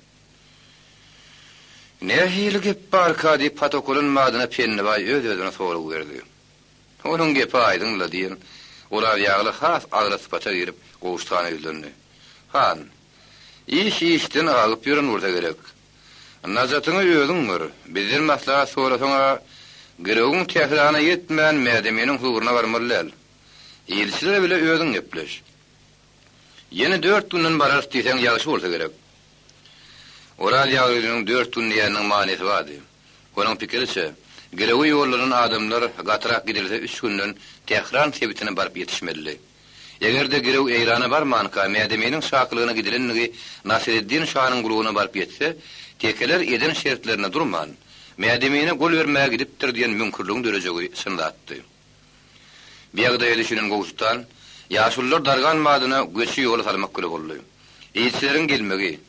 Nähili gep barka diýip hat okalan badyna Pennibaý öz-özüne sorag berdi. Onuň gepi aýdyň-la diýen Oraz ýagly has agras sypata girip Gowşut hana ýüzlendi. Han, iş işden agyp ýören bolsa gerek. Najatyňy özüň gör, bizden maslahat sorasaň-a, girewiň Tährana ýetmän Mädeminiň huzuryna barmaly däl. Ilçiler bile özüň gepleş. Ýene dört günden bararys diýseň ýagşy bolsa gerek. Oraz ýaglynyň dört gün diýeniniň manysy bardy. Onuň pikiriçe, girewe ýollanan adamlar gatyrak gidilse üç günden Tähran sebitine baryp ýetişmelidi. Eger-de girew Eýrana barmanka Mädeminiň şakylygyna gidilendigi Nasyreddin şanyň gulagyna baryp ýetse, tekeler eden şertlerinde durman, Mädemine gol bermäge gidipdir diýen müňkürligiň dörejegi çyn zatdy. Bu ýagdaýa düşünen Gowşuthan, ýaşulular dargan badyna göçi ýola salmak güle boldy. Ilçileriň gelmegi,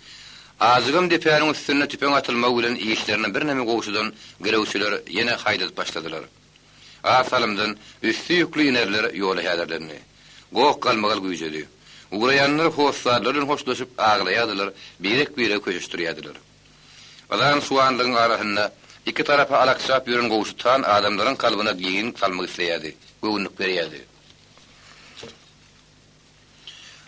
azygam depäniň üstünde tüpeň atylmagy bilen işlerini birneme gowşudan girewçiler ýene haýdadyp başladylar. Az salymdan üsti ýükli inerler ýola häzirlendi. Goh-galmagal güýjedi. Ugraýanlar hossarlary bilen hoşlaşyp aglaýardylar, birek-biregi köşeşdirýärdiler. Yzan-suwanlygyň arasynda iki tarapa alakjap ýören Gowşut han adamlaryň kalbyna giňlik salmak isleýärdi, göwünlik berýärdi.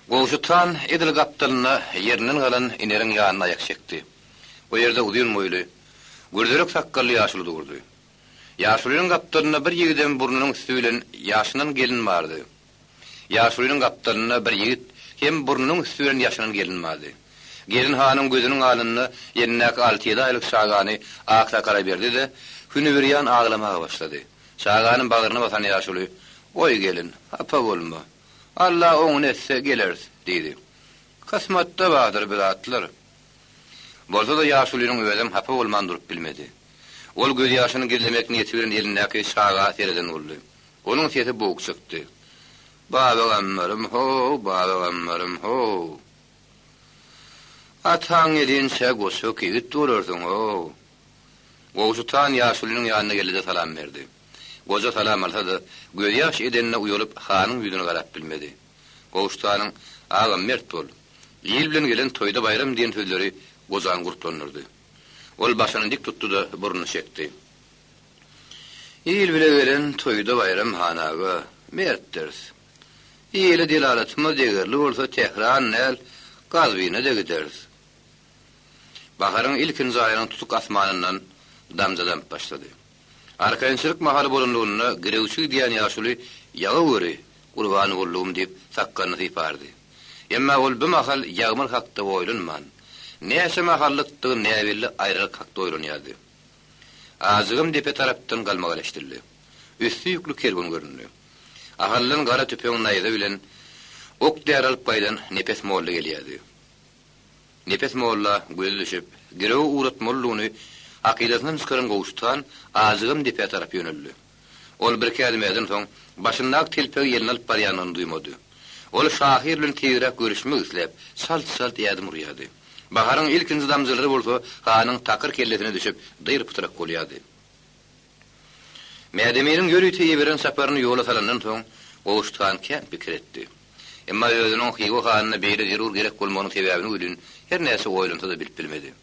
Gowşut han edil gapdalynda ýerinden galan ineriň ýanyna aýak çekdi. O ýerde uzyn boýly, gürzerek sakgally ýaşuly durdy. Ýaşulynyň gapdalynda bir ýigidem burnunyň üsti bilen ýaşynan gelin bardy. Ýaşulynyň gapdalynda bir ýigit hem burnunyň üsti bilen ýaşynan gelin bardy. Gelin hanyň gözüniň alnynda elindäki alty-ýedi aýlyk çagany aksakala berdi-de, hünübirýan aglamaga başlady. Çagany bagryna basan ýaşuly, Goý gelin, hapa bolma. Alla oňuny etse, geleris, diýdi. Kysmatda bardyr bir zatlar. Bolsa-da ýaşulynyň özem hapa bolman durup bilmedi. Ol gözýaşyny gizlemek niýeti bilen elindäki çaga sereden boldy. Onuň sesi boguk çykdy. Babagammarym how, babagammarym how. Ataň gelinçä goçak ýigit bolarsyň how. Gowşut han ýaşulynyň ýanyna geldi-de salam berdi. Goja salam alsa-da, gözýaş edenine uýalyp hanyň ýüzüne garap bilmedi. Gowşut hanyň, Agam, mert bol. Il bilen gelen toýda baýram diýen sözleri gojany gurplandyrdy. Ol başyny dik tutdy-da, burnuny çekdi. Il bile gelen toýda baýram han aga, mertdiris. Ile delalatymyz degerli bolsa Tähran däl, Gazwine-de gideris. Baharyň ilkinji aýynyň tutuk asmanyndan damja damyp başlady. Arkaýynçylyk mahaly bolanlygynda girewçi gidýän ýaşuly Ýaga göri, gurban boldugym diýip sakgalyny sypardy. Emma ol bu mahal ýagmyr hakda oýlanman, näçe mahallykdygy näbelli aýralyk hakda oýlanýardy. Ajygam depe tarapdan galmagal eşidildi. Üsti ýükli kerwen göründi. Ahaldan gara tüpeň naýza bilen ok-däri alyp gaýdan Nepes molla gelýärdi. Nepes molla gözi düşüp, girewe ugratmalydygyny hakydasyndan çykaran Gowşut han ajygam depä tarap ýöneldi. Ol birki ädim ädensoň, başyndaky telpegi eline alyp barýanyny duýmady. Ol şahyr bilen tizräk görüşmek isläp, çalt-çalt ädim urýardy. Baharyň ilkinji damjalary bolsa hanyň takyr kellesine düşüp, dyr-pytrak bolýardy. Mädeminiň ýörite iberen çaparyny ýola salandan soň, Gowşut han kän pikir etdi. Emma özüniň Hywa hanyna beýle zerur gerek bolmagynyň sebäbini welin her näçe oýlansa-da bilip bilmedi.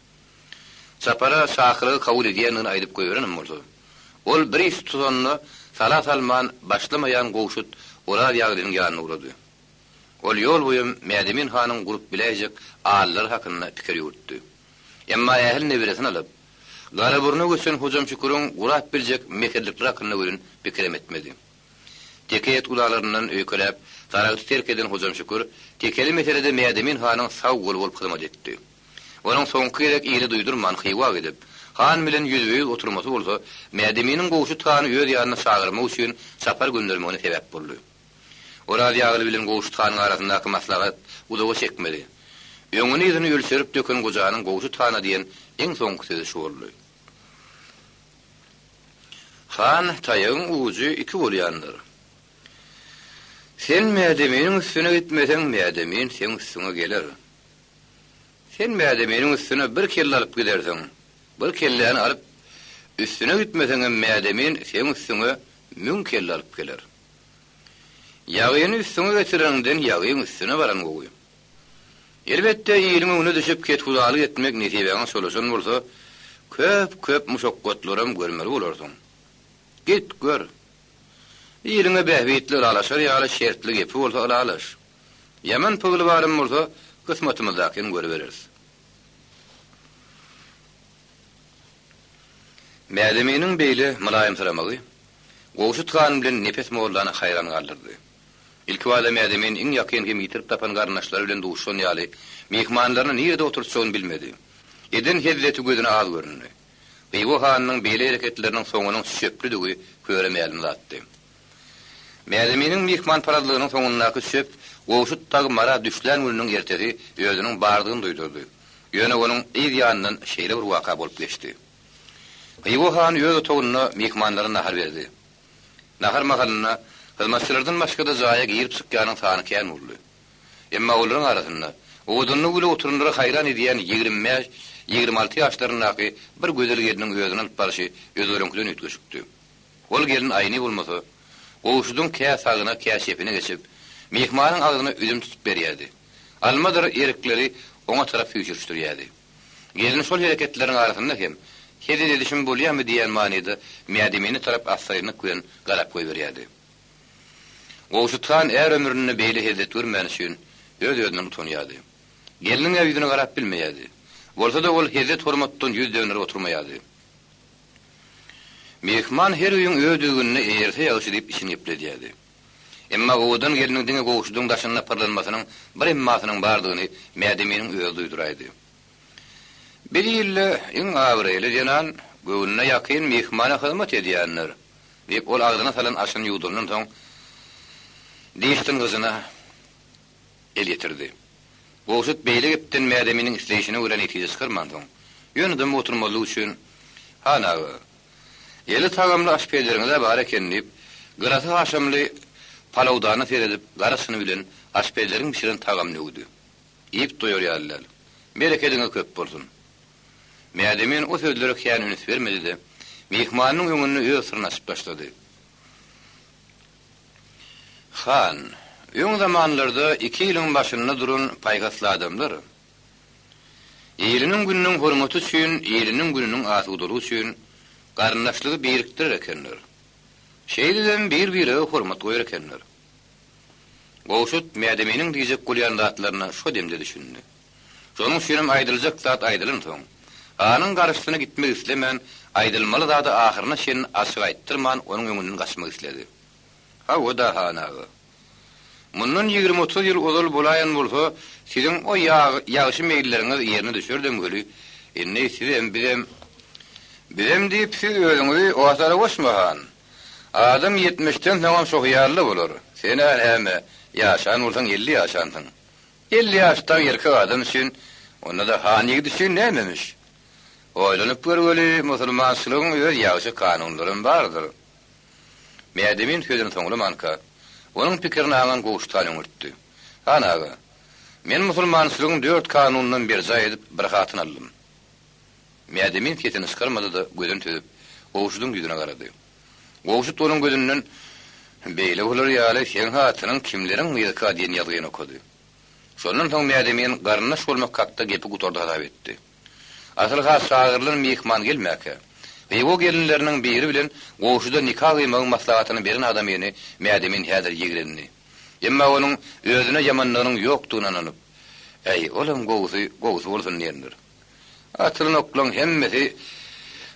Çapara şahylygy kabul edýändigini aýdyp goýberenem bolsa, ol bir iş tutanda sala salman başlamaýan Gowşut Oraz ýaglynyň ýanyna ugrady. Ol ýol boýam Mädemin hanyň gurup biläýjek allary hakynda pikir ýüwürtdi. Emma ähli neberesini alyp, Garaburuna göçen Hojam Şüküriň gurap biljek mekirlikleri hakynda welin pikirem etmedi. Teke ýetgudalaryndan öýkeläp, Saragty terk eden Hojam Şükür tekeli meselede Mädemin hanyň sag goly bolup hyzmat etdi. Onuň soňky gezek ile duýdurman Hywa gidip, han bilen ýüzbe-ýüz oturmasy bolsa, Mädeminiň Gowşut hany öz ýanyna çagyrmak üçin çapar göndermegine sebäp boldy. Oraz ýagly bilen Gowşut hanyň arasyndaky maslahat uzaga çekmedi. Öňüni-yzyny ölçerip döken gojanyň Gowşut hana diýen iň soňky sözi şu boldy. Han, taýagyň ujy iki bolýandyr. Sen Mädeminiň üstüne gitmeseň, Mädemin seň üstüňe geler. Sen Mädeminiň üstüne bir kelle alyp gidersiň. Bir kelläni alyp, üstüne gitmeseňem Mädemin seň üstüňe müň kelle alyp geler. Ýagyny üstüňe getireniňden ýagyň üstüne baran gowy. Elbetde, iliň öňüne düşüp kethudalyk etmek nesibäňe çolaşan bolsa, köp-köp muşakgatlaram görmeli bolarsyň. Git, gör. Iliňe bähbitli ylalaşar ýaly şertli gepi bolsa ylalaş. Ýaman pygly baram bolsa, kysmatymyzdakyny görübereris. Mädeminiň beýle mylaýymsyramagy Gowşut han bilen Nepes mollany haýran galdyrdy. Ilkibada Mädemin iň ýakyn hem ýitirip tapan garyndaşlary bilen duşan ýaly, myhmanlaryny nirede oturtjagyny bilmedi. Eden hezzeti gözüne az göründi. Hywa hanynyň beýle hereketleriniň soňunyň çöplüdigi köre mälim zatdy. Mädeminiň myhmanparazlygynyň soňundaky çöp Gowşut dagy Mara düşlän gününiň ertesi özüniň bardygyny duýdurdy. Ýöne onuň yz ýanyndan şeýle bir waka bolup geçdi. Hywa hany öz otagynda myhmanlara nahar berdi. Nahar mahalynda hyzmatçylardan başga-da jaýa girip-çykýanyň sany kän boldy. Emma olaryň arasynda owadanlygy bile oturanlary haýran edýän 25, 26 ýaşlaryndaky bir gözel gelniň özüni alyp barşy özgeleriňkiden üýtgeşikdi. Ol gelin aýny bolmasa, Gowşudyň kä sagyna, kä çepine geçip, myhmanyň agzyna üzüm tutup berýärdi. Almadyr erikleri oňa tarap süýşürişdirýärdi. Gelin şol hereketleriň arasynda hem, Hezil edişim bolýamy diýen manyda Mädemine tarap assyrynlyk bilen garap goýberýärdi. Gowşut han är ömründe beýle hezzet görmäni üçin öz-özünden utanýardy. Gelniň-ä ýüzüne garap bilmeýärdi. Bolsa-da ol hezzet-hormatdan ýüz dönderip oturmaýardy. Myhman her öýüň öz düzgünine eýerse ýagşy diýip içini gepledýärdi. Emma owadan gelniň diňe Gowşudyň daşynda pyrlanmasynyň bir emmasynyň bardygyny Mädeminiň özi duýduraýdy. Bir ilde iň abraýly zenan göwnüne ýakyn myhmana hyzmat edýändir, diýip, ol agzyna salan aşyny ýuwdandan soň, diş dyngyjyna el ýetirdi. Gowşut beýle gepden Mädeminiň isleýşine görä netije çykarmansoň, ýöne dymyp oturmazlyk üçin, Han aga, eli tagamly aşpezleriňiz-ä bar eken diýip, gyrasy haşamly palawdana seredip, gara çyny bilen aşpezleriň bişiren tagamyny öwdi. Iýip doýar ýaly däl. Berekediňiz köp bolsun. Mädemin o sözlere kän üns bermedi-de, myhmanynyň öňünde öz syryny açyp başlady. Han, öň zamanlarda iki iliň başynda duran paýhasly adamlar, iliniň gününiň hormaty üçin, iliniň gününiň asudalygy üçin garyndaşlygy birikdirer ekenler. Şeýdibem bir-birege hormat goýar ekenler. Gowşut Mädeminiň diýjek bolýan zatlaryna şo demde düşündi. Şonuň üçinem aýdyljak zat aýdylansoň, hanyň garşysyna gitmek islemän, aýdylmaly zady ahyryna çenli açyk aýtdyrman onuň öňünden gaçmak isledi. Hawa-da, han aga. Mundan ýigrimi-otuz ýyl ozal bolaýan bolsa, siziň o ýagşy meýilleriňiz ýerine düşerdem weli, indi sizem, bizem. Bizem diýip, siz özüňizi o hatara goşma, han. Adam ýetmişden soňam şo hyýalda bolar. Sen-ä näme, ýaşan bolsaň 50 ýaşansyň. 50 ýaşdagy erkek adam üçin, onda-da han ýigit üçin nämemiş? Oýlanyp gör weli, musulmançylygyň öz ýagşy kanunlaram bardyr. Mädemin sözüni soňlamanka, onuň pikirini aňan Gowşut han öňürtdi. Han aga, men musulmançylygyň dört kanunynam berjaý edip, bir hatyn aldym. Mädemin sesini çykarmady-da, gözüni süzüp, Gowşudyň ýüzüne garady. Gowşut onuň gözünden, Beýle bolar ýaly, seň hatynyň kimleriň gyzyka diýen ýazgyny okady. Şondan soň Mädemin garyndaş bolmak hakda gepi gutardy hasap etdi. Asyl-ha çagyrylan myhman gelmäkä, Hywa gelinleriniň biri bilen Gowşuda nika gyýmagyň maslahatyny beren adamyny Mädemin häzir ýigrendi. Emma onuň özüne ýamanlygynyň ýokdugyna ynanyp, Äý, olam gowusy, gowusy bolsun diýendir. Atylan oklaň hemmesi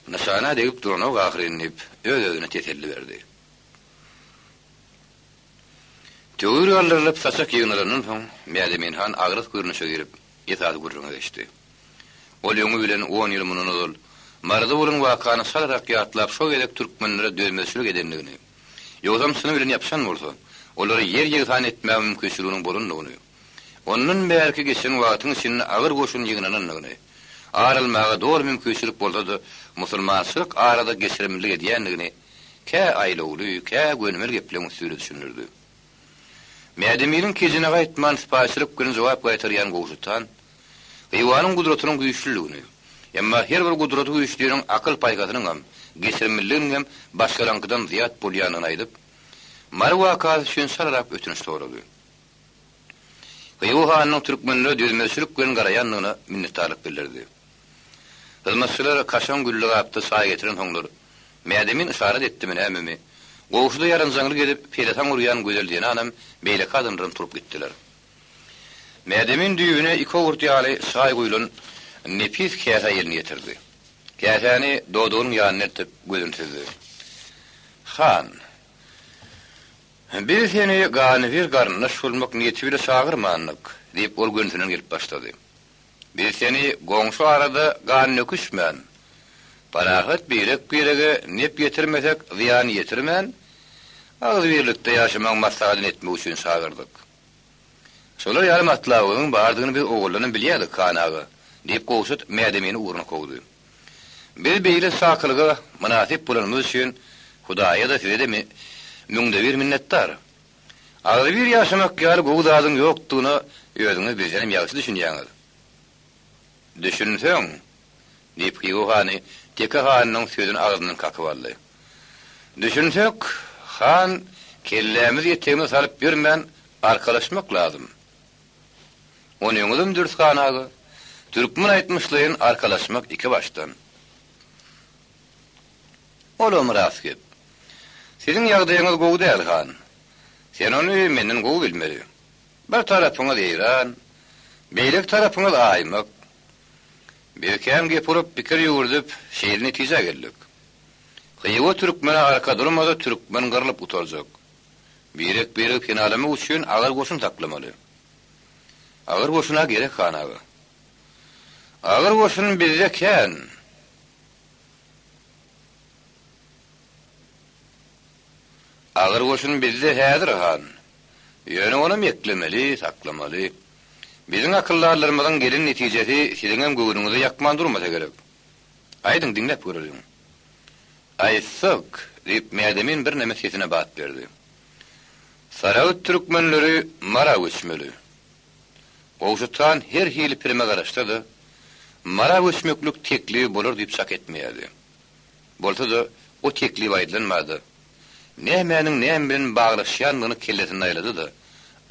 nyşana degip duranok ahyryn diýip, öz-özüne teselli berdi. Töwir galdyrylyp, saçak ýygnalandan soň, Mädemin han agras görnüşe girip, esasy gürrüňe geçdi. Ol öňi bilen on ýyl mundan ozal Maryda bolan wakany çalarak ýatlap şo gezek türkmenlere dözmezçilik edendigini, ýogsam çyny bilen ýapyşan bolsa, olary ýer-ýegsan etmäge mümkinçiliginiň bolandygyny, ondan bärki geçen wagtyň içinde agyr goşun ýygnanandygyny, ar almaga doly mümkinçilik bolsa-da musulmançylyk arada geçirimlilik edýändigini kä aýlawly, kä gönümel gepleriň üsti bilen düşündirdi. Mädeminiň kejine gaýtman sypaýyçylyk bilen jogap gaýtarýan Gowşut han. Hywanyň gudratynyň güýçlüligini, emma her bir gudraty güýçliniň akyl-paýhasynyňam, geçirimliliginiňem başgalaryňkydan zyýat bolýandygyny aýdyp, Mary wakasy üçin çalarak ötünç sorady. Hywa hanynyň türkmenlere dözmezçilik bilen garaýandygyna minnetdarlyk bildirdi. Hyzmatçylar kaşaň gülli gapda çaý getirensoňlar, Mädemin yşarat etdimi nämemi, Gowşuda ýarynjaňlyk edip pelesaň urýan gözel zenanam, beýleki adamlaram turup gitdiler. Mädemin düýbüne iki owurt ýaly çaý guýlan nepis käsä elini ýetirdi. Käsäni dodagynyň ýanyna eltip, gözüni süzdi. Han! Biz seni ganybir garyndaş bolmak niýeti bile çagyrmandyk, diýip, ol gönüsinden gelip başlady. Biz seni goňşy arada gan döküşmän, parahat birek-birege nep ýetirmesek zyýan ýetirmän, agzybirlikde ýaşamagyň maslahatyny etmek üçin çagyrdyk. Şolar ýaly matlabyňyň bardygyny biz owaldanam bilýärdik, han aga, diýip, Gowşut Mädemini ugruna kowdy. Biz beýle çakylyga mynasyp bolanymyz üçin Hudaýa-da, size-de müňde bir minnetdar. Agzybir ýaşamak ýaly gowy zadyň ýokdugyna özüňiz bizdenem ýagşy düşünýäňiz. Düşünseň, diýip, Hywa hany Teke hanynyň sözüni agzyndan kakyp aldy. Düşünsek, han, kellämizi etegimize salyp ýörmän, arkalaşmak lazym. Onyňyzam dürs, han aga. Türkmen aýtmyşlaýyn, arkalaşmak iki başdan. Olam rast gep. Siziň ýagdaýyňyz gowy däl, han. Sen ony menden gowy bilmeli. Bir tarapyňyz Eýran, beýleki tarapyňyz Aýmak. Biz kän gep urup, pikir ýüwürdip, şeýle netijä geldik. Hywa türkmene arka durmasa, türkmen gyrlyp gutarjak. Birek-biregi penalamak üçin agyr goşun saklamaly. Agyr goşun-a gerek, han aga. Agyr goşun bizde kän. Agyr goşun bizde häzir, han. Ýöne onam eklemeli, saklamaly. Biziň akyldarlarymyzyň gelen netijesi siziňem göwnüňize ýakman durmasa gerek. Aýdyň, diňläp göreliň. Aýtsak, diýip, Mädemin birneme sesine bat berdi. Saragt türkmenleri Mara göçmeli. Gowşut han her hili pirime garaşsa-da, Mara göçmeklik teklibi bolar diýip çak etmeýärdi. Bolsa-da, o teklip aýdylan bada, nämäniň näme bilen baglaşýandygyny kellesinde aýlady-da,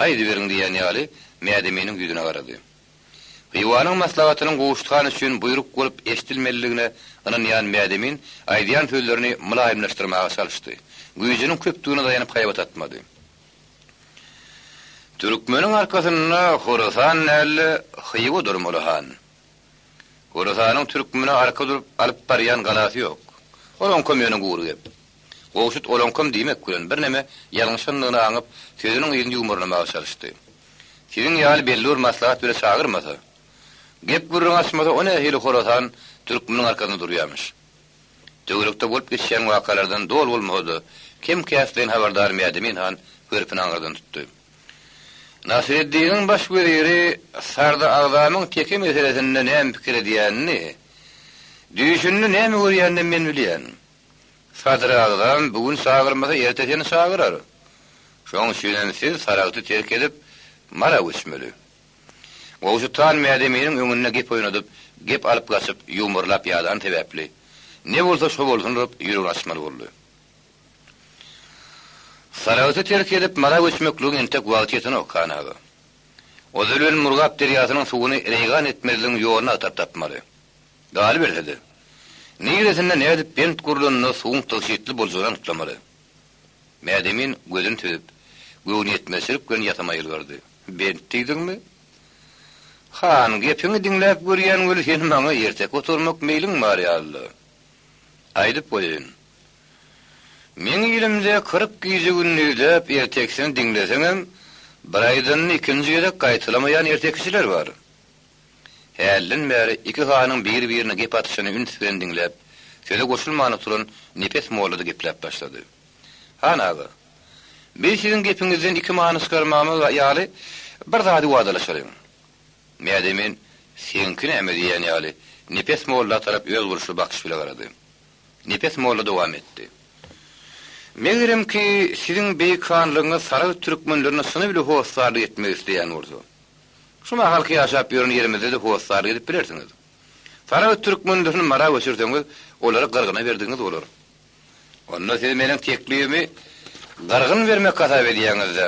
aýdyberiň diýýän ýaly, Mädeminiň ýüzüne garady. Hywanyň maslahatynyň Gowşut han üçin buýruk bolup eşidilmelidigine ynanýan Mädemin aýdýan sözlerini mylaýymlaşdyrmaga çalyşdy. Güýjüniň köpdügine daýanyp haýbat atmady. Türkmeniň arkasynda Horasan däl-de, Hywa durmaly, han. Horasanyň türkmene arka durup alyp barýan galasy ýok. Olaňkam ýöne gury gep. Gowşut olaňkam diýmek bilen, birneme ýalňyşandygyny aňyp, sözüniň yzyny ýuwmarlamaga çalyşdy. Siziň ýaly belli bir maslahat bile çagyrmasa, gep-gürrüň açmasa o nähili Horasan türkmeniň arkasynda durýamyş. Töwerekde bolup geçýän wakalardan doly bolmasa-da, kem-käsden habardar Mädemin han hörpüni aňyrdan tutdy. Nasreddiniň baş weziri Sardy agzamyň teke meselesinde näme pikir edýänini, düýşünde näme görýäninem men bilýän. Sadry agzam bu gün çagyrmasa erte seni çagyrar. Şoň üçinem siz Saragty terk edip, Mara göçmeli. Gowşut han Mädeminiň öňünde gep oýnadyp, gep alyp gaçyp, ýuwmarlap ýadany sebäpli, ne bolsa şo bolsun urup, ýüregini açmaly boldy. Saragty terk edip, Mara göçmekligiň entek wagty ýetenok, han aga. Ozal bilen Murgap derýasynyň suwuny reýgan etmezligiň ýoluny agtaryp tapmaly. Galyberse-de, niresinde nädip bent gurlanda suwuň tygşytly boljagyny anyklamaly. Mädemin gözüni süzüp, göwnüýetmezçilik bilen ýasama ýylgyrdy. Bent diýdiňmi? Han, gepiňi diňläp görýän weli sen maňa erteki oturmak meýliň bar ýaly-la. Aýdyp goýaýyn. Meň ilimde 40 gije-gündizläp ertekisini diňleseňem, bir aýdanyny ikinji gezek gaýtalamaýan ertekiçiler bar. Hälden bäri iki hanyň bir-birine gep atyşyny üns bilen diňläp, söze goşulman oturan Nepes molla-da gepläp başlady. Han aga, biz siziň gepiňizden iki many çykarmamyz ýaly bir zady wadalaşalyň. Mädemin, Seňki näme diýýän ýaly, Nepes molla tarap özboluşly bakyş bile garady. Nepes molla dowam etdi. Megerem ki, siziň beýik hanlygyňyz Saragt türkmenlerine çyny bile hossarlyk etmek isleýän bolsa. Şu mahalky ýaşap ýören ýerimizde-de hossarlyk edip bilersiňiz. Saragt türkmenlerini Mara göçürseňiz, olary gyrgyna berdigiňiz bolar. Onda siz meniň teklibimi gyrgyn bermek hasap edýäňiz-dä?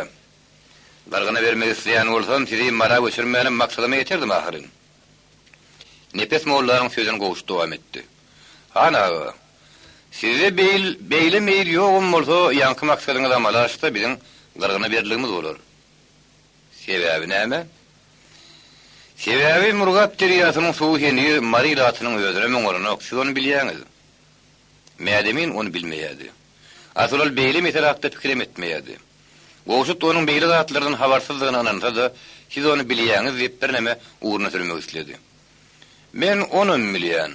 Gyrgyna bermek isleýän bolsam, sizi Mara göçürmänem maksadyma ýeterdim ahyryn. Nepes mollanyň sözüni Gowşut dowam etdi. Han aga, sizde beýl, beýle meýil ýogam bolsa, ýaňky maksadyňyz amala aşsa, biziň gyrgyna berligimiz bolar. Sebäbi näme? Sebäbi Murgap derýasynyň suwy heniz Mary ilatynyň özünem oňaranok, siz ony bilýäňiz. Mädemin ony bilmeýärdi. Asyl ol beýle mesele hakda pikirem etmeýärdi. Gowşut onuň beýle zatlardan habarsyzdygyna ynansa-da, siz ony bilýäňiz diýip birneme ugruna sürmek isledi. Men onam bilýän,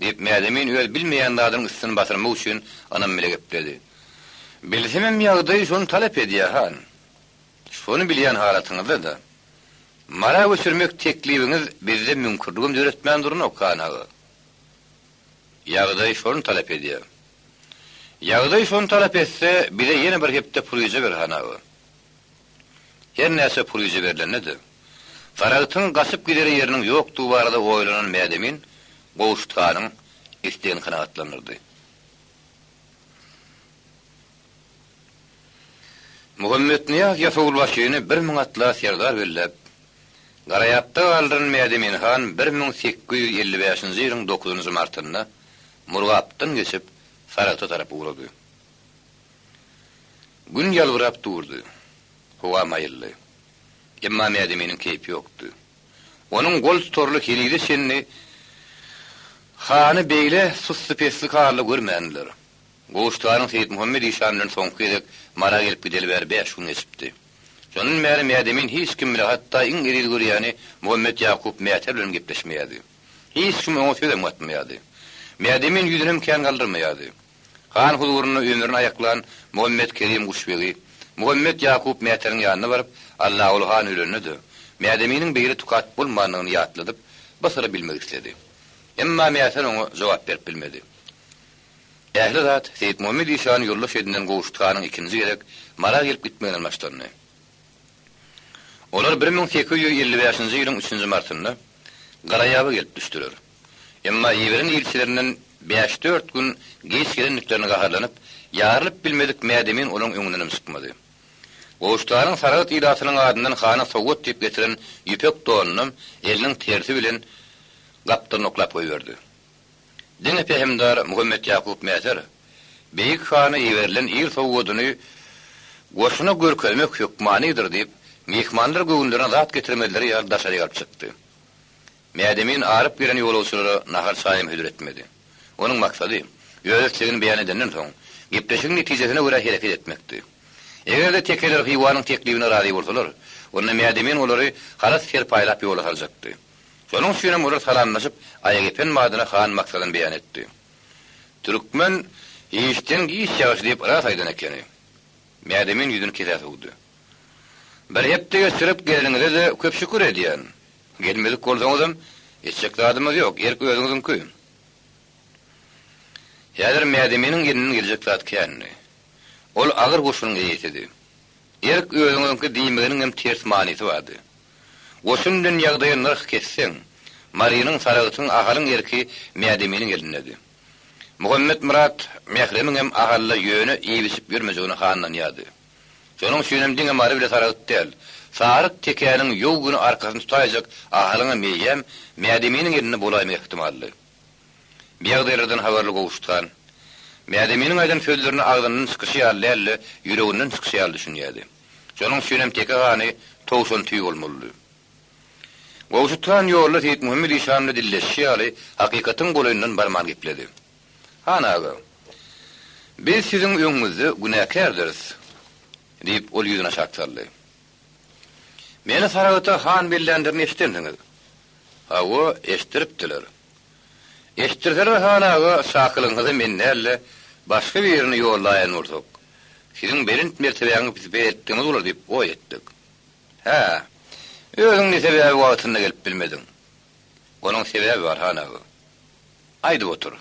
diýip, Mädemin öz bilmeýän zadynyň üstüni basyrmak üçin ynam bile gepledi. Bilsemem ýagdaý şony talap edýär, han. Şony bilýän halatyňyzda-da, Mara göçürmek teklibiňiz bizde müňkürligem döretmän duranok, han aga. Ýagdaý şony talap edýär. Ýagdaý şony talap etse, bize ýene bir hepde puryja ber, han aga. Her näçe puryja berlende-de, Saragtyň gaçyp gidere ýeriniň ýokdugy barada oýlanan Mädemin Gowşut hanyň islegini kanagatlandyrdy. Muhammetnyýaz ýasawulbaşyny 1000 atla serdar belläp, Garaýapda galdyran Mädemin han 1855-nji ýylyň dokuzynjy martynda Murgapdan geçip, Saragta tarap ugrady. Gün ýalbyrap durdy. Howa maýyldy. Emma Mädeminiň keýpi ýokdy. Onuň gol tutarly henize çenli hany beýle sussupeslik halda görmändiler. Gowşutanyň Seýitmuhammet işan bilen soňky gezek Mara gelip gideli bäri bäş gün geçipdi. Şondan bäri Mädemin hiç kim bile, hatda iň eziz görýäni Muhammet Ýakup Mäter bilenem gepleşmeýärdi. Hiç kim oňa sözem gatmaýardy. Mädemin ýüzünem kän galdyrmaýardy. Han huzurynda ömrüni aýaklan Muhammet Kerim guşbegi, Muhammet Ýakup Mäteriň ýanyna baryp, Allaguly han ölende-de, Mädeminiň beýle tukat bolmandygyny ýatladyp, bu syry bilmek isledi. Emma Mäter oňa jogap berip bilmedi. Ähli zat Seýitmuhammet işany ýoldaş edinen Gowşut hanyň ikinji gezek Mara gelip gitmeginden başlandy. Olar 1855-nji ýylyň üçünji martynda Garaýaba gelip düşdüler. Emma iberen ilçilerinden bäş-dört gün giç gelendiklerine gaharlanyp, ýarylyp bilmedik Mädemin olaň öňündenem çykmady. Gowşutanyň Saragt ilatynyň adyndan hana sowgat diýip getiren ýüpek donunam eliniň tersi bilen gapdalyna oklap goýberdi. Diňe pähimdar Muhammetýakup Mäter beýik hana iberilen il sowgadyny goşuna görkezmek hökmanydyr diýip, myhmanlar göwünlerine zat getirmezleri ýaly daşaryk alyp çykdy. Mädemin aryp gelen ýolagçylara nahar-çaýam hödür etmedi. Onuň maksady, öz islegini beýan edenden soň, gepleşigiň netijesine görä hereket etmekdi. Eger-de tekeler Hywanyň teklibine razy bolsalar, onda Mädemin olary halat-serpaýlap ýola saljakdy. Şonuň üçinem olar salamlaşyp, aýak epen badyna han maksadyny beýan etdi. Türkmen Işden giç ýagşy diýip ras aýdan ekeni. Mädemin ýüzüni kesä sowdy. Bir hepde geçirip geleniňize-de köp şükür edýän. Gelmedik bolsaňyzam, etjek zadymyz ýok, erk özüňiziňki. Häzir Mädeminiň elinden geljek zat kändi. Ol agyr goşunyň eýesidi. Erk özüňiziňki diýmeginiňem ters manysy bardy. Goşun bilen ýagdaýa nyrh kesseň, Marynyň, Saragtyň, Ahalyň erki Mädeminiň elindedi. Muhammetmyrat Mähremiňem Ahalda ýöne iýip-içip ýörmejegine hanlanýardy. Şonuň üçinem diňe Mary bile Saragt däl, Saryk tekäniň ýow güni arkasyny tutaýjak Ahalyňam eýýäm Mädeminiň elinde bolaýmagy ähtimaldy. Bu ýagdaýlardan habarly Gowşut han, Mädeminiň aýdan sözlerine agzyndan çykyşy ýaly däl-de, ýüreginden çykyşy ýaly düşünýärdi. Şonuň üçinem teke hany towşan tüý bolmalydy. Gowşut han ýolda Seýitmuhammet işan bilen dilleşişi ýaly, hakykatyň golaýyndan barman gepledi. Han aga, biz siziň öňüňizde günäkärdiris, diýip, ol ýüzüni aşak saldy. Meni Saragta han bellänlerini eşidensiňiz. Hawa, eşitdiripdiler. Eşitdirseler han aga, çakylygyňyza men däl-de, başga birini ýollaýan bolsak, siziň belent mertebäňizi pis etdigiňiz bolar diýip oý etdik. Hä, özüň ne sebäbi wagtynda gelip bilmediň? Onuň sebäbi bar, han aga. Aýdyp otur.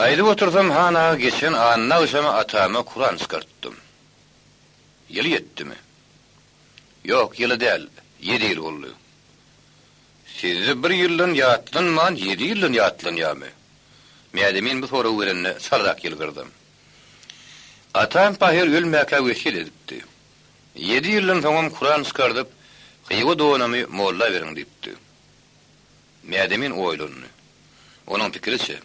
Aýdyp otursam, han aga, geçen anna agşamy atama Kuran çykartdym. Ýyl ýetdimi? Ýok, ýyly däl, ýedi ýyl boldy. Sizde bir ýyldan ýatlanman, ýedi ýyldan ýatlanýarmy? Mädemin bu soragy berende çalarak ýylgyrdy. Atam pahyr ölmäkä wesýet edipdi. Ýedi ýyldan soňam Kuran çykardyp, Hywa doganymy molla beriň diýipdi. Mädemin oýlandy. Onuň pikiriçe,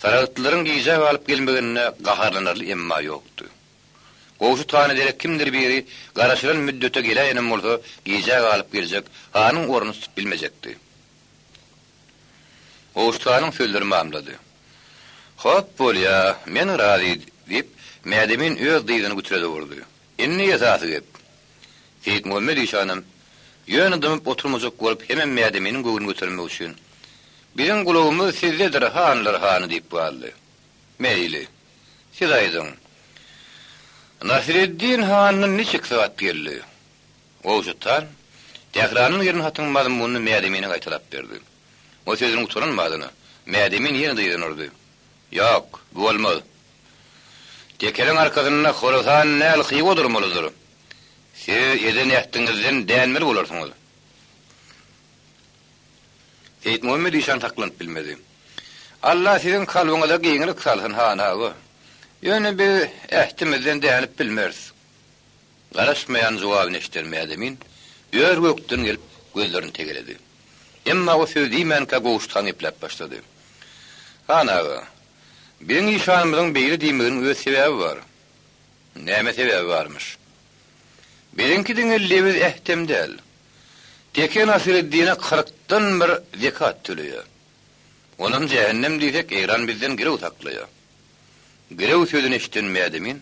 saragtlylaryň gijä galyp gelmeginde gaharlanarly emma ýokdy. Gowşut hana derek kimdir biri garaşylan müddete geläýenem bolsa, gijä galyp geljek hanyň ornuny tutup bilmejekdi. Gowşut hanyň sözleri mamlady. Hop, bolýa, men razy, diýip, Mädemin öz dyzyny gütüre-de urdy. Indi esasy gep. Seýitmuhammet işanam, ýöne dymyp oturmajak bolup hemem Mädeminiň göwnüni götermek üçin, Biziň gulagymyz sizdedir, hanlar hany diýip galdy. Meýli. Siz aýdyň. Nasyreddin handan niçik zat geldi? Gowşut han, Tährandan gelen hatyň mazmunyny Mädemine gaýtalap berdi. O sözüni gutaran badyna, Mädemin ýene dyzyny urdy. Ýok, bu bolmaz. Tekeliň arkasynda Horasan däl, Hywa durmalydyr. Siz eden ähtiňizden dänmeli bolarsyňyz. Seýitmuhammet işan saklanyp bilmedi. Alla siziň kalbyňyza giňlik salsyn, han aga. Ýöne biz ähtimizden dänip bilmeris. Garaşmaýan jogabyny eşiden Mädemin ör-gökden gelip, gözlerini tegeledi. Emma o söz diýmänkä Gowşut han gepläp başlady. Han aga, biziň işanymyzyň beýle diýmeginiň öz sebäbi bar. Näme sebäbi barmyş? Biziňki diňe lebiz ähtem däl. Teke Nasyreddine kyrkdan bir zekat töleýär. Onam jähennem diýsek, Eýran bizden girew saklaýar. Girew sözüni eşiden Mädemin,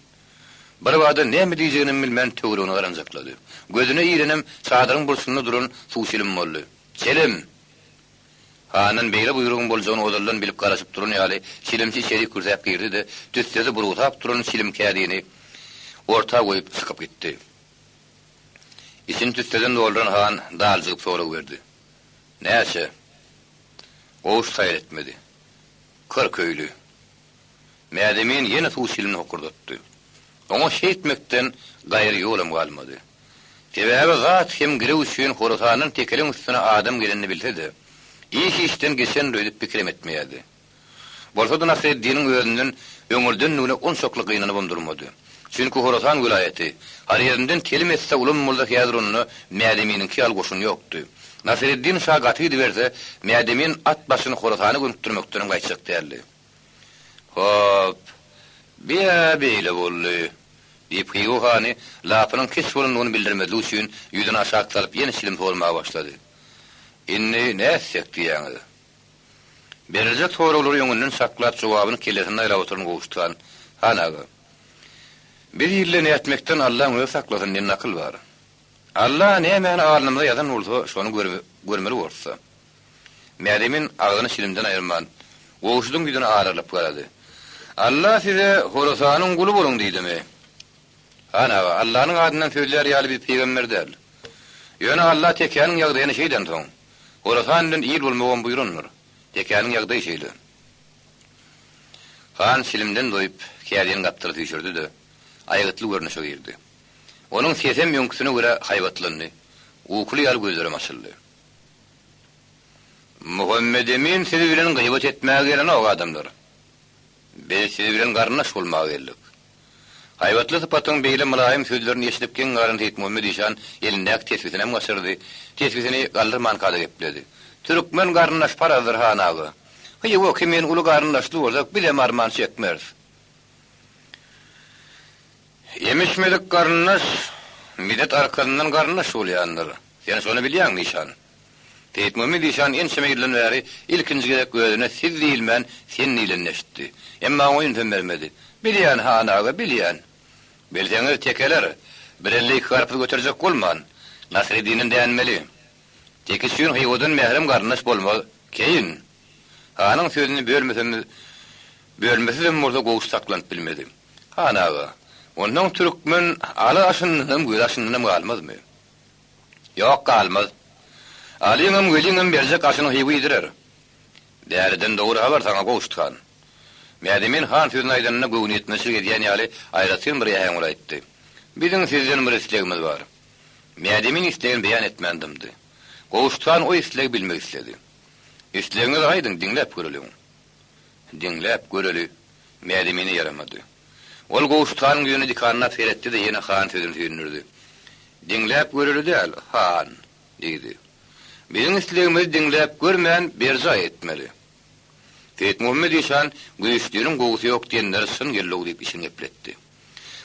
birbada näme diýjeginem bilmän töweregine garanjaklady. Gözüne ilenem çadyryň burçunda duran suw çilim boldy. Çilim! Handan beýle buýrugyň boljagyny ozaldan bilip garaşyp duran ýaly, çilimçi içerik kürsäp girdi-de, tüssesi burugsap duran çilim kädini orta goýup çykyp gitdi. Içini tüsseden dolduran han daljygyp sorag berdi. Näçe? Gowşut haýal etmedi. 40 öýli. Mädemin ýene suw çilimini hokurdatdy. Oňa şeýtmekden gaýry ýolam galmady. Sebäbi zat hem girew üçin Horasandan tekeliň üstüne adam gelenini bilse-de, iş-işden geçendir öýdüp pikirem etmeýärdi. Bolsa-da Nasreddiniň özünden öňürdendigine onçakly gynanybam durmady. Çünki Horasan welaýaty Horezmden telim esse ulam bolsa häzir onda Mädeminiňki ýaly goşun ýokdy. Nasreddin şa gaty gidiberse, Mädemin at başyny Horasana gönükdirmekdenem gaýtjak däldi. Hop, bi-ä beýle boldy, diýip, Hywa hany lapynyň keç bolandygyny bildirmezlik üçin ýüzüni aşak salyp ýene çilim sormaga başlady. Indi nätsek diýýäňiz? Beriljek soraglary öňünden çaklap jogabyny kellesinde aýlap oturan Gowşut han, Han aga, biz ilde nätmekden Allaň özi saklasyn diýen nakyl bar. Alla nämäni alnymyza ýazan bolsa, şony görmeli bolsa. Mädemin agzyny çilimden aýyrman, Gowşudyň ýüzüne aralyp garady. Alla size Horasanyň guly boluň diýdimi? Han aga, Allanyň adyndan sözlär ýaly biz pygamber däl. Ýöne Alla tekäniň ýagdaýyny şeýdensoň, Horasan bilen il bolmagam buýrandyr. Tekäniň ýagdaýy şeýle. Han çilimden doýup, kädini gapdala süýşürdi-de, aýgytly görnüşe girdi. Onuň sesem öňküsine görä haýbatlandy, ukuly ýaly gözlerem açyldy. Muhammedemin siz bilen gybat etmäge gelenok adamlar. Biz siz bilen garyndaş bolmaga geldik. Haýbatly sypatyň beýle mylaýym sözlerini eşidip geň galan Seýitmuhammet işan elindäki tesbisinem gaçyrdy, tesbisini galdyrmanka-da gepledi. Türkmen garyndaşparazdyr han aga. Hywa kimin uly garyndaşly bolsak bizem arman çekmeris. Emişmedik garyndaş medet arkasyndan garyndaş bolýandyr. Sen şony bilýäňmi, işan? Seýitmuhammet işan ençeme ýyldan bäri ilkinji gezek özüne siz diýilmän, sen diýlenini eşitdi. Emma oňa ünsem bermedi. Bilýän, han aga, bilýän. Bilseňiz, tekeler, bir elde iki garpyz göterjek bolman, Nasreddinden dänmeli. Teke üçin Hywadan mährem garyndaş bolmaz, keýin! Hanyň sözüni bölmesem, bölmesizem bolsa Gowşut saklanyp bilmedi. Han aga, onsoň türkmen Aly aşyndanam, Gözi aşyndanam galmazmy? Ýok, galmaz. Alyňam, Weliňem berjek aşyny Hywa iýdirer. Bäriden dogry habar saňa, Gowşut han. Mädemin han sözüni aýdanda göwnüýetmezçilik edýän ýaly aýratyn bir äheň bilen aýtdy. Biziň sizden bir islegimiz bar. Mädemin islegini beýan etmän dymdy. Gowşut han o islegi bilmek isledi. Islegiňizi aýdyň, diňläp göreliň. Diňläp göreli Mädemine ýaramady. Ol Gowşut hanyň ýüzüne dikanlap seretdi-de, ýene han sözüni süýndürdi. Diňläp göreli däl, han, diýdi. Biziň islegimizi diňläp görmän berjaý etmeli. Seýitmuhammet işan Güýçliniň gowusy ýok diýenleri çyn geldi-ow diýip içini gepletdi.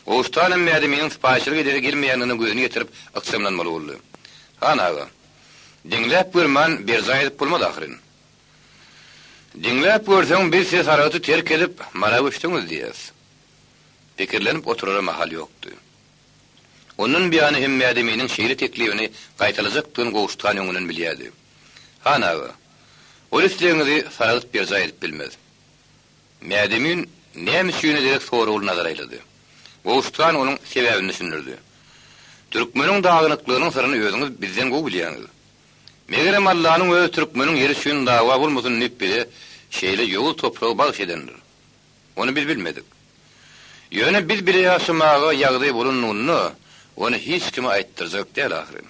Gowşut hanam Mädeminiň sypaýyçylyk edesi gelmeýändigine gözüni ýetirip ykjamlanmaly boldy. Han aga, diňläp görmän berjaý edip bolmaz ahyryn. Diňläp görseň biz size Saragty terk edip, Mara göçseňiz diýeris. Pikirlenip oturara mahal ýokdy. Ondan buýana hem Mädeminiň şeýle teklibini gaýtalajakdygyny Gowşut han öňünden bilýärdi. Han aga, ol islegiňizi Saragt berjaý edip bilmez. Mädemin näme üçine derek soragly nazar aýlady. Gowşut han onuň sebäbini düşündirdi. Türkmeniň dagynyklygynyň syryny özüňiz bizden gowy bilýäňiz. Megerem Allanyň özi türkmeniň ýeri üçin dawa bolmasyn diýip bize şeýle ýowuz topragy bagyş edendir. Ony biz bilmedik. Ýöne biz bile ýaşamaga ýagdaý bolanlygynda ony hiç kime aýtdyrjak däl ahyryn.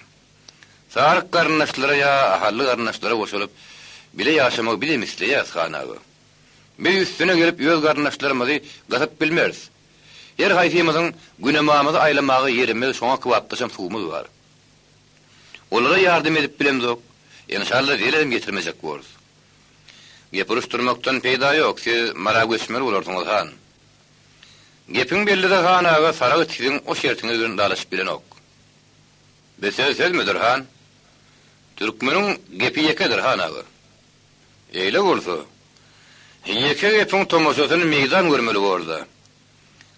Saryk garyndaşlara ýa ahally garyndaşlara goşulyp bile ýaşamagy bizem isleýäs, han aga. Biz üstüne gelip öz garyndaşlarymyzy gysyp bilmeris. Her haýsymyzyň günemamyzy aýlamaga ýerimiz şoňa kybapdaşam suwumyz bar. Olara ýardam edip bilemzok, enşalla zelelem ýetirmejek borus. Gep uruşdyrmakdan peýda ýok, siz Mara göçmeli bolarsyňyz, han. Gepiň bellisi han aga Saragt siziň o şertiňiz bilen ylalaşyp bilenok. Bi söz sözmüdir, han? Türkmeniň gepi ýekedir, han aga. Eýle bolsa, ýeke gepiň tomaşasyny meýdan görmeli bor-da.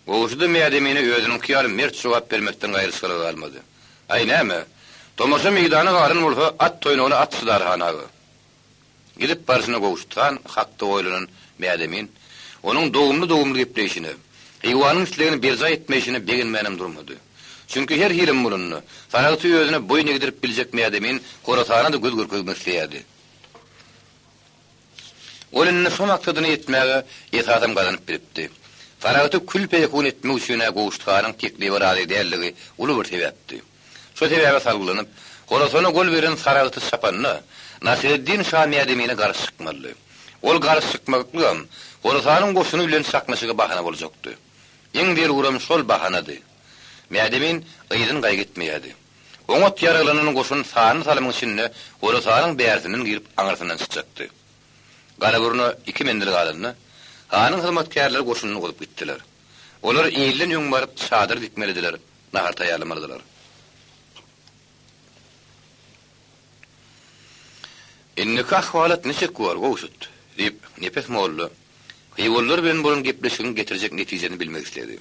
Gowşuda Mädemine özüniňki ýaly mert jogap bermekden gaýry çykalga galmady. Aý, näme, tomaşa meýdana galan bolsa, at toýnagyna at çydar, han aga. Gidip barşyna Gowşut han hakda oýlanan Mädemin, onuň dogumly-dogumly gepleýşine, Hywanyň islegini berjaý etmeýşine begenmänem durmady. Çünki her hilem bolanda, Saragty özüne boýun egdirip biljek Mädemin Horasana-da göz görkezmek isleýärdi. Ol indi şo maksadyna ýetmäge esasam gazanyp bilipdi. Saragty kül-peýekun etmek üçin-ä Gowşut hanyň teklibe razy däldigi uly bir sebäpdi. Şo sebäbe salgylanyp, Horasana gol beren Saragty çapanda, Nasyreddin şa Mädemine garşy çykmalydy. Ol garşy çykmaklygam Horasanyň goşuny bilen çaknyşyga bahana boljakdy. Iň zeruram şol bahanady. Mädemin yzyn gaýgy etmeýärdi. Oňat ýaraglanan goşun sanly salymyň içinde Horasanyň bärsinden girip aňyrsyndan çykjakdy. Garaburuna iki menzil galanda, hanyň hyzmatkärleri goşunyny ozup gitdiler. Olar ilden öň baryp çadyr dikmelidiler, nahar taýýarlamalydylar. Indiki ahwalat niçik bor, Gowşut? diýip, Nepes molla hywalylar bilen bolan gepleşigiň getirjek netijesini bilmek isledi.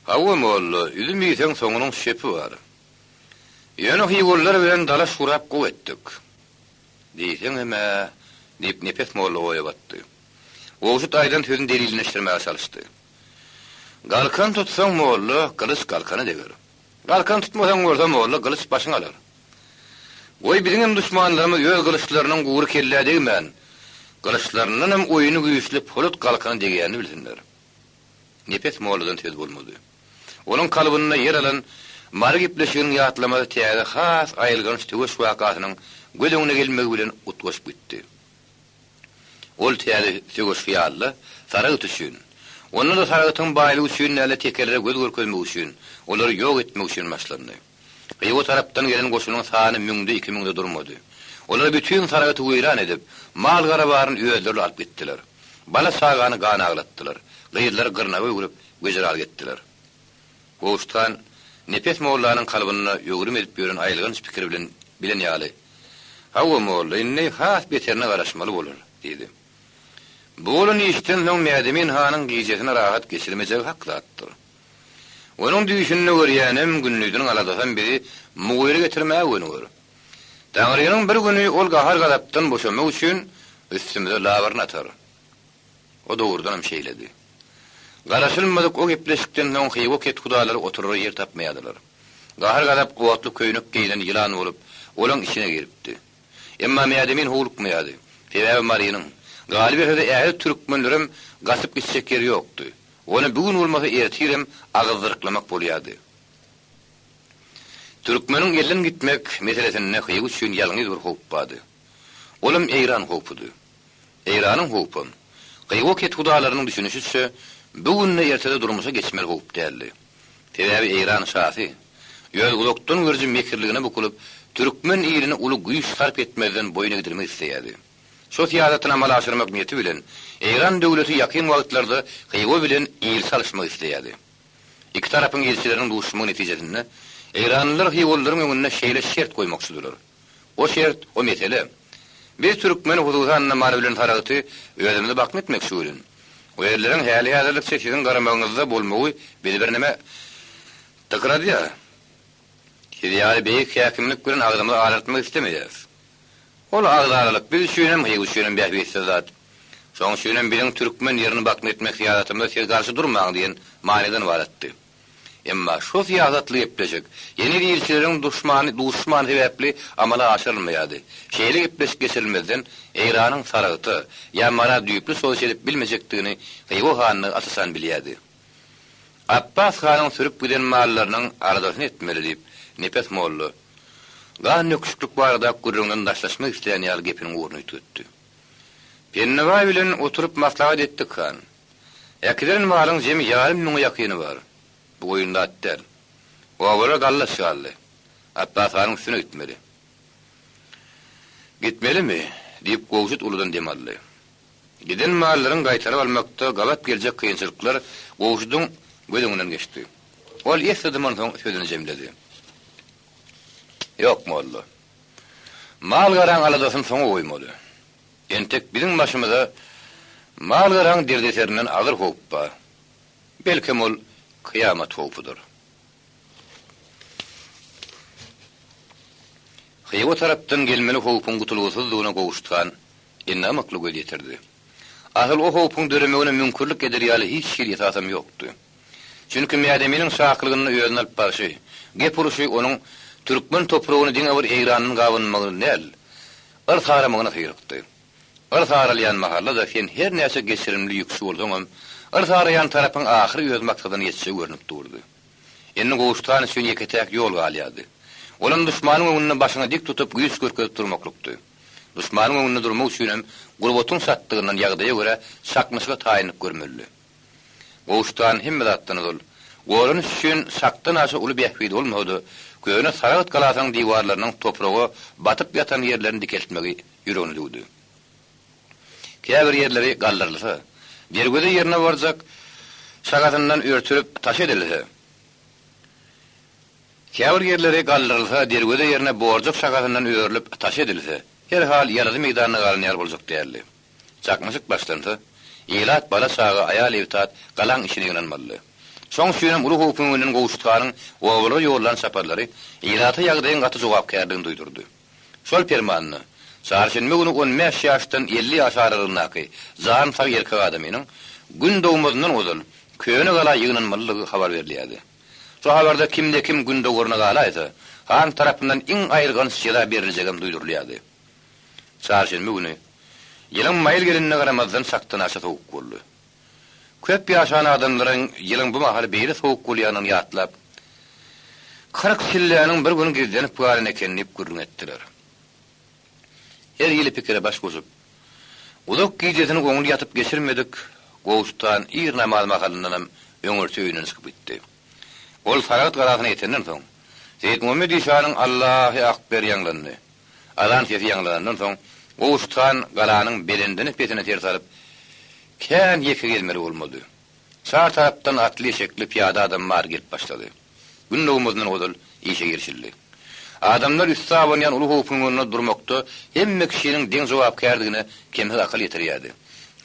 Hawa, molla, üzüm iýseň soňunyň şepi bar. Ýöne hywalylar bilen dalaş gurap gowy etdik. Diýseňem-ä, diýip, Nepes molla oýa batdy. Gowşut aýdan sözüni delilleşdirmäge çalyşdy. Galkan tutsaň, molla, gylyç galkana deger. Galkan tutmasaň bolsa, molla, gylyç başyňy alar. Goý, biziňem duşmanlarymyz öz gylyçlarynyň gury kellä degmän, gylyçlaryndanam oýny güýçli polat galkana degýänini bilsinler. Nepes molladan söz bolmady. Onuň kalbynda ýer alan Mary gepleşiginiň ýatlamasy täze has aýylganç söweş wakasynyň göz öňüne gelmegi bilen utgaşyp gitdi. Ol täze söweş hyýalda Saragt üçin, onda-da Saragtyň baýlygy üçin däl-de tekelere göz görkezmek üçin, olary ýok etmek üçin başlandy. Hywa tarapdan gelen goşunyň sany müňde-iki müňde durmady. Olar bütin Saragty weýran edip, mal-gara baryny özlerine alyp gitdiler. Bala-çagany gan aglatdylar, gyzlary gyrnaga öwrüp, wejeral etdiler. Gowşut han Nepes mollanyň kalbynda öwrüm edip ýören aýylganç pikiri bilen bilen ýaly, Hawa, molla, indi has beterine garaşmaly bolar, diýdi. Bu bolan işden soň Mädemin hanyň gijesini rahat geçirmejegi hak zatdyr. Onuň düýşünde görýänem, gündiziniň aladasam bizi mugyra getirmäge gönüger. Taňrynyň bir güni ol gahar-gazapdan boşamak üçin üstümize labyryny atar. O dogrudanam şeýledi. Garaşylmadyk o gepleşikden soň Hywa kethudalary oturara ýer tapmaýardylar. Gahar-gazap otly köýnek geýnen ýylan bolup, olaň içine giripdi. Emma Mädemin howlukmaýardy. Sebäbi Marynyň, galyberse-de ähli türkmenlerem gaçyp gitjek ýeri ýokdy. Ony bu gün bolmasa ertirem agyzdyryklamak bolýardy. Türkmeniň elden gitmek meselesinde Hywa üçin ýalňyz bir howp bardy. Olam Eýran howpudy. Eýranyň howpam, Hywa kethudalarynyň düşünişiçe, bu günde ertede durmuşa geçmeli howp däldi. Sebäbi Eýran şasy, öz uzakdan görüji mekirligine bukulyp, türkmen ilini uly güýç sarp etmezden boýun egdirmek isleýärdi. Şo syýasatyny amala aşyrmak niýeti bilen, Eýran döwleti ýakyn wagtlarda Hywa bilen ilçi alyşmak isleýärdi. Iki tarapyň ilçileriniň duşuşmagy netijesinde, eýranlylar hywalylaryň öňünde şeýle şert goýmakçydylar. O şert, o mesele. Biz türkmeni, hususan-da Mary bilen Saragty özümize bakna etmekçi welin, o ýerleriň häli-häzirlikçe siziň garamagyňyzda bolmagy bizi birneme tykyradýar. Siz ýaly beýik häkimlik bilen agzymyzy alartmak islemeýäris. Ol agzalalyk biz üçinem, hywa üçinem bähbitsiz zat. Şoň üçinem biziň türkmen ýerini bakna etmek syýasatymyza siz garşy durmaň diýen manydan ybaratdy. Emma şo syýasatly gepleşik heniz ilçileriň duşmany duşmany sebäpli amala aşyrylmaýardy. Şeýle gepleşik geçirilmezden Eýranyň Saragta ýa Mara düýpli çozuş edip bilmejekdigini Hywa hanlygy aç-açan bilýärdi. Apbas hanyň sürüp giden mallarynyň aladasyny etmeli diýip, Nepes molla, gan döküşiklik baradaky gürrüňden daşlaşmak isleýän ýaly gepiniň ugruny üýtgetdi. Pennibaý bilen oturyp maslahat etdik, han. Äkiden malyň jemi ýarym müňe ýakyny bar. Bu oýun zat däl. Obalar gallaç galdy. Apbas hanyň üstüne gitmeli. Gitmelimi? diýip, Gowşut uludan dem aldy. Giden mallaryň gaýtaryp almakda gabat geljek kynçylyklar Gowşudyň göz öňünden geçdi. Ol esli dymansoň sözüni jemledi. Ýok, molla. Mal-garaň aladasyny soňa goýmaly. Entek biziň başymyza mal-garaň derdeserinden agyr howp bar. Belkem ol kyýamat howpudyr. Hywa tarapdan gelmeli howpuň gutulgysyzdygyna Gowşut han indi ymykly göz ýetirdi. Asyl o howpuň döremegine müňkürlik eder ýaly hiç hili esasam ýokdy. Çünki Mädeminiň şahlygynda özüni alyp barşy, gep uruşy onuň türkmen topragyny diňe bir Eýrandan gabynmagyna däl, yrsaramagyna syrykdy. Yrsaralýan mahalda-da sen her näçe geçirimli ýükçi bolsaňam, yrsaraýan tarapyň ahyry öz maksadyna ýetjegi görnüp durdy. Indi Gowşut han üçin ýeke-täk ýol galýardy. Olam duşmanyň öňünde başyňy dik tutup güýç görkezip durmaklykdy. Duşmanyň öňünde durmak üçinem gurbatyň şatlygyndan ýagdaýa görä çaknyşyga taýynlyk görmelidi. Gowşut han hemme zatdan ozal, goranyş üçin çakdan aşa uly bähbidi bolmasa-da, köne Saragt galasynyň diwarlarynyň topraga batyp ýatan ýerlerini dikeltmegi ýüregine düwdi. Käbir ýerleri galdyrylsa, derweze ýerine barjak şahasyndan örtülip taş edilse, Käbir ýerleri galdyrylsa, derweze ýerine borjak şahasyndan örülip taş edilse, herhal ýalazy meýdanda galan ýaly boljak däldi. Çaknyşyk başlansa, ilat, bala-çaga, aýal-ebtat galaň içine ýygnanmalydy. Şoň üçinem uly howpuň öňünden Gowşut hanyň obalara ýollan çaparlary ilata ýagdaýyň gaty jogapkärligini duýdurdy. Şol permanda, çarşenbe güni on bäş ýaşdan 50 ýaş aralygyndaky jany sag erkek adamynyň Gün dogmazyndan ozal Köne gala ýygnanmalydygy habar berilýärdi. Şu habarda kimde-kim Gün dogaryna galaýsa, han tarapyndan iň aýylganç jeza beriljegem duýdurylýardy. Çarşenbe güni, ýylyň maýyl gelenine garamazdan çakdanaşa sowuk boldy. Köp ýaşan adamlaryň ýylyň bu mahaly beýle sowuk bolýanyny ýatlap, 40 çilläniň bir güni gizlenip galan eken diýip gürrüň etdiler. Her hili pikire baş goşup, uzak gijesini oňly ýatyp geçirmedik Gowşut han ir namaz mahalyndanam öňürti öýünden çykyp gitdi. Ol Saragt galasyna ýetenden soň, Seýitmuhammet işanyň Allahy akber ýaňlandy. Azan sesi ýaňlanandan soň, Gowşut han galanyň belendine-pesine ser salyp, kän ýeke gezmeli bolmady. Çar tarapdan atly-eşekli pyýada adam bar gelip başlady. Gün dogmazyndan ozal işe girişildi. Adamlar üsti abanýan uly howpuň öňünde durmakda hemme kişiniň deň jogapkärdigine kemsiz akyl ýetirýärdi.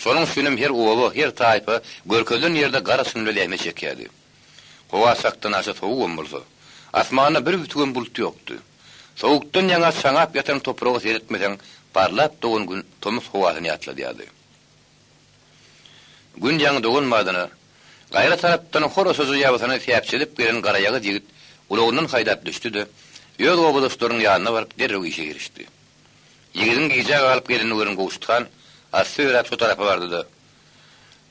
Şonuň üçinem her oba, her taýpa görkezilen ýerde gara çyn bilen zähmet çekýärdi. Howa çakdanaşa sowugam bolsa, asmanda bir bütügem bulut ýokdy. Sowukdan ýaňa çaňap ýatan topraga seretmeseň, parlap dogan gün tomus howasyny ýatladýardy. Gün ýaňy dogan badyna, gaýra tarapdan horasaja ýabysyny säpjedip gelen garaýagyz ýigit ulagyndan haýdap düşdi-de, öz obadaşlarynyň ýanyna baryp derrew işe girişdi. Ýigidiň gijä galyp gelenini gören Gowşut han assa ýöräp şo tarapa bardy-da,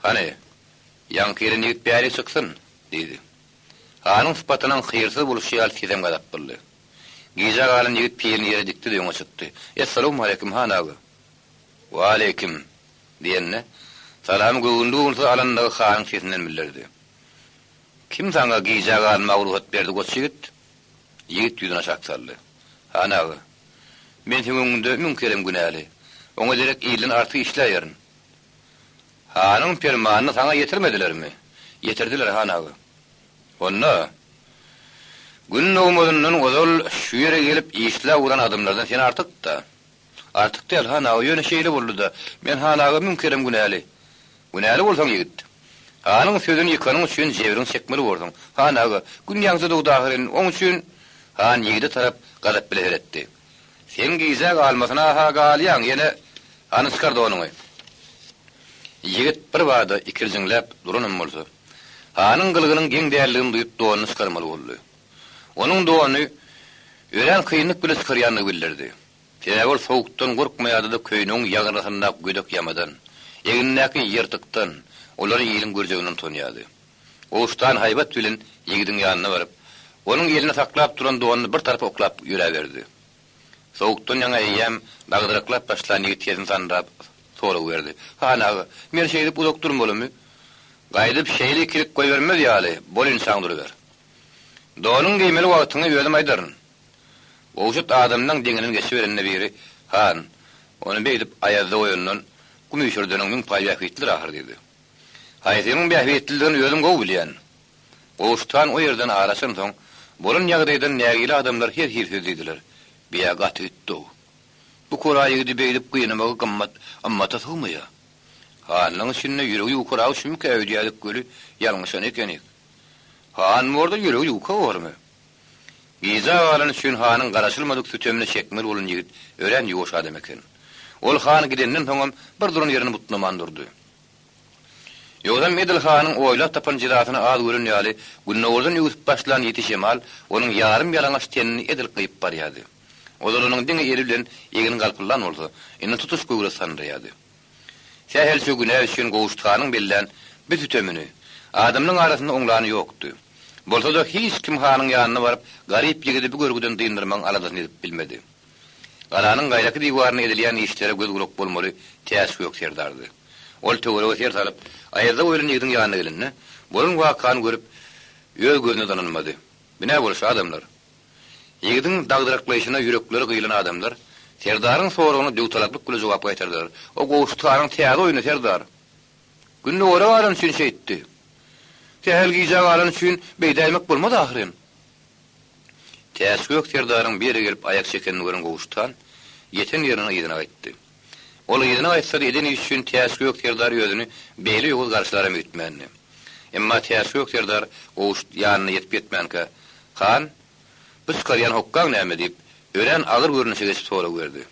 Hany, ýaňky gelen ýigit bäri çyksyn! diýdi. Hanyň sypatynyň hyrsyz bolşy ýaly sesem gazap boldy. Gijä galan ýigit pirini ýere dikdi-de öňe çykdy. Essalawmaleýkim, han aga! Waleýkim! diýende, salamy göwünli-göwünsiz alandygy hanyň sesinden bildirdi. Kim saňa gijä galmaga rugsat berdi, goç ýigit? Ýigit ýüzüni aşak saldy. Han aga, men seň öňüňde müň kerem günäli. Oňa derek ilden artyk işläýerin. Hanyň permanyny saňa ýetirmedilermi? Ýetirdiler, han aga. Onda, Gün dogmazyndan ozal şu ýere gelip işläp ugran adamlardan sen artyk-da. Artyk däl, han aga, ýöne şeýle boldy-da, men han aga müň kerem günäli. Günäli bolsaň, ýigit, hanyň sözüni ýykanyň üçin jebriňi çekmeli borsuň. Han aga, gün ýaňja dogdy ahyryn, oň üçin Han ýigide tarap gazap bile seretdi. Sen gijä galmasyna-ha galýaň, ýene Hany çykar donuňy. Ýigit birbada ikirjiňläp duranam bolsa, hanyň gylygynyň geň däldigini duýup donuny çykarmaly boldy. Onuň dony örän kynlyk bile çykarýandygy bildirdi. Sebäbi ol sowukdan gorkmaýardy-da köýnegiň ýagyrnysyndaky gödek ýamadan, egnindäki ýyrtykdan, olary iliň görjeginden utanýardy. Gowuşdan haýbat bilen ýigidiň ýanyna baryp, onuň elini saklap duran donuny bir tarapa oklap ýöräberdi. Sowukdan ýaňa eýýäm dagydyraklap başlan ýigit sesini sandyrap sorag berdi, Han aga, men şeýdip uzak durmalymy? Gaýdyp şeýle ikilik goýbermez ýaly, bolynçaň duruber. Donuň geýmeli wagtyňy özüm aýdaryn. Gowşut adamlaň deňinden geçiberende biri, Han, ony beýdip aýazda goýandan, gum üýşürdeniň müň paý bähbitlidir ahyr diýdi. Haýsynyň bähbitlidigini özüm gowy bilýän. Gowşut han o ýerden ara açansoň, bolan ýagdaýdan nägile adamlar her hili söz diýdiler. Biýä gaty gitdi-ow. Bu kora ýigidi beýdip gynamagy gymmat ymmata sygmaýa. Hanyň içinde ýüregi ýuwkaragy şümükä öýdýädik weli, ýalňyşan ekenik. Han borda ýüregi ýuwka bormy? Gijä galany üçin hanyň garaşylmadyk sütemini çekmeli bolan ýigit örän ýuwaş adam eken. Ol han gidenden soňam bir duran ýerini butnaman durdy. Ýogsam edil hanyň oýlap tapan jezasyny az gören ýaly, gündogardan öwsüp başlan ýiti şemal onuň ýarym ýalaňaç tenini edil gyýyp barýardy. Ozal onuň diňe eli bilen egni galpyldan bolsa, indi tutuş göwresi sandyraýardy. Sähelçe günä üçin Gowşut hanyň bellän bu sütemini adamlaryň arasynda oňlany ýokdy. Bolsa-da, hiç kim hanyň ýanyna baryp, garyp ýigidi bu görgüden dyndyrmagyň aladasyny edip bilmedi. Galanyň gaýraky diwarynda edilýän işlere göz-gulak bolmaly Täçgök serdardy. Ol töwerege ser salyp, aýazda goýlan ýigidiň ýanyna gelende, bolan wakany görüp, öz gözüne ynanmady. Bu nä boluş, adamlar? Ýigidiň dagdyraklaýşyna ýürekleri gyýlan adamlar serdaryň soragyna döwtalaplyk bilen jogap gaýtardylar, O Gowşut hanyň täze oýny, serdar! Gündogara galany üçin şeýtdi. Sähel gijä galany üçin beýdäýmek bolmaz ahyryn. Täçgök serdaryň bir ýere gelip aýak çekenini gören Gowşut han, ýeten ýerinden yzyna gaýtdy. Ol yzyna gaýtsa-da eden işi üçin Täçgök serdar özüni beýle ýowuz garşylaram öýtmändi. Emma Täçgök serdar Gowşut ýanyna ýetip-ýetmänkä, Han, bu çykarýan hokgaň näme? diýip, örän agyr görnüşe geçip sorag berdi.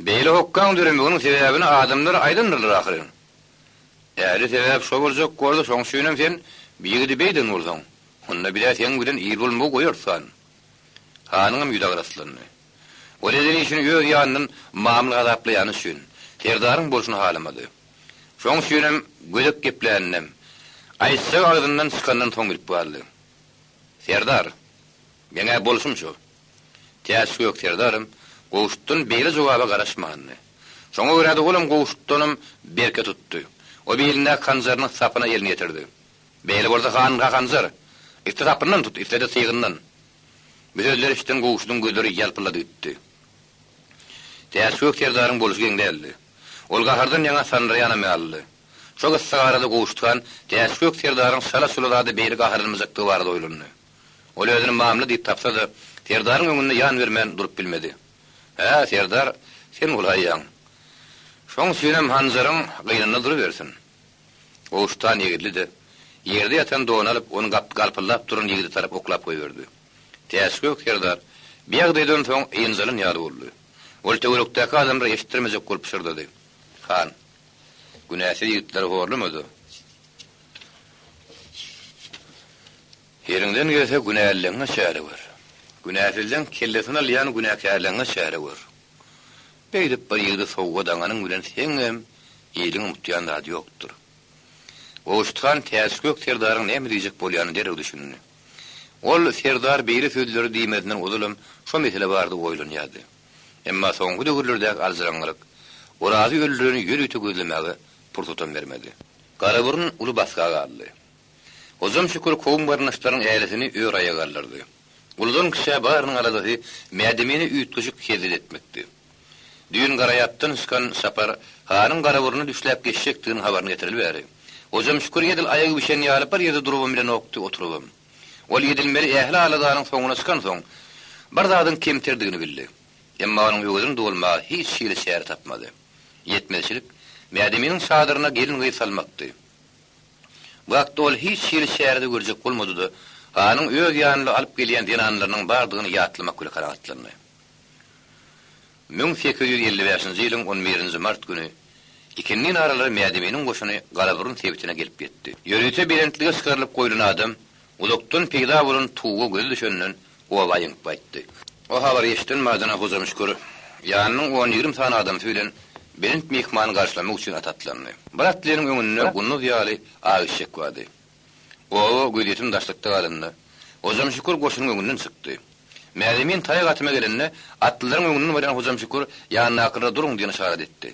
Beýle hokgaň döremeginiň sebäbini adamlar aýdandyrlar ahyryn. Äli sebäp şo boljak bolsa, şoň üçinem sen bi ýigidi beýden bolsaň, onda biz-ä seň bilen il bolmagy goýarys, han. Hanyňam ýüzi agraslandy. Ol eden işini öz ýanyndan mamla hasaplaýany üçin, serdaryň bolşuny halamady. Şoň üçinem gödek gepläninem, aýtjagy agzyndan çykandan soň bilip galdy. Serdar, meň-ä bolşum şu. Täçgök serdaram Gowşutdan beýle jogaba garaşmandy. Şoňa görä-de olam Gowşutdanam berke tutdy. O bilindäki hanjarynyň sapyna elini ýetirdi. Beýle bolsa hanyňka hanjar! Isle sapyndan tut, isle-de sygyndan. Bu sözleri eşiden Gowşudyň gözleri ýalpyldady gitdi. Täçgök serdaryň bolşy geň däldi. Ol gahardan ýaňa sandyraýanam ýalydy. Şo gyssagarada Gowşut han Täçgök serdaryň şala-şula zada beýle gaharlanmajakdygy barada oýlandy. Ol özüni mamla diýip tapsa-da, serdaryň öňünde ýan bermän durup bilmedi. Hä, serdar, sen bolaýýaň. Şoň üçinem hanjaryň gynynda durubersin. Gowşut han egildi-de, ýerde ýatan dony alyp, ony galpyldap duran ýigide tarap oklap goýberdi. Täçgök serdar bi ýagdaýdan soň ynjalan ýaly boldy. Ol töwerekdäki adamlara eşitdirmejek bolup pyşyrdady. Han, günäsiz ýigitleri horlama-da. Eliňden gelse günälileňňe çäre gör. Günäsizleň kellesini alýan günäkärleňňe çäre gör. Beýdip bir ýigidi sowuga daňanyň bilen seňem, iliňem utýan zady ýokdur. Gowşut han Täçgök serdaryň näme diýjek bolýanyna derrew düşündi. Ol serdar beýle sözleri diýmezinden ozalam şo mesele barada oýlanýardy. Emma soňky döwürlerdäki aljyraňňylyk Orazy öldüreni ýörite gözlemäge pursatam bermedi. Garaburun uly basga galdy. Hojam Şükür kowum-garyndaşlaryň älisini ör aýaga galdyrdy. Uludan-kiçä barynyň aladasy Mädemine üýtgeşik hezil etmekdi. Düýn Garaýapdan çykan Sapar hanyň Garaburuna düşläp geçjekdiginiň habaryny getireli bäri, Hojam Şükür edil aýagy bişen ýaly bir ýerde durubam bilenokdy, oturybam. Ol edilmeli ähli aladanyň soňuna çykansoň, bir zadyň kemterdigini bildi. Emma onuň öwezini dolmaga hiç hili çäre tapmady. Ýetmezçilik Mädeminiň çadyryna gelin-gyz salmakdy. Bu hakda ol hiç hili çäre-de görjek bolmady-da, hanyň öz ýanynda alyp gelýän zenanlarynyň bardygyny ýatlamak bile kanagatlandy. 1855-nji ýylyň on birinji mart güni ikindin aralary Mädeminiň goşuny Garaburun sebitine gelip ýetdi. Ýörite belentlige çykarylyp goýlan adam uzakdan peýda bolan tuga gözi düşenden oba ýeňip gaýtdy. O habary eşiden badyna Hojamşükür ýanynyň on-ýigrimi sany adamsy bilen belent myhmany garşylamak üçin at atlandy. Bir atlynyň öňünde gunduz ýaly ak eşek bardy. Oba gözýetim daşlykda galanda, Hojamşükür goşunyň öňünden çykdy. Mädemin taýak atyma gelende, atlylaryň öňünden barýan Hojamşükür ýanyndakylara duruň diýen yşarat etdi.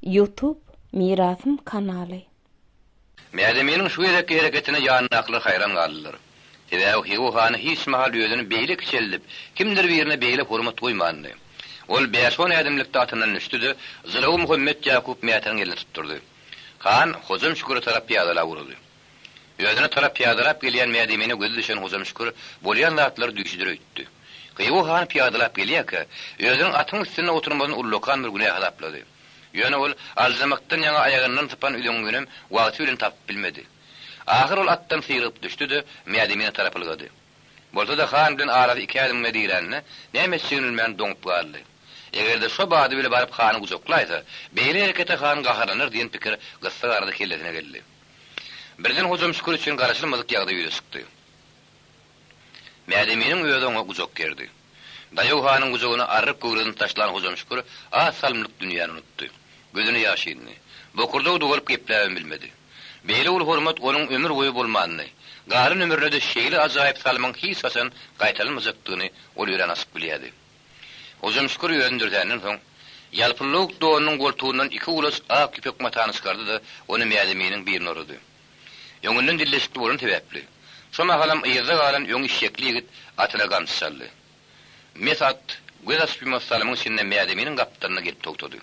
Youtube Mirasym kanaly. Mädeminiň şu gezekki hereketine ýanyndakylar haýran galdylar. Sebäbi Hywa hany hiç mahal özüni beýle kiçeldip, kimdir birine beýle hormat goýmandy. Ol bäş-on ädimlikde atyndan düşdi-de, jylawy Muhammet Ýakup Mätäniň eline tutdurdy. Han Hojam Şüküre tarap pyýadalap ugrady. Özüne tarap pyýadalap gelýän Mädemine gözi düşen Hojam Şükür bolýan zatlary düýşüdir öýtdi. Hywa hany pyýadalap gelýärkä, özüniň atyň üstünde oturmasyny ullakan bir günä hasaplady. Ýöne ol aljyramakdan ýaňa aýagyndan sypan üzeňňinem wagty bilen tapyp bilmedi. Ahyr ol atdan syrygyp düşdi-de, Mädemine tarap ylgady. Bolsa-da han bilen arasy iki ädimge dirände, näme etjegini bilmän doňup galdy. Eger-de şo bady bile baryp hany gujaklaýsa, beýle herekete han gaharlanar diýen pikir gyssag arada kellesine geldi. Birden Hojam Şükür üçin garaşylmadyk ýagdaý ýüze çykdy. Mädeminiň özi oňa gujak gerdi. Daýaw hanyň gujagyna arryk göwresini taşlan Hojam Şükür az salymlyk dünýäni unutdy. Gözüne ýaş indi. Bokurdagy dogalyp gepläbem bilmedi. Beýle uly hormat onuň ömür boýy bolmandy. Galan ömrüne-de şeýle ajaýyp salymyň hiç haçan gaýtalanmajakdygyny ol örän açyk bilýärdi. Hojam Şükür özüni dürsänden soň, ýalpyldawuk donunyň goltugyndan iki gulaç ak ýüpek matany çykardy-da, ony Mädeminiň birine orady. Öňünden dilleşikli bolany sebäpli, şo mahalam yzda galan öň işşekli ýigit atyna gamçy çaldy. Mes at göz açyp-ýumas salymyň içinde Mädeminiň gapdalyna gelip togtady.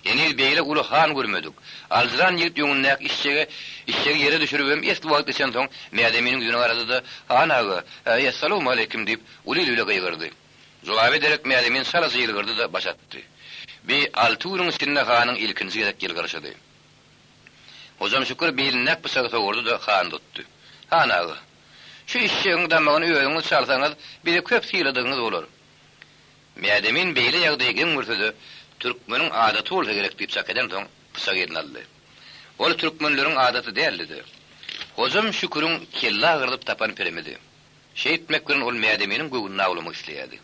Heniz beýle uly han görmedik. Aljyran ýigit öňündäki işşege işşegi ýere düşüribem esli wagt geçensoň Mädeminiň ýüzüne garady-da, Han aga, äý, essalawmaleýkim diýip, uly il bile gygyrdy. Jogaba derek Mädemin çalaja ýylgyrdy-da baş atdy. Bi alty günüň içinde hanyň ilkinji gezek ýylgyryşydy. Hojam Şükür bilindäki pyçagy sogurdy-da hany tutdy. Han aga, şu işşegiň damagyny özüňiz çalsaňyz, bizi köp syladygyňyz bolar. Mädemin beýle ýagdaýy geň görse-de, türkmeniň adaty bolsa gerek diýip çak edensoň, pyçagy eline aldy. Ol türkmenleriň adaty däldi-de, Hojam Şüküriň kelle agyrdyp tapan pirimidi. Şeýtmek bilen ol Mädeminiň göwnüni awlamak isleýärdi.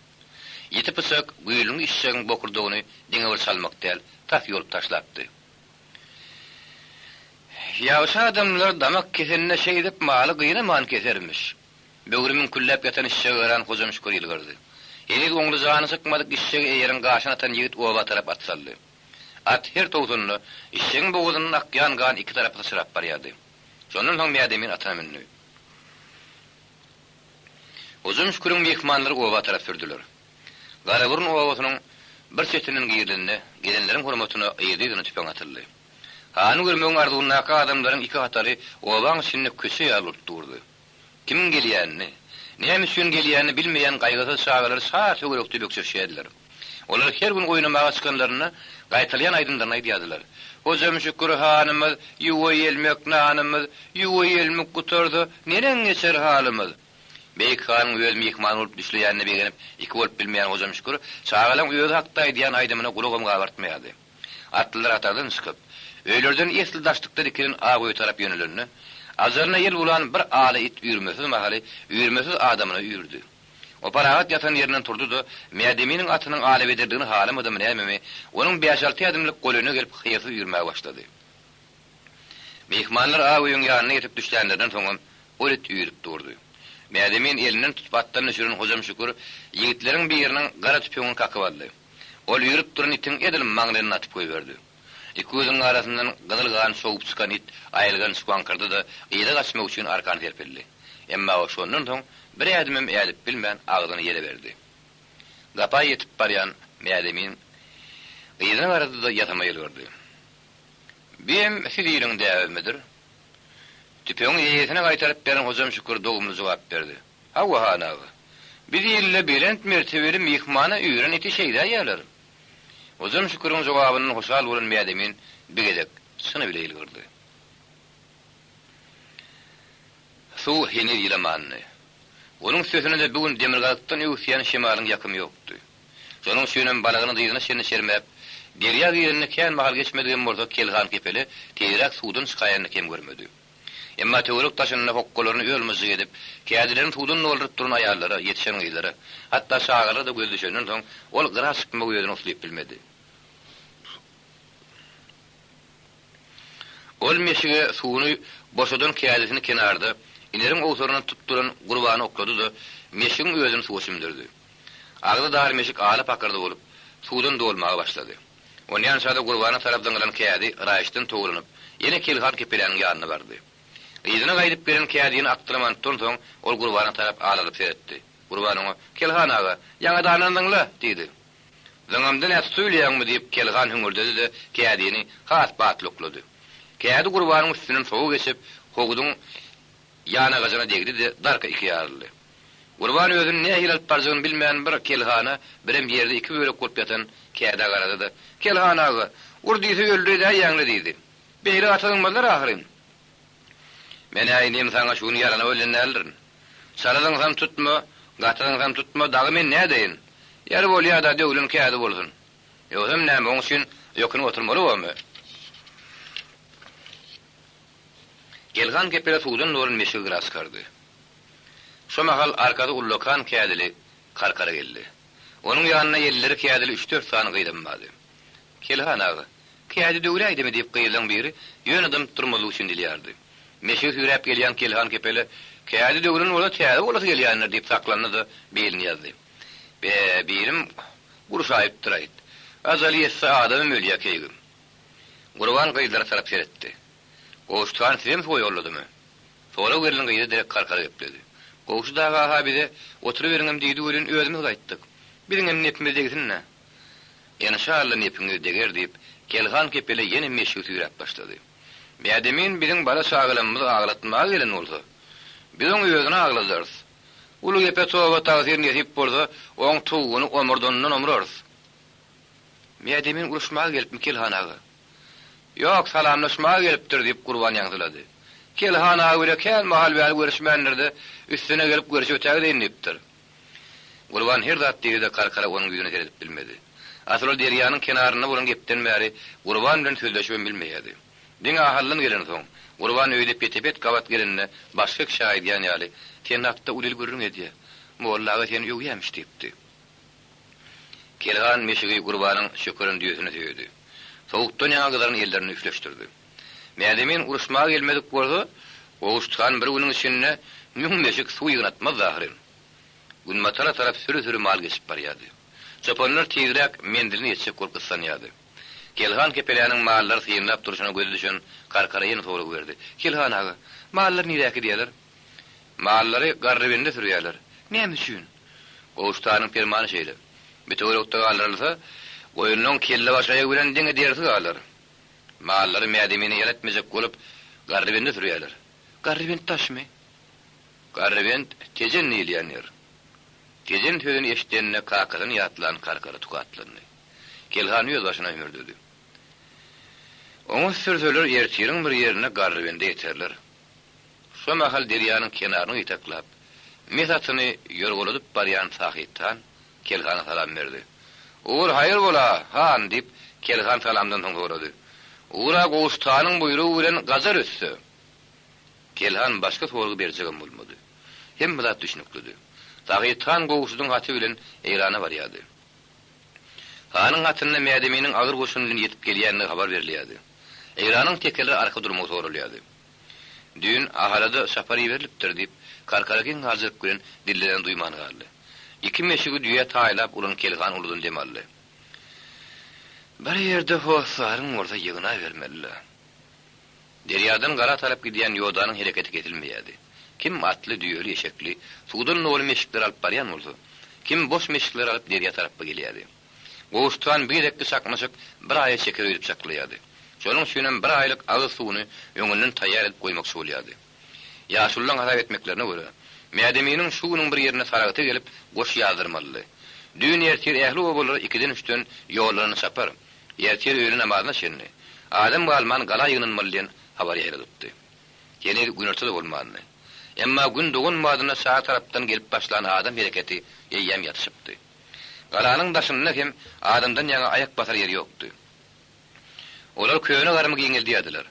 Ýiti pyçak güýlüňi işşegiň bokurdagyny diňe bir çalmak däl, tas ýolup taşlapdy. Ýagşy adamlar damak kesende şeýdip maly gynaman kesermiş. Böwri müňkülläp ýatan işşege garan Hojam Şükür ýylgyrdy. Heniz oňly jany çykmadyk işşegi eýeriň gaşyna atan ýigit oba tarap at saldy. At her towsanda, işşegiň bogazyndan akýan gan iki tarapa syçrap barýardy. Şondan soň Mädemin atyna mündi. Hojam Şüküriň myhmanlary oba tarap sürdüler. Garaburun obasynyň bir çetinden girilende, gelenleriň hormatyna yzly-yzyna tüpeň atyldy. Hany görmegiň arzuwyndaky adamlaryň iki hatary obaň içinde köçe ýaly bolup durdy. Kimiň gelýänini, näme üçin gelýänini bilmeýän gaýgysyz çagalar çar töwerekde bökjeşýärdiler. Olar her gün oýnamaga çykanlarynda gaýtalaýan aýdymlaryny aýdýardylar, Hojam Şükür hanymyz, ýuwa ýelmek nanymyz, ýuwa ýelmik gutarsa, neneň geçer halymyz? Beýik hanyň öz myhmany bolup düşleýänine begenip, iki bolup bilmeýän Hojam Şükür çagalaň özi hakda aýdýan aýdymyna gulagam gabartmaýardy. Atlylar hatardan çykyp, öýlerden esli daşlykda dikilen ak öýe tarap ýönelende, ajalyna el bulan bir ala it üýrmesiz mahaly üýrmesiz adamyna üýrdi. O parahat ýatan ýerinden turdy-da, Mädeminiň atynyň alabederligini halamadymy nämemi, onuň bäş-alty ädimlik golaýyna gelip hyýasyz üýrmäge başlady. Myhmanlar ak öýüň ýanyna ýetip düşlänlerinden soňam. Ol it üýrüp durdy. Mädemin elinden tutup atdan düşüren Hojam Şükür ýigitleriň biriniň gara tüpeňini kakyp aldy. Ol üýrüp duran itiň edil maňlaýyndan atyp goýberdi. Iki gözüniň arasyndan gyzyl gan çogup çykan it aýylganç waňkyrdy-da, yza gaçmak üçin arkan serpildi. Emma o şondan soň bir ädimem ädip bilmän agzyny ýele berdi. Gapa ýetip barýan Mädemin yzyna garady-da ýasama ýylgyrdy. Biem siz iliň däbimidir? Tüpeňi eýesine gaýtaryp beren Hojam Şükür dogumly jogap berdi. Hawa, han aga. Biz ilde belent mertebeli myhmana üýren iti şeýdäýýärler. Hojam Şüküriň jogabyndan hoşal bolan Mädemin bir gezek çyny bile ýylgyrdy. Suw heniz ýylamandy. Onuň üstesine-de bu gün demirgazykdan öwüsýän şemalyň ýakymy ýokdy. Şonuň üçinem balagyny dyzyna çenli çermäp, derýa girenine kän mahal geçmedigem bolsa Kelhan kepele tizräk suwdan çykaýanyny kem görmedi. Emma töwerek-daşynda hokgalaryny öl-myžžyk edip, kädilerini suwdan dolduryp duran aýallara, ýetişen gyzlara, hatda çagalara-da gözi düşenden soň, ol gyra çykmagy özüne uslyp bilmedi. Ol meşige suwuny boşadan kädisini kenarda, ineriň owsaryndan tutup duran Gurbana oklady-da, meşigiň özüni suwa çümdürdi. Agzy dar meşik ala pakyrdy bolup, suwdan dolmaga başlady. Onýança-da Gurbana tarap zyňylan kädi raýyşdan towlanyp, ýene Kelhan kepeläniň ýanyna bardy. Yzyna gaýdyp gelen kädini akdyraman tutansoň, ol Gurbana tarap alaryp seretdi. Gurban oňa, Kelhan aga, ýaňadandan zyňla! diýdi. Zyňamda nä tutubilýäňmi? diýip, Kelhan hüňürdedi-de, kädini has batly oklady. Kädi Gurbanyň üstünden sowa geçip, howzuň ýanagajyna degdi-de, darka iki ýaryldy. Gurban özüni nähili alyp barjagyny bilmän bir Kelhana, birem ýerde iki bölek bolup ýatan kädä garady-da, Kelhan aga, ur diýse öldüräýýäň-le diýdi. Beýle gaty zyňmazlar ahyryn. Men-ä inim saňa şu gün ýalanyp ölen däldirin. Çala zyňsam tutma, gaty zyňsam tutma, dagy men nädeýin? Ýeri bolýa-da, döwlen kädi bolsun. Ýogsam näme, oň üçin ökünip oturmaly bormy? Gelhan kepele suwdan dolan meşigi gyra çykardy. Şo mahal arkasy ullakan kädili Karkara geldi. Onuň ýanynda elleri kädili üç-dört sany gyzam bardy. Kelhan aga, kädi döwläýdimi diýip gyzlaň biri ýöne dymyp durmazlyk üçin dil ýardy. Meşigi süýräp gelýän Kelhan kepele, Kädi döwlen bolsa täze bolasy gelýändir diýip saklandy-da bilini ýazdy. Be, bilim gurşaýypdyr-aýt. Ajaly ýetse adamam ölýä keýgim. Gurban gyzlara tarap seretdi. Gowşut han sizem suwa ýolladymy? Sorag berlen gyza derek Karkara gepledi. Gowşut aga-ha bize oturyberiňem diýdi welin özümiz gaýtdyk. Biziňem nepimiz degsin-dä. Enşalla nepiňiz deger diýip, Kelhan kepele ýene meşigi süýräp başlady. Mädemin biziň bala-çagalamyzy aglatmaga gelen bolsa, biz oň özüni agladarys. Uly gepe toba tagsyr nesip bolsa, oň tuguny omurdanyndan omurarys. Mädemin uruşmaga gelipmi Kelhan aga? Ýok, salamlaşmaga gelipdir, diýip, Gurban ýaňzylady. Kelhan aga bile kän mahal bäri görüşmändir-de, üstüne gelip görüşip ötägideýin diýipdir. Gurban her zat diýdi-de Karkara onuň ýüzüne seredip bilmedi. Asyl ol derýanyň kenarynda bolan gepden bäri Gurban bilen sözleşibem bilmeýärdi. Diňe Ahaldan gelensoň, Gurban öýde pete-pet gabat gelende başga kişä aýdýan ýaly, Sen hakda uly il gürrüň edýär. Molla aga seni öwýämiş diýipdi. Kelhan meşigi Gurbanyň çökeren düýesine söýedi. Sowukdan ýaňa gyzaran ellerini üfleşdirdi. Mädemin uruşmaga gelmedik bolsa, Gowşut han bir günüň içinde müň meşik suw ýygnatmazdy ahyryn. Günbatara tarap süri-süri mal geçip barýardy. Çopanlar tizräk menziline ýetjek bolup gyssanýardy. Kelhan kepeläniň mallary synlap durşuna gözi düşen Karkara ýene sorag berdi, Kelhan aga, mallary nirä äkidýärler? Mallary Garrybende sürýärler. Näme üçin? Gowşut hanyň permany şeýle. Bir töwerekde galdyrylsa, goýunlaň kelle-başaýagy bilen diňe derisi galar. Mallary Mädemine ýal etmejek bolup, Garrybende sürýärler. Garrybent daşmy? Garrybent Tejen diýilýän ýer. Tejen sözüni eşideninde kakasyny ýatlan Karkara tukatlandy. Kelhan öz başyna hümürdedi. Oňa sürseler ertiriň bir ýerinde Garrybende ýeterler. Şo mahal derýanyň kenaryny gytaklap, mes atyny ýorgaladyp barýan Sahyt han Kelhana salam berdi. Ugur haýyr bol-a, han! diýip, Kelhan salamdan soň sorady. Ugur-a Gowşut hanyň buýrugy bilen gajar ötse. Kelhan başga sorgy berjegem bolmady. Hemme zat düşnüklidi. Sahyt han Gowşudyň haty bilen Eýrana barýardy. Hanyň hatynda Mädeminiň agyr goşun bilen ýetip gelýändigi habar berilýärdi. Eýranyň tekeleri arka durmagy soralýardy. Düýn Ahala-da çapar iberilipdir, diýip, Karkara geň galyjylyk bilen dilleneni duýman galdy. Iki meşigi düýä taýlap ulan Kelhan uludan dem aldy. Bir ýerde hossaryň bolsa ýygnabermeli-le. Derýadan gala tarap gidýän ýodanyň hereketi kesilmeýärdi. Kim atly, düýeli, eşekli, suwdan doly meşikleri alyp barýan bolsa, kim boş meşikleri alyp derýa tarapba gelýärdi. Gowuşgan bir gezekki çaknyşyk bir aýa çeker öýdüp çaklaýardy. Şonuň üçinem bir aýlyk agyz suwuny öňünden taýýar edip goýmakçy bolýardy. Ýaşululaň hasap etmeklerine görä, Mädeminiň şu günüň bir ýerinde Saragta gelip goş ýazdyrmalydy. Düýn ertir ähli obalara ikiden-üçden ýollanan çapar, ertir öýle namazyna çenli, adam galman gala ýygnanmaly diýen habar ýaýradypdy. Heniz günorta-da bolmandy. Emma gün dogan badyna çar tarapdan gelip başlan adam hereketi eýýäm ýatyşypdy. Galanyň daşynda hem adamdan ýaňa aýak basar ýer ýokdy. Olar köne garymy giňeldýärdiler.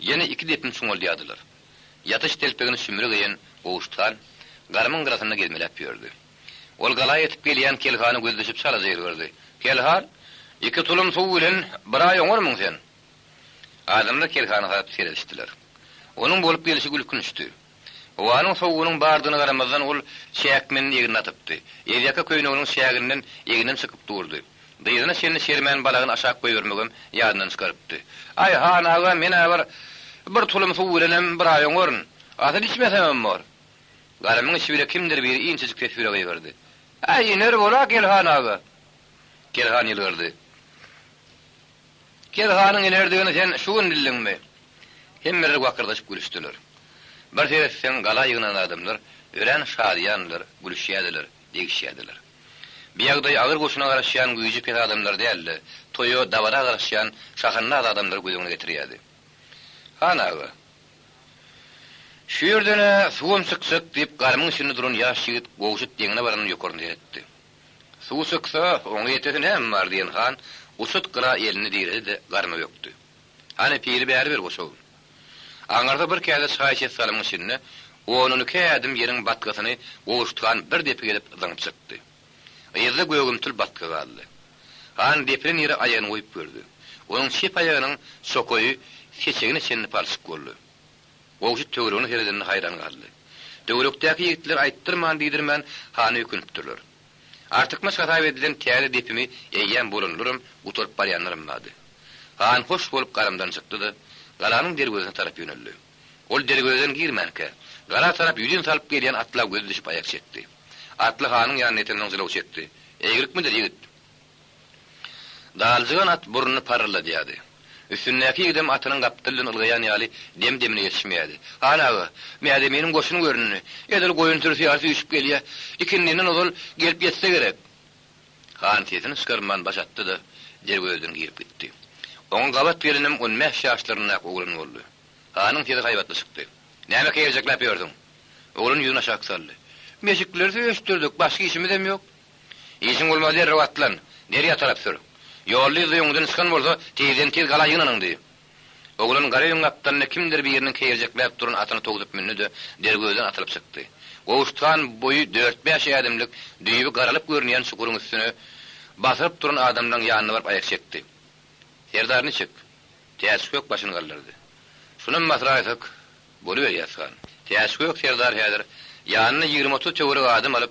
Ýene iki depim çuňaldýardylar. Ýatyş telpegini sümri geýen Gowşut han garymyň gyrasynda gezmeläp ýördi. Ol gala ýetip gelýän Kelhana gözi düşüp çalaja ýylgyrdy. Kelhan, iki tulum suw bilen bir aý oňarmyň sen? Adamlar Kelhana tarap seredişdiler. Onuň bolup gelşi gülkünçdi. Howanyň sowugynyň bardygyna garamazdan ol çäkmenini egnine atypdy. Ezýaka köýneginiň çäginden egnem çykyp durdy. Dyzyna çenli çermän balagyny aşak goýbermegem ýadyndan çykarypdy. Aý, han aga, men-ä bir bir tulum suw bilenem bir aý oňaryn. Asyl içmesemem bor. Garamyň içi bile kimdir biri inçejik ses bile gygyrdy. Äý, iner bol-a, Kelhan aga! Kelhan ýylgyrdy. Kelhanyň inerdigini sen şu gün bildiňmi? Hemmeler wakyrdaşyp gülüşdiler. Bir seretseň, gala ýygnanan adamlar örän şadyýandylar, gülüşýärdiler, degişýärdiler. Bu ýagdaý agyr goşuna garaşýan güýji pes adamlary däl-de, toýa, dabara garaşýan şahandaz adamlary göz öňüne getirýärdi. Han aga, Şu ýerden-ä suwam çykjak, diýip, garymyň içinde duran ýaş ýigit Gowşut deňine barandan ýokaryna seretdi. Suw çyksa, oňa ýetesi näme bar, diýen han uçut gyra elini diredi-de, garma bökdi. Hany, piri bäri ber goçagym. Aňyrda bir käse çaý içesi salymyň içinde on-on iki ädim ýeriň batgasyny Gowşut han bir depik edip zyňyp çykdy. Yzda gögümtil batga galdy. Han depilen ýere aýagyny goýup gördi. Onuň çep aýagynyň çokaýy seçegine çenli palçyk boldy. Gowşut töweregine seredende haýran galdy. Töwerekdäki ýigitler aýtdyrman-diýdirmän hana ökünipdirler. Artykmaç hasap edilen täze depimi eýýäm bolanlaram, gutaryp barýanlaram bardy. Han hoş bolup garamdan çykdy-da, galanyň derwezesine tarap ýöneldi. Ol derwezeden girmänkä, gala tarap ýüzin salyp gelýän atla gözi düşüp aýak çekdi. Atly hanyň ýanyna ýetenden jylaw çekdi. Eýgilikmidir, ýigit? Daljygan at burnuny paryrladýardy. Üstündäki ýigidem atynyň gapdaly bilen ylgaýan ýaly dem-demine ýetişmeýärdi. Han aga, Mädeminiň goşuny göründi. Edil goýun sürüsi ýaly süýşüp gelýär. Ikindinden ozal gelip ýetse gerek. Han sesini çykarman baş atdy-da, derwezeden girip gitdi. Oňa gabat gelenem on bäş ýaşlaryndaky oglan boldy. Hanyň sesi haýbatly çykdy. Näme keýerjekläp ýörsüň? Oglan ýüzüni aşak saldy. Meşikleri söýüşdirdik, başga işimizem ýok. Işiň bolmasa derrew atlan, derýa tarap sür. Ýolly-yzly öňüňden çykan bolsa, tizden-tiz gala ýygnanyň diý. Oglan gara öýüň gapdalynda kimdir biriniň keýerjekläp duran atyny towsup mündi-de, dergözden atylyp çykdy. Gowşuthan boýy dört-bäş ädimlik, düýbi garalyp görünýän çukuryň üstüne basyryp duran adamlaryň ýanyna baryp aýak çekdi. Serdar niçik? Täçgök başyny galdyrdy. Şunam basyraýsak, Boluberýäs han. Täçgök serdar häzir ýanyna 20-30 töweregi adam alyp,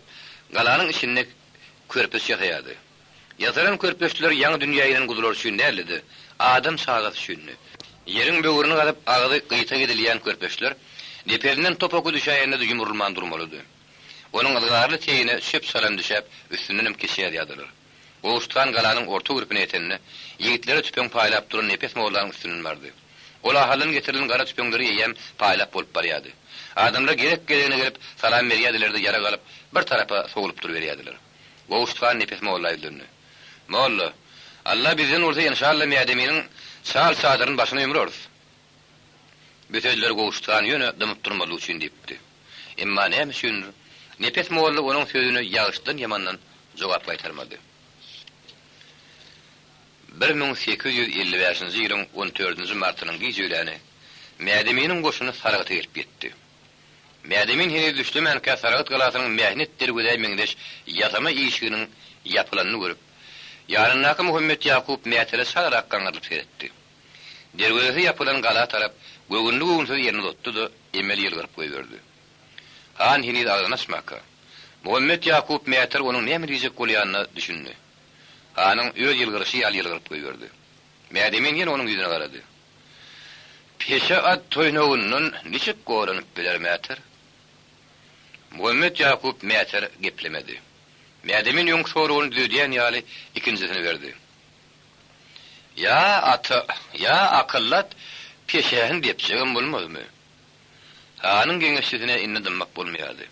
galanyň içinde körpeç ýasaýardy. Ýasalan körpeçler ýaňy dünýä inen guzular üçin däldi-de, adam çagasy üçindi. Ýeriň böwrüni gazyp, agzy gyýtak edilýän körpeçler depesinden top oky düşäýende-de ýumrulman durmalydy. Onuň yzgarly teýine çöp-çalam düşäp, üstündenem geçäýýärdiler. Gowşut han galanyň orta gürpüne ýetende, ýigitlere tüpeň paýlap duran Nepes mollanyň üstünden bardy. Ol Ahaldan getirilen gara tüpeňleri eýýäm paýlap bolup barýardy. Adamlar gezek-gezegine gelip, salam berýärdiler-de ýarag alyp, bir tarapa sowlup duruberýärdiler. Gowşut han Nepes molla ýüzlendi. Molla, Alla bizden bolsa enşalla Mädeminiň çal çadyryny başyna ýumrarys. Bu sözleri Gowşut han ýöne dymyp durmazlyk üçin diýipdi. Emma näme üçindir, Nepes molla onuň sözüne ýagşydan-ýamandan jogap gaýtarmady. 1855-nji ýylyň on dördünji martynyň giç öýläni Mädeminiň goşuny Saragta gelip ýetdi. Mädemin heniz düşlemänkä Saragt galasynyň mähnet derwezä meňzeş ýasama işiginiň ýapylanyny görüp, ýanyndaky Muhammet Ýakup Mätele çalarak gaňrylyp seretdi. Derwezesi ýapylan gala tarap. Göwünli-göwünsiz elini uzatdy-da, emel ýylgyryp goýberdi. Han heniz agzyny açmaka, Muhammet Ýakup Mäter onuň näme diýjek bolýanyna düşündi. Hanyň öz ýylgyryşy ýaly ýylgyryp goýberdi. Mädemin ýene onuň ýüzüne garady. Peşe at toýnagyndan niçik goranyp biler, Mäter? Muhammet Ýakup Mäter geplemedi. Mädemin öňki soragyny düzedýän ýaly ikinjisini berdi. Ýa ata, ýa akylly at peşäni depjegem bolmazmy? Hanyň geňeşçisine indi dymmak bolmaýardy.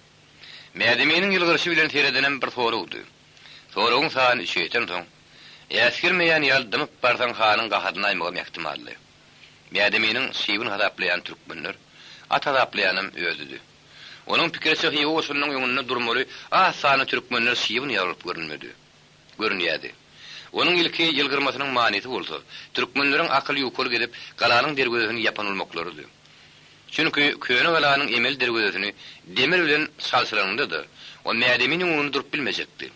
Mädeminiň ýylgyryşy bilen seredenem bir soragdy. Soragyň sany üçe ýetensoň, äsgermeýän ýaly dymyp barsaň hanyň gaharyny aýmagam ähtimaldy. Mädeminiň şybyn hasaplaýan türkmenler, at hasaplaýanam özüdi. Onuň pikiriçe Hywa goşunynyň öňünde durmaly az sanly türkmenler şybyn ýaly bolup görünmedi. Görünýärdi. Onuň ilki ýylgyrmasynyň manysy bolsa, türkmenleriň akyl ýukalyk edip, galanyň derwezesini ýapan bolmaklarydy. Çünki köne galanyň emeli derwezesini demir bilen çalşyranyňda-da, o Mädeminiň öňünde durup bilmejekdi.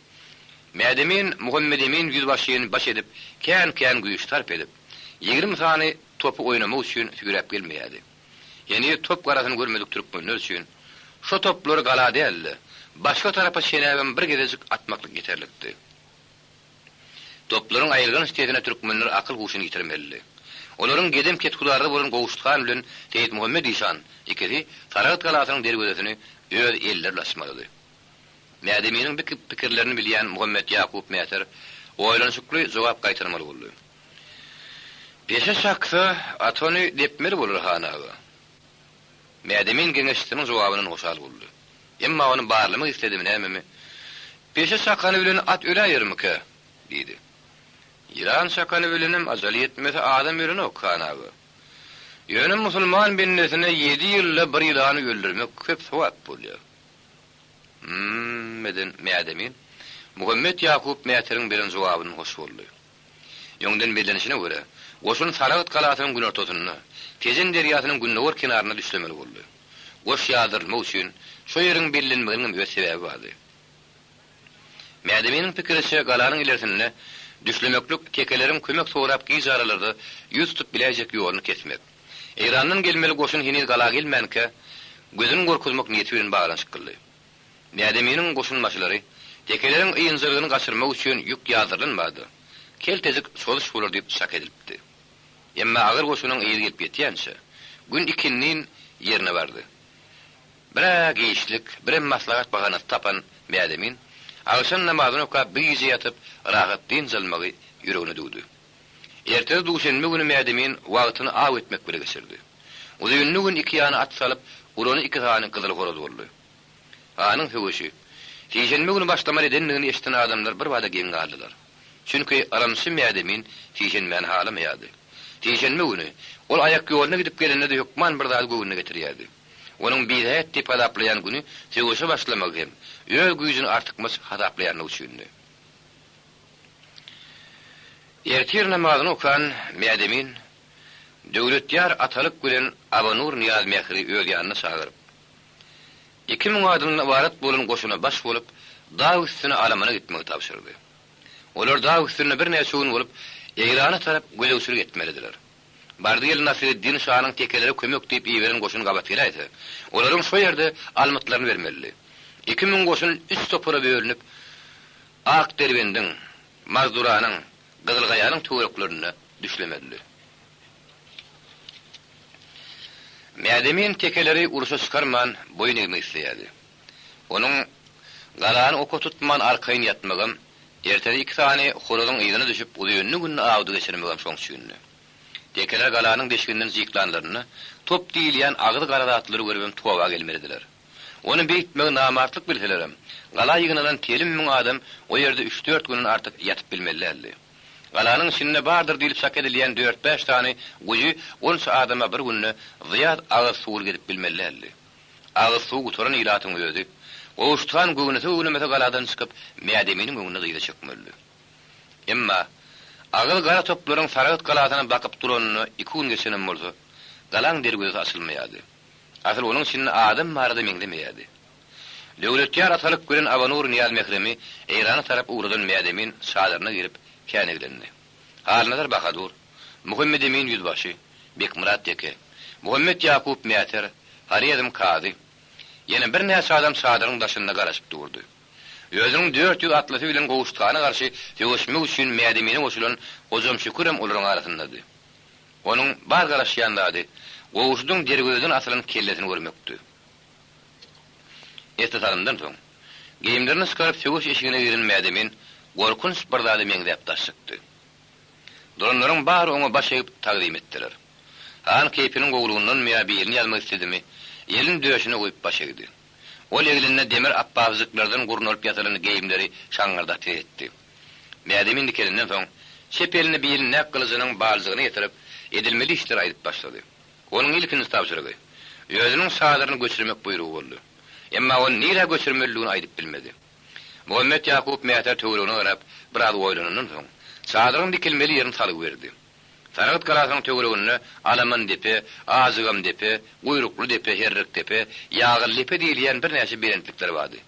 Mädemin Muhammedemin ýüzbaşyny baş edip, kän-kän güýç sarp edip, 20 sany topy oýnamak üçin süýräp gelmeýärdi. Heniz top garasyny görmedik türkmenler üçin şo toplary gala däl-de, başga tarapa çenäbem bir gezejik atmaklyk ýeterlikdi. Toplaryň aýylganç sesine türkmenler akyl-huşuny ýitirmelidi. Olaryň gedem kethudarly bolan Gowşut han bilen Seýitmuhammet işan ikisi Saragt galasynyň derwezesini öz elleri bilen açmalydy. Mädeminiň bi pikirlerini bilýän Muhammet Ýakup Mäter oýlanyşykly jogap gaýtarmaly boldy. Peşe çaksa, at ony depmeli bolar, han aga. Mädemin geňeşçisiniň jogabyndan hoşal boldy. Emma ony barlamak isledimi nämemi, Peşe çakany bilen at öläýermikä? diýdi. Ýylan çakany bilenem ajaly ýetmese adam ölenok, han aga. Ýöne musulman bendesine ýedi ýylda bir ýylany öldürmek köp sogap bolýar. Hüm-m eden Mädemin, Muhammet Ýakup Mäteriň beren jogabyndan hoş boldy. Öňden bellenişine görä, goşun Saragt galasynyň günortasynda, Tejen derýasynyň gündogar kenarynda düşlemeli boldy. Goş ýazdyrylmak üçin şo ýeriň bellenmeginiňem öz sebäbi bardy. Mädeminiň pikiriçe, galanyň ilersinde düşlemeklik tekeleriň kömek sorap gij aralarda ýüz tutup biläýjek ýoluny kesmek, Eýrandan gelmeli goşun heniz gala gelmänkä, gözüni gorkuzmak niýeti bilen baglanyşyklydy. Mädeminiň goşunbaşylary tekeleriň ynjalygyny gaçyrmak üçin ýük ýazdyrylan bada, keltejik çozuş bolar diýip çak edilipdi. Emma agyr goşunyň yzy gelip ýetýänçä, gün ikindin ýerine bardy. Bir-ä giçlik, birem maslahat bahanasy tapan Mädemin, agşam namazyny okap bir gije ýatyp, rahat dynç almagy ýüregine düwdi. Ertesi duşenbe güni Mädemin wagtyny aw etmek bile geçirdi. Uzynly gün iki ýana at salyp, urany iki sany gyzyl horaz boldy. Hanyň söweşi sişenbe güni başlamaly edendigini eşiden adamlar birbada geň galdylar. Çünki yrymçy Mädemin sişenbäni halamaýardy. Sişenbe güni ol aýakýoluna gidip gelende-de hökman bir zady göwnüne getirýärdi. Onuň bisähet diýip hasaplaýan güni söweşe başlamagy hem öz güýjüni artykmaç hasaplaýanlygy üçindi. Ertir namazyny okan Mädemin Döwletýar atalyk bilen Abanur Nyýazmähri öz ýanyna çagyryp, 2000 adamdan ybarat bolan goşuna baş bolup, dag üstüne alamana gitmegi tabşyrdy. Olar dag üstünde birnäçe gün bolup, Eýrana tarap gözegçilik etmelidiler. Bardy-geldi Nasyreddin şanyň tekelere kömek diýip iberen goşuny gabat geläýse, olaryň şo ýerde almytlaryny bermelidi. 2000 goşun üç topara bölünip, Ak Derbendiň, Mazduranyň, Gyzylgaýanyň töwereklerinde düşlemelidi. Mädemin tekeleri urşa çykarman boýun egmek isleýärdi. Onuň galany oka tutman arkaýyn ýatmagam, ertesi iki sany horazyň yzyna düşüp uzynly gününi awda geçirmegem şoň üçindi. Tekeler galanyň deşiginden jyklanlarynda top diýilýän agyz gara zatlary görübem toba gelmelidiler. Ony beýtmegi namartlyk bilselerem, gala ýygnanan telim müň adam o ýerde üç-dört günden artyk ýatyp bilmeli däldi. Galanyň içinde bardyr diýlip çak edilýän dört-bäş sany guýy onça adama bir günde zyýat agyz suwly gezip bilmeli däldi. Agyz suwy gutaran ilatyň özi, Gowşut han göwnese-göwnemese galadan çykyp, Mädeminiň öňünde dyza çökmelidi. Emma, agyz gara toplaryň Saragt galasyna bakyp duranyna iki gün geçenem bolsa, galaň derwezesi açylmaýardy. Asyl onuň içinde adam barada meňzemeýärdi. Döwletýar atalyk bilen Abanur Nyýazmähremi Eýrana tarap ugradan Mädemin çadyryna girip, kän eglendi. Halnazar bahadur, Muhammedemin ýüzbaşy, Bekmyrat teke. Muhammet Ýakup Mäter, Horezm kazy, ýene birnäçe adam çadyryň daşynda garaşyp durdy. Özüniň 400 atlysy bilen Gowşut hana garşy söweşmek üçin Mädemine goşulan Hojam Şükürem olaryň arasyndady. Onuň bar garaşýan zady Gowşudyň derwezeden asylan kellesini görmekdi. Esli salymdan soň, geýimlerini çykaryp söweş eşigine giren Mädemin gorkunç bir zada meňzäp daş çykdy. Duranlaryň bary oňa baş egip tagzym etdiler. Han keýpiniň gowulygyndanmy ýa birini ýazmak isledimi, elini döşüne goýup baş egdi. Ol eglende demir apbajyklardan gurnalyp ýasalan geýimleri şaňňyrdap ses etdi. Mädemin dikelenden soň, çep elini bilindäki gylyjynyň baljygyna ýetirip, edilmeli işleri aýdyp başlady. Onuň ilkinji tabşyrygy, özüniň çadyryny göçürmek buýrugy boldy. Emma ony nirä göçürmelidigini aýdyp bilmedi. Muhammet Ýakup Mäter töweregine garap, biraz oýlanandan soň, çadyryň dikilmeli ýerini salgy berdi. Saragt galasynyň töwereginde Alaman depe, Ajygam depe, Guýrukly depe, Herrik depe, Ýagly depe diýilýän birnäçe belentlikler bardy.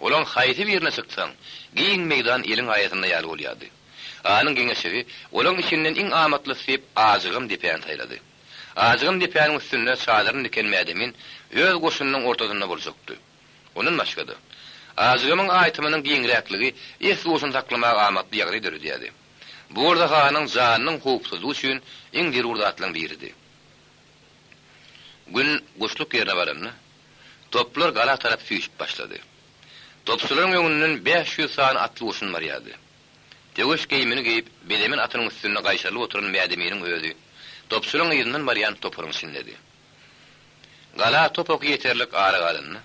Olaň haýsy birine çyksaň, giň meýdan eliň aýasynda ýaly bolýardy. Hanyň geňeşigi olaň içinden iň amatlysy diýip Ajygam depäni saýlady. Ajygam depäniň üstünde çadyryny diken Mädemin öz goşunynyň ortasynda boljakdy. Ondan başga-da, Ajygamyň aýtymynyň giňräkligi esli goşun saklamaga amatly ýagdaý döredýärdi. Bu bolsa hanyň janynyň howpsuzlygy üçin iň zerur zatlaryň biridi. Gün guşluk ýerine baranda, toplar gala tarap süýşüp başlady. Topçularyň öňünden 500 sany atly goşun barýardy. Söweş geýimini geýip, bezemen atynyň üstünde gaýşarylyp oturan Mädeminiň özi topçularyň yzyndan barýan toparyň içindedi. Gala top oky ýeterlik ara galanda,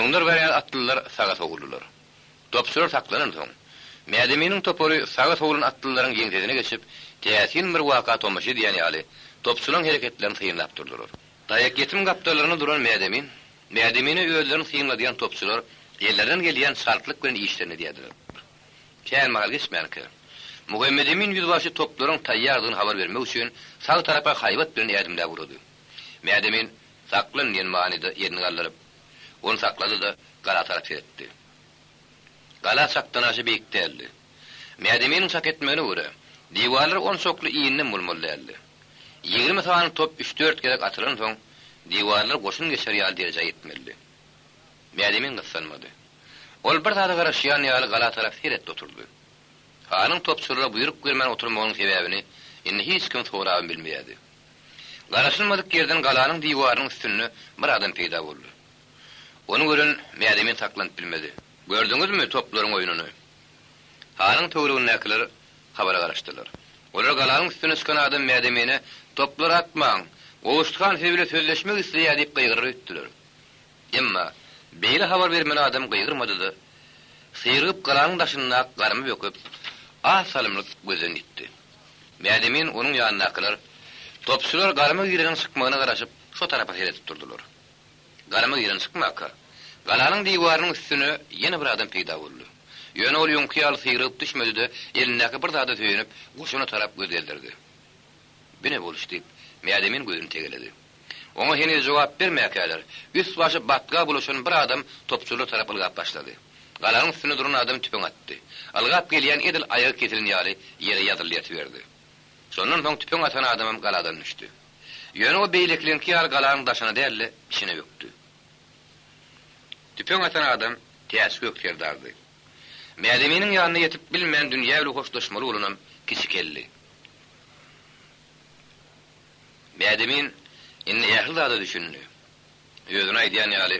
öňler barýan atlylar saga sowuldylar. Topçular saklanansoň, Mädeminiň topary saga sowlan atlylaryň ýeňsesine geçip, täsin bir waka tomaşa edýän ýaly, topçularyň hereketlerini synlap durdular. Daýak ýetim gapdallarynda duran Mädemin, Mädemine özlerini synladýan topçular ellerinden gelýän çaltlyk bilen işlerini edýärdiler. Kän mahal geçmänkä, Muhammedemin ýüzbaşy toplaryň taýýardygyny habar bermek üçin sag tarapa haýbat bilen ädimläp ugrady. Mädemin, Saklan diýen manyda elini galdyryp, ony saklady-da, gala tarap seretdi. Gala çakdanaşa beýik däldi. Mädeminiň çak etmegine görä, diwarlar onçakly ininem bolmaly däldi. 20 sany top üç-dört gezek atylansoň, diwarlar goşun geçer ýaly derejä ýetmelidi. Mädemin gyssanmady. Ol bir zada garaşýan ýaly gala tarap seretdi oturdy. Hanyň topçulara buýruk bermän oturmagynyň sebäbini indi hiç kim sorabam bilmeýärdi. Garaşylmadyk ýerden galanyň diwarynyň üstünde bir adam peýda boldy. Ony gören Mädemin saklanyp bilmedi. Gördüňizmi toplaryň oýnuny? Hanyň töweregindäkiler habara garaşdylar. Olar galanyň üstüne çykan adam Mädemine, Toplary atmaň! Gowşut han siz bile sözleşmek isleýär diýip gygyrar öýtdüler. Emma beýle habar bermeli adam gygyrmady-da, syrygyp galanyň daşyndaky garymy böküp, az salymlyk gözden ýitdi. Mädemin onuň ýanyndakylar, topçular garyma gireniň çykmagyna garaşyp, şo tarapa seredip durdular. Garyma giren çykmaka, galanyň diwarynyň üstüne ýene bir adam peýda boldy. Ýöne ol öňki ýaly syrygyp düşmedi-de, elindäki bir zada söýenip, goşuna tarap göz gezdirdi. Bu ne boluş diýip, Mädemin gözüni tegeledi. Oňa heniz jogap bermäkäler, üst-başy batga bulaşan bir adam topçular tarap ylgap başlady. Galanyň üstünde duran adam tüpeň atdy. Ylgap gelýän edil aýagy kesilen ýaly ýere ýazyldy ýatyberdi. Şondan soň tüpeň atan adamam galadan düşdi. Ýöne o beýlekileňki ýaly galanyň daşyna däl-de, içine bökdi. Tüpeň atan adam Täçgök serdardy. Mädeminiň ýanyna ýetip bilmän dünýä bile hoşlaşmaly bolanam Kiçi Kelli. Mädemin indi ähli zada düşündi. Özüne aýdýan ýaly,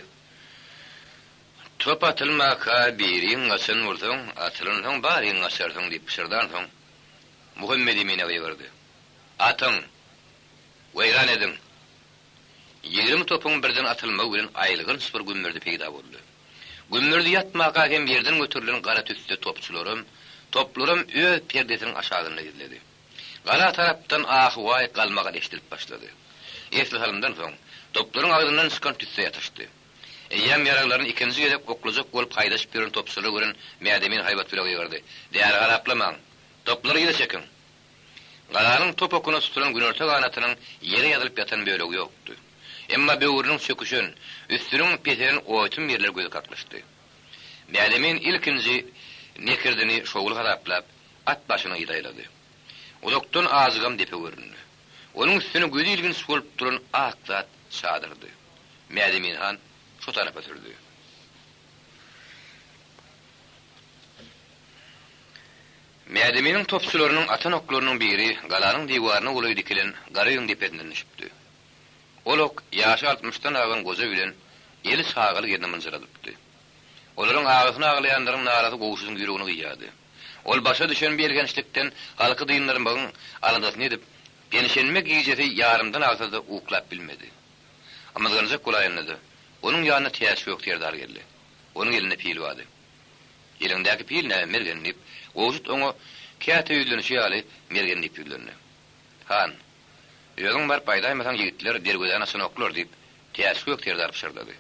Top atylmaka biriň gaçan bolsaň, atylansoň baryň gaçarsyň diýip pyşyrdansoň, Muhammedemine gygyrdy. Atyň! Weýran ediň! 20 topuň birden atylmagy bilen aýylganç bir gümmürdi peýda boldy. Gümmürdi ýatmaka hem ýerden göterilen gara tüsse topçularam, toplaram öz perdesiniň aşagynda gizledi. Gala tarapdan ahy-waý galmagal eşidilip başlady. Esli salymdan soň, toplaryň agzyndan çykan tüsse ýatyşdy. Eýýäm ýaraglaryny ikinji gezek oklajak bolup haýdaşyp ýören topçulary gören Mädemin haýbat bile gygyrdy, Däli haraplamaň! Toplary yza çekiň! Galanyň top okuna tutulan günorta ganatynyň ýere ýazylyp ýatan bölegi ýokdy. Emma böwrüniň çöküşen, üstüniň peselen oýtum ýerleri göze kaklyşdy. Mädemin ilkinji nekirdini şowly hasaplap, at başyny yzaýlady. Uzakdan azygam depe göründi. Onuň üstüne gözi ilginç bolup duran ak zat çadyrdy. Mädemin han şo tarapa sürdi. Mädeminiň topçularynyň atan oklarynyň biri galanyň diwaryna golaý dikilen gara öýüň depesinden düşüpdi. Ol ok ýaşy altmyşdan agan goja bilen eli çagaly gelni mynjyradypdy. Olaryň agysyny aglaýanlaryň nalasy Gowşudyň ýüregini gyýýardy. Ol başa düşen bu elhençlikden halky dyndyrmagyň aladasyny edip, penşenbe gijesi ýarymdan agsa-da uklap bilmedi. Ymyzganjak bolaýanda-da, onuň ýanyna Täçgök serdar geldi. Onuň elinde pil bardy. Eliňdäki pil näme, Mergen? diýip, Gowşut oňa käte ýüzlenişi ýaly, Mergen diýip ýüzlendi. Han, özüň baryp aýdaýmasaň ýigitler derwezäni açanoklar, diýip, Täçgök serdar pyşyrdady.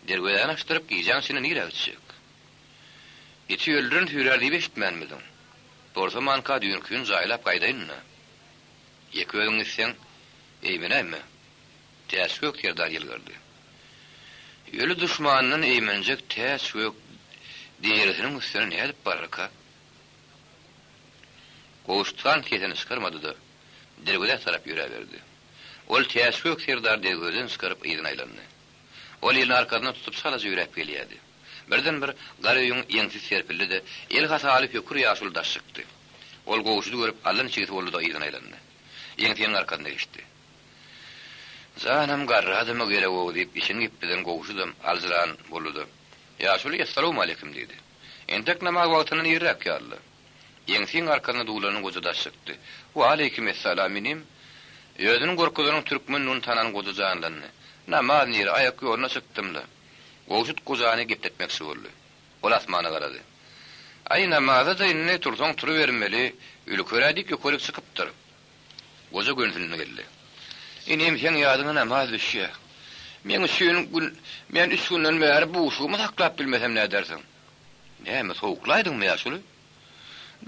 Derwezäni açdyryp, gijäň içinde nirä gitjek? Iti öldüren süýrär diýip eşitmänmidiň? Borsamanka düýnküni jaýlap gaýdaýyn-da. Ýeke özüň gitseň, eýmenäýme. Täçgök serdar ýylgyrdy. Öli duşmanyndan eýmenjek Täçgök derisiniň üstüne nädip bararka? Gowşut han sesini çykarmady-da, derwezä tarap ýöräberdi. Ol Täçgök serdary derwezeden çykaryp yzyna aýlandy. Ol elini arkasyna tutup çalaja ýöräp gelýärdi. Birden bir gara öýüň ýeňsesi serpildi-de, eli hasaly hökür ýaşuly daş çykdy. Ol Gowşudy görüp allaniçigsi boldy-da yzyna aýlandy. Ýeňsiniň arkasyna geçdi. Janam garry adama gerek-ow diýip içini gepleden Gowşudam aljyran boldy-da, Ýaşuly essalawmaleýkim diýdi. Entek namaz wagtyndan irräk ýaly-la. Ýeňsiň arkasynda duwlanan goja daş çykdy. Waleýkim essalam inim. Özüniň gorkuzanyň türkmendigini tanan goja janlandy. Namaz nire, aýak ýoluna çykdym-la. Gowşut gojany gepletmekçi boldy. Ol asmana garady. Aý, namaza-da indi tursaň turubermeli, ülker-ä dik ýokaryk çykypdyr. Goja gönsünde geldi. Inim, seň ýadyňa namaz düşýä. Meň üçin gün, men üç günden bäri buşugymy saklap bilmesem nädersiň? Näme, sowuklaýdyňmy, ýaşuly?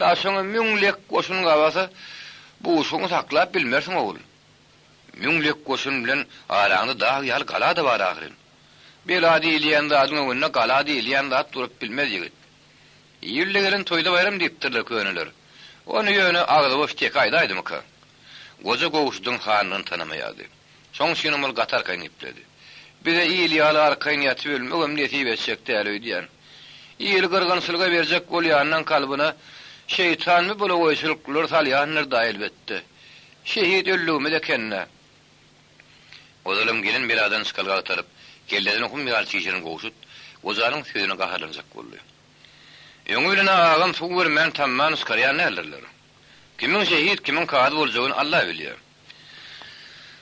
Daşyňa müň lek goşun gabasa, buşugyňy saklap bilmersiň, ogul. Müň lek goşun bilen araňda dag ýaly gala-da bar ahyryn. Bela diýilýän zadyň öňünde gala diýilýän zat durup bilmez, ýigit. Ýylda gelen toýda baýram diýipdirler köneler. Ony ýöne agzy boş teke aýdaýdymyka? Goja Gowşudyň hanyny tanamaýardy. Şoň üçinem ol gaty arkaýyn gepledi. Bize il ýaly arkaýyn ýatyp ölmegem nesip etjek däl öýdýän. Ili gyrgynçylyga berjek bolýanyň kalbyna şeýtan bu bulagaýçylyklar salýandyr-da elbetde. Şehit öldügimiz eken-dä. Ozalam gelen beladan çykalga agtaryp, kellesini hum ýaly çişiren Gowşut gojanyň sözüne gaharlanjak boldy. Öňi bilen-ä agam suw bermän tamman çykarýan däldirler. Kimiň şehit, kimiň kazy boljagyny Alla bilýär.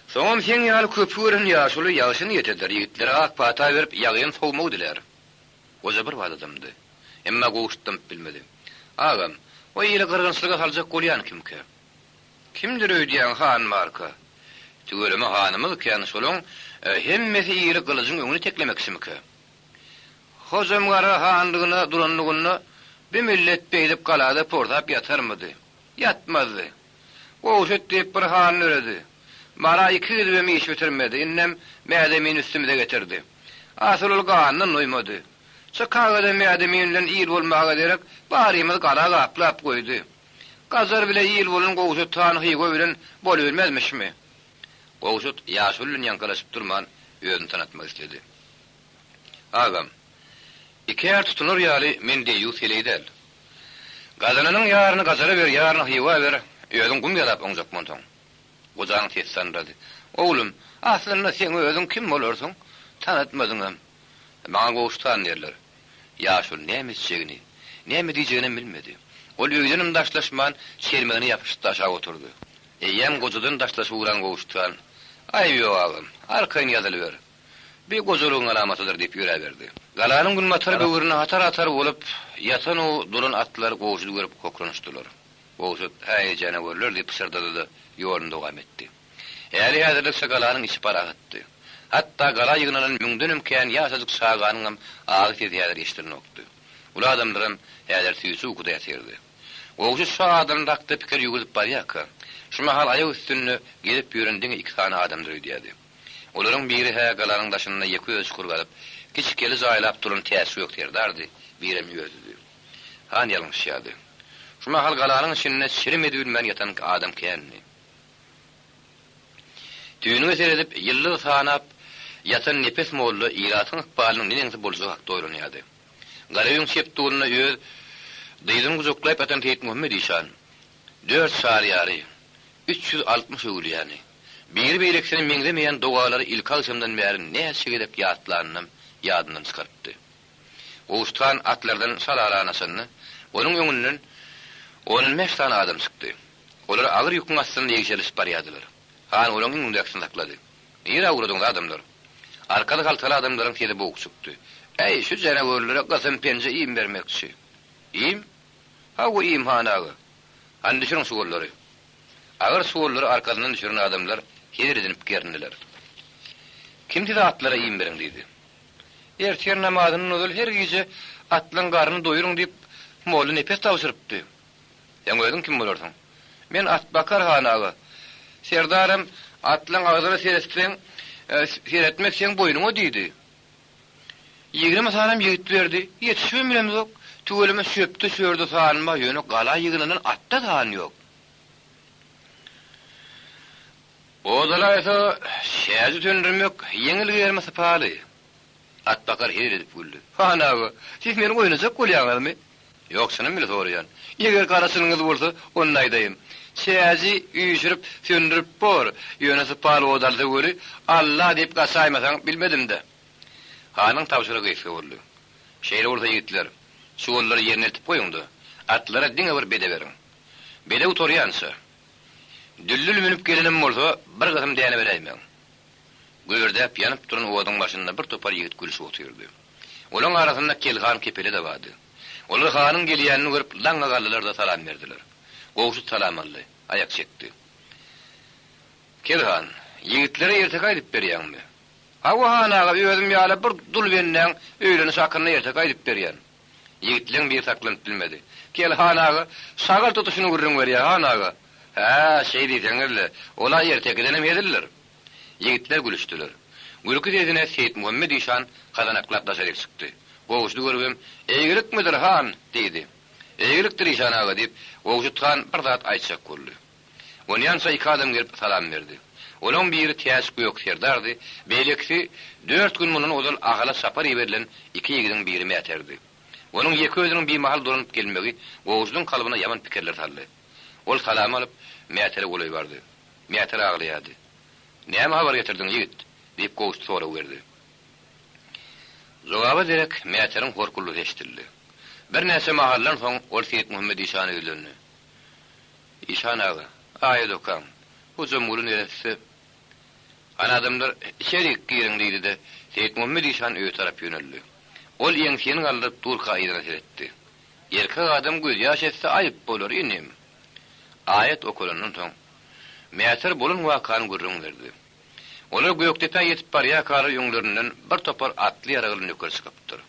Soňam seň ýaly köpi gören ýaşuly ýagşy niýet eder, ýigitlere ak pata berip, ýagyny sowmagy dilär. Goja bir bada dymdy. Emma Gowşut dymyp bilmedi. Agam, o ili gyrgynçylyga saljak bolýan kimkä? Kimdir öýdýäň han barka? Tüweleme hanymyz kän, şolaň hemmesi ili gylyjyň öňüne teklemekçimikä? Hojam Gara hanlygyna duranlygynda bi millet beýdip galada porsap ýatarmydy? Ýatmazdy. Gowşut diýip bir han döredi. Mara iki gidibem iş bitirmedi, indem Mädemini üstümize getirdi. Asyl ol gandan doýmady. Çykagada Mädemin bilen il bolmaga derek barymyzy gala gaplap goýdy. Gajar bile il bolan Gowşut han Hywa bilen bolubilmezmişmi? Gowşut ýaşuly bilen ýaňkalaşyp durman özüni tanatmak isledi. Agam, iki är tutunar ýaly men deýýus heleý däl. Gazananyň ýaryny Gajara ber, ýaryny Hywa ber, özüň gum ýalap oňjak bolsaň. Gojanyň sesi sanyrady. Oglum, aslynda seň özüň kim bolarsyň? Tanatmadyňam. Maňa Gowşut han diýerler. Ýaşuly näme etjegini, näme diýjeginem bilmedi. Ol öýdenem daşlaşman, çelmegine ýapyşyp-da aşak oturdy. Eýýäm gojadan daşlaşyp ugran Gowşut han, Aýyp ýok agam, arkaýyn ýazylyber. Bi gojalygyň alamatydyr diýip ýöräberdi. Galanyň günbatar böwründe hatar-hatar bolup ýatan-u duran atlar Gowşudy görüp hokranyşdylar. Gowşut, Häý, janawerler diýip pyşyrdady-da, ýoluny dowam etdi. Häli-häzirlikçe galanyň içi parahatdy. Hatda gala ýygnanan müňdenem kän ýaşajyk çaganyňam agy sesi häzir eşidilenokdy. Uly adamlaram häzir süýji ukuda ýatyrdy. Gowşut şu adamlar hakda pikir ýüwürdip barýarka, şu mahal aýak üstünde gezip ýören diňe iki sany adamdyr öýdýärdi. Olaryň biri-hä galanyň daşynda ýeke özi çukur gazyp, kiçi keli jaýlap duran Täçgök serdardy, birem özüdi. Han ýalňyşýardy. Şu mahal galanyň içinde çirim edibilmän ýatan adam kändi. Tüýnüge seredip, ýyldyz sanap ýatan Nepes molla ilatyň ykbalynyň neneňsi boljagy hakda oýlanýardy. Garaöýüň çep dulunda öz dyzyny gujaklap ýatan Seýitmuhammet işan, Dört çaryýary, 360 öwülýäni, biri beýlekisine meňzemeýän dogalary ilki agşamdan bäri näçe gezek ýatlanynam ýadyndan çykarypdy. Gowşut han atlardan şal arany açanda, onuň öňünden on bäş sany adam çykdy. Olar agyr ýüküň astynda ýegşerilişip barýardylar. Han olaryň iň öňdäkisini saklady. Nirä ugradyňyz, adamlar? Arkaly haltaly adamlaryň sesi boguk çykdy. Äý, şu janawerlere gysym penje iým bermekçi. Iým? Hawa, iým, han aga. Hany düşüriň çuwallary. Agyr çuwallary arkasyndan düşüren adamlar hezil edinip gerindiler. Kim size atlara iým beriň diýdi? Ertir namazyndan ozal her gije atlaň garnyny doýuryň diýip, molla Nepes tabşyrypdy. Seň özüň kim bolarsyň? Men atbakar, han aga. Serdaram, Atlaň agzyna seretseň, seretmek seň boýnuňa diýdi. 20 sanam ýigit berdi. Ýetişibem bilemzok. Tüweleme çöpde-çörde san bar, ýöne gala ýygnanan atda san ýok. Ozalaýsa, şäji söndürmek ýeňil germi sypaly. Atbakar hezil edip güldi. Han aga, siz meni oýnajak bolýaňyzmy? Ýok, çynym bile soraýan. Eger gara çynyňyz bolsa, onda aýdaýyn. Çäji üýşürip, söndürip bor, ýöne sypaly ot alsa weli, Alla diýip gaçaýmasaň, bilmedim-dä. Hanyň tabşyrygy gysga boldy. Şeýle bolsa, ýigitler, çuwallary ýerine eltip goýuň-da, atlara diňe bir bede beriň. Bede gutarýança, düllül münüp gelenem bolsa, bir gysym däne beräýmäň. Gübürdäp ýanyp duran oduň başynda bir topar ýigit gülşüp otyrdy. Olaň arasynda Kelhan kepele-de bardy. Olar hanyň gelýänini görüp, laňňa galdylar-da salam berdiler. Gowşut salam aldy, aýak çekdi. Kelhan, ýigitlere erteki aýdyp berýäňmi? Hawa, han aga, özüm ýaly bir dul bendäň öýleniş hakynda erteki aýdyp berýän. Ýigitleň biri saklanyp bilmedi. Kel, han aga, şagal tutuşyny gürrüň berýär, han aga. Hä, şeý diýseňiz-le, ol-a ertekidenem hezildir. Ýigitler gülüşdiler. Gülki sesine Seýitmuhammet işan gazanaklap daşaryk çykdy. Gowşudy görübem, Eýgilikmidir, han? diýdi. Eýgilikdir, işan aga, diýip, Gowşut han bir zat aýtjak boldy. Onýança iki adam gelip salam berdi. Olaň biri Täç Gök serdardy, beýlekisi dört gün mundan ozal Ahala çapar iberilen iki ýigidiň biri Mäterdi. Onuň ýeke özüniň bimahal dolanyp gelmegi Gowşudyň kalbyna ýaman pikirler saldy. Ol salam alyp, Mätere golaý bardy. Mäter aglaýardy. Näme habar getirdiň, ýigit? diýip Gowşut sorag berdi. Jogaba derek Mäteriň horkuldysy eşidildi. Birnäçe mahaldan soň ol Seýitmuhammet işana ýüzlendi. Işan aga, aýat okaň. Hojamguly neresse Hany adamlar, içerik giriň diýdi-de, Seýitmuhammet işan öýe tarap ýöneldi. Ol ýeňsesini galdyryp durka yzyna seretdi. Erkek adam gözýaş etse aýyp bolar, inim. Aýat okalandan soň, Mäter bolan wakany gürrüň berdi. Olar Gökdepä ýetip barýarkalar öňlerinden bir topar atly-ýaragly nöker çykypdyr.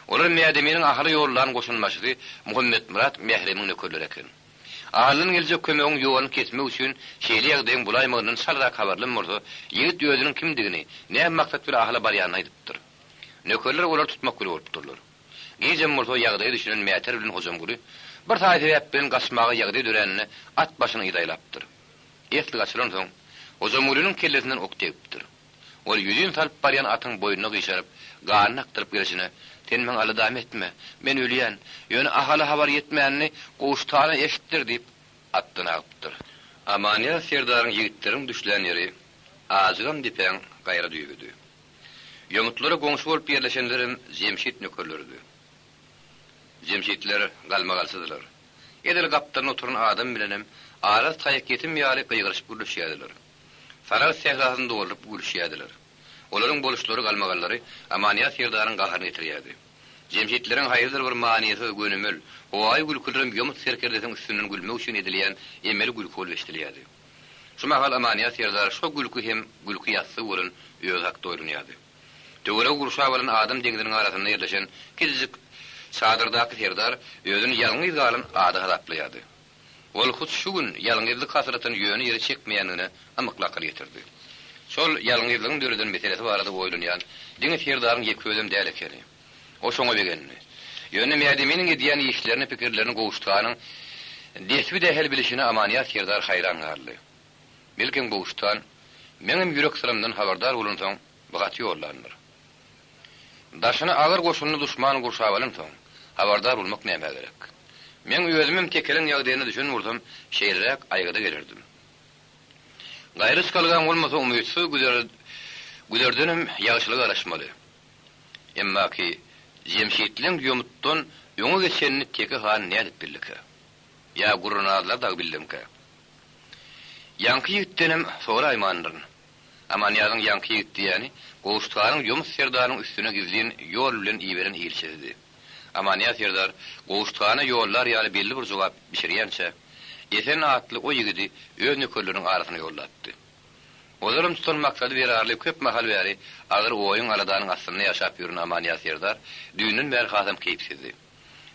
Olar Mädeminiň Ahala ýollan goşunbaşysy Muhammetmyrat Mähremiň nökerleri eken. Ahaldan geljek kömegiň ýoluny kesmek üçin şeýle ýagdaýyň bolaýmagyndan çalarak habarlam bolsa, ýigit özüniň kimdigini, näme maksat bilen Ahala barýanyny aýdypdyr. Nökerler olary tutmak bile bolupdyrlar. Gijem bolsa ýagdaýa düşünen Mäter bilen Hojamguly bir saý-sebäp bilen gaçmaga ýagdaý döräninde at başyny yzaýlapdyr. Esli gaçylansoň, Hojamgulynyň kellesinden ok degipdir. Ol ýüzin salyp barýan atyň boýnuna gyşaryp, ganyny akdyryp gelşine, Sen meň aladamy etme, men ölýän, ýöne Ahala habar ýetmänini Gowşutana eşitdir diýip, atdan agypdyr. Amanýaz serdaryň ýigitleriň düşlän ýeri Ajygam depäň gaýra düýbüdi. Ýomutlara goňşy bolup ýerleşenlerem Jemşit nökerleridi. Jemşitler galmagalçydylar. Edil gapdalynda oturan adam bilenem Araz taýak ýetim ýaly gygyryşyp gürleşýärdiler. Saragt sährasyny dolduryp gülüşýärdiler. Olaryň boluşlary, galmagallary Amanýaz serdaryň gaharyny getirýärdi. Jemşitleriň haýsydyr bir manysyz, gönümel, howaýy gülkülerem ýomut serkerdesiniň üstünden gülmek üçin edilýän emeli gülki bolup eşidilýärdi. Şu mahal Amanýaz serdar şo gülki hem gülki ýassygy bolan özi hakda oýlanýardy. Töweregi gurşap alan adam deňziniň arasynda ýerleşen kiçijik çadyrdaky serdar özüni ýalňyz galan ada hasaplaýardy. Ol hut şu gün ýalňyzlyk hasratyny ýöne ýere çekmeýändigine ymykly akyl ýetirdi. Şol ýalňyzlygyň döreden meselesi barada oýlanýan diňe serdaryň ýeke özem däl ekeni. O şoňa begendi. Ýöne Mädeminiň edýän işlerini, pikirlerini Gowşut hanyň desbi-dähel bilişine Amanýaz serdar haýran galdy. Belkem Gowşut han. Meňem ýürek syrymdan habardar bolansoň, bu haty ýollandyr. Daşyny agyr goşunly duşman gurşap alansoň, habardar bolmak nämä gerek? Meň özümem tekeliň ýagdaýyna düşen bolsam, şeýleräk aýgyda gelerdim. Gaýry çykalgaň bolmasa umytsyz güzer güzerdenem ýagşylyga garaşmaly. Emmaki Jemşitleň ýomutdan öňe geçenini Teke han nädip bildikä? Ýa Gurrynazlar dagy bildimikä? Ýaňky ýigitdenem soraýmandyryn. Amanýazyň ýaňky ýigit diýýäni Gowşut hanyň Ýomut serdaryň üstüne gizlin ýol bilen iberen ilçisidi. Amanýaz serdar Gowşut hana ýollar ýaly belli bir jogap bişirýänçä, Esen atly o ýigidi öz nökerleriniň arasyna ýollapdy. Ozalam tutan maksady zerarly köp mahal bäri agyr oýuň-aladanyň astynda ýaşap ýören Amanýaz serdar düýnden bäri hasam keýpsizdi.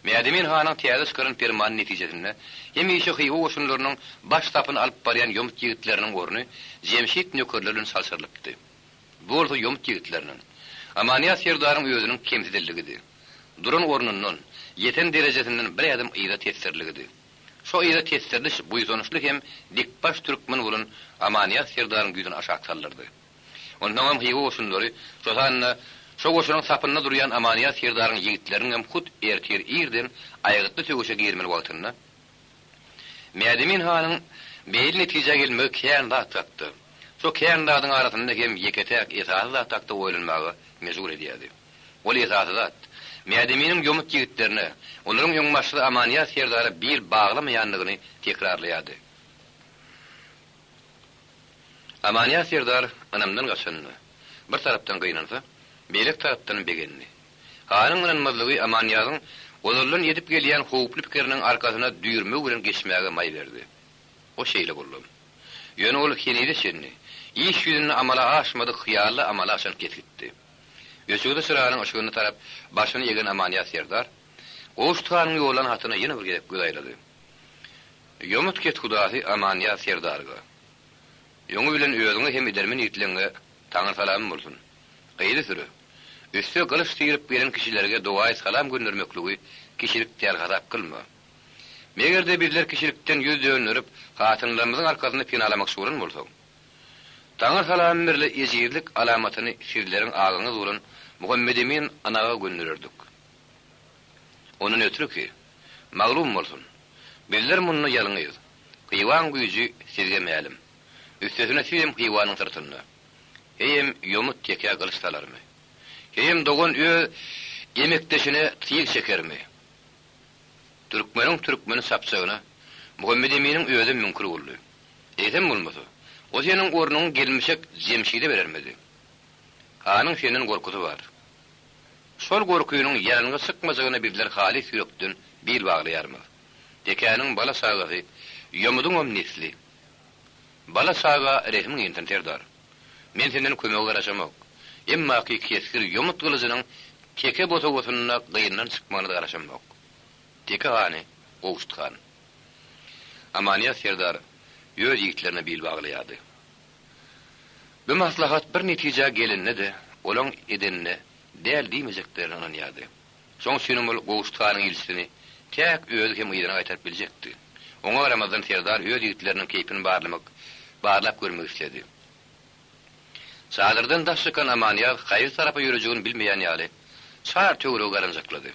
Mädemin hanyň täze çykaran permany netijesinde hemişe Hywa goşunlarynyň baş sapyny alyp barýan ýomut ýigitleriniň orny Jemşit nökerleri bilen çalşyrylypdy. Bu bolsa ýomut ýigitleriniň, Amanýaz serdaryň özüniň kemsidildigidi. Duran ornundan, ýeten derejesinden bir ädim yza tesdiriligidi. Şo yza tesdiriliş buýsançly hem dikbaş türkmen bolan Amanýaz serdaryň ýüzüni aşak saldyrdy. Onsoňam Hywa goşunlary, şo sanda şo goşunyň sapynda durýan Amanýaz serdaryň ýigitleriniňem hut ertir irden aýgytly söweşe girmeli wagtynda, Mädemin hanyň beýle netijä gelmegi kän zat hakda, şo kän zadyň arasynda hem ýeke-täk esasy zat hakda oýlanmaga mejbur edýärdi. Ol esasy zat, Mädeminiň ýomut ýigitlerine, olaryň öňbaşçysy Amanýaz serdara bil baglamaýandygyny tekrarlaýardy. Amanýaz serdar ynamdan gaçanyna, bir tarapdan gynansa, beýleki tarapdanam begendi. Hanyň ynanmazlygy Amanýazyň ozaldan edip gelýän howply pikiriniň arkasyna düýrmegi bilen geçmäge maý berdi. O şeýle boldam. Ýöne ol henize çenli iş ýüzünde amala aşmadyk hyýalda amala aşan kesgitdi. Öçügsi çyranyň yşygyna tarap başyny egen Amanýaz serdar, Gowşut hanyň ýollan hatyna ýene bir gezek göz aýlady. Ýomut kethudasy Amanýaz serdarga, Öňi bilen özüňe hem edermen ýigitleňňe Taňry salamym bolsun. Gyzy süre. Üste gylyç syryp gelen kişilerge dogaýy salam göndermekligi kişilik däl hasap kylma. Meger-de bizler kişilikden ýüz dönderip, hatynlarymyzyň arkasynda penalamakçy bolan bolsak. Taňry salamy birle ejizlik alamatyny sizleriň agaňyz bolan Muhammedemin anaga göndererdik. Ondan ötri ki, maglum bolsun, bizler munda ýalňyz, Hywaň güýji sizge mälim. Üstesine sizem Hywanyň syrtynda. Heýem ýomut tekä gylyç salarmy? Heýem dogan öz emekdeşine tyg çekermi? Türkmeniň türkmeni çapjagyna Muhammedeminiň özem müňkür boldy. Eýsem bolmasa, o seniň ornuňy gelmişek Jemşide berermidi? Hanyň senden gorkusy bar. Şol gorkynyň ýalanga çykmajagyna bizler halys ýürekden bil baglaýarmyz. Tekäniň bala-çagasy, ýomudyňam nesli. Bala-çaga rehimiň insin, serdar. Men senden kömege garaşamok. Emmaki kesgir ýomut gylyjynyň teke bosagasynda gyndan çykmagyna-da garaşamok. Teke hany, Gowşut han. Amanýaz serdar öz ýigitlerine bil baglaýardy. Bu maslahat bir netijä gelende-de, olaň edenine däl diýmejeklerine ynanýardy. Şoň üçinem ol Gowşut hanyň ilçisini täk özi hem yzyna gaýtaryp biljekdi. Oňa garamazdan serdar öz ýigitleriniň keýpini barlamak, barlap görmek isledi. Çadyrdan daş çykan Amanýaz haýsy tarapa ýörejegini bilmeýän ýaly, çar töweregi garanjaklady.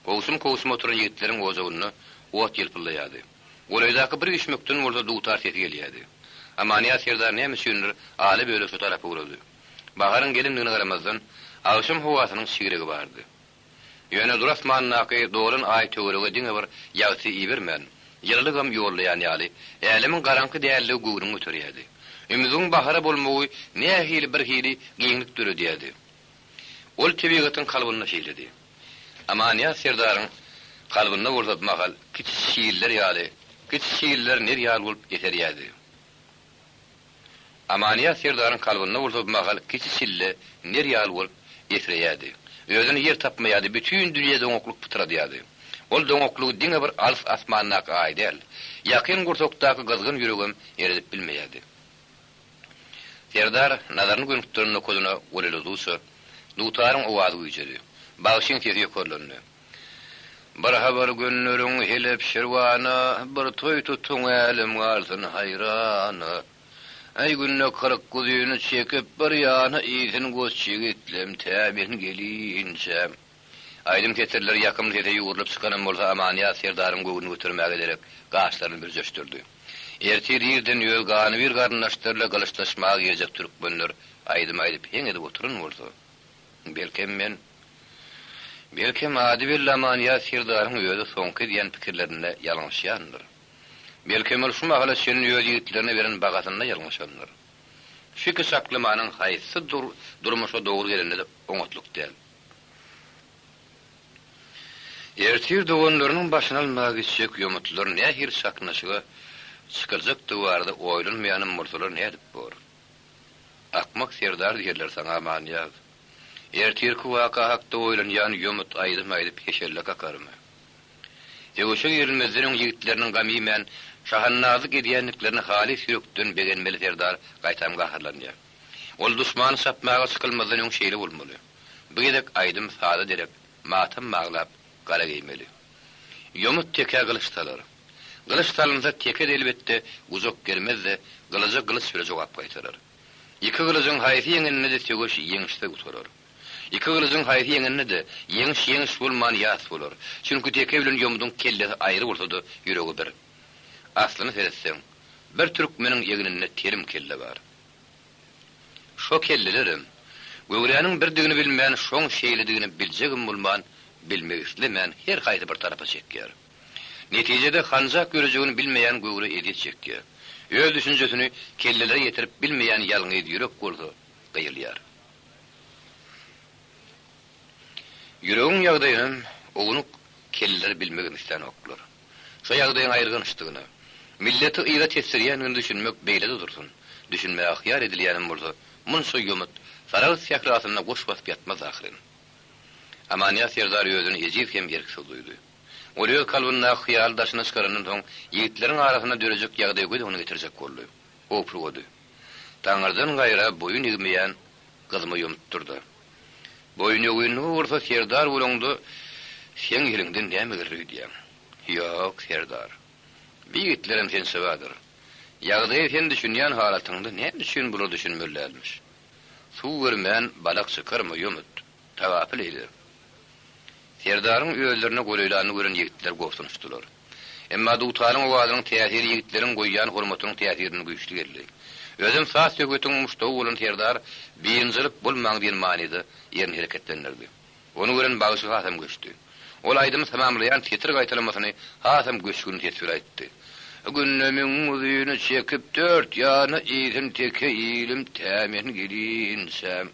Kowsum-kowsum oturan ýigitleriň ojagynda ot ýylpyldaýardy. Golaýdaky bir üýşmekden bolsa dutar sesi gelýärdi. Amanýaz serdar näme üçindir ala-böle şu tarapa ugrady. Baharyň gelendigine garamazdan, agşam howasynyň çigregi bardy. Ýöne dur asmandaky dolan aý töwerege diňe bir ýagty ibermän, ýylylygam ýollaýan ýaly, älemiň garaňky däldigi göwnüňi göterýärdi. Ümzügiň bahara bolmagy nähili birhili giňlik döredýärdi. Ol tebigatyň kalbynda şeýledi. Amanýaz serdaryň kalbynda bolsa bu mahal kiçi şiller ýaly, kiçi şiller ner ýaly bolup eserýärdi. Amanýaz serdaryň kalbynda bolsa bu mahal kiçi çille ner ýaly bolup esreýärdi. Özüne ýer tapmaýardy, bütin dünýä doňaklyk pytradýardy. Ol doňaklygy diňe bir alys asmandaky aý däl, ýakyn gursakdaky gyzgyn ýüregem eredip bilmeýärdi. Serdar nazaryny gönükdiren nokadyna golaýladygyça, dutaryň owazy güýjedi. Bagşyň sesi ýokarlandy. Bir habar gönderiň Helep Şirwana, Bir toý tutuň älem galsyn haýrana. Aý günde 40 guzyny çekip bir ýana iýsin goç ýigitlem tä men gelinçäm. Aýdym setirleri ýakymly sese ýugrulyp çykanam bolsa Amanýaz serdaryň göwnüni götermäge derek gaşlaryny bürjeşdirdi. Ertir irden öz ganybir garyndaşlary bilen gylyçlaşmaga girjek türkmenler aýdym aýdyp heň edip oturan bolsa, belkem men, belkem ady belli Amanýaz serdaryň özi soňky edýän pikirlerinde ýalňyşýandyr. Belkem ol şu mahala çenli öz ýigitlerine beren bahasynda ýalňyşandyr. Şu iki çaklamanyň haýsysy durmuşa dogry gelende-de oňatlyk däl. Ertir doganlarynyň başyny almaga gitjek ýomutlylar nähili çaknyşyga çykyljakdygy barada oýlanmaýanam bolsalar nädip bor? Akmak serdar diýerler saňa Amanýaz. Ertirki waka hakda oýlanýan ýomut aýdym aýdyp heşelle kakarmy? Söweşe girilmezden öň ýigitleriniň gam iýmän, şahandazlyk edýändiklerine halys ýürekden begenmeli serdar gaýtam gaharlanýar. Ol duşmany çapmaga çykylmazdan öň şeýle bolmaly. Bu gezek aýdym saza derek matam baglap gara geýmeli. Ýomut tekä gylyç salar. Gylyç salynsa teke-de elbetde gujak germez-de gylyja gylyç bile jogap gaýtarar. Iki gylyjyň haýsy ýeňende-de söweş ýeňişsiz gutarar. Iki gylyjyň haýsy ýeňende-de ýeňiş ýeňiş bolman ýas bolar. Çünki teke bilen ýomudyň kellesi aýry bolsa-da ýüregi bir. Aslyna seretseň, bir türkmeniň egninde telim kelle bar. Şo kellelerem, göwräniň birdigini bilmän, şoň şeýledigini biljegem bolman, bilmek islemän her haýsy bir tarapa çekýär. Netijede hanjak ýörejegini bilmeýän göwre ezýet çekýär. Öz düşünjesini kellelere ýetirip bilmeýän ýalňyz ýürek bolsa gyýylýar. Ýüregiň ýagdaýynam ownuk kelleler bilmegem islänoklar. Şo ýagdaýyň aýyrgançdygyna, milleti yza tesdirýändigine düşünmek beýle-de dursun, düşünmäge hyýal edilýänem bolsa, munça ýomut Saragt sährasynda goş basyp ýatmaz ahyryn. Amanýaz serdar özüni ejiz hem erksiz duýdy. Ol öz kalbyndaky hyýaly daşyna çykarandan soň, ýigitleriň arasynda dörejek ýagdaýy göz öňüne getirjek boldy. Howplugady. Taňyrdan gaýra boýun egmeýän gyzma ýomutdyr-da. Boýunegünligi bolsa serdar bolaňda seň eliňden näme geler öýdýäň? Ýok, serdar. Bi ýigitlerem sençe bardyr. Ýagdaýa sen düşünýän halatyňda näme üçin bular düşünmeli dälmiş? Suw görmän balak çykarma, ýomut. Tagapyl eýle. Serdaryň özlerine golaýlanyny gören ýigitler gobsunyşdylar. Emma dutaryň owazynyň täsiri ýigitleriň goýýan hormatynyň täsirinden güýçli geldi. Özem saz-söhbetiň muşdagy bolan serdar biynjalyk bolmaň diýen manyda ýerini hereketlendirdi. Ony gören bagşy hasam göçdi. Ol aýdymy tamamlaýan setir gaýtalamasyny hasam göçgünli ses bilen aýtdy. Günde müň uzyny çekip dört ýana iýsin teke ilim tä men gelinçäm.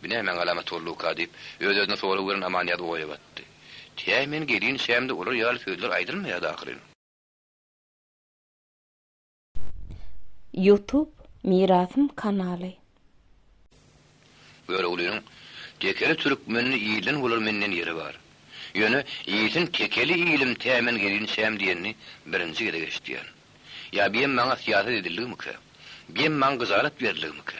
Bu nämäň alamaty bolduka diýip, öz-özüne sorag beren Amanýaz oýa batdy. Tä men gelinçäm-de olar ýaly sözler aýdylmaýardy ahyryn. Youtube Mirasym kanaly. Göroglynyň Tekeli türkmenini ilden bolar menden ýeri bar. Ýöne Iýsin tekeli ilim tä men gelinçäm diýenini birinji gezek eşidýän. Ýa biem maňa syýasat edildigimikä? Biem maňa gyjalat berildigimikä?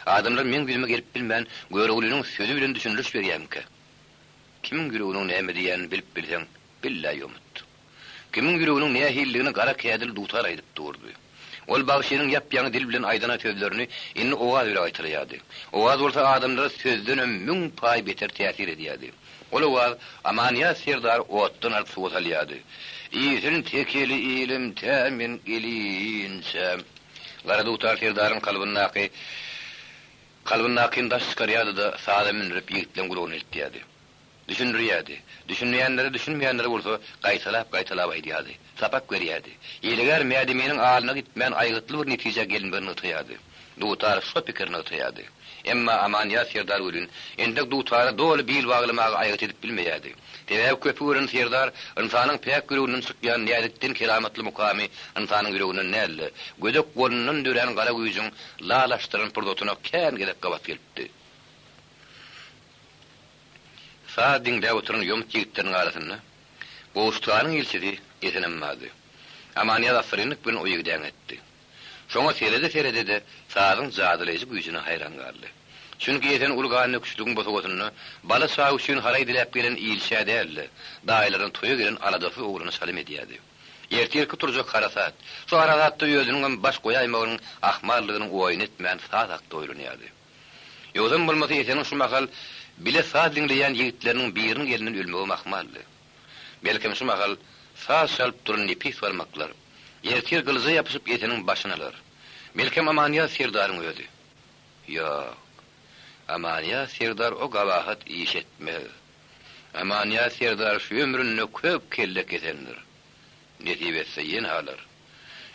Adamlar meň ýüzüme gelip bilmän, Göroglynyň sözi bilen düşündiriş berýärmikä? Kimiň ýüreginiň näme diýýänini bilip bilseň, billä ýomut. Kimiň ýüreginiň nähilidigini gara kädil dutar aýdyp durdy. Ol bagşynyň ýap-ýaňy dil bilen aýdana sözlerini indi owaz bile gaýtalaýardy. Owaz bolsa adamlara sözdenem müň paý beter täsir edýärdi. Ol owaz Amanýaz serdary otdan alyp suwa salýardy. Iýsin tekeli ilim tä men gelinçäm. Gara dutar serdaryň kalbyndaky kalbyndakyny daş çykarýardy-da, saza mündürip ýigitleň gulagyna eltýärdi. Düşündirýärdi. Düşünmeýänlere düşünmeýänlere bolsa gaýtalap-gaýtalap aýdýardy. Sapak berýärdi. Hilegär Mädeminiň alyna gitmän aýgytly bir netijä gelinmegini nygtaýardy. Dutar şo pikiri nygtaýardy. Emma Amanýaz serdar welin, entek dutara doly bil baglamaga aýgyt edip bilmeýärdi. Sebäbi köpi gören serdar ynsanyň päk ýüreginden çykýan näzikden keramatly mukamy ynsanyň ýüreginden däl-de, gödek golundan dörän gara güýjüň lalaşdyran pursatyna kän gezek gabat gelipdi. Saz diňläp oturan ýomut ýigitleriniň arasynda Gowşutganyň ilçisi Esenem bardy. Amanýaz assyrynlyk bilen o ýigide äňetdi. Şoňa serede-serede-de sazyň jadylaýjy güýjüne haýran galdy. Çünki Esen uly gandöküşligiň bosagasynda bala-çaga üçin haraý diläp gelen ilçä däl-de, daýylaryna toýa gelen aladasyz oglana çalym edýärdi. Ertirki turjak harasat, şu harasatda özüniňem baş goýaýmagynyň ahmallygynyň oýuny etmän saz hakda oýlanýardy. Ýogsam bolmasa Eseniň şu mahal bile saz diňleýän ýigitleriniň biriniň elinden ölmegem ahmaldy. Belkem şu mahal saz çalyp duran nepis barmaklar, ertir gylyja ýapyşyp Eseniň başyny alar. Belkem Amanýaz serdaryň özi. Ýok. Amanýaz serdar o gabahat iş etmez. Amanýaz serdar şu ömründe köp kelle kesendir. Nesip etse ýene alar.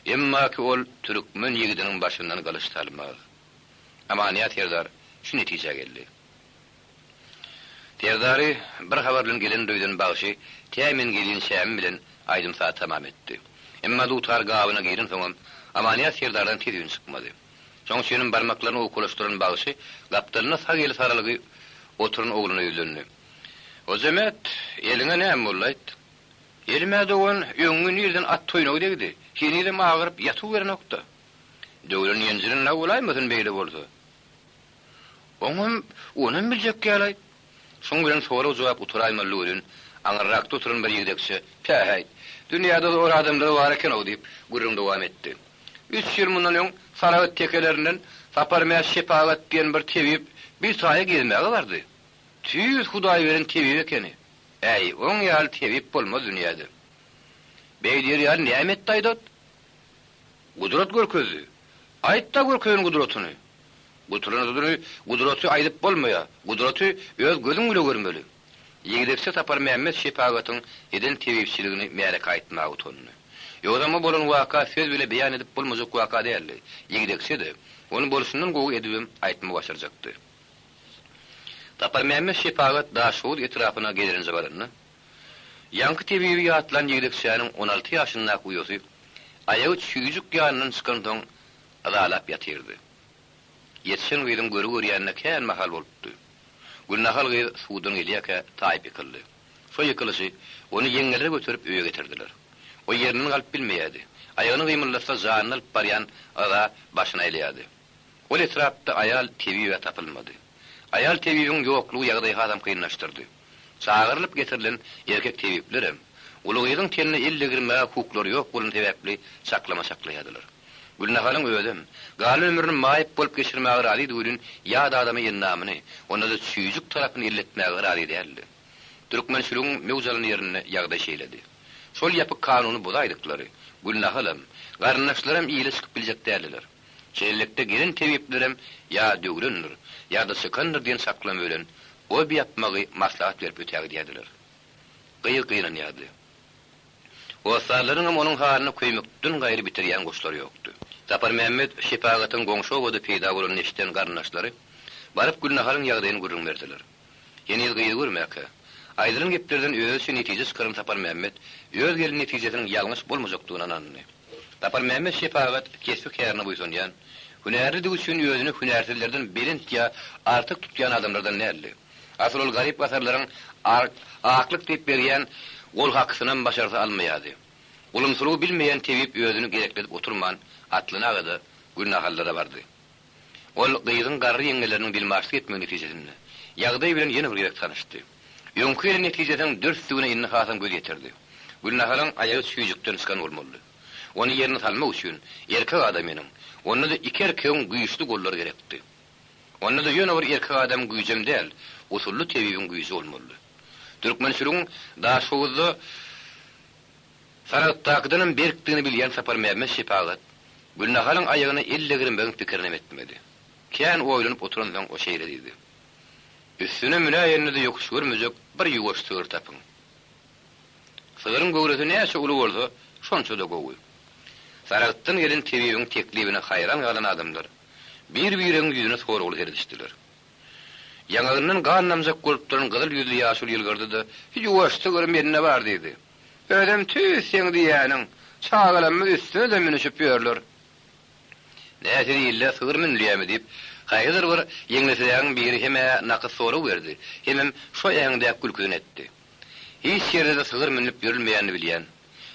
Emmaki ol türkmen ýigidiniň başyndan gylyç salmaz. Amanýaz serdar şu netijä geldi. Serdary bir habar bilen gelendir öýden bagşy tä men gelýinçäm bilen aýdym-saz tamam etdi. Emma dutar gabyna girensoňam Amanýaz serdardan tez üýn çykmady. Şoň üçinem barmaklaryny owkalaşdyran bagşy gapdalynda sag eli saralgy oturan ogluna ýüzlendi. Hojamet, eliňe näme boldy-aýt? Elime dogan, öňňin irden at toýnagy degdi. Henizem agyryp ýatyberenok-da. Döwlen ýenjilen nag bolaýmasyn beýle bolsa. Oňam, onam biljek ýaly-aýt. Şuň bilen sorag-jogap gutaraýmaly welin, aňyrrakda oturan bir ýigdekçe, Pähäýt, dünýäde zor adamlar bar eken-ow diýip, gürrüň dowam etdi. Üç ýyl mundan öň Saragt tekelerinden Saparmät Şepagat diýen bir tebip bir taýa gezmäge bardy. Tüýs Hudaý beren tebip ekeni. Äý, oň ýaly tebip bolmaz dünýäde. Beý diýer ýaly näme etdi aýdat? Gudrat görkezdi. Aýt-da görkezen gudratyny. Gudratyny, gudraty aýdyp bolmaýar. Gudraty öz gözüň bile görmeli. Ýigdekçe Saparmämmet şepagatyň eden tebipçiligini märeke aýtmaga utandy. Ýogsam bu bolan waka söz bile beýan edip bolmajak waka däldi. Ýigdekçe-de, ony bolşundan gowy edibem aýtmagy başarjakdy. Saparmämmet şepagat Daşhowuz etrapyna gezelenje baranda, ýaňky tebibi ýatlan ýigdekçäniň 16 ýaşyndaky uýasy aýagy çüýjük ýanyndan çykansoň yzalap ýatyrdy. Ýetişen gyzyň göri görýänine kän mahal bolupdy. Gülnahal gyz suwdan gelýärkä taýyp ýykyldy. Şo ýykylyşy ony ýeňňeler göterip öýe getirdiler. O ýerinden galyp bilmeýärdi. Aýagyny gymyldatsa janyny alyp barýan yza başyny aýlaýardy. Ol etrapda aýal tebib-ä tapylmady. Aýal tebibiň ýoklugy ýagdaýy hasam kynlaşdyrdy. Çagyrylyp getirilen erkek tebiplerem, uly gyzyň tenine el degirmäge hukuklary ýok bolany sebäpli çaklama çaklaýardylar. Gülnahalyň özem, galan ömrüni maýyp bolup geçirmäge razydy welin, ýat adama endamyny, onda-da çüýjük tarapyny elletmäge razy däldi. Türkmençiligiň möwç alan ýerinde ýagdaý şeýledi. Şol ýapyk kanuny bozaýdyklary, Gülnahalam, garyndaşlaram ile çykyp biljek däldiler. Şeýlelikde gelen tebiplerem ýa döwlendir, ýa-da çykandyr diýen çaklama bilen ob ýapmagy maslahat berip ötägidýärdiler. Gyz gynanýardy. Hossarlaryňam onuň halyna köýmekden gaýry bitirýän goşlary ýokdy. Saparmämmet şepagatyň goňşy obada peýda bolanyny eşiden garyndaşlary baryp Gülnaharyň ýagdaýyny gürrüň berdiler. Heniz gyzy görmäkä, aýdylan geplerden özüçe netije çykaran Saparmämmet öz gelen netijesiniň ýalňyş bolmajakdygyna ynandy. Saparmämmet şepagat kesbi-kärine buýsanýan, hünärlidigi üçin özüni hünärsizlerden belent ýa artyk tutýan adamlardan däldi. Asyl ol garyp-gasarlaryň aklyk diýip berýän gol hakysynam başarsa almaýardy. Ulumsylygy bilmeýän tebip özüni gerekledip oturman, atlanaga-da Gülnahallara bardy. Ol gyzyň garry ýeňňeleriniň dilmaçlyk etmegi netijesinde, ýagdaý bilen ýene bir gezek tanyşdy. Öňki gelen netijesiniň dürsdügine indi hasam göz ýetirdi. Gülnahalyň aýagy çüýjükden çykan bolmalydy. Ony ýerine salmak üçin erkek adamynyň, onda-da iki erkegiň güýçli gollary gerekdi. Onda-da ýöne bir erkek adamyň güýjem däl, usully tebibiň güýji bolmalydy. Türkmençiligiň Daşhowuzda Saragtdakydanam berkdigini bilýän Saparmämmet şepagat Gülnahalyň aýagyna el degirmegiň pikirinem etmedi. Kän oýlanyp oturansoň o şeýle diýdi, Üstüne münäýende-de ýokuş görmejek bir ýuwaş sygyr tapyň. Sygryň göwresi näçe uly bolsa, şonça-da gowy. Saragtdan gelen tebibiň teklibine haýran galan adamlar bir-biregiň ýüzüne soragly seredişdiler. Ýaňagyndan gan damjak bolup duran gyzyl ýüzli ýaşuly ýylgyrdy-da, Ýuwaş sygyr mende bar diýdi. Özem tüýs seň diýýäniň, çagalarymyz üstüne-de münüşip ýörler. Nähili ilde sygyr münülýärmi diýip, haýsydyr bir ýeňlesirägiň biri hem-ä nakys sorag berdi, hemem şo äheňdäki gülküsini etdi. Hiç ýerde-de sygyr münlüp ýörülmeýänini bilýän,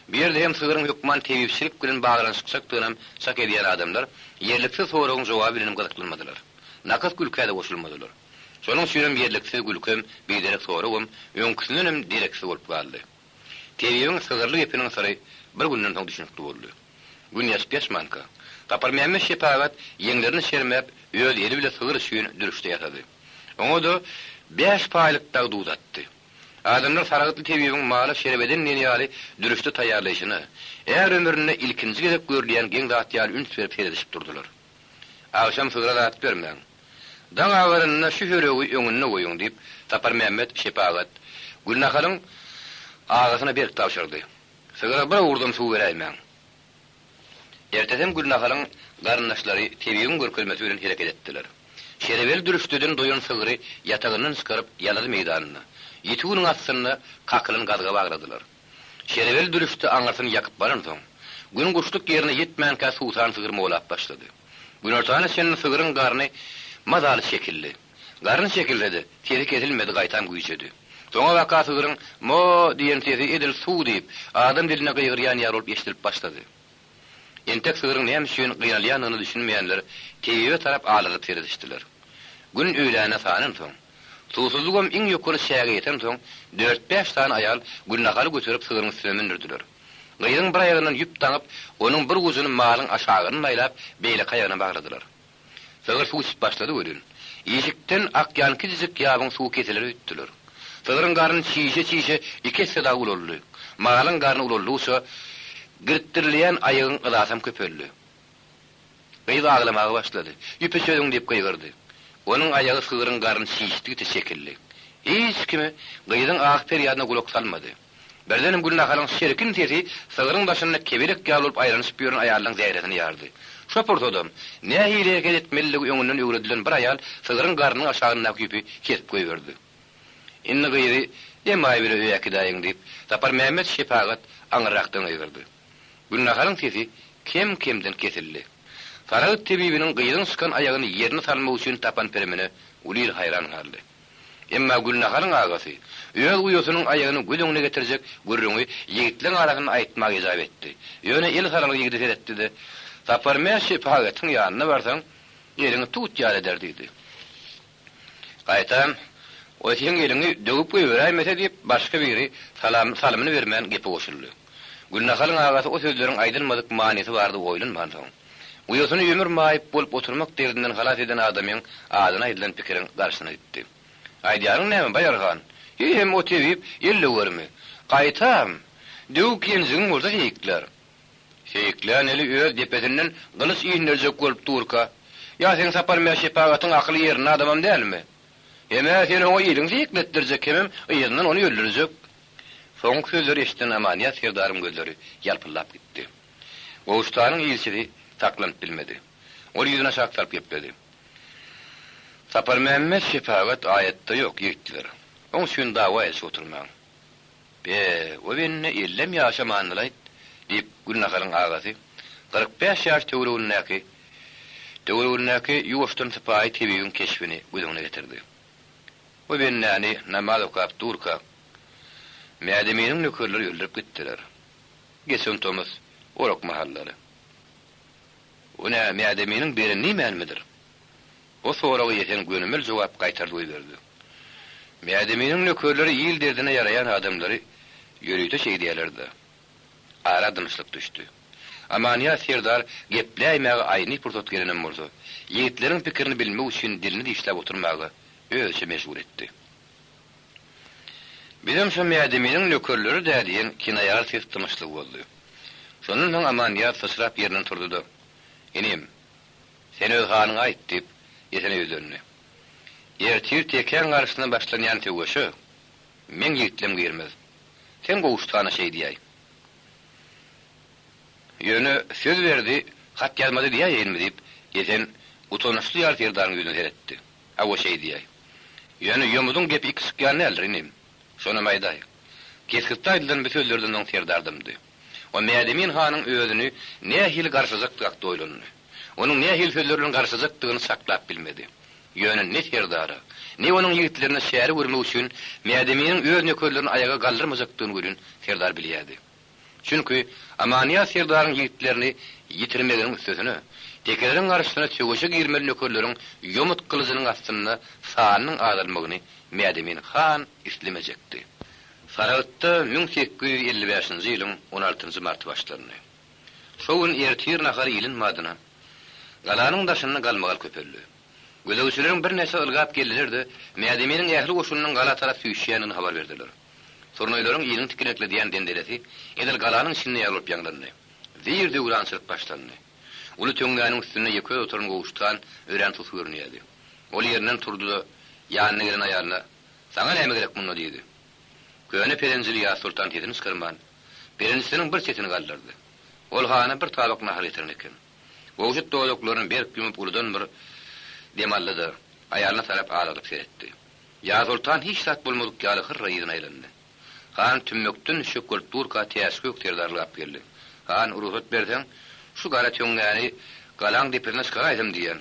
bu ýerde hem sygryň hökman tebipçilik bilen baglanyşykjakdygynam çak edýän adamlar ýerliksiz soragyň jogaby bilenem gyzyklanmadylar. Nakys gülkä-de goşulmadylar. Şonuň üçinem ýerliksiz gülkem, biderek soragam öňküsindenem dereksiz bolup galdy. Tebibiň sygyrly gepiniň syry bir günden soň düşünikli boldy. Gün ýaşyp-ýaşmanka, Saparmämmet şepagat ýeňlerini çermäp, öz eli bile sygyr üçin dürüşde ýasady. Oňa-da bäş paýlyk dagy duz atdy. Adamlar sargytly tebibiň mala şerbeden diýen ýaly dürüşde taýýarlaýşyna, är ömründe ilkinji gezek görülýän geň zat ýaly üns berip seredişip durdular. Agşam sygra zat bermäň. Daň agaranda şu höregi öňünde goýuň, diýip, Saparmämmet şepagat Gülnaharyň agasyna berk tabşyrdy. Sygra bir owurdam suw beräýmäň. Ertesem Gülnaharyň garyndaşlary tebibiň görkezmesi bilen hereket etdiler. Şerebeli dürüşdeden doýan sygry ýatagyndan çykaryp ýalazy meýdanynda, ýiti günüň astynda kakylan gazga bagladylar. Şerebeli dürüşde aňyrsyny ýakyp baransoň, gün guşluk ýerine ýetmänkä suwsan sygyr molap başlady. Günortana çenli sygryň garny mazaly çekildi. Garny çekilse-de, sesi kesilmedi, gaýtam güýjedi. Soňabaka sygryň Mo! diýen sesi edil suw diýip, adam dilinde gygyrýan ýaly bolup eşidilip başlady. Entek sygryň näme üçin gynalýandygyna düşünmeýänler tebibe tarap alaryp seredişdiler. Gün öýläne sanansoň, suwsuzlygam iň ýokary çäge ýetensoň, dört-bäş sany aýal Gülnahaly göterip sygryň üstüne mündürdiler. Gyzyň bir aýagyndan ýüp daňyp, onuň bir ujuny malyň aşagyndan aýlap, beýleki aýagyna bagladylar. Sygyr suw içip başlady welin, işikden akýan kiçijik ýabyň suwy kesiler öýtdüler. Sygryň garny çişe-çişe iki esse dagy ulaldy. Malyň garny ulaldygyça, girtdirilýän aýagyň yzasam köpeldi. Gyz aglamaga başlady. Ýüpi çözüň diýip gygyrdy. Onuň aýagy sygryň garny çişdigiçe çekildi. Hiç kim gyzyň ahy-perýadyna gulak salmady. Birdenem Gülnaharyň şirkin sesi sygryň daşynda kebelek ýaly bolup aýlanyşyp ýören aýallaryň zähresini ýardy. Şo pursadam, nähili hereket etmelidigi öňünden öwredilen bir aýal sygryň garnynyň aşagyndaky ýüpi kesip goýberdi. Indi gyzy emaý bile öýe äkidäýiň diýip, Saparmämmet şepagat aňyrrakdan gygyrdy. Gülnaharyň sesi kem-kemden kesildi. Saragt tebibiniň gyzyň çykan aýagyny ýerine salmak üçin tapan pirimine uly il haýran galdy. Emma Gülnaharyň agasy öz uýasynyň aýagyny göz öňüne getirjek gürrüňi ýigitleň arasynda aýtmaga ejap etdi. Ýöne eli saralgy ýigide seretdi-de, Saparmät şepagatyň ýanyna barsaň, eliňi tut ýaly eder diýdi. Gaýtam, o seň eliňi döwüp goýberäýmese diýip, başga biri salam salymyny bermän gepe goşuldy. Gülnahalyň agasy o sözleriň aýdylmadyk manysy bardy oýlanmansoň, Uýasyny ömür maýyp bolup oturmak derdinden halas eden adamyň adyna aýdylan pikiriň garşysyna gitdi. Aýdýanyň näme, Baýar han? Hiý hem o tebip el döwermi? Gaýtam, döwük ýenjigiň bolsa seýiklär. Seýiklän eli öz depesinden gylyç inderjek bolup durka, ýa seň Saparmät şepagatyň akyly ýerinde adamam dälmi? Hem-ä sen oňa eliňi seýikletdirjek, hemem yzyndan ony öldürjek. Soňky sözleri eşiden Amanýaz serdaryň gözleri ýalpyldap gitdi. Gowuşdanyň ilçisi saklanyp bilmedi. Ol ýüzüni aşak salyp gepledi. Saparmämmet şepagat aýatda ýok, ýigitler. Oň üçin dawa edişip oturmaň. Be, o bende ellem ýaşamandylaýt, diýip, Gülnaharyň agasy, 45 ýaş töweregindäki töweregindäki ýuwaşdan sypaýy tebibiň keşbini göz öňüne getirdi. O bendäni namaz okap durka, Mädeminiň nökerleri öldürip gitdiler. Geçen tomus orak mahallary. O nä, Mädeminiň berenini iýmänmidir? O soraga Esen gönümel jogap gaýtardy goýberdi. Mädeminiň nökerleri il derdine ýaraýan adamlary ýörite şeýdýärler-dä. Ara dymyşlyk düşdi. Amanýaz serdar gepläýmäge aýny pursat gelenem bolsa, ýigitleriň pikirini bilmek üçin dilini dişläp oturmaga özüçe mejbur etdi. Bizem şo Mädeminiň nökerleri-dä diýen kinaýaly ses dymyşlygy bozdy. Şondan soň Amanýaz syçrap ýerinden turdy-da, Inim, sen öz halyňy aýt, diýip, Esene ýüzlendi. Ertir tekäň garşysyna başlanýan söweşe meň ýigitlem girmez. Sen Gowuşdana şeý diýäý. Ýöne söz berdi, hat ýazmady diýäýeýinmi, diýip, Esen utanyçly ýaly serdaryň ýüzüne seretdi. Hawa, şeý diýäý. Ýöne ýomudyň gepi iki çykýan däldir, inim. Şonam aýdaý. Kesgitli aýdylan bu sözlerden soň serdar dymdy. O Mädemin hanyň özüni nähili garşylajakdygy hakda oýlandy. Onuň nähili sözler bilen garşylajakdygyny çaklap bilmedi. Ýöne ne serdara, ne onuň ýigitlerine çäre görmek üçin Mädeminiň öz nökerlerini aýaga galdyrmajakdygyny welin serdar bilýärdi. Çünki Amanýaz serdaryň ýigitlerini ýitirmeginiň üstesine, tekeleriň garşysyna söweşe girmeli nökerleriň ýomut gylyjynyň astynda sanynyň azalmagyny Mädemin han islemejekdi. Saragtda 1855-nji ýylyň on altynjy marty başlandy. Şo gün ertir nahary iliň badyna, galanyň daşynda galmagal köpeldi. Gözegçileriň birnäçesi ylgap geldiler-de, Mädeminiň ähli goşunynyň gala tarap süýşýändigini habar berdiler. Surnaýlaryň iliň tikenekledýän zenzelesi edil galanyň içinde ýaly bolup ýaňlandy. Zir-döwrançylyk başlandy. Uly töňňäniň üstünde ýeke oturan Gowşut han örän sus görünýärdi. Ol ýerinden turdy-da, ýanyna gelen aýalyna, Saňa näme gerek munda? diýdi. Köne perenjili Ýaz soltan sesini çykarman, perenjisiniň bir çetini galdyrdy. Ol hana bir tabak nahar getiren eken. Gowşut dodaklaryny berk ýumup uludan bir dem aldy-da, aýalyna tarap azajyk seretdi. Ýaz soltan hiç zat bolmadyk ýaly hyrra yzyna aýlandy. Han tümmekden düşjek bolup durka Täçgök serdar ylgap geldi. Han, rugsat berseň, şu gara töňňäni galaň depesine çykaraýsam diýýän.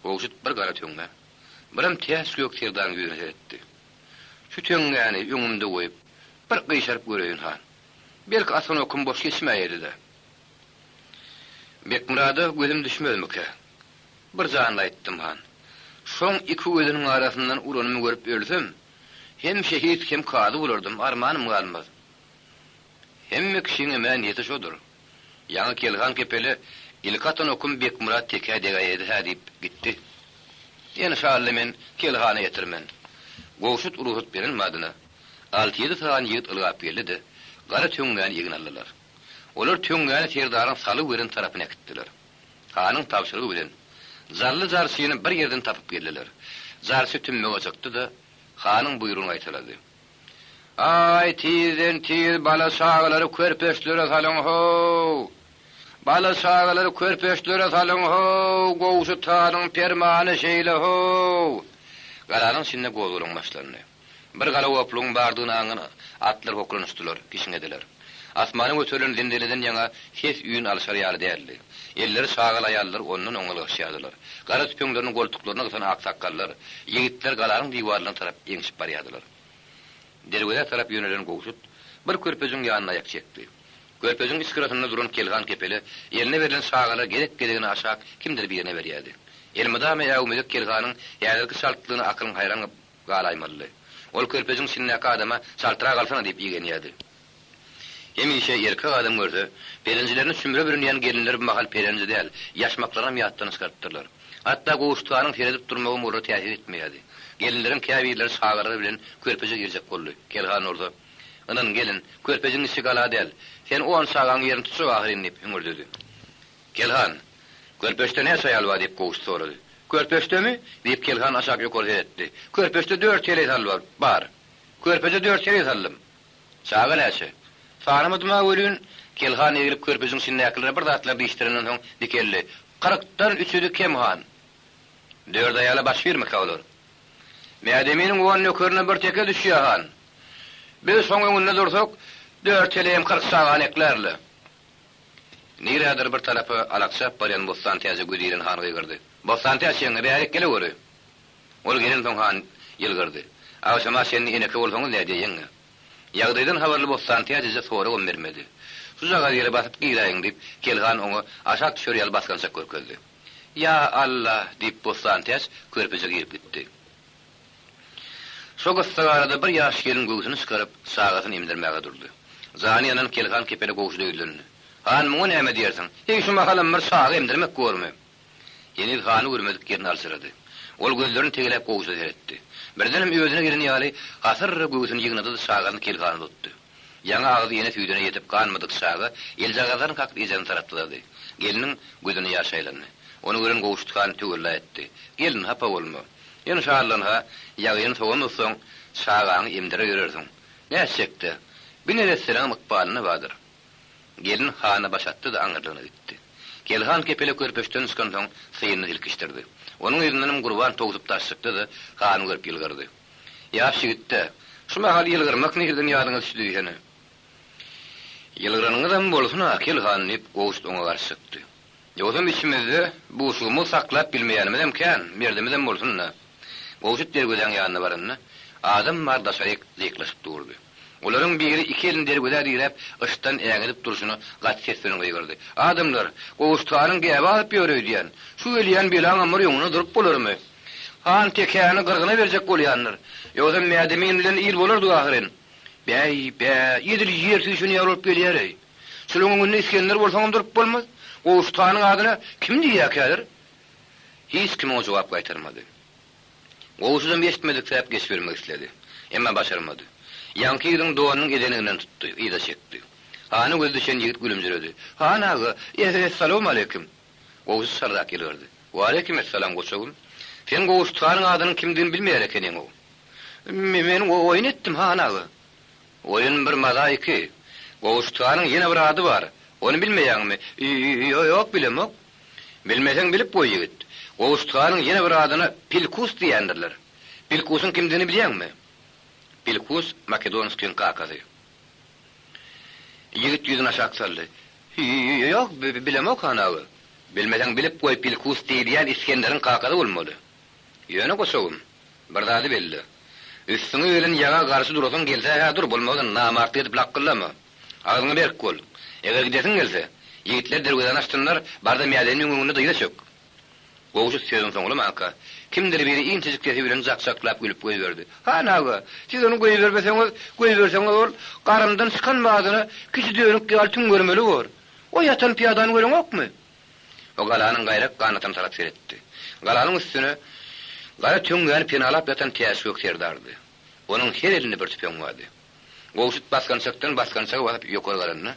Gowşut bir gara töňňä, birem Täçgök serdaryň ýüzüne seretdi. Şu töňňäni öňümde goýup, bir gyşaryp göreýin, han. Belki atan okum boş geçmäýedi-dä. Bekmyrada gözüm düşmezmikä? Bir janly aýtdym, han. Şoň iki gözüniň arasyndan uranymy görüp ölsem, hem şehit, hem kazy bolardym, armanym galmaz. Hemme kişiňem-ä niýeti şodur. Ýaňy Kelhan kepele ilki atan okum Bekmyrat tekä degäýedi-hä diýip gitdi. Enşalla men Kelhana ýetirmen. Gowşut rugsat beren badyna, alty-ýedi sany ýigit ylgap geldi-de, gara töňňäni egin aldylar. Olar töňňäni serdaryň salgy beren tarapyna äkitdiler. Hanyň tabşyrygy bilen, Jally jarçyny bir ýerden tapyp geldiler. Jarçy tümmege çykdy-da, hanyň buýrugyny gaýtalady. Aý, tizden-tiz bala-çagalary körpeçlere salyň-how! Bala-çagalary körpeçlere salyň-how! Gowşut hanyň permany şeýle-how! Galanyň içinde gozgalaň başlandy. Bir galagoplugyň bardygyny aňan atlar hokranyşdylar, kişňediler. Asmana göterilen zenzeleden ýaňa ses-üýn alyşar ýaly däldi. Elleri çagaly aýallar ondan-oňa ylgaşýardylar. Gara tüpeňlerini goltuklaryna gysan aksakgallar, ýigitler galanyň diwarlaryna tarap eňşip barýardylar. Derwezä tarap ýönelen Gowşut bir körpejiň ýanyna aýak çekdi. Körpejiň iç gyrasynda duran Kelhan kepele eline berlen çagalary gezek-gezegine aşak kimdir birine berýärdi. Elmydama äwmezek Kelhanyň häzirki çaltlygyna akylyň haýran galaýmalydy. Ol körpejiň içindäki adama çaltrak alsana diýip igenýärdi. Hemişe erkek adam görse, perenjilerini çümre bürünýän gelinler bu mahal perenji däl, ýaşmaklarynam ýatdan çykarypdyrlar. Hatda gowuşganyň seredip durmagam olara täsir etmeýärdi. Gelinleriň käbirleri çagalary bilen körpeje girjek boldy. Kelhan bolsa, Ynan, gelin, körpejiň içi gala däl. Sen on çagaň ýerini tutjak ahyryn diýip hüňürdedi. Kelhan, Körpeçde näçe aýal bar? diýip, Gowşut sorady. Körpeçdemi? diýip, Kelhan aşak-ýokary seretdi. Körpeçde dört heleý sal bar. Körpeje dört heleý saldym. Çaga näçe? Sanamadym-a welin, Kelhan eglip körpejiň içindäkilere bir zatlar diýişdirenden soň dikeldi. Kyrkdan üçüsi kem, han. Dört aýala baş birmikä olar? Mädeminiň on nökerine bir teke düşýä, han. Biz şoň öňünde dursak, dört heleýem 40 çagany eklär-le. Nirädir bir tarapa alakjap barýan Bossantäje gözi ilen han gygyrdy. Bossantäç ýeňňe, bärik geleweri! Ol gelensoň han ýylgyrdy. Agşama çenli eneke bolsaňyz nädýä ýeňňe? Ýagdaýdan habarly Bossantäç eje soragam bermedi. Şujagaz ýere basyp giräýiň diýip, Kelhan oňa aşak düşer ýaly basgançak görkezdi. Ýa Alla! diýip Bossantäç körpeje girip gitdi. Şo gyssagarada bir ýaş gelin göwsüni çykaryp, çagasyny emdirmäge durdy. Jany ýanan Kelhan kepele gowşuda ýüzlendi. Han, muňa näme diýersiň? Heý, şu mahalam bir çaga emdirmek bormy? Heniz hany görmedik ýerini aljyrady. Ol gözlerini tegeläp gowşuda seretdi. Birdenem özüne gelen ýaly, hasyrra göwsüni ýygnady-da çagasyny Kelhana tutdy. Ýaňy agzy ene süýdüne ýetip ganmadyk çaga eljagazlaryny kakyp ejesine tarap dyzady. Gelniň gözüne ýaş aýlandy. Ony gören Gowşut han töwella etdi. Gelin, hapa bolma. Enşallanha, ýagyny sowamazsoň, çagaňy emdirer ýörersiň. Nätjek-dä, bi neresseleňem ykbalynda bardyr. Gelin hana baş atdy-da aňyrlygyna gitdi. Kelhan kepele körpeçden çykansoň, synyny silkişdirdi. Onuň yzyndanam Gurban towsup daş çykdy-da, hany görüp ýylgyrdy. Ýaş ýigit-dä, şu mahal ýylgyrmak nirden ýadyňa düşdi diýsene. Ýylgyranyňyzam bolsun-a, Kelhan, diýip, Gowşut oňa garşy çykdy. Ýogsam içimizde buşlugymyzy saklap bilmeýänimizem kän, merdimizem bolsun-da. Gowşut derwezäň ýanyna baranda, adam bar daşaryk jyklaşyp durdy. Olaryň biri iki elini derwezä diräp, yşdan äňedip durşuna gaty ses bilen gygyrdy, Adamlar, Gowşut hanyň gäbi azyp ýör öýdýän. Şu gelýän belaňam bir öňünde durup bolarmy? Han tekäni gyrgyna berjek bolýandyr. Ýogsam Mädemin bilen il bolardyk ahyryn. Bäý, bä, edil ýer süýşen ýaly bolup gelýär-eý. Şulaň öňünde Isgender bolsaňam durup bolmaz. Gowşut hanyň adyna kim diýýäk häzir? Hiç kim oňa jogap gaýtarmady. Gowşudam eşitmediksiräp geçibermek isledi. Emma başarmady. Ýaňky ýigidiň donunyň ezeneginden tutdy, yza çekdi. Hana gözi düşen ýigit gülümjiredi. Han aga, e-essalawmaleýkim! Gowşut şarrak ýylgyrdy. Waleýkim essalam, goçagym. Sen Gowşut hanyň adynyň kimdigini bilmeýär ekeniň-ow. Me-men oýun etdim, han aga. Oýun bir, maza iki. Gowşut hanyň ýene bir ady bar. Ony bilmeýäňmi? Ýo-ýok, bilemok. Bilmeseň bilip goý, ýigit. Gowşut hanyň ýene bir adyna Pilkus diýýändirler. Pilkusyň kimdigini bilýäňmi? Pilkus Makedonskiň kakasy. Ýigit ýüzüni aşak saldy. Ýo-ýok, bilemok, han aga. Bilmeseň bilip goý, Pilkus diýilýän Isgenderiň kakasy bolmaly. Ýöne goçagym, bir zady belle. Üstüňe gelen ýaga garşy durasyň gelse-hä dur, bolmasa namartlyk edip lakgyllama. Agzyňa berk bol. Eger gidesiň gelse, ýigitler derwezäni açsynlar, bar-da Mädeminiň öňünde dyza çök. Gowşut sözüni soňlamanka, kimdir biri inçejik sesi bilen jak-jaklap gülüp goýberdi. Han aga, siz ony goýbermeseňiz, goýberseňiz ol garyndan çykan badyna kiçi dönük ýaly tüňňermeli bor. O ýatan pyýadany göreňokmy? O galanyň gaýrak ganatyna tarap seretdi. Galanyň üstüne gara töňňäni penalap ýatan Täçgök serdardy. Onuň her elinde bir tüpeň bardy. Gowşut basgançakdan basgançaga basyp ýokary galanda,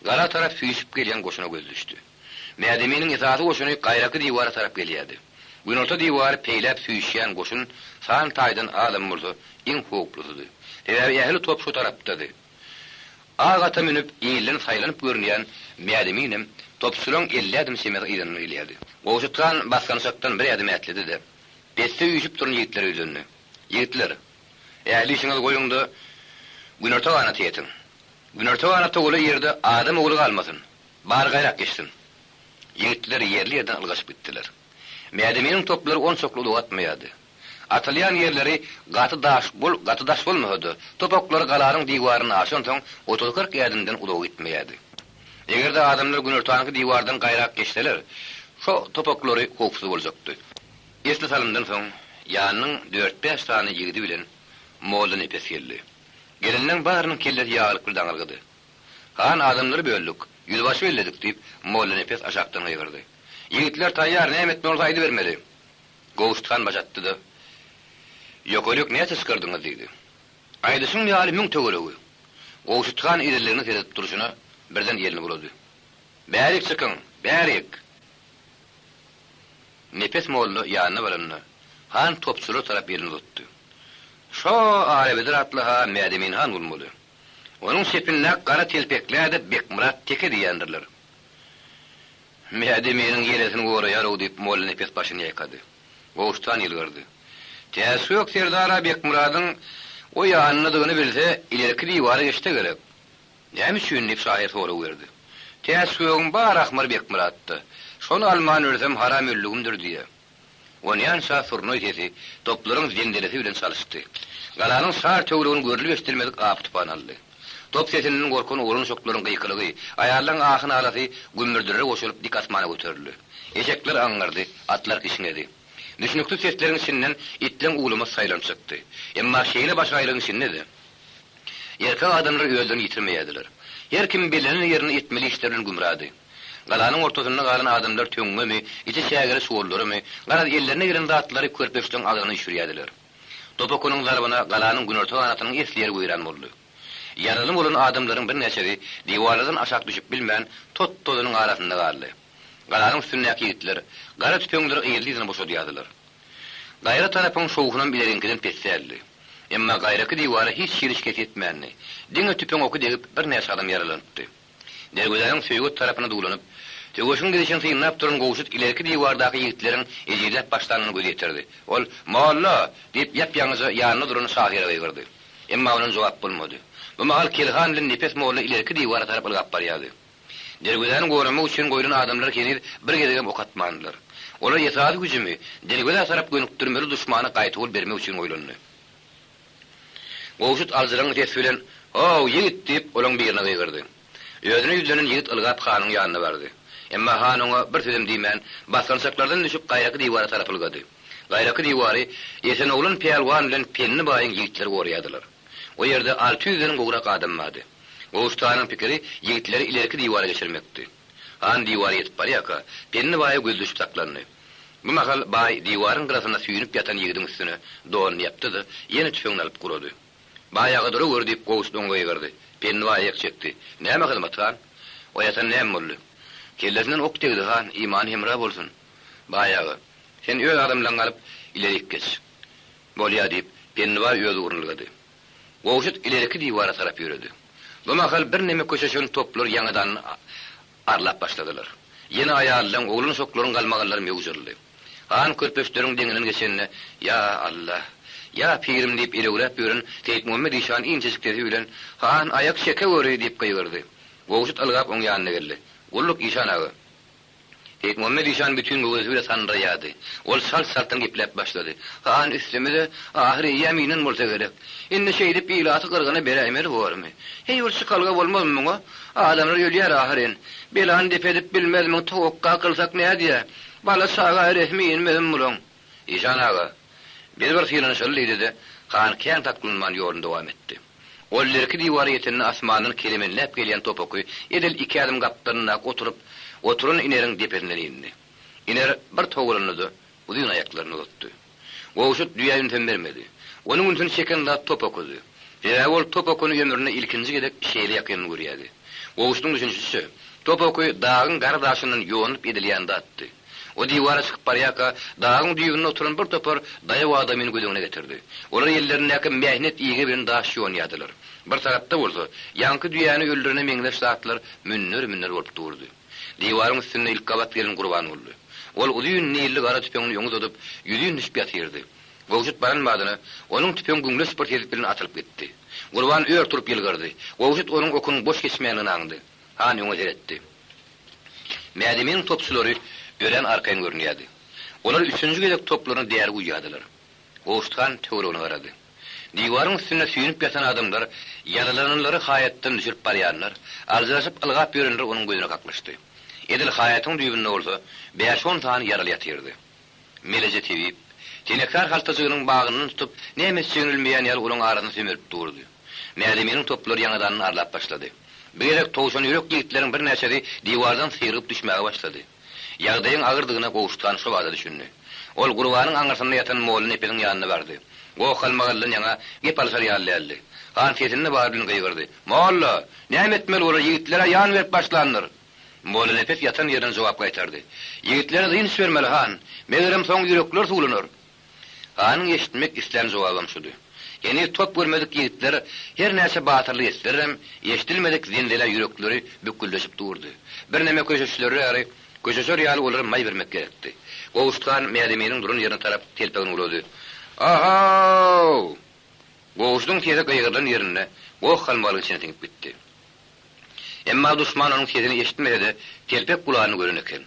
gala tarap süýşüp gelýän goşuna gözi düşdi. Mädeminiň esasy goşuny gaýraky diwara tarap gelýärdi. Günorta diwary peýläp süýşýän goşun san taýdan azam bolsa, iň howplusydy. Sebäbi ähli top şo tarapdady. Ak ata münüp, ilden saýlanyp görünýän Mädeminem topçularyň 50 ädim çemesi yzyndan gelýärdi. Gowşut han basgançakdan bir ädim ätledi-de, pesde üýşüp duran ýigitlere ýüzlendi. Ýigitler! Ähli işiňizi goýuň-da, günorta ganata ýetiň. Günorta ganatda uly ýerde adam ogly galmasyn. Bary gaýrak geçsin. Ýigitler ýerli-ýerden ylgaşyp gitdiler. Mädeminiň toplary onçakly uzaga atmaýardy. Atylýan ýerleri gaty daş bol gaty daş bolmasa-da, top oklary galanyň diwaryny aşansoň, otuz-kyrk ädimden uzaga gitmeýärdi. Eger-de adamlar günortanyňky diwardan gaýrak geçseler, şo top oklary howpsuz boljakdy. Esli salymdan soň, ýanynyň dört-bäş sany ýigidi bilen Mollanepes geldi. Gelenleň barynyň kellesi ýaglyk bir daňylgydy. Han, adamlary böldük, ýüzbaşy belledik, diýip, Mollanepes aşakdan gygyrdy. Ýigitler taýýar, näme etmeli bolsa aýdybermeli. Gowşut han baş atdy-da, Ýokaryk näçe çykardyňyz? diýdi. Aýdyşyň ýaly müň töweregi. Gowşut han ilerligine seredip durşuna, birden elini bulady. Bärik çykyň, bärik! Nepes molla ýanyna baranda, han topçulara tarap elini uzatdy. Şo Arabedir atly-ha Mädemin han bolmaly. Onuň çepindäki gara telpeklä-de Bekmyrat teke diýýändirler. Mädeminiň ýelesini goraýar-ow, diýip, Mollanepes başyny ýaýkady. Gowşut han ýylgyrdy. Täçgök serdar-a Bekmyradyň o ýanyndadygyny bilse, ilerki diwara geçse gerek. Näme üçin? diýip, şahyr sorag berdi. Täçgögüň bar ahmyry Bekmyratda. Şony alman ölsem, haram öldügimdir diýýä. Onýança surnaý sesi toplaryň zenzelesi bilen çalyşdy. Galanyň çar töweregini görlüp-eşidilmedik apy-tupan aldy. Top sesinden gorkan oglan-uşaklaryň gykylygy, aýallaryň ahy-nalasy gümmürdilere goşulyp dik asmana göterildi. Eşekler aňňyrdy, atlar kişňedi. Düşnüksiz sesleriň içinden itleň uwlamasy saýlanyp çykdy. Emma şeýle başagaýlygyň içinde-de, erkek adamlar özlerini ýitirmeýärdiler. Her kim bellenen ýerinde etmeli işleri bilen gümrady. Galanyň ortasynda galan adamlar töňňemi, içi çägeli çuwallarymy, garaz ellerine gelen zatlary körpeçleň agzyna üýşürýärdiler. Top okunyň zarbyna galanyň günorta ganatynyň esli ýeri weýran boldy. Ýaraly bolan adamlaryň birnäçesi diwarlardan aşak düşüp bilmän, tot-tozanyň arasynda galdy. Galanyň üstündäki ýigitler gara tüpeňleri yzly-yzyna boşadýardylar. Gaýra tarapyň şowhunam ileriňkiden pes däldi. Emma gaýraky diwara hiç hili şikes ýetmändi. Diňe tüpeň oky degip birnäçe adam ýaralanypdy. Derwezäniň söýget tarapyna duwlanyp, söweşiň gidişini synlap duran Gowşut ilerki diwardaky ýigitleriň ejizläp başlanyna göz ýetirdi. Ol, Molla! diýip, ýap-ýaňyja ýanynda duran şahyra gygyrdy. Emma ondan jogap bolmady. Bu mahal Kelhan bilen Nepes molla ilerki diwara tarap ylgap barýardy. Derwezäni goramak üçin goýlan adamlar heniz bir gezegem ok atmandylar. Olar esasy hüjümi derwezä tarap gönükdirmeli duşmana gaýtawul bermek üçin goýlandy. Gowşut aljyraňňy ses bilen, How, ýigit! diýip, olaň birine gygyrdy. Özüne ýüzlenen ýigit ylgap hanyň ýanyna bardy. Emma han oňa bir sözem diýmän, basgançaklardan düşüp gaýraky diwara tarap ylgady. Gaýraky diwary Esenoglan pälwan bilen Penni baýyň ýigitleri goraýardylar. O ýerde 600 den gowrak adam bardy. Gowşut hanyň pikiri ýigitleri ilerki diwara geçirmekdi. Han diwara ýetip barýarka, Pendi baýa gözi düşüp saklandy. Bu mahal baý diwaryň gyrasynda süýnüp ýatan ýigidiň üstüne donuny ýapdy-da, ýene tüfeňini alyp gurady. Baý aga duraweri diýip Gowşut oňa gygyrdy. Pendi baý aýak çekdi. Näme hyzmat, han? O ýatan näme boldy? Kellesinden ok degdi, han, imany hemra bolsun. Baý aga, sen öz adamlaňy alyp, ilerik geç. Bolýa, diýip, Pendi baý öz ugruna ylgady. Gowşut ileriki diwara tarap ýöredi. Bu mahal birneme köşeşen toplar ýaňadan arlap başladylar. Ýene aýallaň, oglan-uşaklaryň galmagallary möwjerildi. Han körpeçleriň deňinden geçende, Ýa, Alla! Ýa, pirim! diýip elewräp ýören Seýitmuhammet işan inçejik sesi bilen, Han, aýak çekeweri! diýip gygyrdy. Gowşut ylgap oň ýanyna geldi. Gulluk, işan aga! Seýitmuhammet işan bütin göwresi bile sandyraýardy. Ol çalt-çaltdan gepläp başlady. Han üstümize ahyr eýýäm inen bolsa gerek. Indi şeýdip ilaty gyrgyna beräýmeli bormy? Heý bir çykalga bolmazmy muňa? Adamlar ölýär ahyryn. Belany dep edip bilmezmiň, towakga kylsak nädýä? Bala-çaga resmi inmezmi bulaň? Işan aga, biz bir synanyşaly diýdi-de, han kän saklanman ýoluny dowam etdi. Ol ilerki diwara ýetende asmandan kelemenläp gelýän top oky edil iki ädim gapdalyndaky oturyp oturan ineriň depesinden indi. Iner bir togalandy-da, uzyn aýaklaryny uzatdy. Gowşut düýä ünsem bermedi. Onuň ünsüni çeken zat top okudy. Sebäbi ol top okuny ömründe ilkinji gezek şeýle ýakyndan görýärdi. Gowşudyň düşünişiçe, top oky dagyň gar daşyndan ýonup edilýän zatdy. O diwara çykyp barýarka, dagyň düýbünde oturan bir topar daýaw adamyny göz öňüne getirdi. Olar ellerindäki mähnet ige bilen daş ýonýardylar. Bir tarapda bolsa, ýaňky düýäni öldürene meňzeş zatlar münder-münder bolup durdy. Diwaryň üstünde ilk gabat gelen Gurban boldy. Ol uzyn nilli gara tüpeňini öňe uzadyp, ýüzin düşüp ýatyrdy. Gowşut baran badyna, onuň tüpeňi güňleç bir ses bilen atylyp gitdi. Gurban ör turup ýylgyrdy. Gowşut onuň okunyň boş geçmändigini aňdy. Han öňe seretdi. Mädeminiň topçulary örän arkaýyn görünýärdi. Olar üçünji gezek toplaryny däri guýýardylar. Gowşut han töweregine garady. Diwaryň üstünde süýnüp ýatan adamlar, ýaralananlary haýatdan düşürip barýanlar, aljyraşyp ylgap ýörenler onuň gözüne kaklyşdy. Edil haýatyň düýbünde bolsa, bäş-on sany ýaraly ýatyrdy. Meleje tebip, tenekar haltajygynyň bagyndan tutup, näme etjegini bilmeýän ýaly olaň arasyna sömelip durdy. Mädeminiň toplary ýaňadandan arlap başlady. Bu gezek towşanýürek ýigitleriň birnäçesi diwardan syrygyp düşmäge başlady. Ýagdaýyň agyrdygyna Gowşut han şobada düşündi. Ol Gurbanyň aňyrsynda ýatan Molla Nepesiň ýanyna bardy. Goh-galmagaldan ýaňa gep alyşar ýaly däldi. Han sesinde bary bilen gygyrdy, Molla! Näme etmeli bolar, ýigitler-ä ýan berip başlandyr! Molla Nepes ýatan ýerinden jogap gaýtardy, Ýigitlere dynç bermeli, han! Megerem soň ýürekler suwlanar. Hanyň eşitmek islän jogabam şudy. Heniz top görmedik ýigitler her näçe batyrlyk etselerem, eşidilmedik zenzelä ýürekleri bükgüldeşip durdy. Birneme köşeşileri ýaly, köşeşer ýaly olara maý bermek gerekdi. Gowşut han Mädeminiň duran ýerine tarap telpegini ulady. A-how! Gowşudyň sesi gygyrylan ýerinde goh-galmagalyň içine siňip gitdi. Emma duşman onuň sesini eşitmese-de, telpek gulagyny gören eken.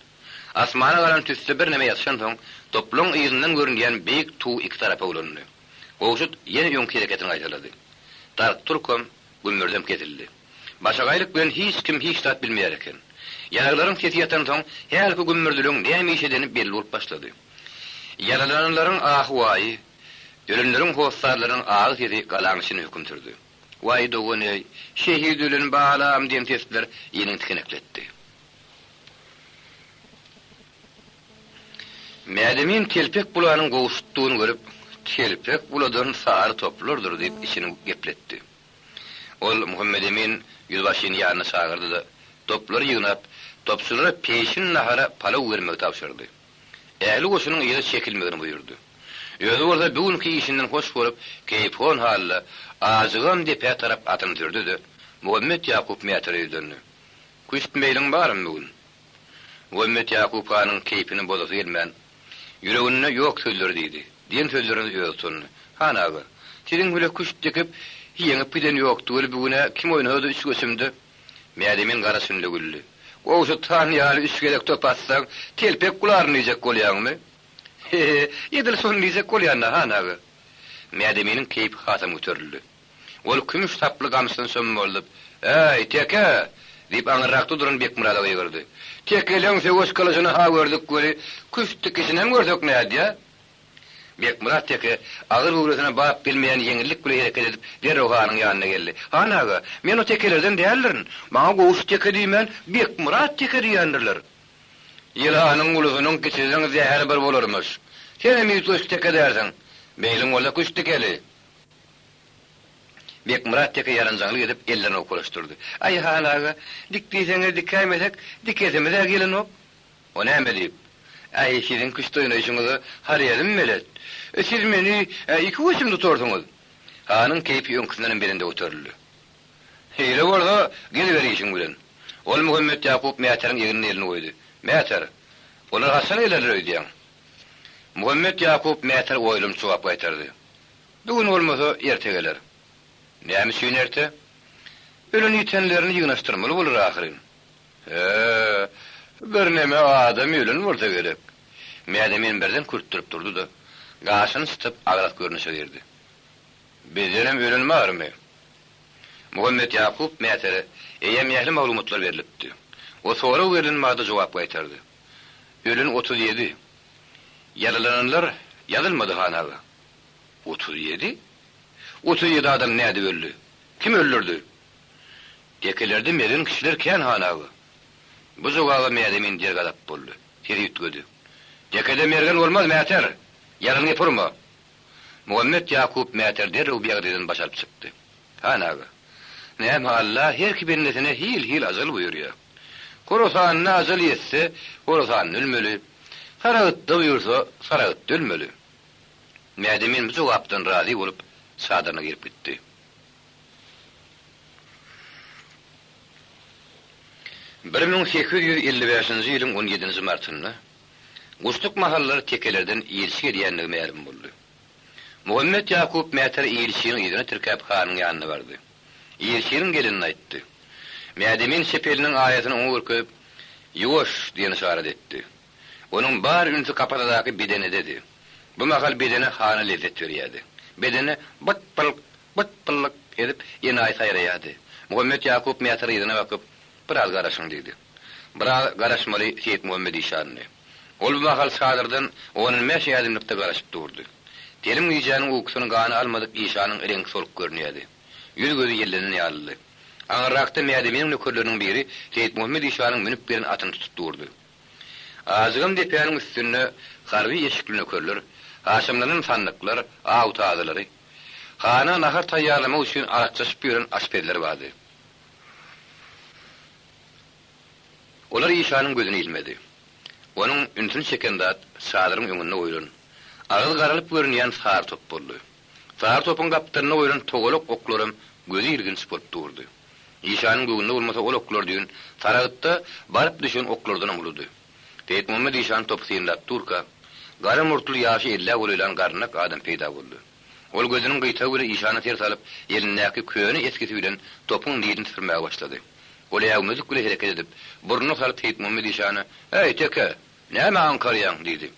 Asmana galan tüsse birneme ýatyşansoň, toplaň yzyndan görünýän beýik tug iki tarapa ulandy. Gowşut ýene öňki hereketini gaýtalady. Tark-turkam, gümmürdem kesildi. Başagaýlyk bilen hiç kim hiç zat bilmeýär eken. Ýaraglaryň sesi ýatansoň, hälki gümmürdiligiň näme iş edeni belli bolup başlady. Ýaralananlaryň ahy-waýy, ölenleriň hossarlarynyň agy sesi galaň içinde höküm sürdi. Waý dogan-eý, şehit ölen balam diýen sesler ýeniň tikenekletdi. Mädemin telpek bulanyň gowşutdygyny görüp, Telpek buladan sary toplardyr diýip içini gepletdi. Ol Muhammedemin ýüzbaşyny ýanyna çagyrdy-da, toplary ýygnap, topçulara peşin nahara palaw bermegi tabşyrdy. Ähli goşunyň yza çekilmegini buýurdy. Özi bolsa bu günki işinden hoş bolup, keýpihon halda, ajygan depä tarap atyny sürdi-de, Muhammet Ýakup Mätere ýüzlendi. Küşt meýliň barmy bu gün? Muhammet Ýakup hanyň keýpini bozasy gelmän, ýüreginde ýok sözleri diýdi. Diýen sözlerine özi utandy. Han aga, siziň bile küşt dikip, ýeňip giden ýokdy weli bu gün-ä kim oýnasa-da üç göçümde Mädemin gara çynly güldi. Gowşut han ýaly üç gezek top atsaň, telpek gularyn diýjek bolýaňmy? He-he, edil şony diýjek bolýan-da, han aga. Mädeminiň keýpi hasam göterildi. Ol kümüş saply gamçysyny çommaldyp, Äý, teke! diýip, aňyrrakda duran Bekmyrada gygyrdy. Tekeleň söweş gylyjyny-ha gördük weli, küşt dikişinem görsek nädýä? Bekmyrat teke agyr göwresine bap gelmeýän ýeňillik bile hereket edip, derrew hanyň ýanyna geldi. Han aga, men o tekelerden däldirin. Maňa Gowşut teke diýmän, Bekmyrat teke diýendirler. Ýylanyň ulusynyň kiçisiniň zäheri bir bolarmyş. Senem üýtgeşik teke dälsiň. Meýliň bolsa küşt dikeli. Bekmyrat teke ýaranjaňlyk edip, ellerini owkalaşdyrdy. Aý, han aga, dik diýseňiz dikäýmesek, dikesimiz-ä gelenok. O näme diýip? Äý, siziň küşt oýnaýşyňyza Horezm belet. Siz meni iki göçüm tutarsyňyz. Hanyň keýpi öňküsindenem belende göterildi. Şeýle bolsa, geliber işiň bilen. Ol Muhammetýakup Mäteriň egnine elini goýdy. Mäter, olar haçan gelerler öýdýäň? Muhammetýakup Mäter oýlanyp jogap gaýtardy. Bu gün bolmasa, erte geler. Näme üçin erte? Ölen-ýitenlerini ýygnaşdyrmaly bolar ahyryn. Hä, birneme adam ölen bolsa gerek. Mädemin birden kürtdürip durdy-da, gaşyny çytyp, agras görnüşe girdi. Bizdenem ölen barmy? Muhammetýakup Mätere eýýäm ähli maglumatlar berlipdi. O sorag berlen bada jogap gaýtardy. Ölen 37. Ýaralananlar ýazylmady, han aga. 37? 37 adam nädip öldi? Kim öldürdi? Tekelerde mergen kişiler kän han aga. Bu jogaba Mädemin dergazap boldy. Sesi üýtgedi. Tekede mergen bolmaz, Mäter! Ýalan gep urma! Muhammet Ýakup Mäter derrew bu ýagdaýdan baş alyp çykdy. Han aga, näme Alla herki bendesine hil-hil ajal buýurýar. Horasanda ajal ýetse, Horasanda ölmeli, Saragytda buýursa, Saragytda ölmeli. Mädemin bu jogapdan razy bolup, çadyryna girip gitdi. 1855-nji ýylyň on ýedinji martynda guşluk mahallary tekelerden ilçi gelýändigi mälim boldy. Muhammet Ýakup Mäter ilçiniň yzyna tirkäp hanyň ýanyna bardy. Ilçiniň gelenini aýtdy. Mädemin çep eliniň aýasyny oňa görkezip, Ýuwaş! diýen yşarat etdi. Onuň bar ünsi kapasadaky bedenededi. Bu mahal bedene hana lezzet berýärdi. Bedene byt-bylk, byt-byllyk edip enaýy saýraýardy. Muhammet Ýakup Mäter yzyna bakyp, Biraz garaşyň diýdi. Biraz garaşmaly Seýitmuhammet işandy. Ol bu mahal çadyrdan on-on bäş ädimlikde garaşyp durdy. Telim gijäniň ukusyny gana almadyk işanyň reňki soluk görünýärdi. Ýüz-gözi ýellenen ýalydy. Aňyrrakda Mädeminiň nökerleriniň biri Seýitmuhammet işanyň münüp gelen atyny tutup durdy. Ajygam depäniň üstünde harby eşikli nökerler, haşamlanan sandyklar, aw tazylary, hana nahar taýýarlamak üçin araçlaşyp ýören aşpezler bardy. Olar işanyň gözüne ilmedi. Onuň ünsüni çeken zat çadyryň öňünde goýlan, agyz garalyp görünýän sary top boldy. Sary topuň gapdalynda goýlan togalak oklaram gözi ilginç bolup durdy. Işanyň göwnüne bolmasa ol oklar düýn Saragtda baryp düşen oklardanam uludy. Seýitmuhammet işan topy synlap durka, gara murtly ýaşy ellä golaýlan garynlak adam peýda boldy. Ol gözüniň gyýtagy bilen işana ser salyp, elindäki köne esgisi bilen topuň nilini süpürmäge başlady. Ol äwmezlik bilen hereket edip, burnuny salyp Seýitmuhammet işana, Äý, teke, näme aňkarýaň? diýdi.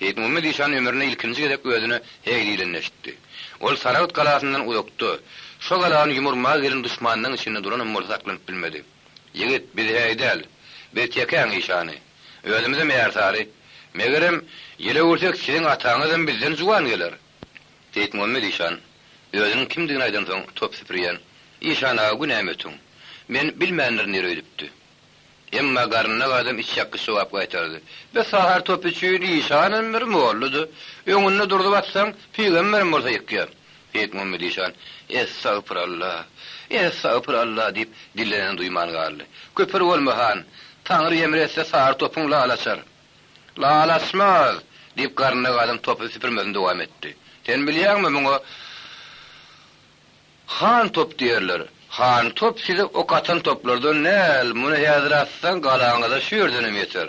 Seýitmuhammet işan ömründe ilkinji gezek özüne heý diýlenini eşitdi. Ol Saragt galasyndan uzakda, şo galany ýumurmaga gelen duşmanlaryň içinde duranam bolsa saklanyp bilmedi. Ýigit, biz heý däl. Biz tekäň işany. Özümizem ärsary. Megerem, ýel öwürsek, siziň ataňyzam bizden juwan geler. Seýitmuhammet işan özüniň kimdigini aýdansoň, top süpürýän, Işan aga günämi ötüň. Men bilmändirin ýer öýdüpdi. Emma garynlak adam içýakgyç jogap gaýtardy, Bi sahar top üçin işanam bir mollady. Öňünde durzup atsaň, pygamberem bolsa ýykýar. Seýitmuhammet işan, Essagpyralla, essagpyralla diýip, dillenenini duýman galdy. Küpür bolma, han! Taňry emr etse, sary topuň lal açar. Lal açmaz! diýip, garynlak adam topy süpürmesini dowam etdi. Sen bilýäňmi, muňa Han top diýerler. Han top size ok atan toplardan däl, muny häzir atsaň, galaňyza şu ýerdenem ýeter.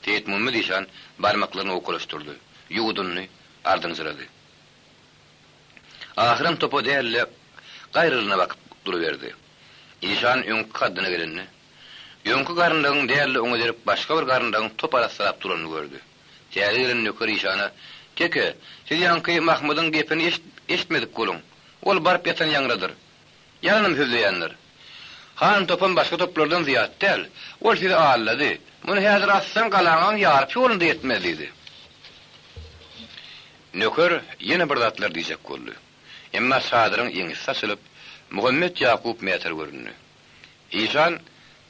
Seýitmuhammet işan barmaklaryny owkalaşdyrdy, ýuwudyndy, ardynjyrady. Ahyram topa däl-de, gaýrylyna bakyp duruberdi. Işan öňki kaddyna gelende, öňki garynlagyň däl-de oňa derek başga bir garynlagyň top arassalap duranyny gördi. Täze gelen nöker işana, Teke, siz ýaňky Mahmydyň gepini eşitmedik boluň. Ol baryp ýatan ýaňradyr. Ýalanam sözleýändir. Han topam başga toplardan zyýat däl. Ol sizi aldady. Muny häzir atsaň galaňaň ýarpy ýolunda ýetmez diýdi. Nöker ýene bir zatlar diýjek boldy. Emma çadyryň eňňisi açylyp, Muhammet Ýakup mäter göründi. Işan,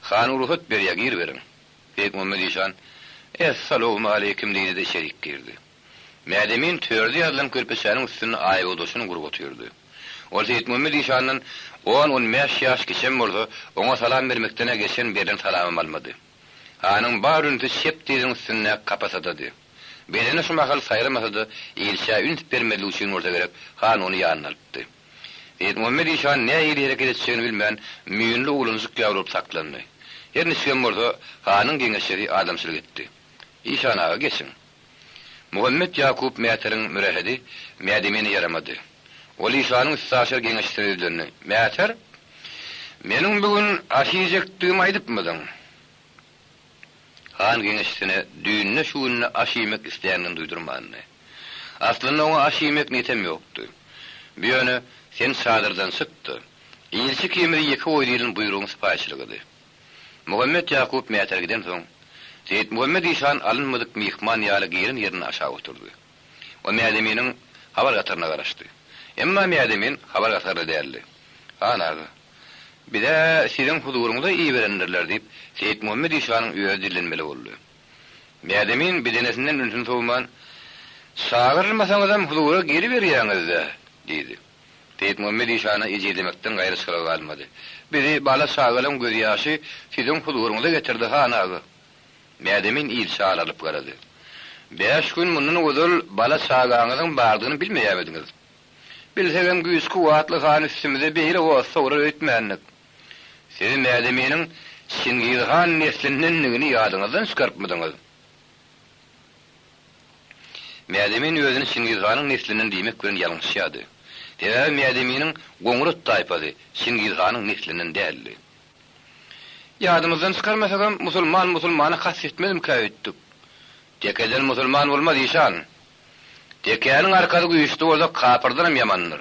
Han rugsat berýä giriberiň. Seýitmuhammet işan, Essalawmaleýkim diýdi-de içerik girdi. Mädemin törde ýazylan körpeçäniň üstünde aýbogdaşyny gurup otyrdy. Ol Seýitmuhammet işandan on-on bäş ýaş kiçem bolsa, oňa salam bermekden-ä geçen berlen salamam almady. Hanyň bar ünsi çep dyzynyň üstündäki kapasadady. Bedeni şu mahal saýramasa-da, ilçä üns bermezlik üçin bolsa gerek, han ony ýanyna alypdy. Seýitmuhammet işan nähili hereket etjegini bilmän, müýnli oglanjyk ýaly bolup saklandy. Her niçigem bolsa, hanyň geňeşçisi adamçylyk etdi. Işan aga, geçiň. Muhammet Ýakup Mäteriň mürehedi Mädemine ýaramady. Ol işanyň üstaşyr geňeşçisine ýüzlendi, Mäter, meniň bu gün aş iýjekdigimi aýdypmydyň? Han geňeşçisine düýnde-şu günde aş iýmek isleýändigini duýdurmandy. Aslynda oňa aş iýmek niýetem ýokdy. Bu ýöne, sen çadyrdan çyk-da, ilçi ikimizi ýeke goý diýlen buýrugyň sypaýyçylygydy. Muhammet Ýakup Mäter gidensoň, Seýitmuhammet işan alynmadyk myhman ýaly giren ýerinde aşak oturdy. O Mädeminiň habar gataryna garaşdy. Emma Mädemin habar gatarly däldi. Han aga, biz-ä siziň huzuryňyza iberendirler, diýip, Seýitmuhammet işanyň özi dillenmeli boldy. Mädemin bedenesinden ünsüni sowman, Çagyrylmasaňyzam huzura geliberýäňiz-dä, diýdi. Seýitmuhammet işana ejizlemekden gaýry çykalga galmady. Bizi bala-çagalaň gözýaşy siziň huzuryňyza getirdi, han aga. Mädemin ilçä alarylyp garady. Bäş gün mundan ozal bala-çagaňyzyň bardygyny bilmeýärmidiňiz? Bilsegem güýç-kuwwatly han üstümize beýle ot sowrar öýtmändik. Siz Mädeminiň Çingiz han neslindendigini ýadyňyzdan çykarypmydyňyz? Mädemin özüni Çingiz hanyň neslinden diýmek bilen ýalňyşýardy. Sebäbi Mädeminiň goňrat taýpasy Çingiz hanyň neslinden däldi. Ýadymyzdan çykarmasagam, musulman musulmana kast etmezmikä öýtdük. Tekeden musulman bolmaz, işan. Tekäniň arkasy güýçli bolsa, kapyrdanam ýamandyr.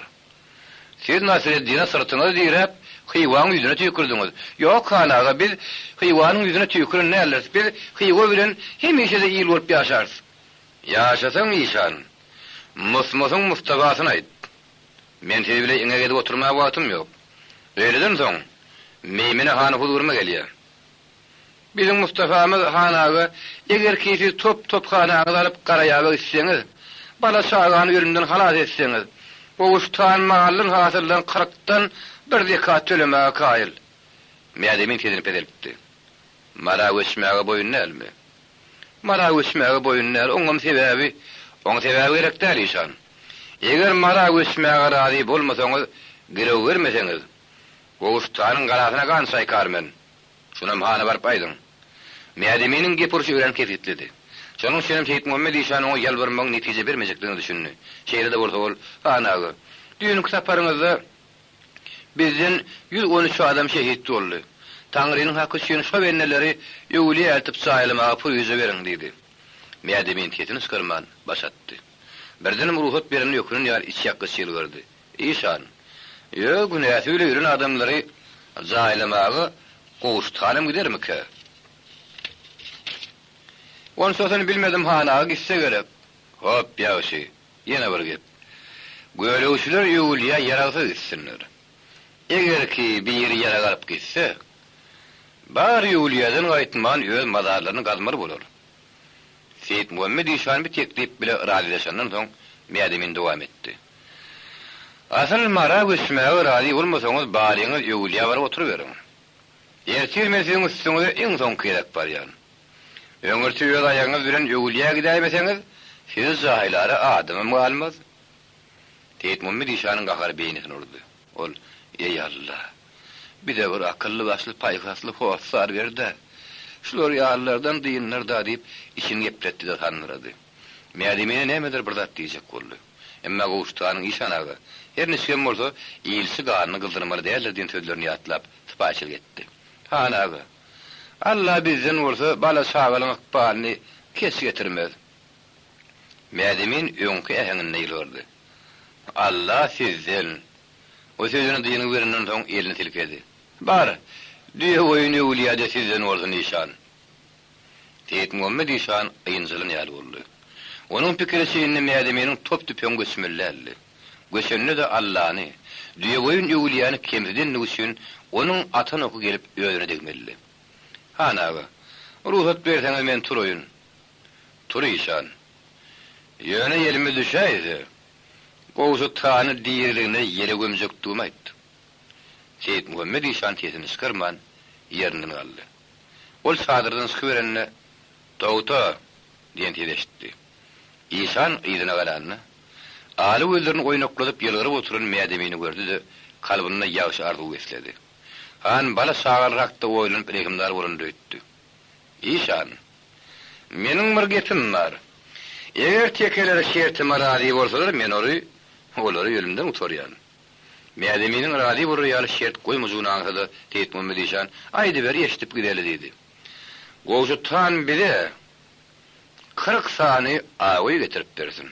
Siz Nasreddine syrtyňyzy diräp, Hywaň ýüzüne tüýkürdiňiz. Ýok, han aga, biz Hywanyň ýüzüne tüýküren däldiris. Biz Hywa bilen hemişe-de il bolup ýaşarys. Ýaşasaň, işan, Musmusyň mustabasyny aýt. Men siz bile eňek edip oturmaga wagtym ýok. Öýleden soň, Meýmene han huzuryma gelýär. Biziň Mustafamyz han aga, eger ki siz top-tophanaňyzy alyp Garaýaba gitseňiz, bala-çagany ölümden halas etseňiz, gowuşdan maldan hasyldan kyrkdan bir zekat tölemäge kaýyl. Mädemin sesini peseltdi. Mara göçmäge boýun dälmi? Mara göçmäge boýun däl, oňam sebäbi, oň sebäbi gerek däl işan. Eger Mara göçmäge razy bolmasaňyz, girew bermeseňiz, Gowuşdanyň galasyna gan çaýkar men. Şunam hana baryp aýdyň. Mädeminiň gep urşy örän kesgitlidi. Şonuň üçinem Seýitmuhammet işan oňa ýalbarmagyň netije bermejekdigine düşündi. Şeýle-de bolsa ol, Han aga, düýnki saparyňyzda bizden 113 adam şehit boldy. Taňrynyň haky üçin şo bendeleri öwlüýä eltip jaýlamaga puryja beriň diýdi. Mädemin sesini çykarman baş atdy. Birdenem rugsat berenine ökünen ýaly içýakgyç ýylgyrdy. Işan, Öz günäsi bile ölen adamlary jaýlamaga Gowşut hanam gidermikä? Onçasyny bilmedim han aga gitse gerek. Hop, ýagşy, ýene bir gep. Gölegçiler öwülýä ýaragsyz gitsinler. Eger ki biri ýarag alyp gitse, bary öwülýäden gaýtman öz mazarlaryny gazmaly bolar. Seýitmuhammet işan bu teklip bile razylaşandan soň Mädemin dowam etdi. Asyl Mara göçmäge razy bolmasaňyz baryňyz öwülýä baryp oturyberiň. Ertir men siziň üstüňize iň soňky gezek barýan. Öňürti öz aýagyňyz bilen öwülýä gidäýmeseňiz, sizi jaýlara adamym galmaz. Seýitmuhammet işanyň gahary beýnisine urdy. Ol, Eý, Alla! Bize bir akylly-başly, paýhasly hossar ber-dä! Şular ýalylardan dyndyr-da diýip, içini gepletdi-de sandyrady. Mädemine nämedir bir zat diýjek boldy. Emma Gowşutganyň Işan aga, her niçigem bolsa, ilçi ganyny gyzdyrmaly däldir diýen sözlerini ýatlap, sypaýyçylyk etdi. Han aga, Alla bizden bolsa bala-çagalaň ykbalyny keç getirmez. Mädemin öňki äheňinde ýylgyrdy. Alla sizden. O sözüni dyngy berenden soň elini silkedi. Bar, düýe-goýun öwülýä-de sizden bolsun işan. Seýitmuhammet işan ynjalan ýaly boldy. Onuň pikiriçe indi Mädeminiň top-tüpeňi göçmeli däldi. Göçende-de Allany, düýeboýun öwülýäni kemsidendigi üçin onuň atan oky gelip özüne degmelidi. Han aga, rugsat berseňiz men turaýyn. Tur işan. Ýöne ýelime düşäýse, Gowşut hany diriligine ýere gömjekdigimi aýt. Seýitmuhammet işan sesini çykarman, ýerinden galdy. Ol çadyrdan çykyberende, Togta! diýen ses eşitdi. Işan yzyna garanda, ala gözlerini oýnakladyp ýylgyryp oturan Mädemini gördi-de, kalbynda ýagşy arzuw besledi. Han bala-çagalar hakda oýlanyp rehimdar bolandyr öýtdi. Işan, meniň bir gepim bar. Eger tekeler şertime razy bolsalar, men ory, olary ölümden gutarýan. Mädeminiň razy bolar ýaly şert goýmajygyny aňsa-da, Seýitmuhammet işan, Aýdyber, eşidip gideli diýdi. Gowşut han bize 40 sany awy getirip bersin.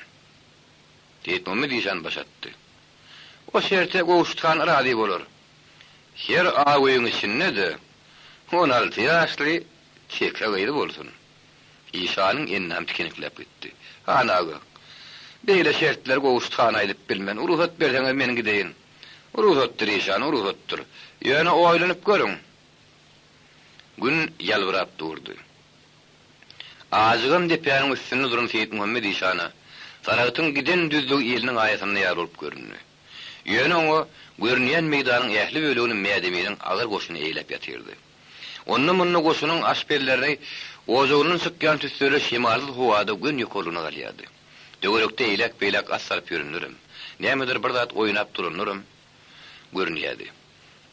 Seýitmuhammet işan baş atdy. O şerte Gowşut han razy bolar. Her awyň içinde-de 16 ýaşly teke gyzy bolsun. Işanyň endamy tikenekläp gitdi. Han aga, beýle şertleri Gowşut hana aýdyp bilmen. Rugsat berseňiz men gideýin. Rugsatdyr, işan, rugsatdyr. Ýöne oýlanyp görüň. Gün ýalbyrap durdy. Ajygam depäniň üstünde duran Seýitmuhammet işana Saragtyň giden düzlügi eliniň aýasynda ýaly bolup göründi. Ýöne oňa görünýän meýdanyň ähli bölegini Mädeminiň agyr goşuny eýläp ýatyrdy. Onda-munda goşunyň aşpezlerini ojagyndan çykýan tüsseler şemalsyz howada göni ýokarlygyna galýardy. Töwerekde eýläk-beýläk at salyp ýörenlerem, nämedir bir zat oýnap duranlaram görünýärdi.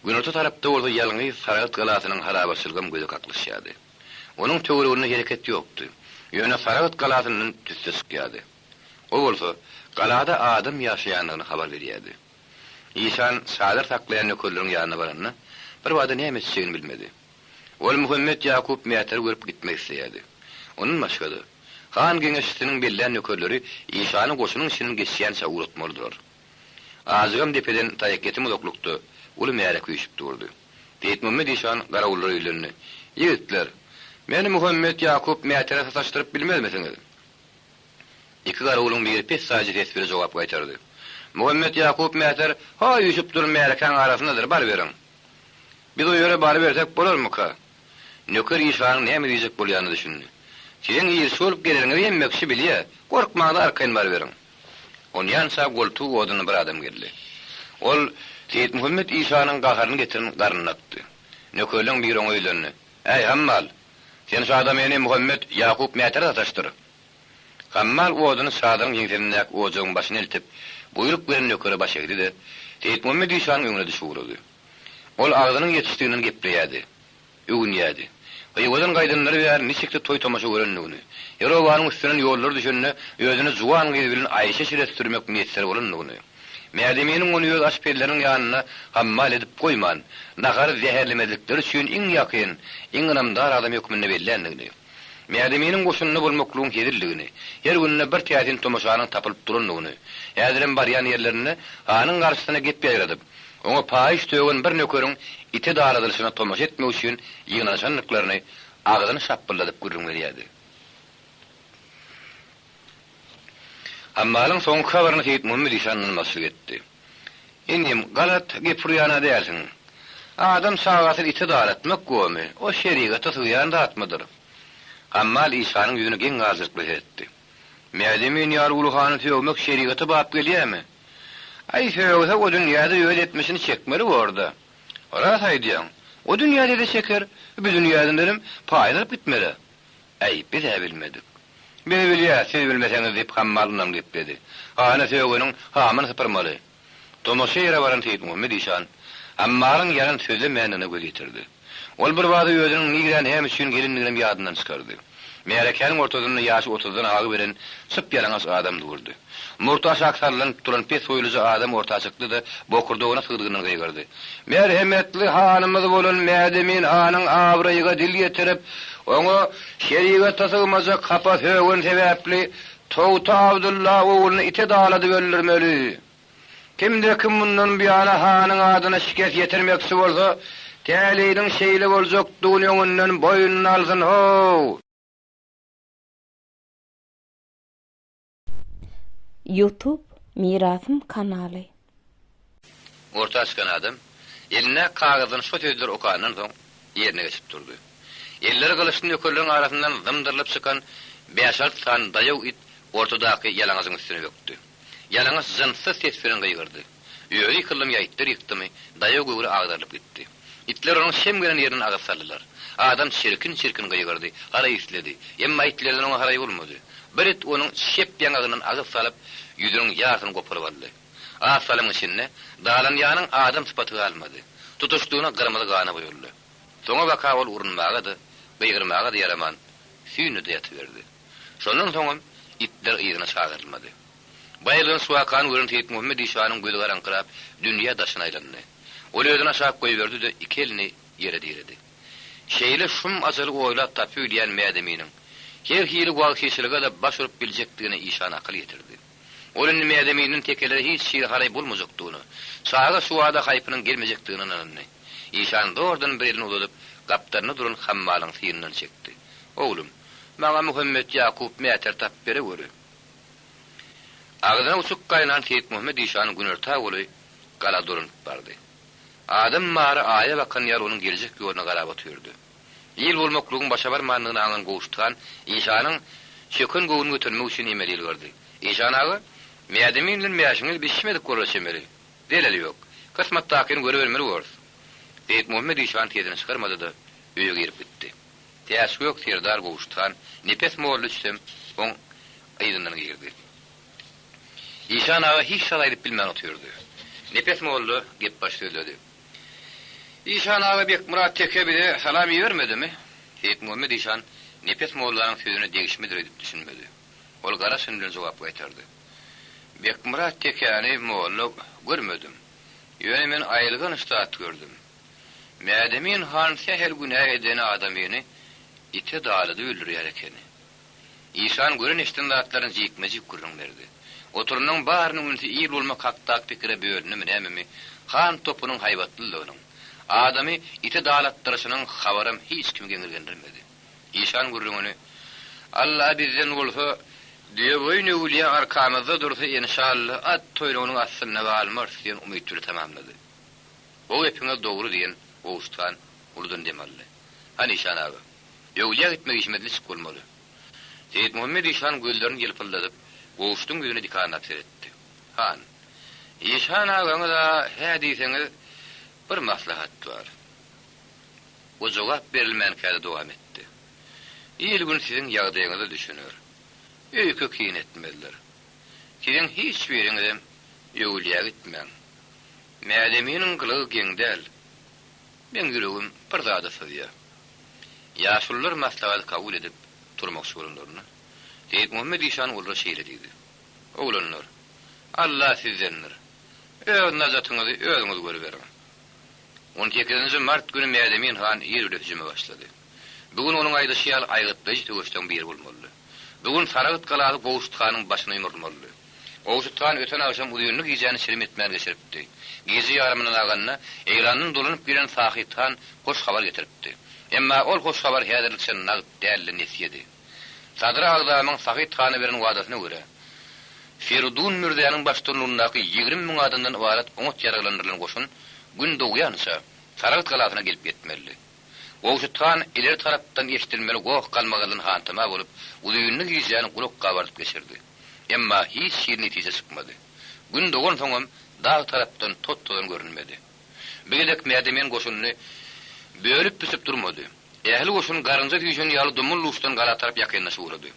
Günorta tarapda bolsa ýalňyz Saragt galasynyň harabaçylygam göze kaklyşýardy. Onuň töwereginde hereket ýokdy. Ýöne Saragt galasyndan tüsse çykýardy. O bolsa galada adam ýaşaýandygyny habar berýärdi. Işan çadyr saklaýan nökerleriň ýanyna baranda, birbada näme etjegini bilmedi. Ol Muhammet Ýakup Mäteri görüp gitmek isleýärdi. Ondan başga-da, han geňeşçisiniň bellän nökerleri işany goşunyň içinden geçýänçä ugratmalydylar. Ajygam depeden taýakýetim uzaklykda uly märeke üýşüp durdy. Seýitmuhammet işan garawullara ýüzlendi, Ýigitler, meni Muhammet Ýakup Mätere sataşdyryp bilmezmisiňiz? Iki garawulyň biri pessaýja ses bile jogap gaýtardy. Muhammet Ýakup Mäter ha üýşüp duran märekäň arasyndadyr, baryberiň. Biz o ýere barybersek bolarmyka? Nöker işanyň näme diýjek bolýanyna düşündi. Siziň ilçi bolup geleniňizi hemme kişi bilýä, gorkmaň-da arkaýyn baryberiň. Onýança goltugy odunly bir adam geldi. Ol Seýitmuhammet işanyň gaharyny getiren garynlakdy. Nökerleň biri oňa ýüzlendi. Äý, hammal! Sen şu adamyny Muhammet Ýakup Mätere sataşdyr. Hammal oduny çadyryň ýeňsesindäki ojagyň başyna eltip, buýruk beren nökere baş egdi-de, Seýitmuhammet işanyň öňüne düşüp ugrady. Ol agzynyň ýetişdiginden gepleýärdi, öwünýärdi. Hywadan gaýdanlary bäri niçiksi toý-tomaşa görendigini, her obanyň üstünden ýollar düşende özüne juwan gyz bilen aýşy-eşret sürmek miýesser bolandygyny, Mädeminiň ony öz aşpezleriniň ýanynda hammal edip goýman, nahary zäherlemezlikleri üçin iň ýakyn, iň ynamdar adam hökmünde belländigini, Mädeminiň goşunynda bolmaklygyň hezildigini, her günde bir täsin tomaşanyň tapylyp durandygyny, häzirem barýan ýerlerinde hanyň garşysyna gep ýaýradyp, oňa paýyş döwen bir nökeriň ite daradylyşyna tomaşa etmek üçin ýygnanyşandyklaryny agzyny şapbyldadyp gürrüň berýärdi. Hammalyň soňky habaryny Seýitmuhammet işan ynanmazçylyk etdi. Inim, galat gep urýan-a dälsiň. Adam çagasyny ite daratmak gomy, o şerigata sygýan zatmydyr? Hammal işanyň ýüzüne geň galjyrykly seretdi. Mädemin ýaly uly hany sögmek şerigata bap gelýämi? Aý, sögse o dünýäde öz etmişini çekmeli bor-da. Ras aýdýaň. O dünýäde-de çeker, bu dünýädenem paýyny alyp gitmeli. Äý, biz-ä bilmedik. Biz bilýäs, siz bilmeseňiz, diýip, Hammal ynam gepledi. Hana sögeniň hamyny sypyrmaly. Tomaşa ýere baran Seýitmuhammet işan Hammalyň ýalan sözlemändigine göz ýetirdi. Ol birbada özüniň nirä näme üçin gelendiginem ýadyndan çykardy. Märekäniň ortasynda ýaşy otuzdan agyberen çyp-ýalaňaç adam durdy. Murty aşak sallanyp duran pes boýluja adam orta çykdy-da, bokurdagyna sygdygyndan gygyrdy. Merhemetli hanymyz bolan Mädemin hanyň abraýyga dil ýetirip, oňa şerigata sygmajak hapa sögen sebäpli Togta Abdylla ogluny ite daladyp öldürmeli. Kimde-kim mundan buýana hanyň adyna şikes ýetirmekçi bolsa, täleýiniň şeýle boljakdygyny öňünden boýnuna alsyn, how! Youtube Mirasym kanaly. Orta çykan adam, elindäki kagyzdan şo sözleri okandan soň, ýerine geçip durdy. Elleri gylyçly nökerleriň arasyndan zymdyrylyp çykan bäş-alty sany daýaw it ortadaky ýalaňajyň üstüne bökdi. Ýalaňaç jynssyz ses bilen gygyrdy. Özi ýykyldymy ýa itler ýykdymy, daýaw göwre agdarylyp gitdi. Itler onuň şem gelen ýerinden agyz saldylar. Adam çirkin-çirkin gygyrdy, haraý isledi. Emma itlerden oňa haraý bolmady. Bir it onuň çep ýaňagyndan agyz salyp, ýüzüniň ýarsyny goparyp aldy. Az salymyň içinde dalanýanyň adam sypaty galmady. Tutuşlygyna gyrmyzy gana boýaldy. Soňabaka ol urunmaga-da, gygyrmaga-da ýaraman, süýndi-de ýatyberdi. Şondan soňam itler yzyna çagyrylmady. Bu aýylganç wakany gören Seýitmuhammet işanyň gözi garaňkyrap, dünýä daşyna aýlandy. Ol özüni aşak goýberdi-de, iki elini ýere diredi. Şeýle şum ajaly oýlap tapybilýän Mädeminiň her hili wagşyçylyga-da baş urup biljekdigine işan akyl ýetirdi. Ol indi Mädeminden tekelere hiç hili haraý bolmajakdygyna, çaga suwa-da haýpynyň gelmejekdigine ynandy. Işan zordan bir elini uzadyp, gapdalynda duran hammalyň synyndan çekdi. Oglum, maňa Muhammetýakup mäter tapyp bereweri. Agzyna uçuk gaýnan Seýitmuhammet işanyň günorta goly gala dolanyp bardy. Adam bary aýa bakan ýaly onuň geljek ýoluna garap otyrdy. Il bolmaklygyň başa barmandygyny aňan Gowşut han işanyň çöken göwnüni götermek üçin emeli ýylgyrdy. Işan aga, Mädemin bilen mäşiňiz bişmedik bolara çemeli. Zeleli ýok. Kysmatdakyny görübermeli borus. Seýitmuhammet işan sesini çykarmady-da, öýe girip gitdi. Täçgök serdar Gowşut han, Nepes molla üçüsem oň yzyndan girdi. Işan aga hiç zat aýdyp bilmän otyrdy. Nepes molla gepbaşy sözledi. Işan aga Bekmyrat teke bize salam ibermedimi? Seýitmuhammet işan Nepes mollanyň sözüne degişmedir öýdüp düşünmedi. Ol gara çyn bilen jogap gaýtardy. Bekmyrat tekäni molla görmedim. Ýöne men aýylganç zat gördüm. Mädemin han sähel günä eden adamyny ite daladyp öldürýär ekeni. Işan gören-eşiden zatlaryny jikme-jik gürrüň berdi. Oturanyň barynyň ünsi il bolmak hakdaky pikire bölündimi nämemi, han topunyň haýbatlylygynyň, adamy ite dalatdyryşynyň habaram hiç kimi geňirgendirmedi. Işan gürrüňini, Alla bizden bolsa, düýeboýun öwülýä arkamyzda dursa, enşalla, at toýnagynyň astynda galmarys diýen umyt bile tamamlady. O gepiňiz dogry diýen Gowşut han uludan dem aldy. Hany işan aga, öwülýä gitmek işimiz niçik bolmaly? Seýitmuhammet işan gözlerini ýylpyldadyp, Gowşudyň ýüzüne dikanlap seretdi. Han, işan agaňyz-a hä diýseňiz, bir maslahat bar. O jogap berilmänkä-de dowam etdi. Il-gün siziň ýagdaýyňyza düşüner. Öýke-kine etmezler. Siziň hiç biriňizem öwülýä gitmäň. Mädeminiň gylygy geň däl. Meň ýüregim bir zada syzýar. Ýaşulular maslahaty kabul edip, turmakçy bolanlarynda, Seýitmuhammet işan olara şeýle diýdi, Oglanlar, Alla sizdendir. Öz najatyňyzy özüňiz görüberiň. On sekizinji mart güni Mädemin han ir bile hüjüme başlady. Bu gün onuň aýdyşy ýaly aýgytlaýjy söweşleň biri bolmalydy. Bu gün Saragt galasy Gowşut hanyň başyna ýumrulmalydy. Gowşut han öten agşam uzynly gijäni çilim etmän geçiripdi. Gije ýarymyndan aganda, Eýrandan dolanyp gelen Sahyt han hoş habar getiripdi. Emma ol hoş habar häzirlikçe nagt däldi, nesýedi. Sadry agzamyň Sahyt hana beren wadasyna görä, Feridun mürzäniň baştutanlygyndaky 20 müň adamdan ybarat oňat ýaraglandyrylan goşun Gün dogýança Saragt galasyna gelip ýetmelidi. Gowşut han ileri tarapdan eşidilmeli goh-galmagaldan hantama bolup, uzynly gijäni gulak gabardyp geçirdi. Emma hiç hili netije çykmady. Gün dogansoňam dag tarapdan tot-tozan görünmedi. Bu gezek Mädemen goşunyny bölüp-büçüp durmady. Ähli goşun garynja süýşen ýaly dumly-duşdan gala tarap ýakynlaşyp ugrady.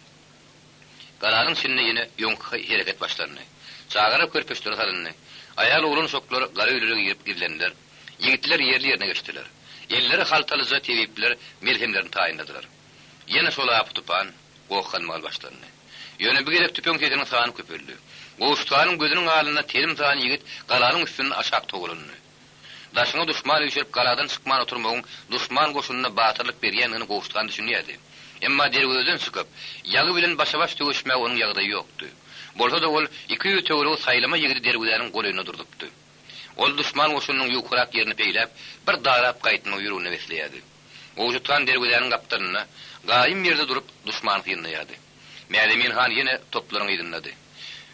Galanyň içinde ýene öňki hereket başlandy. Çagalar körpeçlere salyndy. Aýal-oglan-uşaklar gara öýlere girip gizlendiler. Ýigitler ýerli-ýerine geçdiler. Elleri haltalyja tebipler melhemlerini taýynladylar. Ýene şol apy-tupan, goh-galmagal başlandy. Ýöne bu gezek tüpeň sesiniň sany köpeldi. Gowşutganyň gözüniň alnynda telim sany ýigit galanyň üstünden aşak togalandy. Daşyňa duşman üýşürip galadan çykman oturmagyň duşman goşunyna batyrlyk berýändigini Gowşutgan düşünýärdi. Emma derwezeden çykyp, ýagy bilen başa-baş söweşmäge onuň ýagdaýy ýokdy. Bolsa-da ol 200 töweregi saýlama ýigidi derwezäniň golaýynda durzupdy. Ol duşman goşunynyň ýukarak ýerini peýläp, bir darap gaýtmagy ýüreginde besleýärdi. Gowşut han derwezäniň gapdalynda, gaýym ýerde durup, duşmany synlaýardy. Mädemin han ýene toplaryň yzyndady.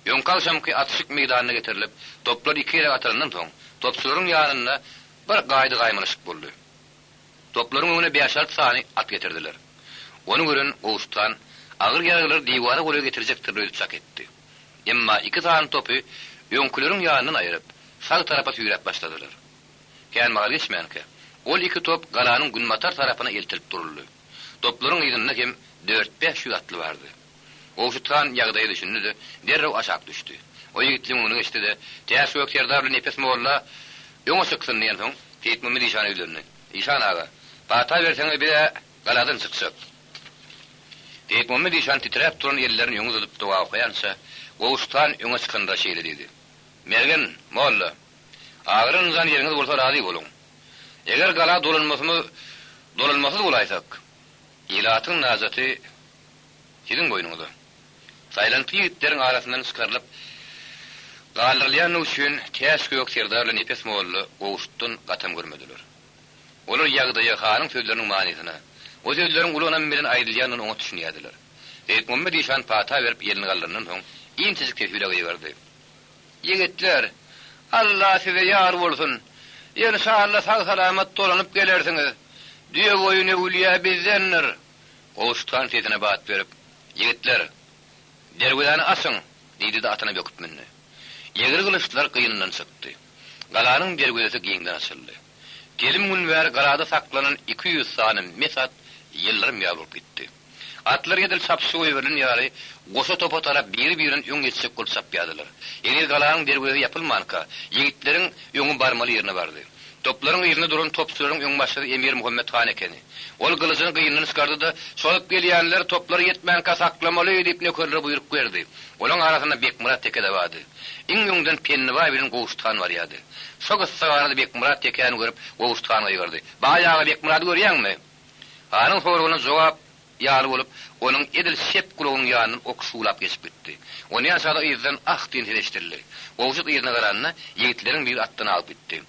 Öňki agşamky atyşyk meýdanyna getirilip, toplar iki gezek atylandan soň, topçularyň ýanynda bir gaýdy-gaýmalaşyk boldy. Toplaryň öňüne bäş-alty sany at getirdiler. Ony gören Gowşut han agyr ýaraglary diwara golaý getirjekdir öýdüp çak etdi. Emma iki sany topy öňküleriň ýanyndan aýryp, sag tarapa süýräp başladylar. Kän mahal geçmänkä, ol iki top galanyň günbatar tarapyna eltilip duruldy. Toplaryň yzynda hem dört-bäş ýüz atly bardy. Gowşut han ýagdaýa düşündi-de, derrew aşak düşdi. O ýigitliň öňüne geçdi-de, Täçgök serdar bilen Nepes molla öňe çyksyn diýensoň, Seýitmuhammet işana ýüzlendi. Işan aga, pata berseň-ä biz-ä galadan çykjak. Seýitmuhammet işan titräp duran ellerini öňe uzadyp doga okaýança, Gowşut han öňe çykanda şeýle diýdi, Mergen, molla, agyran-ynjan ýeriňiz bolsa razy boluň. Eger gala dolanmasymyz dolanmasyz bolaýsak, ilatyň najaty Siziň boýnuňyza. Saýlantgy ýigitleriň arasyndan çykarylyp galdyrylýandygy üçin Täçgök serdar bilen Nepes molla Gowşutdan gatam görmediler. Olar ýagdaýa, hanyň sözleriniň manysyna, o sözleriň uly ynam bilen aýdylýandygyna oňat düşünýärdiler. Seýitmuhammet işan pata berip elini galdyrandan soň, inçejik sesi bile gygyrdy. Ýigitler, Alla size ýar bolsun! Enşalla sag-salamat dolanyp gelersiňiz. Düýeboýun öwülýä bizdendir. Gowşut han sesine bat berip, Ýigitler, derwezäni açyň! diýdi-de atyna böküp mündi. Egri gylyçlar gynyndan çykdy. Galanyň derwezesi giňden açyldy. Telim gün bäri galada saklanan 200 sany mes at ýyldyrym ýaly bolup gitdi. Atlar edil çapyşyga goýberilen ýaly, goşa topa tarap biri-birinden öň ýetjek bolup çapýardylar. Heniz galanyň derwezesi ýapylmanka, ýigitleriň öňi barmaly ýerine bardy. Toplaryň yzynda duran topçularyň öňbaşçysy Emir Muhammet han ekeni. Ol gylyjyny gynyndan çykardy-da, Çozup gelýänler toplara ýetmänkä saklamaly! diýip nökerlere buýruk berdi. Olaň arasynda Bekmyrat teke-de bardy. Iň öňden Pennibaý bilen Gowşut han barýardy. Şo gyssagarada Bekmyrat tekäni görüp, Gowşut han gygyrdy, Baý aga, Bekmyrady görýäňmi? Hanyň soragyna jogap ýaly bolup, onuň edil çep gulagynyň ýanyndan ok şuwlap geçip gitdi. Onýança-da yzdan ah diýen ses eşidildi. Gowşut yzyna garanda, ýigitleriň biri atdan agyp gitdi.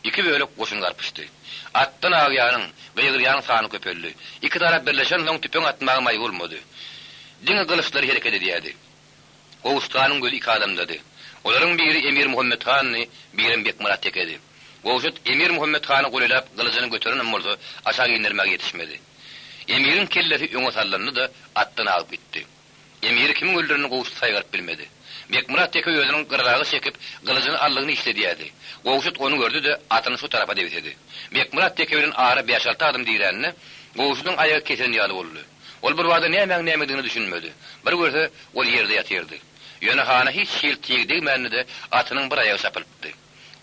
Iki bölek goşun garpyşdy. Atdan agýanyň, gygyrýanyň sany köpeldi. Iki tarap birleşensoň tüpeň atmaga maý bolmady. Diňe gylyçlary hereket edýärdi. Gowşut hanyň gözi iki adamdady. Olaryň biri Emir Muhammet handy, birem Bekmyrat tekedi. Gowşut Emir Muhammet hany golaýlap gylyjyny göterenem bolsa, aşak indermäge ýetişmedi. Emiriň kellesi öňe sallandy-da, atdan agyp gitdi. Emiri kimiň öldürenini Gowşut saýgaryp bilmedi. Bekmyrat teke özüniň gyragy çekip, gylyjyny aldygyna işledýärdi. Gowşut ony gördi-de, atyny şu tarapa debsedi. Bekmyrat teke bilen ara bäş-alty adym dirände, Gowşudyň aýagy kesilen ýaly boldy. Ol birbada nämäň nämedigine düşünmedi. Bir görse, ol ýerde ýatyrdy. Ýöne hana hiç hili tyg degmändi-de, atynyň bir aýagy çapylypdy.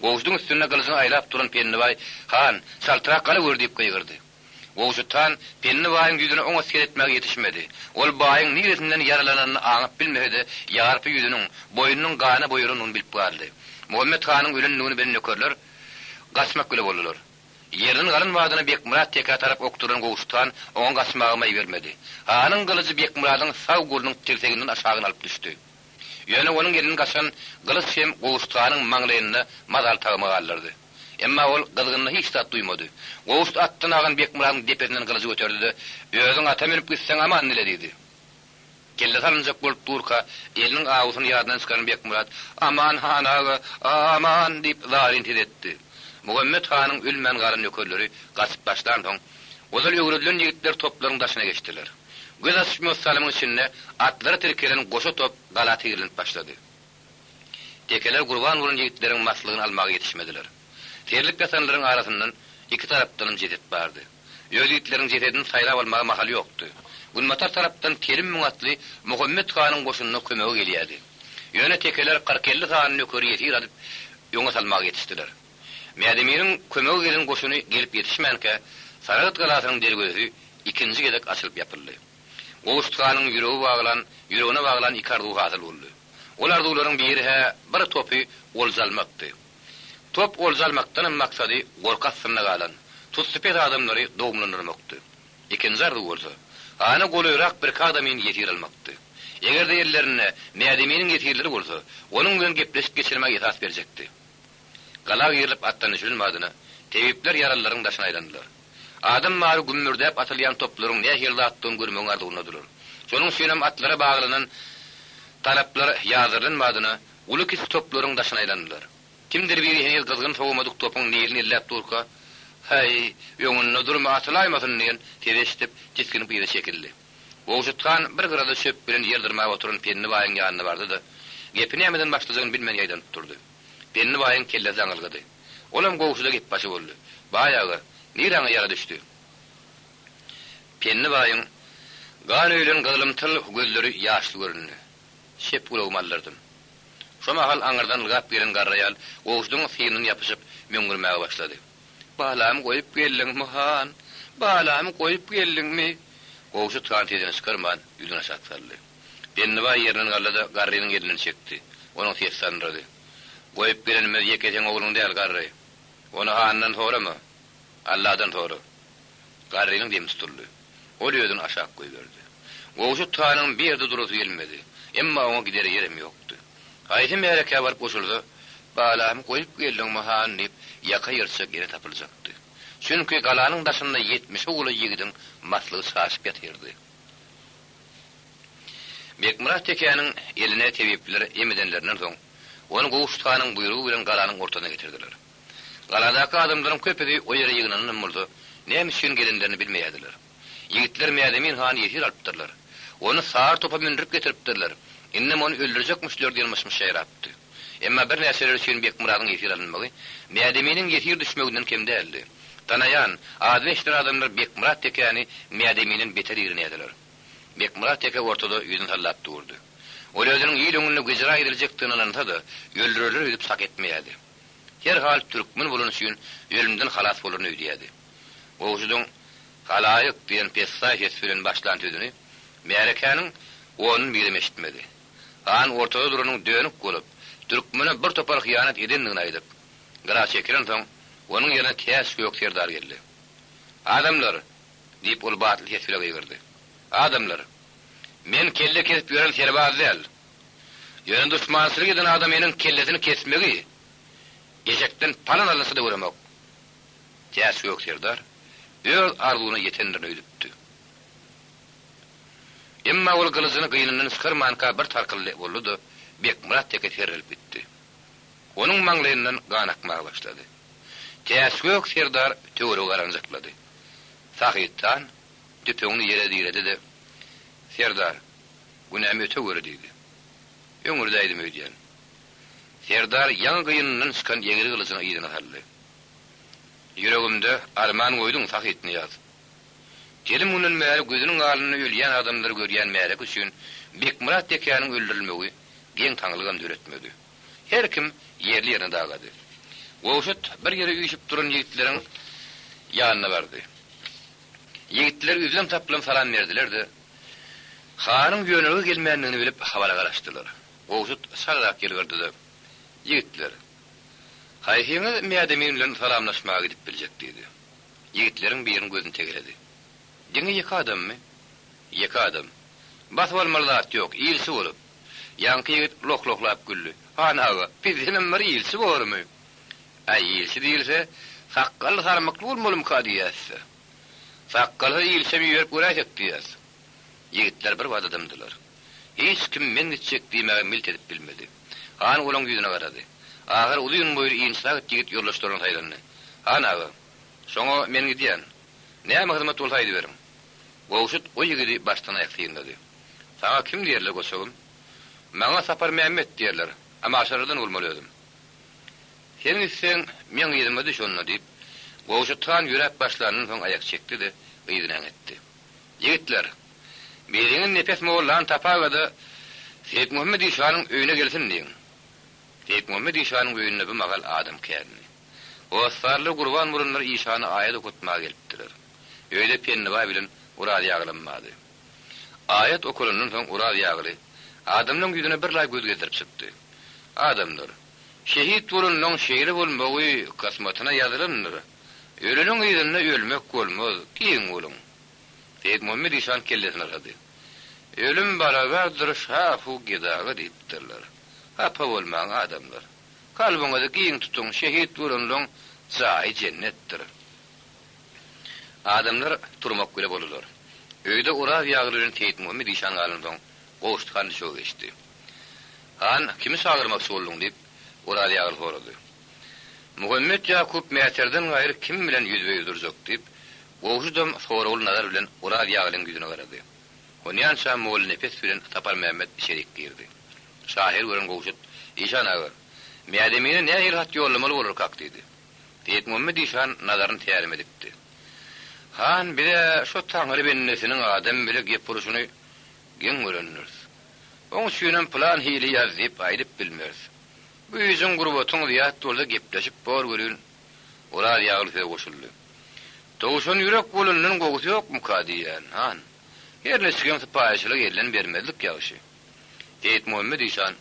Gowşudyň üstünde gylyjyny aýlap duran Pennibaý, Han, çaltrak galawer diýip gygyrdy. Gowşut han Penni baýyň ýüzüne oňat seretmäge ýetişmedi. Ol baýyň niresinden ýaralananyny aňyp bilmese-de, ýarpy ýüzüniň, boýnunyň gana boýalanyny bilip galdy. Muhammet hanyň ölendigini bilen nökerler gaçmak bile boldular. Ýerden galan badyna Bekmyrat tekä tarap okdurylan Gowşut han oňa gaçmaga maý bermedi. Hanyň gylyjy Bekmyradyň sag golunyň tirseginden aşagyna alyp düşdi. Ýöne onuň elinden gaçan gylyç hem Gowşut hanyň maňlaýynda mazaly tagma galdyrdy. Emma ol gyzgynda hiç zat duýmady. Gowşut atdan agan Bekmyradyň depesinden gylyjy göterdi-de, Özüň ata münüp gitseň aman dile diýdi. Kelle salynjak bolup durka, eliniň awusyny ýadyndan çykaran Bekmyrat, Aman, han aga, a-aman! diýip, zaryn ses etdi. Muhammet hanyň ölmän galan nökerleri gaçyp başlansoň, ozal öwredilen ýigitler toplaryň daşyna geçdiler. Göz açyp-ýumasy salymyň içinde atlara tirkelen goşa top gala tigirlenip başlady. Tekeler gurban bolan ýigitleriň maslygyny almaga ýetişmediler. Serlip ýatanlaryň arasyndan iki tarapdanam jeset bardy. Öz ýigitleriniň jesedini saýlap almaga mahal ýokdy. Günbatar tarapdan telim müň atly Muhammet hanyň goşunyna kömege gelýärdi. Ýöne tekeler kyrk-elli sany nökeri ýesir alyp, öňe salmaga ýetişdiler. Mädeminiň kömege gelen goşuny gelip ýetişmänkä, Saragt galasynyň derwezesi ikinji gezek açylyp ýapyldy. Gowşut hanyň ýüregi baglan, ýüregine baglan iki arzuwy hasyl boldy. Ol arzuwlaryň biri-hä bir topy olja almakdy. Top olja almakdanam maksady gorky astynda galan, tussupes adamlary dogumlandyrmakdy. Ikinji arzuw bolsa, hana golaýrak birki adamyny ýesir almakdy. Eger-de ellerinde Mädeminiň ýesirleri bolsa, onuň bilen gepleşik geçirmäge esas berjekdi. Gala girilip atdan düşülen badyna, tebipler ýaralylaryň daşyna aýlandylar. Adam bary gümmürdäp atylýan toplaryň nähili zatdygyny görmegiň arzuwyndadylar. Şonuň üçinem atlara baglanan. Taraplar ýazdyrylan badyna uly-kiçi toplaryň daşyna aýlandylar. Kimdir biri heniz gyzgyn sowamadyk topuň nilini elläp durka, Häý, öňünde durma atylaýmasyn diýen sesi eşidip, tisginip yza çekildi. Gowşut han bir gyrada çöp bilen ýer dyrmap oturan Pendi baýyň ýanyna bardy-da, gepi nämeden başlajagyny bilmän ýaýdanyp durdy. Pendi baýyň kellesi aňylgydy. Olam Gowşuda gepbaşy boldy. Baý aga, niräňe ýara düşdi? Pendi baýyň gan öýlen gyzylymtyl gözleri ýaşly göründi. Çep gulagymy aldyrdym. Şo mahal aňyrdan ylgap gelen garry aýal Gowşudyň synyndan ýapyşyp, möňňürmäge başlady. Balamy goýup geldiňmi, han? Balamy goýup geldiňmi? Gowşut han sesini çykarman, ýüzüni aşak saldy. Pendibaý ýerinden galdy-da, garrynyň elinden çekdi. Onuň sesi sandyrady. Goýup gelenimiz ýeke seň ogluň däl, garry. Ony handan sorama. Alladan sora. Garrynyň demi tutuldy. Ol özüni aşak goýberdi. Gowşut hanyň bir ýerde durasy gelmedi. Emma oňa gidere ýerem ýokdy. Haýsy märekä baryp goşulsa, Balamy goýup geldiňmi, han diýip, ýaka ýyrtjak ene tapyljakdy. Çünki galanyň daşynda ýetmişe golaý ýigidiň maslygy çaşyp ýatyrdy. Bekmyrat tekäniň eline tebipler em edenlerinden soň, ony Gowşut hanyň buýrugy bilen galanyň ortasyna getirdiler. Galadaky adamlaryň köpüsi o ýere ýygnananam bolsa, näme üçin gelenlerini bilmeýärdiler. Ýigitler Mädemin hany ýesir alypdyrlar. Ony sary topa mündürip getiripdirler. Indem ony öldürjekmişler diýen myş-myş ýaýrapdy. Emma birnäçeler üçin Bekmyradyň ýesir alynmagy Mädeminiň ýesir düşmeginden kem däldi. Tanaýan, adyny eşiden adamlar Bekmyrat tekäni Mädeminden beter ýigrenýärdiler. Bekmyrat teke ortada ýüzüni sallap durdy. Ol özüniň il öňünde wejera ediljekdigine ynansa-da, öldürerler öýdüp çak etmeýärdi. Herhal türkmen bolany üçin ölümden halas bolaryn öýdýärdi. Gowşudyň Halaýyk diýen pessaý ses bilen başlan sözüni märekäniň ondan birem eşitmedi. Han ortada duranyň dönük bolup, türkmene bir topar hyýanat edendigini aýdyp, gyra çekilensoň, onuň ýerine Täç Gök serdar geldi. Adamlar! diýip, ol batly ses bile gygyrdy. Adamlar! Men kelle kesip ýören serbaz däl. Ýöne duşmançylyk eden adamynyň kellesini kesmegi eşekden palan alynsa-da göremok. Täç Gök serdar öz arzuwyna ýetendirin öýdüpdi. Emma ol gylyjyny gynyndan çykarmanka bir tarkyldy boldy-da, Bekmyrat teke serrelip gitdi. Onuň maňlaýyndan gan akmaga başlady. Täç Gök serdar töweregi garanjaklady. Sahyt han tüpeňini ýere diredi-de, Serdar, günämi öteweri diýdi. Öňürdäýdim öýdýän. Serdar ýaňy gynyndan çykan egri gylyjyny yzyna saldy. Ýüregimde arman goýduň, Sahytnyýaz. Telim günden bäri gözüniň alnynda ölýän adamlary görýän märeke üçin Bekmyrat tekäniň öldürilmegi geň-taňlygam döretmedi. Her kim ýerli-ýerine dagady. Gowşut bir ýere üýşüp duran ýigitleriň ýanyna bardy. Ýigitler üzlem-saplam salam berdiler-de, hanyň ýönelige gelmändigini bilip, habara garaşdylar. Gowşut şarrak ýylgyrdy-da, Ýigitler, haýsyňyz Mädemin bilen salamlaşmaga gidip biljek? diýdi. Ýigitleriň biriniň gözüni tegeledi. Diňe ýeke adammy? Ýeke adam. Basyp almaly zat ýok, ilçi bolup. Ýaňky ýigit loh-lohlap güldi. Han aga, bizdenem bir ilçi bormy? Äý, ilçi diýilse, sakgally-sarmykly bolmalymyka diýýäs-dä. Sakgalsyz ilçem iberip göräýsek diýýäs. Ýigitler bir bada dymdylar. Hiç kim men gitjek diýmäge milt edip bilmedi. Han olaň ýüzüne garady. Ahyr uzyn boýly inçesagt ýigit ýoldaşlaryna saýlandy. Han aga, şoňa men gidýän. Näme hyzmat bolsa aýdyberiň. Gowşut o ýigidi başdan-aýak synlady. Saňa kim diýerler, goçagym? Maňa Saparmämmet diýerler. Amaşarlardan bolmaly özüm. Sen gitseň, meň yzyma düş onda, diýip, Gowşut han ýöräp başlandan soň aýak çekdi-de, yzyna äňetdi. Ýigitler, biriňiz Nepes mollany tapaga-da, Seýitmuhammet işanyň öýüne gelsin diýiň. Seýitmuhammet işanyň öýünde bu mahal adam kändi. Hossarlar gurban bolanlar işana aýat okatmaga gelipdiler. Öýde Pennibaý bilen Oraz ýagylam bardy. Aýat okalandan soň Oraz ýagyly adamlaň ýüzüne birlaý göz gezdirip çykdy. Adamlar, şehit bolanlaň şeýle bolmagy kysmatyna ýazylandyr. Öleniň yzynda ölmek bolmaz, giň boluň. Seýitmuhammet işan kellesini yrady. Ölüm barabardyr şahu gedaga diýipdirler. Hapa bolmaň, adamlar. Kalbyňyzy giň tutuň, şehit bolanlaň jaýy jennetdir. Adamlar turmak bile boldular. Öýde Oraz ýagly bilen Seýitmuhammet işan galansoň, Gowşut han düşege geçdi. Han, kimi çagyrmakçy bolduň? diýip, Oraz ýagly sorady. Muhammet Ýakup Mäterden gaýry kim bilen ýüzbe-ýüz durjak? diýip, Gowşudam soragly nazar bilen Oraz ýaglyň ýüzüne garady. Onýança Mollanepes bilen Saparmämmet içerik girdi. Şahyry gören Gowşut, Işan aga, Mädemine nähili hat ýollamaly bolarkak? diýdi. Seýitmuhammet işan nazaryny tälime dikdi. Han, biz-ä şo Taňry bendesiniň adam bile gep urşuny geň görendiris. Oň üçinem pylan hili ýaz diýip aýdyp bilmeris. Güýjüň, gurbatyň zyýat bolsa gepleşip bor welin, Oraz ýagly söze goşuldy. Towşan ýürek bolandan gowusy ýokmuka diýýän, han. Her niçigem sypaýyçylyk elden bermezlik ýagşy. Seýitmuhammet işan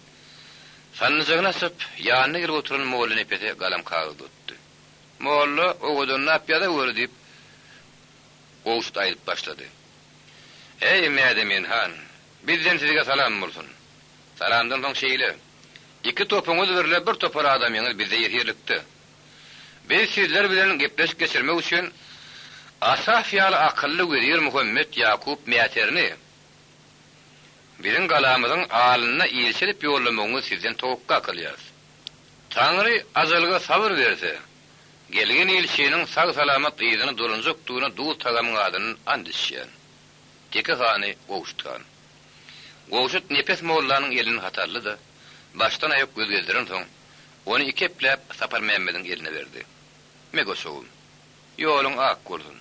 sandyjagyny açyp, ýanyna gelip oturan Mollanepese galam-kagyz uzatdy. Molla, owadanlap ýazaweri, diýip, Gowşut aýdyp başlady. Eý, Mädemin han, bizden sizge salam bolsun. Salamdan soň şeýle, iki topuňyz birle bir topar adamyňyz bizde ýesirlikde. Biz sizler bilen gepleşik geçirmek üçin Asaf ýaly akylly wezir Muhammet Ýakup Mäterini biziň galamyzyň alnyna ilçi edip ýollamagyňyzy sizden towakga kylýarys. Taňry ajalga sabyr berse, gelgen ilçiniň sag-salamat yzyna dolanjakdygyna duz-tagamyň adyndan ant içýän. Teke hany Gowşut han. Gowşut Nepes mollanyň elinden hat aldy-da, başdan-aýak göz gezdirensoň, ony iki epläp Saparmämmediň eline berdi. Me goçagym, ýoluň ak bolsun.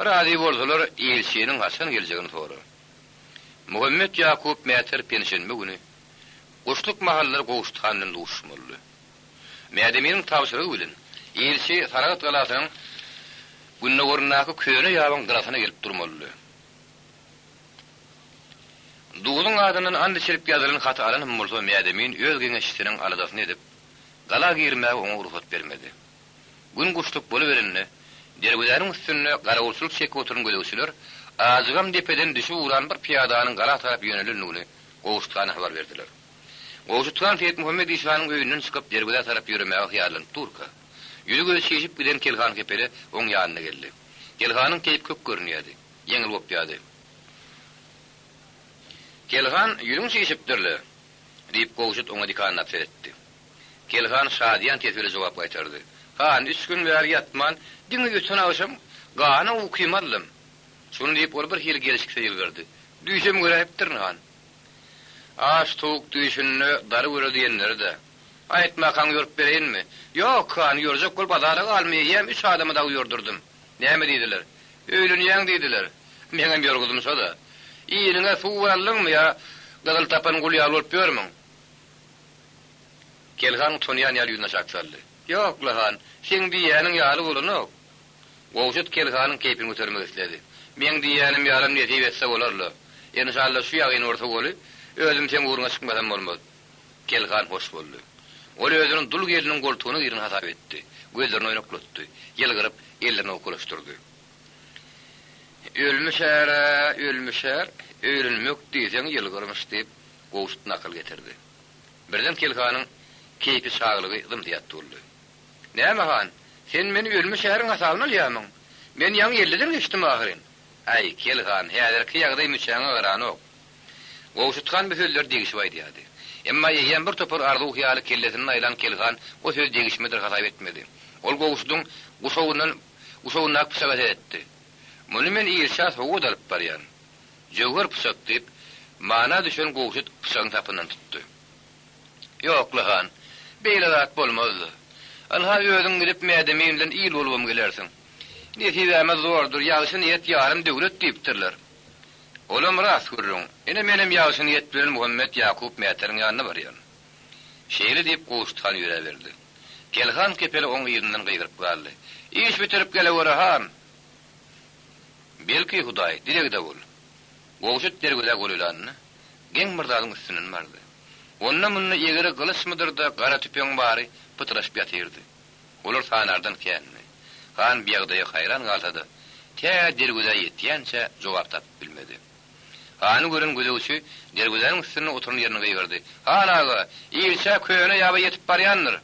Razy bolsalar, ilçiniň haçan geljegini sora. Muhammet Ýakup Mäter penşenbe güni guşluk mahallar Gowşut han bilen duşuşmalydy. Mädeminiň tabşyrygy bilen, ilçi Saragt galasynyň gündogaryndaky köne ýabyň gyrasyna gelip durmalydy. Duzuň adyndan and içirip ýazylan haty alan hem bolsa Mädemin öz geňeşçisiniň aladasyny edip, gala girmäge oňa rugsat bermedi. Gün guşluk boluberende, derwezäniň üstünde garawulçylyk çekip oturan gözegçiler ajygam depeden düşüp ugran bir pyýadanyň gala tarap ýönelendigini Gowşut hana habar berdiler. Gowşut han Seýitmuhammet işanyň öýünden çykyp derwezä tarap ýöremäge hyýallanyp durka, ýüzi-gözi çişip giden Kelhan kepele oň ýanyna geldi. Kelhanyň keýpi kök görünýärdi, ýeňil gopýardy. Kelhan, ýüzüň çişipdir-le? diýip, Gowşut oňa dikanlap seretdi. Kelhan şadyýan ses bilen jogap gaýtardy. Han, üç gün bäri ýatman, diňe öten agşam gana ukymy aldym. Şuny diýip, ol bir hili gelşiksiz ýylgyrdy. Düýşem göräýipdirin, han. Aç towuk düýşünde dary görer diýenleri-dä. Aýtmakaň ýorup bereýinmi? Ýok, han, ýorjak bolup azara galma, eýýäm üç adama dagy ýordurdym. Näme diýdiler? Öýlenýäň diýdiler. Meňem ýorgudym şo-da. Iniňe suw bir aldyňmy ýa gyzyl tapan gul ýaly bolup ýörmüň? Kelhan utanýan ýaly ýüzüni aşak saldy. Ýok-la, han, seň diýýäniň ýaly bolanok. Gowşut Kelhanyň keýpini götermek isledi. Meň diýýänim ýalam nesip etse bolar-la. Enşalla şu ýagyn bolsa goly, özüm seň ugruňa çykmasam bolmaz. Kelhan hoş boldy. Ol özüni dul gelniň goltugyna giren hasap etdi. Gözlerini oýnaklatdy. Ýylgyryp, ellerini owkalaşdyrdy. Ölmüş är-ä, ölmüş är, öýlenmek diýseň ýylgyrmyş diýip, Gowşut nakyl getirdi. Birden Kelhanyň keýpi çaglygy zym-zyýat boldy. Näme han, sen meni ölmüş äriň hasabyna alýarmyň? Men ýaňy elliden geçdim ahyryn. Äý, Kelhan, häzirki ýagdaý müçäňe garanok. Gowşut han bu sözleri degişip aýdýardy. Emma eýýäm bir topar arzuw-hyýaly kellesinde aýlan Kelhan o sözi degişmedir hasap etmedi. Ol Gowşudyň guşagyndan guşagyndaky pyçaga seretdi. Muny men ilçä sowgat alyp barýan. Jöwher pyçak diýip, mana düşen Gowşut pyçagyň sapyndan tutdy. Ýok-la, han, beýle zat bolmaz-da. Ynha, özüň gidip Mädemin bilen il bolubam gelersiň. Nesibämiz zordur, ýagşy niýet ýarym döwlet diýipdirler. Olam rast gürrüň. Ine, menem ýagşy niýet bilen Muhammet Ýakup Mäteriň ýanyna barýan. Şeýle diýip, Gowşut han ýöräberdi. Kelhan kepeli oň yzyndan gygyryp galdy. Iş bitirip geleweri, han! Belki, Hudaý, dilegde bol. Gowşut derwezä golaýlanda, geň bir zadyň üstünden bardy. Onda-munda egri gylyçmydyr-da gara tüpeň bary pytraşyp ýatyrdy. Olar sanardan kändi. Han bu ýagdaýa haýran galsa-da, tä derwezä ýetýänçä jogap tapyp bilmedi. Hany gören gözegçi derwezäniň üstünde oturan ýerinde gygyrdy, Han aga, ilçä köne ýaba ýetip barýandyr!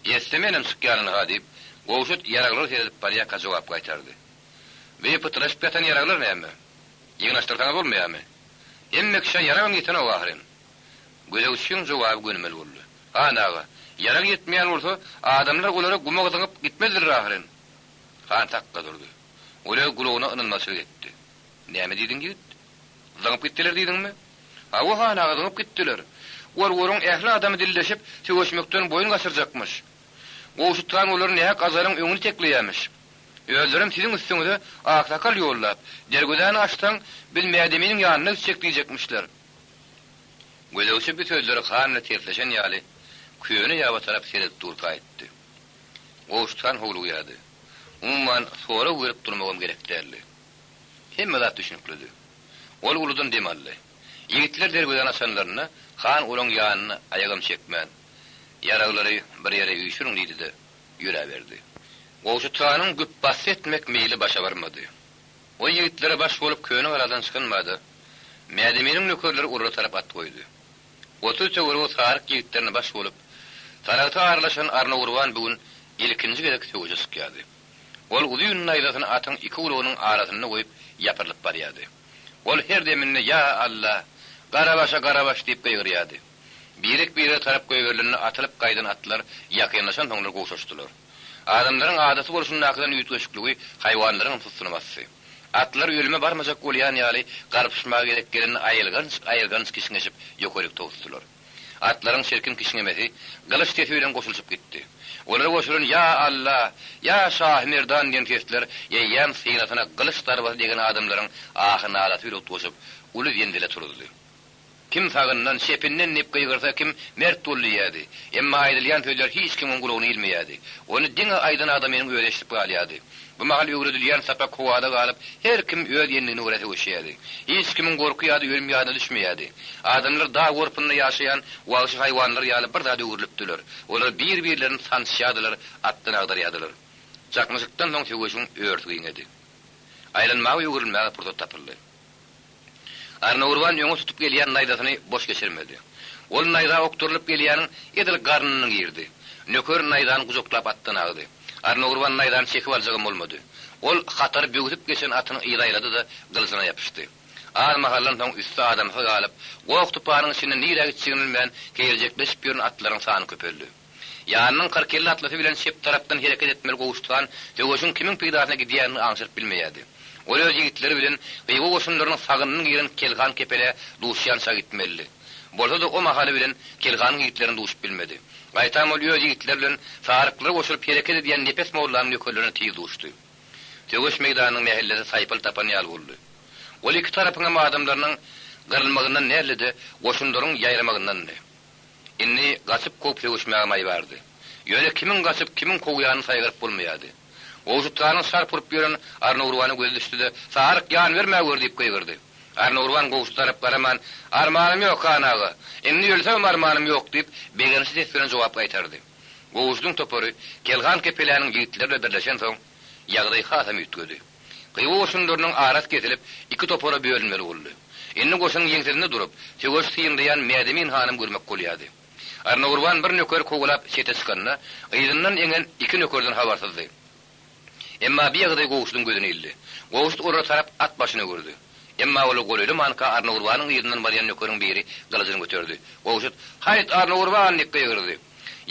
Ýetse menem çykýaryn-ha, diýip, Gowşut ýaraglara seredip barýarka jogap gaýtardy. Bi pytraşyp ýatan ýaraglar näme? Ýygnaşdyrsaňyz bolmaýarmy? Hemme kişä ýaragam ýetenok ahyryn. Gözegçiň jogaby gönümel boldy. Han aga, ýarag ýetmeýän bolsa, adamlar olary guma zyňyp gitmezdiler ahyryn. Han sakga durdy. Ol öz gulagyna ynanmazçylyk etdi. Näme diýdiň, ýigit? Zyňyp gitdiler diýdiňmi? Hawa, han aga, zyňyp gitdiler. Gorgoryň ähli adamy dilleşip, söweşmekden boýun gaçyrjakmyş. Gowşut han olary nähak ajalyň öňüni itekleýärmiş. Özlerem siziň üstüňize aksakal ýollap, derwezäni açsaň, biz Mädeminiň ýanyna gitjek diýjekmişler. Gözegçi bu sözleri han bilen tersleşen ýaly, köne ýaba tarap seredip durka aýtdy. Gowşut han howlugýardy. Umuman, sorag berip durmagam gerek däldi. Hemme zat düşüniklidi. Ol uludan dem aldy. Ýigitler derwezäni açanlarynda, han olaň ýanyna aýagam çekmän, Ýaraglary bir ýere üýşüriň diýdi-de, ýöräberdi. Gowşut hanyň güpbasdy etmek meýli başa barmady. Ol ýigitlere baş bolup köne galadan çykan bada, Mädeminiň nökerleri olara tarap at goýdy. 30 töweregi saryk ýigitlerine baş bolup, Saragta aralaşan Arnagurban bu gün ilkinji gezek söweşe çykýardy. Ol uzyn naýzasyny atyň iki gulagynyň arasynda goýup ýapyrylyp barýardy. Ol her deminde Ýa, Alla! Garabaşa, Garabaş! diýip gygyrýardy. Birek-birege tarap goýberilende atylyp gaýdan atlar ýakynlaşansoňlar gowşaşdylar. Adamlaryň adaty bolşundakydan üýtgeşikligi haýwanlaryňam sussuny basdy. Atlar ölüme barmajak bolýan ýaly garpyşmaga gezek gelende aýylganç-aýylganç kişňeşip ýokaryk towusdylar. Atlaryň çirkin kişňemesi gylyç sesi bilen goşulyşyp gitdi. Olara goşulan Ýa Alla! Ýa Şahymerdan diýen sesler eýýäm synasyna gylyç zarbasy degen adamlaryň ahy-nalasy bilen utgaşyp, uly zenzele turuzdy. Kim sagyndan, çepinden diýip gygyrsa, kim Mert bol diýýärdi. Emma aýdylýan sözler hiç kimiň gulagyna ilmeýärdi. Ony diňe aýdan adamynyň özi eşidip galýardy. Bu mahal öwredilýän sapak howada galyp, her kim öz endigine görä söweşýärdi. Hiç kimiň gorky ýa-da ölüm ýadyna düşmeýärdi. Adamlar dag gorpunda ýaşaýan wagşy haýwanlar ýaly bir zada öwrülipdiler. Olar bir-birlerini sançýardylar, atdan agdarýardylar. Çaknyşykdan soň söweşiň örüsi giňedi. Aýlanmaga, öwrülmäge pursat tapyldy. Arnagurban öňe tutup gelýän naýzasyny boş geçirmedi. Ol naýza okdurylyp gelýäniň edil garnyndan girdi. Nöker naýzany gujaklap atdan agdy. Arnagurban naýzany çekip aljagam bolmady. Ol hatary böwsüp geçen atyny yza aýlady-da, gylyjyna ýapyşdy. Az mahaldan soň üsti adamsy galyp, goh-tupanyň içinde nirä gitjegini bilmän keýerjekleşip ýören atlaryň sany köpeldi. Ýanynyň kyrk-elli atlysy bilen çep tarapdan hereket etmeli Gowşut han söweşiň kimiň peýdasyna gidýänini aňşyryp bilmeýärdi. Ol öz ýigitleri bilen Hywa goşunlarynyň sagyndan giren Kelhan Kepelä duşýança gitmelidi. Bolsa-da o mahaly bilen Kelhanyň ýigitlerine duşup bilmedi. Gaýtam ol öz ýigitleri bilen saryklara goşulyp hereket edýän Nepes mollanyň nökerlerine tiz duşdy. Söweş meýdanynyň mähellesi saýpal tapan ýaly boldy. Ol iki tarapyňam adamlarynyň gyrylmagyndan däldi-de, goşunlaryň ýaýramagyndandy. Indi gaçyp-kowup sögüşmäge maý bardy. Ýöne kimiň gaçyp, kimiň kowýanyny saýgaryp bolmaýardy. Gowşut hanyň şarp urup ýören Arnagurbana gözi düşdi-de, Saryk, ýan bermä gör! diýip gygyrdy. Arnagurban Gowşuta tarap garaman, Armanym ýok, han aga. Indi ölsemem armanym ýok! diýip, begençli ses bilen jogap gaýtardy. Gowşudyň topary Kelhan Kepeläniň ýigitleri bilen birleşensoň, ýagdaý hasam üýtgedi. Hywa goşunlarynyň arasy kesilip, iki topara bölünmeli boldy. Indi goşunyň ýeňsesinde durup, söweş synlaýan Mädemin hanam görmek bolýardy. Arnagurban bir nöker kowalap çete çykanda, yzyndan eňen iki nökerden habarsyzdy. Emma bi ýagdaý Gowşudyň gözüne ildi. Gowşut olara tarap at başyny öwürdi. Emma olar golaýlamanka Arnagurbanyň yzyndan barýan nökeriň biri gylyjyny göterdi. Gowşut, Haýt, Arnagurban! diýip gygyrdy.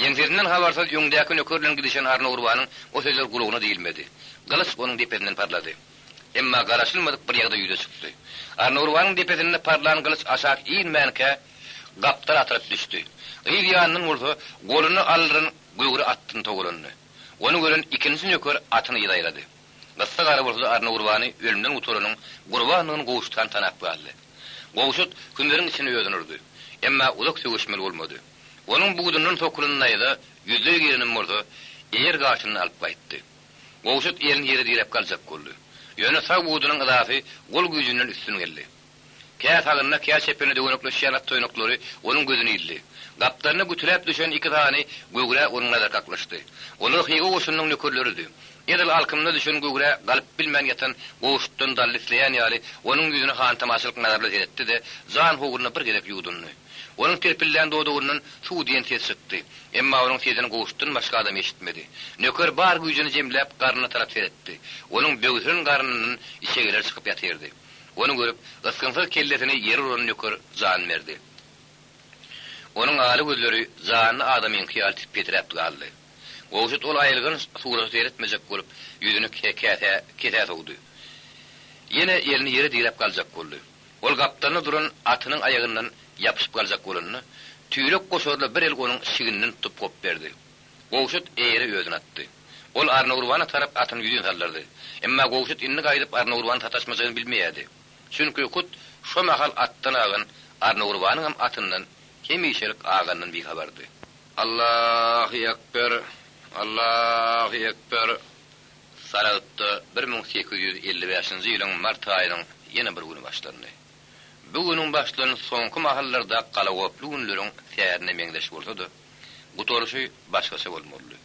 Ýeňsesinden habarsyz öňdäki nöker bilen gidişen Arnagurbanyň o sözler gulagyna diýilmedi. Gylyç onuň depesinden parlady. Emma garaşylmadyk bir ýagdaý ýüze çykdy. Arnagurbanyň depesinde parlan gylyç aşak inmänkä, gapdal atylyp düşdi. Yz ýanyndan bolsa goluny aldyran göwre atdan togalandy. Ony gören ikinji nöker atyny yza aýlady. Gyssagara bolsa-da Arnagurbany ölümden gutaranyň Gurbandygyny Gowşut han tanap galdy. Gowşut hümleriň içine özüni urdy. Emma uzak söweşmeli bolmady. Onuň budundan sokulan naýza ýüzleý girenem bolsa, eýer gaşyny alyp gaýtdy. Gowşut elini ýere diräp galjak boldy. Ýöne sag budunyň yzasy gol güýjünden üstün geldi. Kä sagynda, kä çepinde döwenekleşýän at toýnaklary onuň gözüne ildi. Gapdalyna gütüläp düşen iki sany göwrä onuň nazary kaklyşdy. Olar Hywa goşunynyň nökerleridi. Edil alkymyna düşen göwrä galyp bilmän ýatan Gowşutdan dally isleýän ýaly, onuň ýüzüne hantamaçylyk nazary bilen seretdi-de, jan howruna bir gezek ýuwdundy. Onuň tirpillän dodagyndan suw diýen ses çykdy. Emma onuň sesini Gowşutdan başga adam eşitmedi. Nöker bar güýjüni jemläp garnyna tarap seretdi. Onuň böwsülen garnyndan içegeler çykyp ýatyrdy. Ony görüp, ysgynsyz kellesini ýere uran nöker jan berdi. Onuň ala gözleri janly adamyňky ýaly peträp galdy. Gowşut ol aýylganç surata seretmejek bolup, ýüzüni käsä, kesä sowdy. Ýene elini ýere diräp galjak boldy. Ol gapdalynda duran atynyň aýagyndan ýapyşyp galjak bolanda, tüýrek goşarly bir el onuň şigininden tutup gop berdi. Gowşut eýere özüni atdy. Ol Arnagurbana tarap atyny ýüzin saldyrdy. Emma Gowşut indi gaýdyp Arnagurbana sataşmajagyny bilmeýärdi. Çünki hut şo mahal atdan agan Arnagurbanyňam atyndan hemişelik agandan bihabardy. Allahy ekber! Allahy ekber! Saragtda 1855-nji ýylyň mart aýynyň ýene bir güni başlandy. Bu günüň başlany soňky mahallarda galagoply günleriň särine meňzeş bolsa-da, gutaryşy başgaça bolmalydy.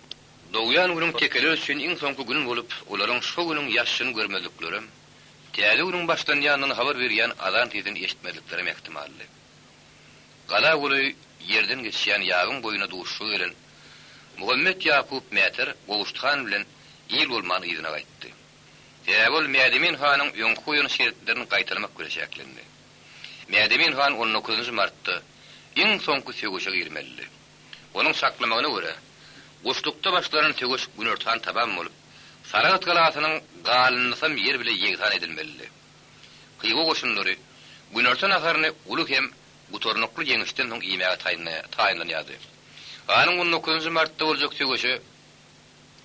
Dogýan günüň tekeler üçin iň soňky gün bolup, olaryň şo günüň ýaşyny görmezliklerem, täze günüň başlanýandygyny habar berýän azan sesini eşitmezliklerem ähtimaldy. Gala golaý ýerden geçýän ýabyň boýuna duşuşyga gelen Muhammet Ýakup Mäter Gowşut han bilen il bolman yzyna gaýtdy. Sebäbi ol Mädemin hanyň öňki goýan şertlerini gaýtalamak bilen çäklendi. Mädemin han on dokuzynjy martda iň soňky söweşe girmelidi. Onuň çaklamagyna görä, guşlukda başlanan söweş günortan tamam bolup, Saragt galasynyň galyndysam ýer bile ýegsan edilmelidi. Hywa goşunlary günorta naharyny uly hem gutarnykly ýeňişden soň iýmäge taýynlanýardy. Hanyň on dokuzynjy martda boljak söweşe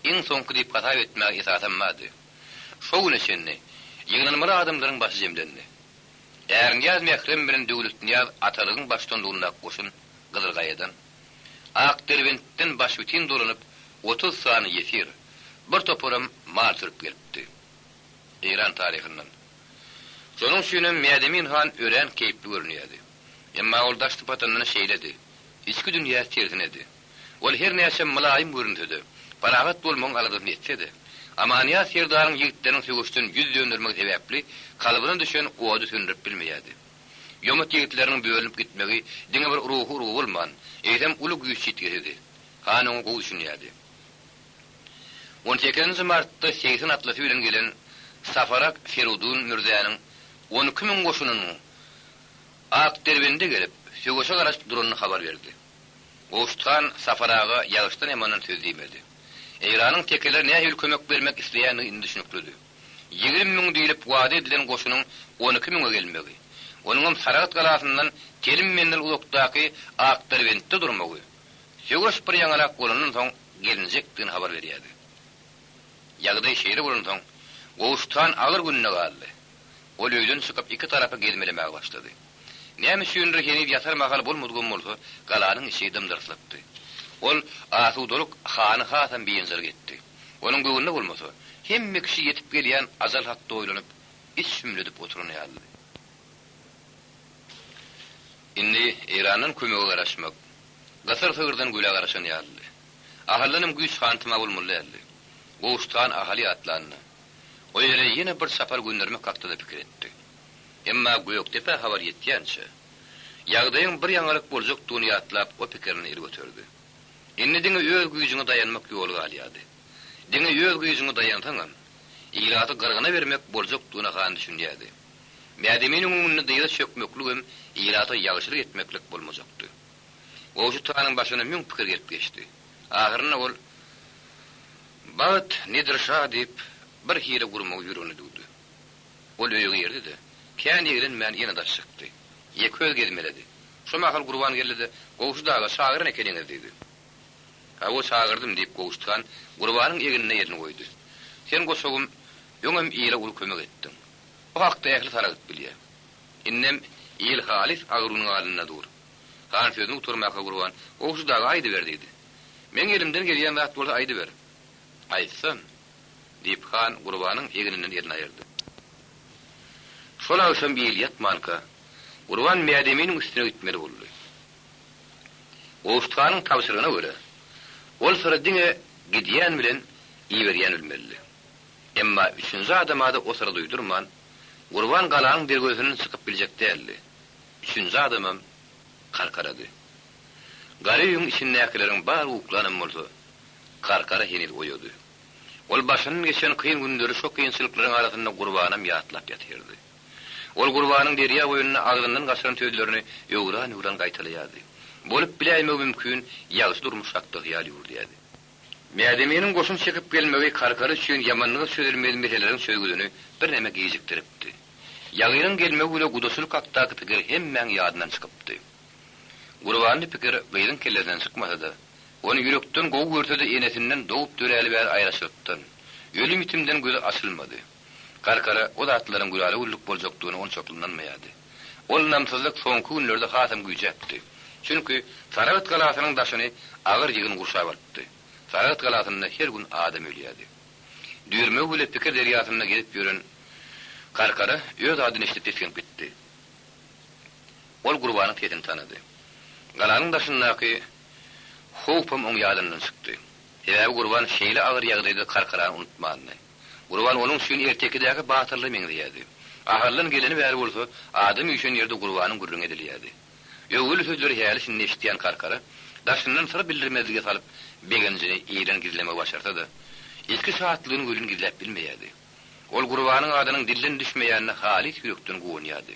iň soňky diýip hasap etmäge esasam bardy. Şo güne çenli ýygnanmaly adamlaryň başy jemlendi. Ärnyýaz Mährem bilen Döwletnyýaz atalygyň baştutanlygyndaky goşun Gyzylgaýadan, Akderbentden başbitin dolanyp, 30 sany ýesir, bir toparam mal sürüp gelipdi. Eýran taryhyndan. Şonuň üçinem Mädemin han örän keýpli görünýärdi. Emma ol daş sypatyndan şeýledi, içki dünýäsi tersinedi. Ol her näçe mylaýym görünse-de, parahat bolmagyň aladasyny etse-de, Amanýaz serdaryň ýigitleriniň söweşden ýüz döndermegi sebäpli kalbyna düşen ody söndürip bilmeýärdi. Ýomut ýigitleriniň bölünip gitmegi diňe bir ruhy urgy bolman, eýsem uly güýç ýitgisidi. Han oňa gowy düşünýärdi. On sekizinji martda 80 atlysy bilen gelen Safarak Ferudun mürzäniň 12 müň goşunynyň Akderbende gelip, söweşe garaşyp duranyny habar berdi. Gowşut han Safar aga ýagyşdan-ýamandan söz diýmedi. Eýranyň tekelere nähili kömek bermek isleýändigi indi düşnüklidi. 20 müň diýlip wada edilen goşunyň 12 müňe gelmegi, onuňam Saragt galasyndan telim menzil uzakdaky Akderbentde durmagy, söweş bir ýaňalak bolandan soň gelinjekdigini habar berýärdi. Ýagdaý şeýle bolansoň, Gowşut han agyr günde galdy. Ol öýden çykyp iki tarapa gezmelemäge başlady. Näme üçindir heniz ýatar mahaly bolmadygam bolsa, galanyň içi dym-dyrslykdy. Ol asudalyk hany hasam biynjalyk etdi. Onuň göwnüne bolmasa, hemme kişi ýetip gelýän ajal hakda oýlanyp, iç hümledip oturan ýalydy. Indi Eýrandan kömege garaşmak, gysyr sygyrdan güle garaşan ýalydy. Ahaldanam güýç hantama bolmaly däldi. Gowşut han Ahaly ýatlanda, o ýere ýene bir çapar göndermek hakda-da pikir etdi. Emma Gökdepä habar ýetýänçä, ýagdaýyň bir ýaňalyk boljakdygyny ýatlap o pikirini el göterdi. Indi diňe öz güýjüňe daýanmak ýoly galýardy. Diňe öz güýjüňe daýansaňam, ilaty gyrgyna bermek boljakdygyna han düşünýärdi. Mädeminiň öňünde dyza çökmekligem ilata ýagşylyk etmeklik bolmajakdy. Gowşut hanyň başyna müň pikir gelip geçdi. Ahyrynda ol, Bagt Nedir şa diýip, bir hile gurmagy ýüregine düwdi. Ol öýe girdi-de, kän eglenmän ýene daş çykdy. Ýeke özi gezmeledi. Şo mahal Gurban geldi-de, Gowşut aga, çagyran ekeniňiz diýdi. Hawa, çagyrdym, diýip, Gowşut han Gurbanyň egnine elini goýdy. Sen goçagym, öňem ile uly kömek etdiň. Bu hakda ähli Saragt bilýär. Indem il halys agyr günüň alnynda dur. Han sözüni gutarmaka Gurban, Gowşut aga, aýdyber diýdi. Meň elimden gelýän zat bolsa aýdyber. Aýtsam, diýip, han Gurbanyň egninden elini aýyrdy. Şol agşam il ýatmanka, Gurban Mädeminiň üstüne gitmeli boldy. Gowşut hanyň tabşyrygyna görä, ol syry diňe gidýän bilen iberýän bilmelidi. Emma üçünji adama-da o syry duýdurman, Gurban galanyň derwezesinden çykyp biljek däldi. Üçünji adamam Karkarady. Gara öýüň içindäkileriň bary uklanam bolsa, Karkara heniz oýady. Ol başyndan geçen kyn günleri şo kynçylyklaryň arasynda Gurbanam ýatlap ýatyrdy. Ol Gurbanyň derýa boýunda agzyndan gaçyran sözlerini öwran-öwran gaýtalaýardy. Bolup biläýmegi mümkin ýagşy durmuş hakda hyýal ýüwürdýärdi. Mädeminiň goşun çekip gelmegi Karkara üçin ýamanlyga çözülmeli meseleleriň çözgüdini birneme gijikdiripdi. Ýagynyň gelmegi bile gudaçylyk hakdaky pikir hemmäň ýadyndan çykypdy. Gurbanly pikir gyzyň kellesinden çykmasa-da, ony ýürekden gowy görse-de enesinden dogup-döräli bäri aýraçylykdan, ölüm-ýitimden gözi açylmady. Karkara o zatlaryň gülala-güllük boljakdygyna onçakly ynanmaýardy. Ol ynamsyzlyk soňky günlerde hasam güýjäpdi. Çünki Saragt galasynyň daşyny agyr ýygyn gurşap alypdy. Saragt galasynda her gün adam ölýärdi. Düýrmegi bile pikir derýasynda gezip ýören Karkara öz adyny eşidip tisginip gitdi. Ol Gurbanyň sesini tanady. Galanyň daşyndaky howpam oň ýadyndan çykdy. Sebäbi Gurban şeýle agyr ýagdaýda Karkarany unutmandy. Gurban onuň üçin ertekidäki batyrlara meňzeýärdi. Ahaldan geleni bäri bolsa, adam üýşen ýerde Gurbanyň gürrüňi edilýärdi. Öwgüli sözleri häli-şindi eşidýän Karkara, daşyndan syr bildirmezlige salyp, begenjini ilden gizlemegi başarsa-da, içki şatlygyny welin gizläp bilmeýärdi. Ol Gurbanyň adynyň dilden düşmeýänine halys ýürekden guwanýardy.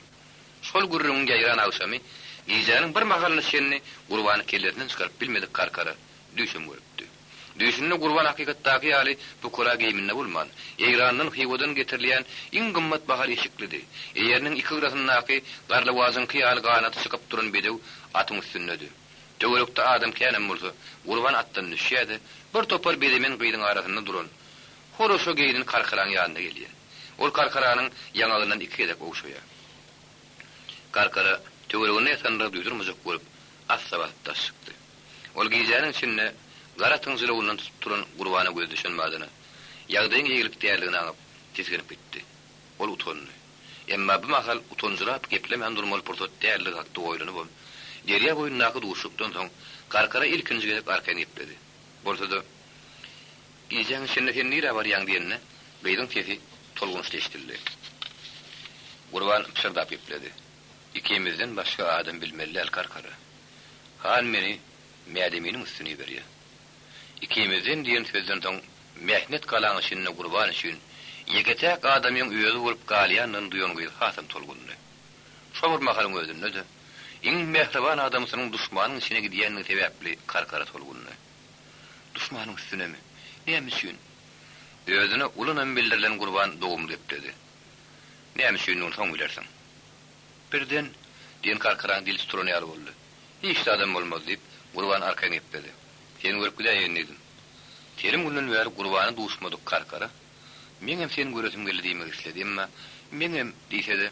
Şol gürrüňiň ýaýran agşamy, gijäniň bir mahalyna çenli Gurbany kellesinden çykaryp bilmedik Karkara düýşem görüpdi. Düýşünde Gurban hakykatdaky ýaly pukara geýiminde bolman, Eýrandan, Hywadan getirilýän iň gymmat bahaly eşiklidi. Eýeriniň iki gyrasyndaky garlawajyňky ýaly ganaty çykyp duran bedew atyň üstündedi. Töwerekde adam känem bolsa, Gurban atdan düşýär-de, bir topar bezemen gyzyň arasynda duran horaşa geýnen Karkaraň ýanyna gelýär. Ol Karkaranyň ýaňagyndan iki gezek ogşaýar. Karkara töwereginde ýatanlary duýdurmajak bolup, assa basyp daş çykdy. Ol gijäniň içinde gara atyň jylawyndan tutup duran Gurbana gözi düşen badyna, ýagdaýyň eýgilik däldigini aňyp, tisginip gitdi. Ol utandy. Emma bu mahal utanjyrap geplemän durmaly pursat däldigi hakda oýlanybam, derýa boýundaky duşuşykdan soň Karkara ilkinji gezek arkaýyn gepledi. Bolsa-da, Gijäň içinde sen nirä barýaň diýende, gyzyň sesi tolgunçly eşidildi. Gurban pyşyrdap gepledi. Ikimizden başga adam bilmeli däl, Karkara. Han meni Mädeminiň üstüne iberýär. Ikimizden diýen sözden soň mähnet galaň içinde Gurban üçin ýeke-täk adamyň özi bolup galýandygyny duýan gyz hasam tolgundy. Şo bir mahalyň özünde-de, iň mähriban adamsynyň duşmanyň içine gidýändigi sebäpli Karkara tolgundy. Duşmanyň üstünemi? Näme üçin? Özüne uly ynam bildirilen Gurban dogumly gepledi. Näme üçindigini soň bilersiň. Birden, diýen Karkaraň dili tutulan ýaly boldy. Hiç zadam bolmaz, diýip, Gurban arkaýyn gepledi. Seni görüp gidäýeýin diýdim. Telim günden bäri Gurbana duşmadyk Karkara, Meňem seni göresim geldi diýmek isledi, emma Meňem diýse-de,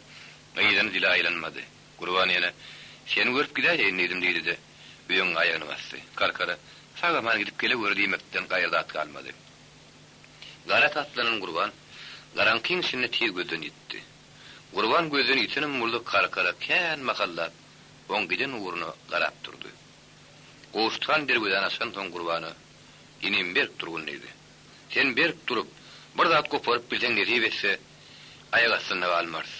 yzyny dile aýlanmady. Gurban ýene, Seni görüp gidäýeýin diýdim diýdi-de, öňňe aýagyny basdy. Karkara, Sag-aman gidip geleweri diýmekden gaýry zat galmady. Gara atlanan Gurban garaňkyň içinde tiz gözden ýitdi. Gurban gözden ýitenem bolsa Karkara kän mahallap oň giden ugruna garap durdy. Gowşut han derwezäni açansoň Gurbana, Inim berk durgun diýdi. Sen berk durup, bir zat goparyp bilseň nesip etse, aýak astynda galmarys.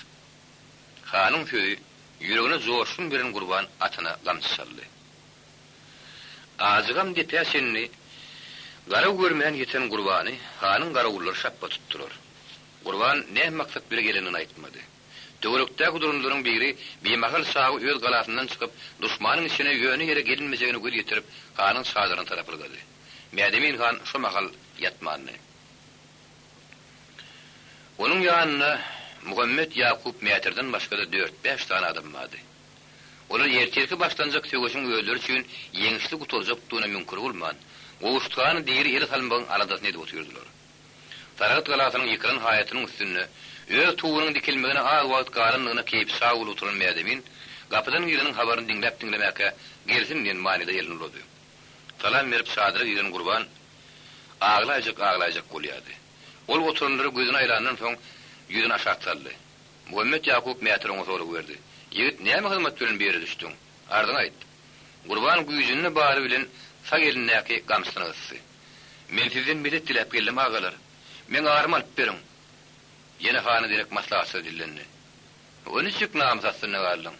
Hanyň sözi ýüregine joşgun beren Gurban atyna gamçy çaldy. Ajygam depä çenli garaw görmän ýeten Gurbany hanyň garawullary şapba tutdular. Gurban näme maksat bile gelenini aýtmady. Töwerekdäki duranlaryň biri bimahal çagy öz galasyndan çykyp, duşmanyň içine ýöne ýere gelinmejegine göz ýetirip, hanyň çadyryna tarap ylgady. Mädemin han şo mahal ýatmandy. Onuň ýanynda Muhammet Ýakup Mätirden başga-da dört-bäş sany adam bardy. Olar ertirki başlanjak söweşiň özleri üçin ýeňişli gutarjakdygyna müňkür bolman, Gowşut hany diri ele salmagyň aladasyny edip otyrdylar. Saragt galasynyň ýykylan haýatynyň üstünde öz tugunyň dikilmegine az wagt galandygyna keýpi çag bolup oturan Mädemin gapydan gireniň habaryny diňläp-diňlemäkä gelsin diýen manyda elini ulady. Salam berip çadyra giren Gurban aglaýjak-aglaýjak bolýardy. Ol oturanlara gözüni aýlandan soň ýüzüni aşak saldy. Muhammet Ýakup Mäter oňa sorag berdi, Ýigit, näme hyzmat bilen bu ýere düşdüň? Arzyňy aýt. Gurban güýjünde bary bilen sag elindäki gamçysyna gysdy. Men sizden medet diläp geldim, agalar. Meň arymy alyp beriň. Ýene hana derek maslahatçylar dillendi. O niçik namys astynda galdyň?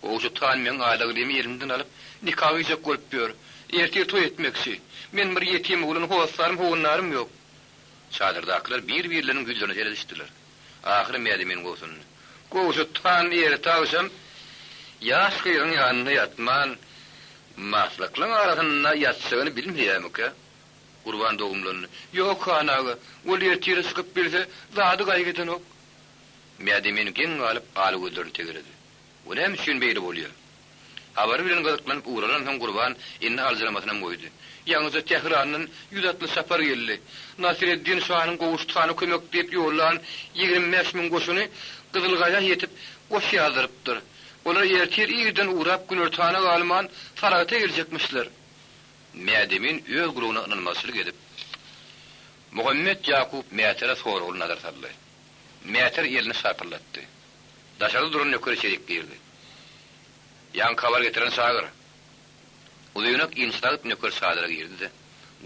Gowşut han meň aýlyglymy elimden alyp, nika gyýjak bolup ýör. Ertir toý etmekçi. Men bir ýetim oglan, hossarym, howandarym ýok. Çadyrdakylar bir-birleriniň ýüzlerine seredişdiler. Ahyry Mädemin gobsundy. Gowşut han erte agşam ýaş gyzyň ýanynda ýatman. Maslyklaň arasynda ýatjagyny bilmeýärmikä? Gurban dogumlandy. Ýok, han aga, ol ertire çykyp bilse, zady gaýgy edenok. Mädemin geň galyp, ala gözlerini tegeledi. O näme üçin beýle bolýar? Habar bilen gyzyklanyp ugralansoň Gurban indi aljyramasynam goýdy. Ýaňyja Tährandan ýüz atly çapar geldi. Nasyreddin şanyň Gowşut hana kömek diýip ýollan 25 000 goşuny Gyzylgaýa ýetip, goş ýazdyrypdyr. Olar ertir irden ugrap günortana galman Saragta geljekmişler. Mädemin öz gulagyna ynanmazçylyk edip, Muhammet Ýakup Mätere soragly nazar saldy. Mäter elini şarpyldatdy. Daşarda duran nöker içerik girdi. Ýaňky habar getiren şagyr. Uzynak inçe nöker çadyra girdi-de,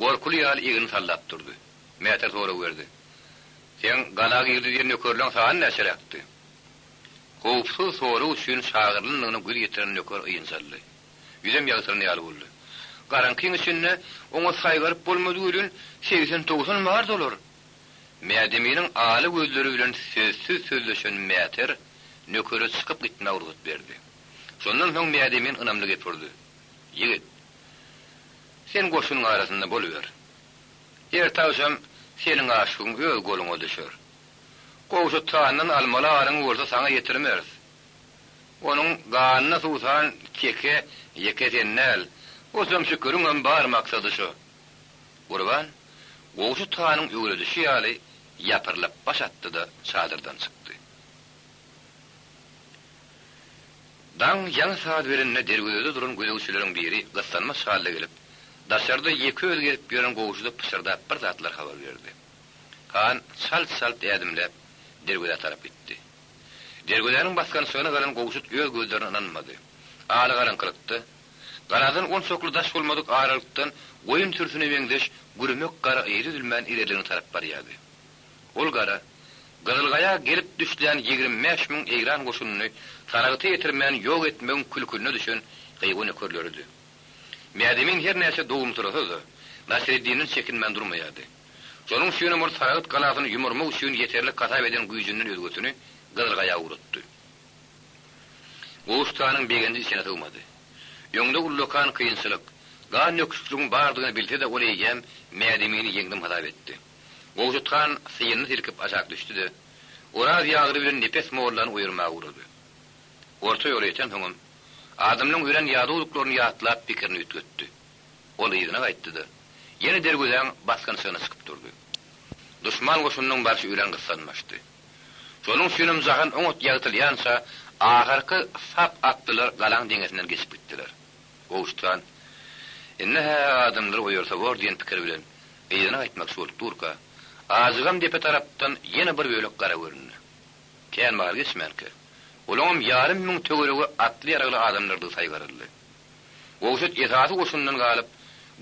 gorkuly ýaly egnini sallap durdy. Mäter sorag berdi. Seň gala girdi diýen nökerleň sany näçeräkdi? Howpsuz sorag üçin çagyrylandygyna göz ýetiren nöker ynjaldy. Ýüzem ýagtyran ýaly boldy. Garaňkyň içinde oňa saýgaryp bolmady welin, segsen-togsan bardy olar. Mädeminiň ala gözleri bilen sözsüz sözleşen Mäter nökere çykyp gitmäge rugsat berdi. Şondan soň Mädemin ynamly gep urdy, Ýigit, sen goşunyň arasynda boluber. Erte agşam seniň aşygyň öz goluňa düşer. Gowşut handan almaly aryňy bolsa saňa ýetirmeris. Onuň ganyna suwsan teke ýeke sen däl, Hojam Şüküriňem bar maksady şo. Gurban, Gowşut hanyň öwredişi ýaly ýapyrylyp baş atdy-da çadyrdan çykdy. Daň ýaňy saz berende derwezede duran gözegçileriň biri gyssanmaç halda gelip, daşarda ýeke özi gezip ýören Gowşuda pyşyrdap bir zatlar habar berdi. Han çalt-çalt ädimläp, derwezä tarap gitdi. Derwezäniň basgançagyna galan Gowşut öz gözlerine ynanmady. Alagaraňkylykda, Galadan onçakly daş bolmadyk aralykdan goýun sürüsine meňzeş gürmek gara yzy üzülmän ilerligine tarap barýardy. Ol gara, Gyzylgaýa gelip düşlän 25 000 eýran goşunyny Saragta ýetirmän ýok etmegiň külküline düşen Hywa nökerleridi. Mädemin her näçe dogumsyrasa-da, Nasreddinden çekinmän durmaýardy. Şonuň üçinem ol Saragt galasyny ýumurmak üçin ýeterlik hasap eden güýjünden özgesini Gyzylgaýa ugratdy. Gowşutanyň begenji içine sygmady. Öňde ullakan kynçylyk, gan döküşikligiň bardygyny bilse-de ol eýýäm Mädemini ýeňdim hasap etdi. Gowşut han syýyny silkip aşak düşdi-de, Oraz ýagly bilen Nepes mollany oýarmaga ugrady. Orta ýola ýetensoňam, adamlaryň örän ýadawdyklaryny ýatlap pikirini üýtgetdi. Ol yzyna gaýtdy-da, ýene derwezäň basgançagyna çykyp durdy. Duşman goşunynyň barşy örän gyssanmaçdy. Şonuň üçinem jahan oňat ýagtylýança ahyrky sap atlylar galaň deňesinden geçip gitdiler. Gowşut han, Indi-hä adamlary oýarsa bor diýen pikir bilen yzyna gaýtmakçy bolup durka, ajygam depe tarapdan ýene bir bölek gara göründi. Kän mahal geçmänkä, olaňam ýarym müň töweregi atly-ýaragly adamlardygy saýgaryldy. Gowşut esasy goşundan galyp,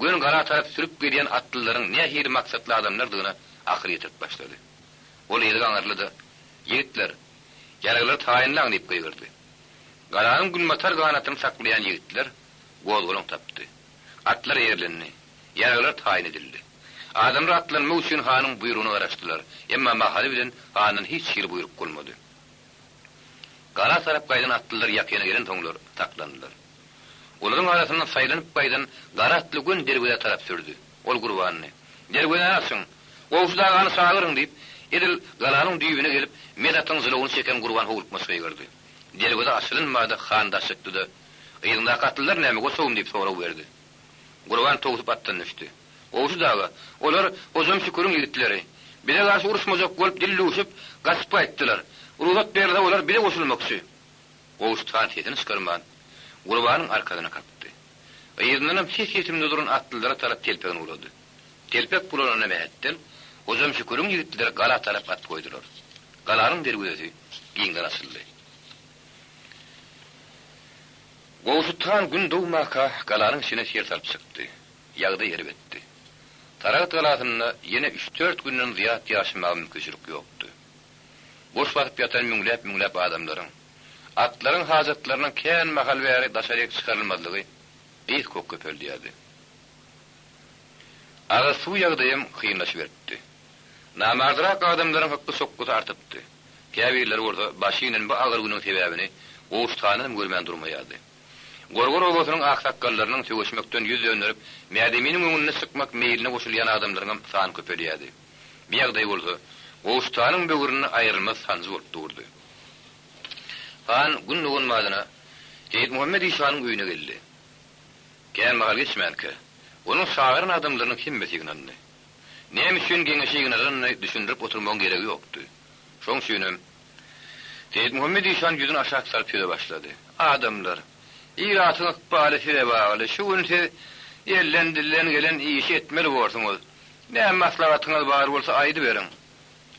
göni gala tarap sürüp gelýän atlylaryň nähili maksatly adamlardygyna akyl ýetirip başlady. Ol yzy gaňyrly-da, Ýigitler, ýaraglary taýynlaň! diýip gygyrdy. Galanyň günbatar ganatyny saklaýan ýigitler gozgalaň tapdy. Atlar eýerlendi, ýaraglar taýyn edildi. Adamlar atlanmak üçin hanyň buýrugyna garaşdylar, emma mahaly bilen handan hiç hili buýruk bolmady. Gala tarap gaýdan atlylar ýakyna gelensoňlar saklandylar. Olaryň arasyndan saýlanyp gaýdan gara atly göni derwezä tarap sürdi. Ol Gurbany, Derwezäni açyň! Gowşut agany çagyryň! diýip, edil galanyň düýbüne gelip, mes atyň jylawyny çeken Gurban howlukmaç gygyrdy. Derweze açylynmady, han daş çykdy-da, Yzyňdaky atlylar näme, goçagym? diýip sorag berdi. Gurban towsup atdan düşdi. Gowşut aga, olar Hojam Şüküriň ýigitleri. Bize garşy uruşmajak bolup dil düwşüp, gaçyp gaýtdylar. Rugsat berilse olar bize goşulmakçy. Gowşut han sesini çykarman, Gurbanyň arkasyna kakdy. Yzyndanam ses ýetimde duran atlylara tarap telpegini bulady. Telpek bulanana mähetdel, Hojam Şüküriň ýigitleri gala tarap at goýdular. Galanyň derwezesi giňden açyldy. Gowşut han gün dogmaka galanyň içine ser salyp çykdy. Ýagdaý erbetdi. Saragt galasynda ýene üç-dört günden zyýat ýaşamaga mümkinçilik ýokdy. Goş basyp ýatan müňläp-müňläp adamlaryň, atlaryň hajatlarynyň kän mahal bäri daşaryk çykarylmazlygy yz-kok köpeldýärdi. Agyz suw ýagdaýam kynlaşyberipdi. Namardyrak adamlaryň hykgy-çokgusy artypdy. Käbirleri bolsa başy inen bu agyr günüň sebäbini Gowşut handanam görmän durmaýardy. Gorgor obasynyň aksakgallarynyň söweşmekden ýüz dönderip, Mädeminiň öňünde çykmak meýline goşulýan adamlaryňam sany köpelýärdi. Bu ýagdaý bolsa, Gowşut hanyň böwründe aýrylmaz sanjy bolup durdy. Han gün dogan badyna Seýitmuhammet işanyň öýüne geldi. Kän mahal geçmänkä, onuň çagyran adamlarynyň hemmesi ýygnandy. Näme üçin geňeşe ýygnalanyny düşündirip oturmagyň geregi ýokdy. Şoň üçinem, Seýitmuhammet işan ýüzüni aşak salyp söze başlady. Adamlar, ilatyň ykbaly size bagly. Şu gün siz elden-dilden gelen işi etmeli borsuňyz. Näme maslahatyňyz bar bolsa aýdyberiň.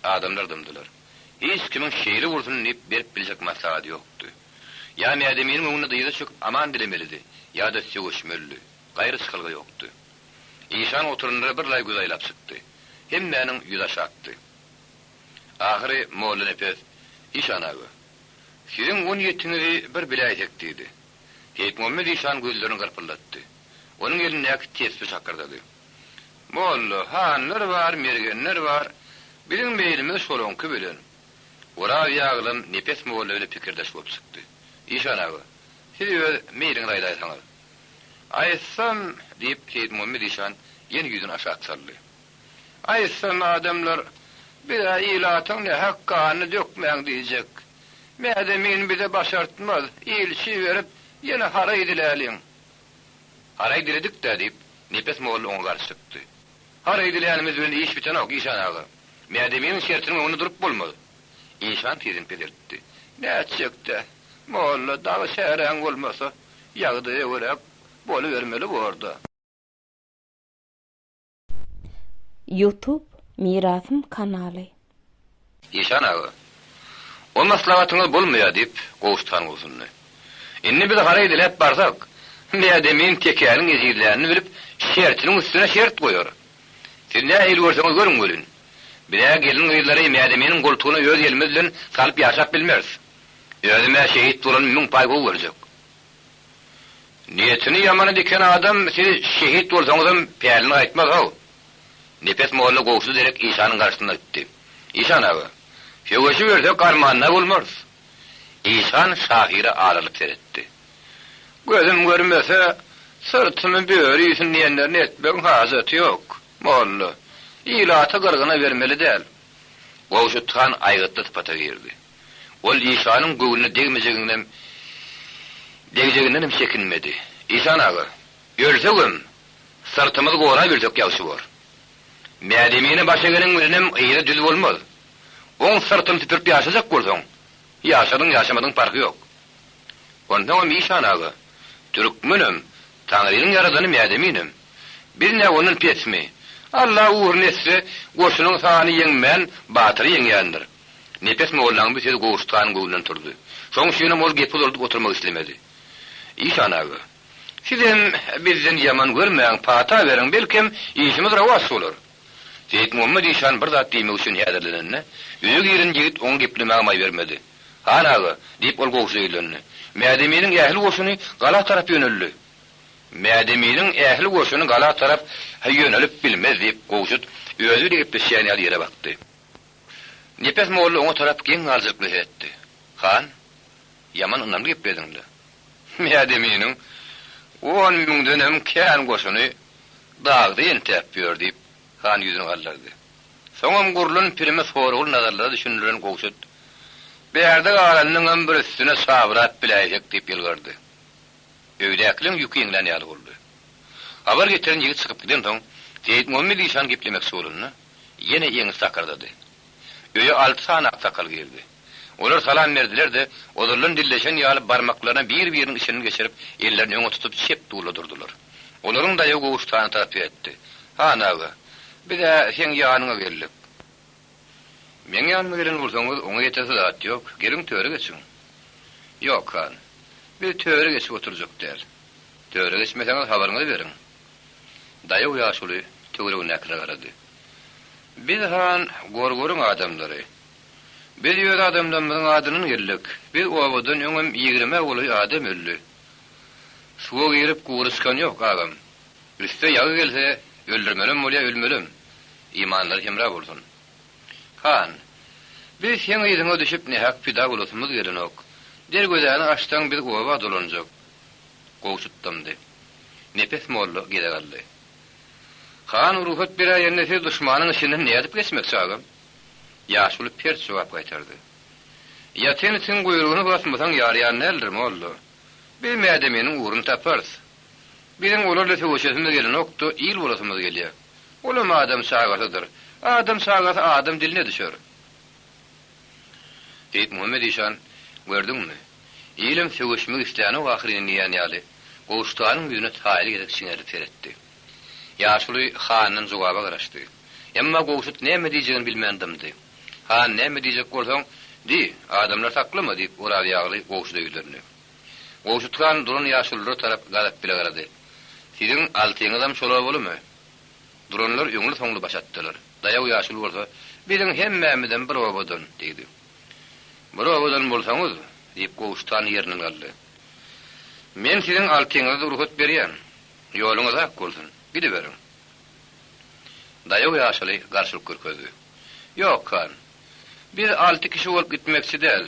Adamlar dymdylar. Hiç kimiň şeýle bolsun diýip berip biljek maslahaty ýokdy. Ýa Mädeminiň öňünde dyza çöküp aman dilemelidi, ýa-da söweşmelidi. Gaýry çykalga ýokdy. Işan oturanlara birlaý göz aýlap çykdy. Hemmäniň ýüzi aşakdy. Ahyry Mollanepes, Işan aga, siziň o niýetiňizi bir biläýsek diýdi. Seýitmuhammet işan gözlerini gyrpyldatdy. Onuň elindäki tesbi şakyrdady. Molla, hanlar bar, mergenler bar, biziň meýlimiz şolaňky bilen. Oraz ýagylam Nepes molla bile pikirdeş bolup çykdy. Işan aga, siz öz meýliňizi aýdaýsaňyz. Aýtsam, diýip, Seýitmuhammet işan ýene ýüzüni aşak saldy. Aýtsam, adamlar, biz-ä ilatyň nähak ganyny dökmäň diýjek. Mädemin bize başartmaz, ilçi iberip, ýene haraý diläliň. Haraý diledik-dä, diýip, Nepes molla oňa garşy çykdy. Haraý dilänimiz bilen iş bitenok, işan aga. Mädeminiň şertiniň öňünde durup bolmaz. Işan sesini peseltdi. Nätjek-dä, molla, dagy çäräň bolmasa, ýagdaýa görä bolubermeli bor-da. Youtube Mirasym kanaly. Işan aga, o maslahatyňyz bolmaýar, diýip, Gowşut han gobsundy. Indi biz haraý diläp barsak, Mädemin tekäniň ejizlänini bilip, şertiniň üstüne şert goýar. Siz nähili görseňiz görüň welin, biz-ä gelin-gyzlary Mädeminiň goltugyna öz elimiz bilen salyp ýaşap bilmeris. Özüm-ä şehit bolanymy müň paý gowy görjek. Niýetini ýamana diken adam siz şehit bolsaňyzam pälini gaýtmaz-how. Nepes molla Gowşuda derek işanyň garşysyna gitdi. Işan aga, söweşibersek armanda bolmarys. Işan şahyra alarylyp seretdi. Gözüm görmese, syrtymy böri iýsin diýenlerini etmegiň hajaty ýok, molla. Ilaty gyrgyna bermeli däl. Gowşut han aýgytly sypata girdi. Ol işanyň göwnüne degmejegiňem, degjegindenem çekinmedi. Işan aga, ölsegem, syrtymyzy gorap ölsek ýagşy bor. Mädemine başa gelen bilenem yzy düz bolmaz. Oň syrtyny süpürip ýaşajak bolsaň, ýaşadyň, ýaşamadyň parhy ýok. Onsoňam işan aga, türkmenem, Taňrynyň ýaradany Mädeminem. Biz nä ondan pesmi? Alla ugruny etse, goşunyň sany ýeňmän, batyry ýeňýändir. Nepes mollaň bu sözi Gowşut hanyň göwnünden turdy. Şoň üçinem ol gepi uzaldyp oturmak islemedi. Işan aga, sizem bizden ýaman görmäň, pata beriň, belkem, işimiz rowaç bolar. Seýitmuhammet işan bir zat diýmek üçin häzirlenende, öýe giren ýigit oňa geplemäge maý bermedi. Han aga, diýip, ol Gowşuda ýüzlendi. Mädeminiň ähli goşuny gala tarap ýöneldi. Mädeminiň ähli goşuny gala tarap ýönelip bilmez, diýip, Gowşut özi bile gepleşýän ýaly ýere bakdy. Nepes molla oňa tarap geň galyjylykly seretdi. Han, ýaman ynamly geplediň-le. Mädeminiň on müňdenem kän goşuny dagda entäp ýör, diýip, han ýüzüni galdyrdy. Soňam gurlan pirime soragly nazarlara düşündiren Gowşut, Bärde galanynyňam bir üstüne çabrap biläýsek diýip ýylgyrdy. Öýdäkileriň ýüki ýeňlän ýaly boldy. Habar getiren ýigit çykyp gidensoň, Seýitmuhammet işan geplemekçi bolanda, ýene ýeňi sakyrdady. Öýe alty sany aksakgal girdi. Olar salam berdiler-de, ozaldan dilleşen ýaly barmaklaryny bir-biriniň içinden geçirip, ellerini öňe tutup çep dula durdular. Olaryň daýawy Gowşut hana tarap seretdi. Han aga, biz-ä seň ýanyňa geldik. Meň ýanyma gelen bolsaňyz, oňa ýetesi zat ýok. Geliň töre geçiň. Ýok, han. Biz töre geçip oturjak däl. Töre geçmeseňiz habaryňyzy beriň. Daýaw ýaşuly töweregindäkilere garady. Biz, han, Gorgoryň adamlary. Biz öz adamlarymyzyň adyndan geldik. Biz obadan öňem ýigrimä golaý adam öldi. Suwa girip gury çykan ýok, agam. Üste ýagy gelse, öldürmelem bolýa, ölmelem. Imanlary hemra bolsun. Han, biz seň yzyňa düşüp nähak pida bolasymyz gelenok. Derwezäni açsaň biz oba dolanjak. Gowşut dymdy. Nepes molla gezek aldy. Han rugsat beräýende siz duşmanyň içinden nädip geçmekçi, agam? Ýaşuly pert jogap gaýtardy. Ýatan itiň guýrugyny basmasaň ýaraýan däldir, molla. Biz Mädeminiň ugruny taparys. Biziň olar bilen söweşesimiz gelenok-da, il bolasymyz gelýär. Olam adam çagasydyr. Adam çagasy adam diline düşer. Seýitmuhammet işan, Gördüňmi, ilem söweşmek islänok ahyryn diýýän ýaly, Gowşutanyň ýüzüne taýly gezek çiňerilip seretdi. Ýaşuly handan jogaba garaşdy. Emma Gowşut näme diýjegini bilmän dymdy. Han, näme diýjek bolsaň, diý, adamlary saklama, diýip, Oraz ýagly Gowşuda ýüzlendi. Gowşut han duran ýaşululara tarap gazap bile garady. Siziň altyňyzam şol obalymy? Duranlar öňli-soňly baş atdylar. Daýaw ýaşuly bolsa, Biziň hemmämizem bir obadan, diýdi. Bir obadan bolsaňyz, diýip, Gowşut han ýerinden galdy. Men siziň altyňyza-da rugsat berýän. Ýoluňyz ak bolsun. Gidiberiň. Daýaw ýaşuly garşylyk görkezdi. Ýok, han. Biz alty kişi bolup gitmekçi däl.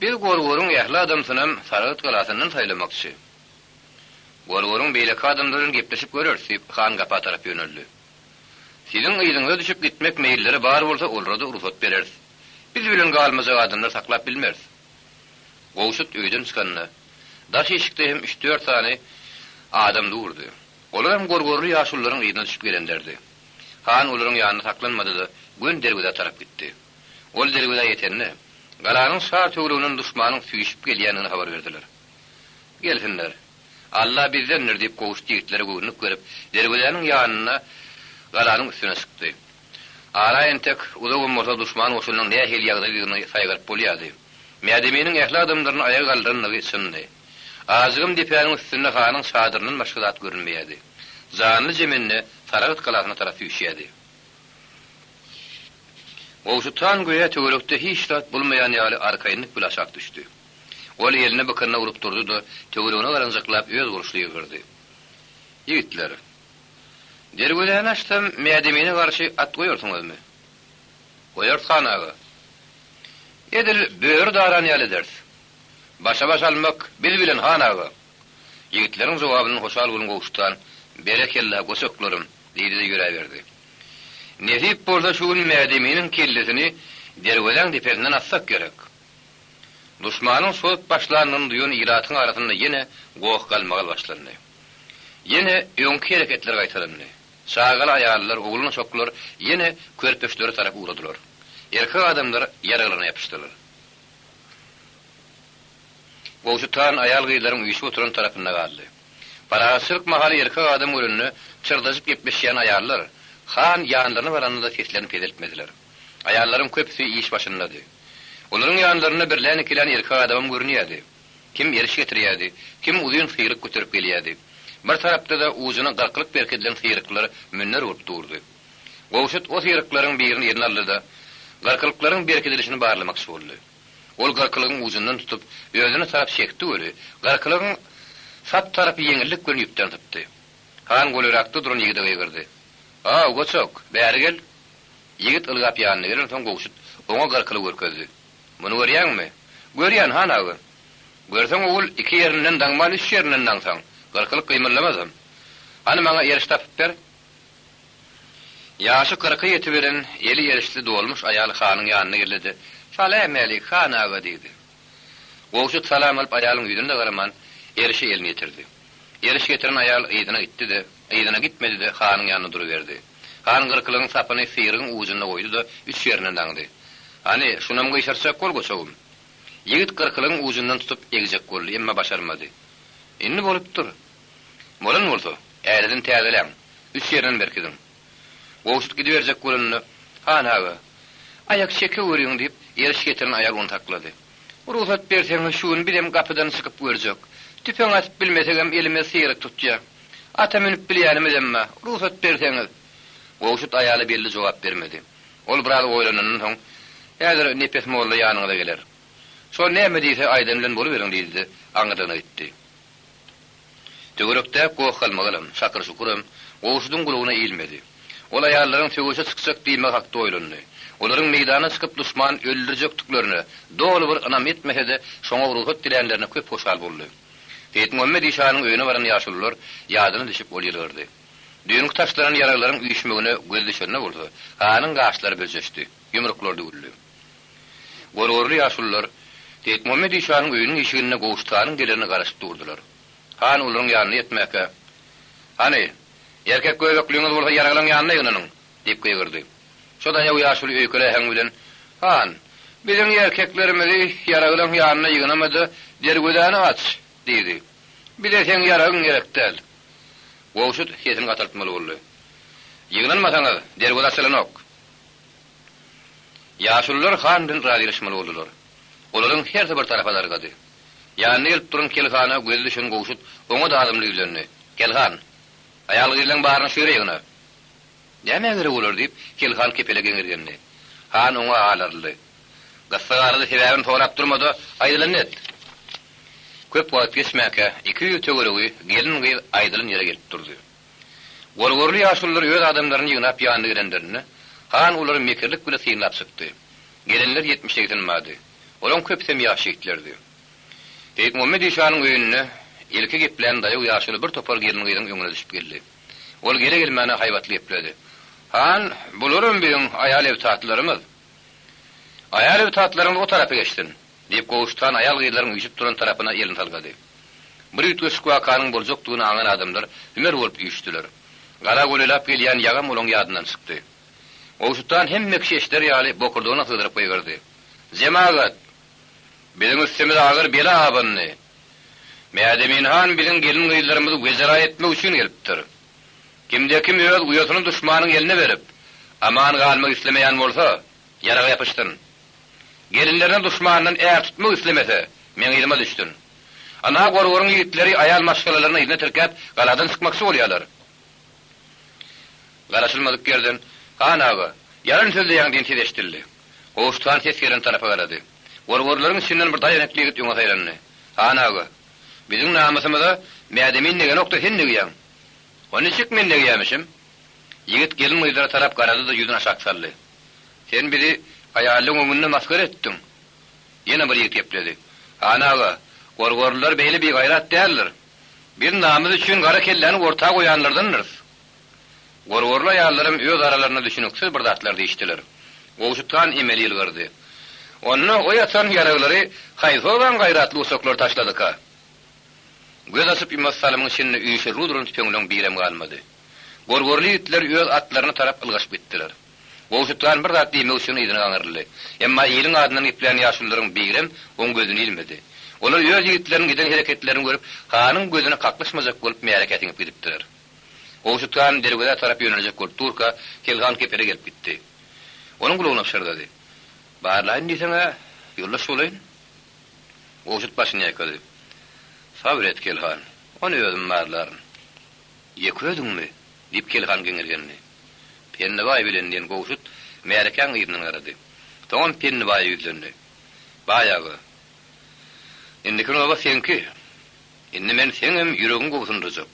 Biz Gorgoryň ähli adamsynam Saragt galasyndan saýlamakçy. Gorgoryň beýleki adamlary bilen gepleşip göreris, diýip, han gapa tarap ýöneldi. Siziň yzyňyza düşüp gitmek meýilleri bar bolsa, olara-da rugsat bereris. Biz bilen galmajak adamlary saklap bilmeris. Gowşut öýden çykanda, daş işikde hem üç-dört sany adam durdy. Olaram gorgorly ýaşulularyň yzyna düşüp gelenlerdi. Han olaryň ýanynda saklanmady-da, göni derwezä tarap gitdi. Ol derwezä ýetende, galanyň çar töwereginden duşmanyň süýşüp gelýändigini habar berdiler. Gelsinler. Alla bizdendir, diýip, Gowşut ýigitlere göwünlik berip, derwezäniň ýanynda galanyň üstüne çykdy. Ara entek uzagam bolsa duşman goşunynyň nähili ýagdaýdygyny saýgaryp bolýardy. Mädeminiň ähli adamlaryny aýaga galdyrandygy çyndy. Azajygam depäniň üstünde hanyň çadyryndan başga zat görünmeýärdi. Janly jemende Saragt galasyna tarap süýşýärdi. Gowşut han göýä töwerekde hiç zat bolmaýan ýaly arkaýynlyk bile aşak düşdi. Ol elini bykynyna urup durdy-da, töweregine garanjaklap özboluşly ýylgyrdy. Ýigitler! Derwezäni açsam, Mädemine garşy at goýarsyňyzmy? Goýarys, han aga. Edil böri daran ýaly ederis. Başa-baş almak biz bilen, han aga! Ýigitleriň jogabyndan hoşal bolan Gowşut han, Berekella, goçaklarym! diýdi-de ýöräberdi. Nesip bolsa şu gün Mädeminiň kellesini derwezäň depesinden atsak gerek. Duşmanyň çozup başlanyny duýan ilatyň arasynda ýene goh-galmagal başlandy. Ýene öňki hereketler gaýtalandy. Çagaly aýallar, oglan-uşaklar ýene körpeçlere tarap ugradylar. Erkek adamlar ýaraglaryna ýapyşdylar. Gowşut han aýal-gyzlaryň üýşüp oturan tarapynda galdy. Parahatçylyk mahaly erkek adam görende çyrdaşyp gepleşýän aýallar, han ýanlaryna baranda-da seslerini peseltmediler. Aýallaryň köpüsi iş başyndady. Olaryň ýanlarynda birlän-ikilän erkek adamam görünýärdi. Kim eriş getirýärdi, kim uzyn syryk göterip gelýärdi. Bir tarapda-da ujuna gyrkylyk berkidilen syryklar münder bolup durdy. Gowşut o syryklaryň birini eline aldy-da, gyrkylyklaryň berkidilişini barlamakçy boldy. Ol gyrkylygyň ujundan tutup, özüne tarap çekdi weli, gyrkylygyň sap tarapy ýeňillik bilen ýüpden sypdy. Han golaýrakda duran ýigide gygyrdy. A, goçak, bäri gel! Ýigit ylgap ýanyna gelensoň Gowşut oňa gyrkylygy görkezdi. Muny görýäňmi? Görýän, han aga. Görseň ogul, iki ýerinden daňman üç ýerinden daňsaň, gyrkylyk gymyldamazam. Hany maňa eriş tapyp ber. Ýaşy kyrka ýetiberen, eli erişli dolmuş aýal hanyň ýanyna geldi-de, Saläm-älik, han aga! diýdi. Gowşut salam alyp aýalyň ýüzüne-de garaman, erişe elini ýetirdi. Eriş getiren aýal yzyna gitdi-de, yzyna gitmedi-de, hanyň ýanynda duruberdi. Han gyrkylygyň sapyny syrygyň ujunda goýdy-da, üç ýerinden daňdy. Hany, şunam gyşartjak bol, goçagym! Ýigit gyrkylygyň ujundan tutup egjek boldy, emma başarmady. Indi bolupdyr. Bolan bolsa, ädedini täzeläň, üç ýerinden berkidiň. Gowşut gidiberjek bolanda, Han aga, aýak çekeweriň diýip, eriş getiren aýal ony saklady. Rugsat berseňiz, şu gün bizem gapydan çykyp görjek. Tüpeň atyp bilmesegem, elimiz syryk tutýa. Ata münüp bilýänimizem bar. Rugsat berseňiz. Gowşut aýala belli jogap bermedi. Ol biraz oýlanandan soň, Häzir Nepes molla ýanyňyza geler. Şol näme diýse, aýdany bilen boluberiň diýdi-de, aňyrlygyna gitdi. Töwerekdäki goh-galmagalam, şakyr-şukuram Gowşudyň gulagyna ilmedi. Ol aýallaryň söweşe çykjak diýmegi hakda oýlandy. Olaryň meýdana çykyp duşman öldürjekdiklerine doly bir ynam etmese-de, şoňa rugsat dilänlerine köp hoşal boldy. Seýitmuhammet işanyň öýüne baran ýaşulular ýadyna düşüp ol ýylgyrdy. Düýnki taşlanan ýaraglaryň üýşmegine gözi düşende bolsa, hanyň gaşlary böjeşdi, ýumruklary düwüldi. Gorgorly ýaşulular Seýitmuhammet işanyň öýüniň işiginde Gowşut hanyň gelerine garaşyp durdular. Han olaryň ýanyna ýetmäkä, Hany, erkek göbekliňiz bolsa ýaraglaň ýanyna ýygnanyň! diýip gygyrdy. Şo daýaw ýaşuly öýkeli äheň bilen, Han, biziň erkeklerimizi ýaraglaň ýanyna ýygnama-da, derwezäni aç! diýdi. Bize seň ýaragyň gerek däl. Gowşut sesini gataltmaly boldy. Ýygnanmasaňyz, derweze açylanok. Ýaşulular han bilen razylaşmaly boldular. Olaryň hersi bir tarapa dargady. Ýanyna gelip duran Kelhana gözi düşen Gowşut oňa-da azmly ýüzlendi, Kelhan, aýal-gyzlaň baryny şu ýere ýygna. Nämä gerek olar? diýip, Kelhan kepele geňirgendi. Han oňa alaryldy. Gyssagarada sebäbini sorap durma-da, aýdylanyny et. Köp wagt geçmänkä, 200 töweregi gelin-gyz aýdylan ýere gelip durdy. Gorgorly ýaşulular öz adamlaryny ýygnap ýanyna gelenlerinde, han olary mekirlik bile synlap çykdy. Gelenler ýetmiş-segsen bady. Olaň köpüsem ýaş ýigitlerdi. Seýitmuhammet işanyň öýünde ilki geplän daýaw ýaşuly bir topar gelin-gyzyň öňüne düşüp geldi. Ol gele-gelmäne haýbatly gepledi. Han, bularam biziň aýal-ebtatlarymyz. Aýal-ebtatlaryňyz o tarapa geçsin! Diýip, Gowşut han aýal-gyzlaryň üýşüp duran tarapyna elini salgady. Bir üýtgeşik wakanyň boljakdygyny aňan adamlar hümer bolup üýşdüler. Gala golaýlap gelýän ýagam olaň ýadyndan çykdy. Gowşut han hemme kişi eşider ýaly bokurdagyna sygdyryp gygyrdy. Jemagat! Biziň üstümize agyr bela abandy. Mädemin han biziň gelin-gyzlarymyzy wejera etmek üçin gelipdir. Kimde-kim öz uýasyny duşmanyň eline berip, aman galmak islemeýän bolsa, ýaraga ýapyşsyn. Gelinlerine duşmandan är tutmak islemese, meň yzyma düşsün. Ynha, Gorgoryň ýigitleri aýal maşgalalaryny yzyna tirkäp, galadan çykmakçy bolýarlar. Garaşylmadyk ýerden, Han aga, ýalan sözleýäň diýen ses eşidildi. Gowşut han ses gelen tarapa garady. Gorgorlaryň içinden bir daýanykly ýigit öňe saýlandy. Han aga, biziň namysymyza Mädemin degenok-da sen degýäň. O niçik men degýämişim? Ýigit gelin-gyzlara tarap garady-da ýüzüni aşak saldy. Sen bizi aýallaň öňünde masgara etdiň. Ýene bir ýigit gepledi. Han aga, gorgorlylar beýle bigaýrat däldir. Biz namys üçin gara kelläni orta goýanlardandyrys. Gorgorly aýallaram öz aralarynda düşüniksiz bir zatlar diýişdiler. Gowşut han emeli ýylgyrdy. Onda o ýatan ýaraglary haýsy obaň gaýratly uçaklary taşladyka? Göz açyp ýumas salymyň içinde üýşürilgi duran tüpeňleň birem galmady. Gorgorly ýigitler öz atlaryna tarap ylgaşyp gitdiler. Gowşut han bir zat diýmek üçin yzyna gaňryldy. Emma iliň adyndan geplän ýaşulularyň birem oň gözüne ilmedi. Olar öz ýigitleriniň eden hereketlerini görüp, hanyň gözüne kaklyşmajak bolup märekä siňip gidipdiler. Gowşut han derwezä tarap ýöneljek bolup durka, Kelhan kepele gelip gitdi. Onuň gulagyna pyşyrdady. Barlaýyn diýseň-ä, ýoldaş bolaýyn. Gowşut başyny ýaýkady. Sabyr et, Kelhan. Ony özüm barlaryn. Ýeke özüňmi? diýip, Kelhan geňirgendi. Pennibaý bilen, diýen Gowşut märekäň yzyndan garady. Soňam Pennibaýa ýüzlendi. Baý aga, indiki nobat seňki. Indi men seňem ýüregiňi gobsundyrjak.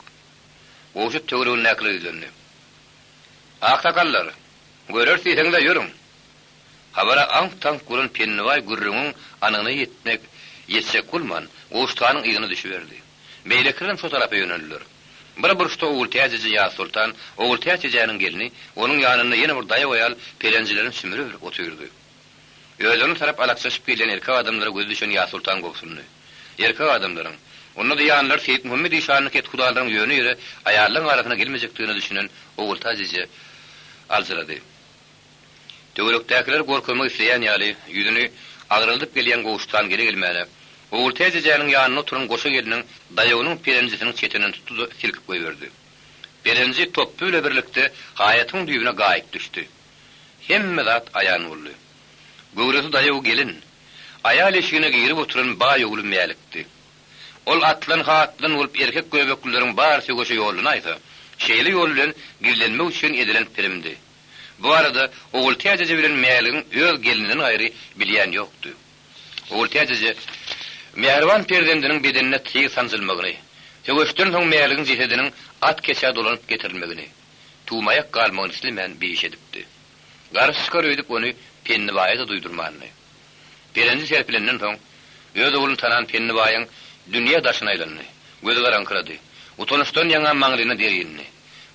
Gowşut töweregindäkilere ýüzlendi. Aksakallar, göreris diýseňiz-ä ýörüň. Habara aňk-taňk bolan Pennibaý gürrüňiň anygyna ýetmek ýetjek bolman, Gowşut hanyň yzyna düşüberdi. Beýlekilerem şo tarapa ýöneldiler. Bir burçda Ogultäç eje Ýazsoltan, Ogultäç ejäniň gelni, onuň ýanynda ýene bir daýaw aýal pelenjilerini sümüriberip otyrdy. Özlerine tarap alakjaşyp gelýän erkek adamlara gözi düşen Ýazsoltan gobsundy. Erkek adamlaryň, onda-da ýanlary Seýitmuhammet işanyň kethudalaryň ýöne ýere aýallaryň arasyna gelmejekdigine düşünen Ogultäç eje aljyrady. Töwerekdäkileri gorkuzmak isleýän ýaly, ýüzüni agraldyp gelýän Gowşuthan gele-gelmäne, Ogultäç ejäniň ýanynda oturan goşa gelniň daýawynyň pelenjisiniň çetinden tutdy-da silkip goýberdi. Pelenji topby bile birlikde haýatyň düýbüne gaýyp düşdi. Hemme zat aýan boldy. Göwresi daýaw gelin, aýal eşigine girip oturan baý ogly Mälikdi. Ol atlan-ha atlan bolup erkek göbeklileriň bary söweşe ýollanaýsa, şeýle ýol bilen gizlenmek üçin edilen pirimdi. Bu barada Ogultäç eje bilen Mäligiň öz gelninden gaýry bilýän ýokdy. Ogultäç eje mähriban perzendiniň bedenine tyg sanjylmagyny, söweşden soň Mäligiň jesediniň at keçä dolanyp getirilmegini, tumaýak galmagyny islemän bir iş edipdi. Garşy çykar öýdüp ony Pennibaýa-da duýdurmandy. Perenji serpilenden soň, öz ogluny tanan Pennibaýyň dünýe daşyna aýlandy. Gözi garaňkyrady. Utançdan ýaňa maňlaýyna der indi.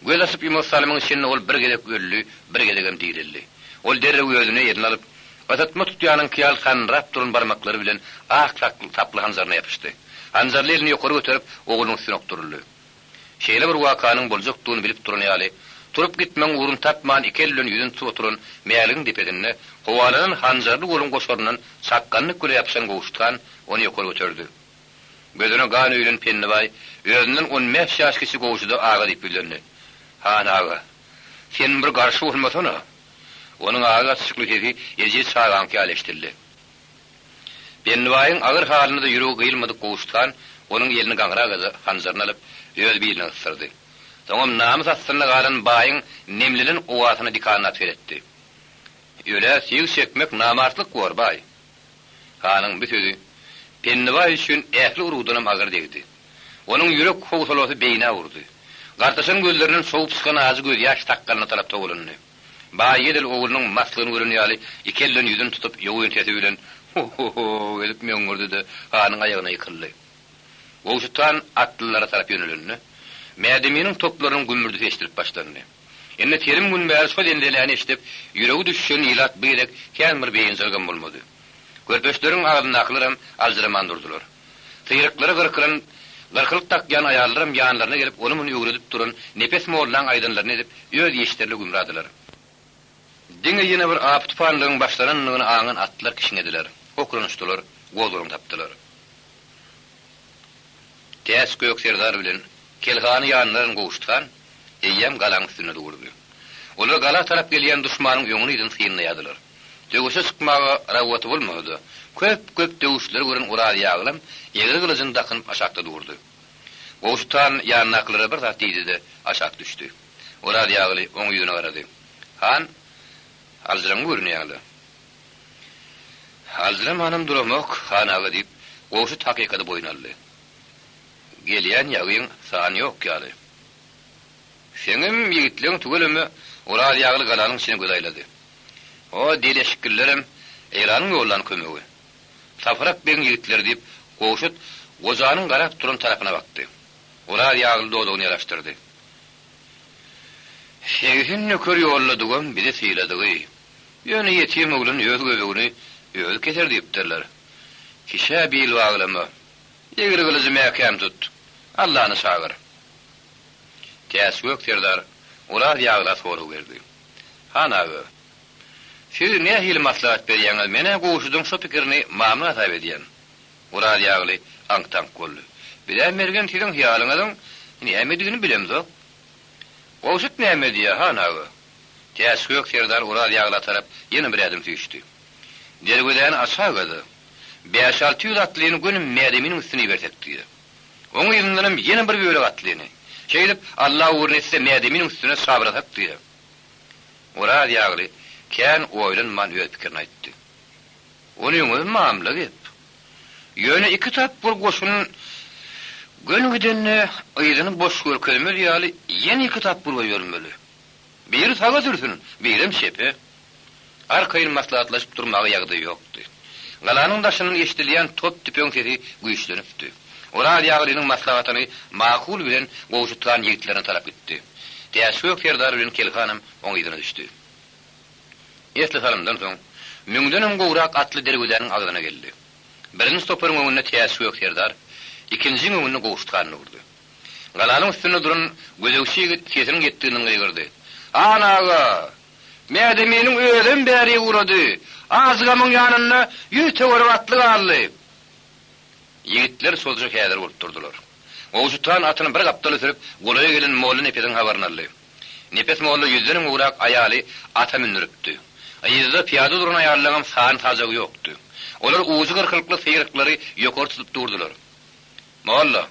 Göz açyp ýumasy salymyň içinde ol bir gezek öldi, bir gezegem direldi. Ol derrew özüne elini alyp, gysytma tutýanyňky ýaly sanrap duran barmaklary bilen ak saply hanjaryna ýapyşdy. Hanjarly elini ýokary göterip, oglunyň üstüne okduryldy. Şeýle bir wakanyň boljakdygyny bilip duran ýaly, turup gitmegiň ugruny tapman iki eli bilen ýüzüni tutup oturan Mäligiň depesinde howalanan hanjarly goluň goşaryndan çakganlyk bilen ýapyşan Gowşut han ony ýokary göterdi. Gözüne gan öýlen Pennibaý özünden on bäş ýaş kiçi Gowşuda aga diýip ýüzlendi. Han aga, sen bir garşy bolmasana! Onuň agy gatyşykly sesi ejiz çagaňky ýaly eşidildi. Bendibaýyň agyr halyna-da ýüregi gyýylmadyk Gowşut han onuň elini gaňragada hanjaryny alyp, öz biline gysdyrdy. Soňam namys astynda galan baýyň nemlenen owasyna dikanlap seretdi. Ölä syg çekmek namartlyk bor, baý! Hanyň bu sözi Pendibaý üçin ähli urgudanam agyr degdi. Onuň ýürek howsalasy beýnä urdy. Gartaşan gözlerinden sowup çykan ajy gözýaş sakgalyna tarap togalandy. Baý edil oglunyň maslygyny gören ýaly iki elden ýüzüni tutup ýogyn sesi bilen Ho-ho-ho edip möňňürdi-de, hanyň aýagyna ýykyldy. Gowşut han atlylara tarap ýönelende, Mädeminiň toplarynyň gümmürdisi eşidilip başlandy. Indi telim gün bäri şo zenzeläni eşidip, ýüregi düşüşen ilat bu gezek kän bir beýenjirgem bolmady. Körpeçleriň agzyndakylaram aljyraman durdular. Syryklary gyrkylan, gyrkylyk dakýan aýallaram ýanlaryna gelip ony-muny öwredip duran Nepes mollaň aýdanlaryny edip, öz işlerine gümradylar. Diňe ýene bir apy-tupanlygyň başlanandygyny aňan atlylar kişňediler, hokranyşdylar, gozgalaň tapdylar. Täç Gök serdar bilen Kelhany ýanyna alan Gowşut han eýýäm galaň üstünde durdy. Olar gala tarap gelýän duşmanyň öňüni-yzyny synlaýardylar. Söweşe çykmaga rawwaty bolmasa-da, köp-köp döwüşleri gören Oraz ýagylam egri gylyjyny dakynyp aşakda durdy. Gowşut han ýanyndakylara bir zat diýdi-de, aşak düşdi. Oraz ýagyly oň ýüzüne garady. Han, aljyraňňy görünýäň-le. Aljyramanam duramok, han aga, diýip, Gowşut hakykady boýun aldy. Gelýän ýagyň sany ýok ýaly. Seňem ýigitleň tüweleme Oraz ýagly galanyň içine göz aýlady. O deleşikgillerem Eýranyň ýollan kömegi. Saparak begiň ýigitleri diýip, Gowşut gojanyň garap duran tarapyna bakdy. Oraz ýagly dodagyny ýalaşdyrdy. 80 nöker ýolladygam bizi syladygy. Ýöne ýetim oglan öz göbegini özi keser diýipdirler. Kişä bil baglama. Egri gylyjy mäkäm tut. Allany çagyr. Täçgök serdar Oraz ýagla sorag berdi. Han aga, siz nähili maslahat berýäňiz, men-ä Gowşudyň şo pikirini mamla hasap edýän. Oraz ýagly aňk-taňk boldy. Biz-ä mergen siziň hyýalyňyzyň nämedigini bilemzok. Gowşut näme diýýär, han aga? Täçgök serdar Oraz ýagla tarap ýene bir ädim süýşdi. Derwezäni açaga-da, bäş-alty ýüz atlyny göni Mädeminiň üstüne ibersek diýýär. Oň yzyndanam ýene bir bölek atlyny. Şeýdip, Alla ugruna etse Mädeminiň üstüne çabrasak diýýär. Oraz ýagly kän oýlanman öz pikirini aýtdy. Onyňyz mamla gep. Ýöne iki tapgyr goşun göni gidende yzyny boş görkezmez ýaly ýene iki tapgyr goýbermeli. Biri saga sürsün, birem çepe. Arkaýyn maslahatlaşyp durmaga ýagdaý ýokdy. Galanyň daşyndan eşidilýän top-tüpeň sesi güýçlenipdi. Oraz ýaglynyň maslahatyny makul bilen Gowşut han ýigitlerine tarap gitdi. Täçgök serdar bilen Kelhanam oň yzyna düşdi. Esli salymdan soň, müňdenem gowrak atly derwezäniň agzyna geldi. Birinji toparyň öňünde Täçgök serdar, ikinjiň öňünde Gowşut han durdy. Galanyň üstünde duran gözegçi ýigit sesiniň ýetdiginden gygyrdy, Han aga! Mädeminiň özem bäri ugrady. Azgamyň ýanynda ýüz töwerek atly galdy. Ýigitler sozuşa häzir bolup durdular. Gowşut han atyny bir gapdala sürüp, golaýa gelen molla Nepesiň habaryny aldy. Nepes molla ýüzdenem gowrak aýaly ata mündüripdi. Yzda pyýada duran aýallaňam sany-sajagy ýokdy. Olar ujy gyrkylykly syryklary ýokary tutup durdular. Molla,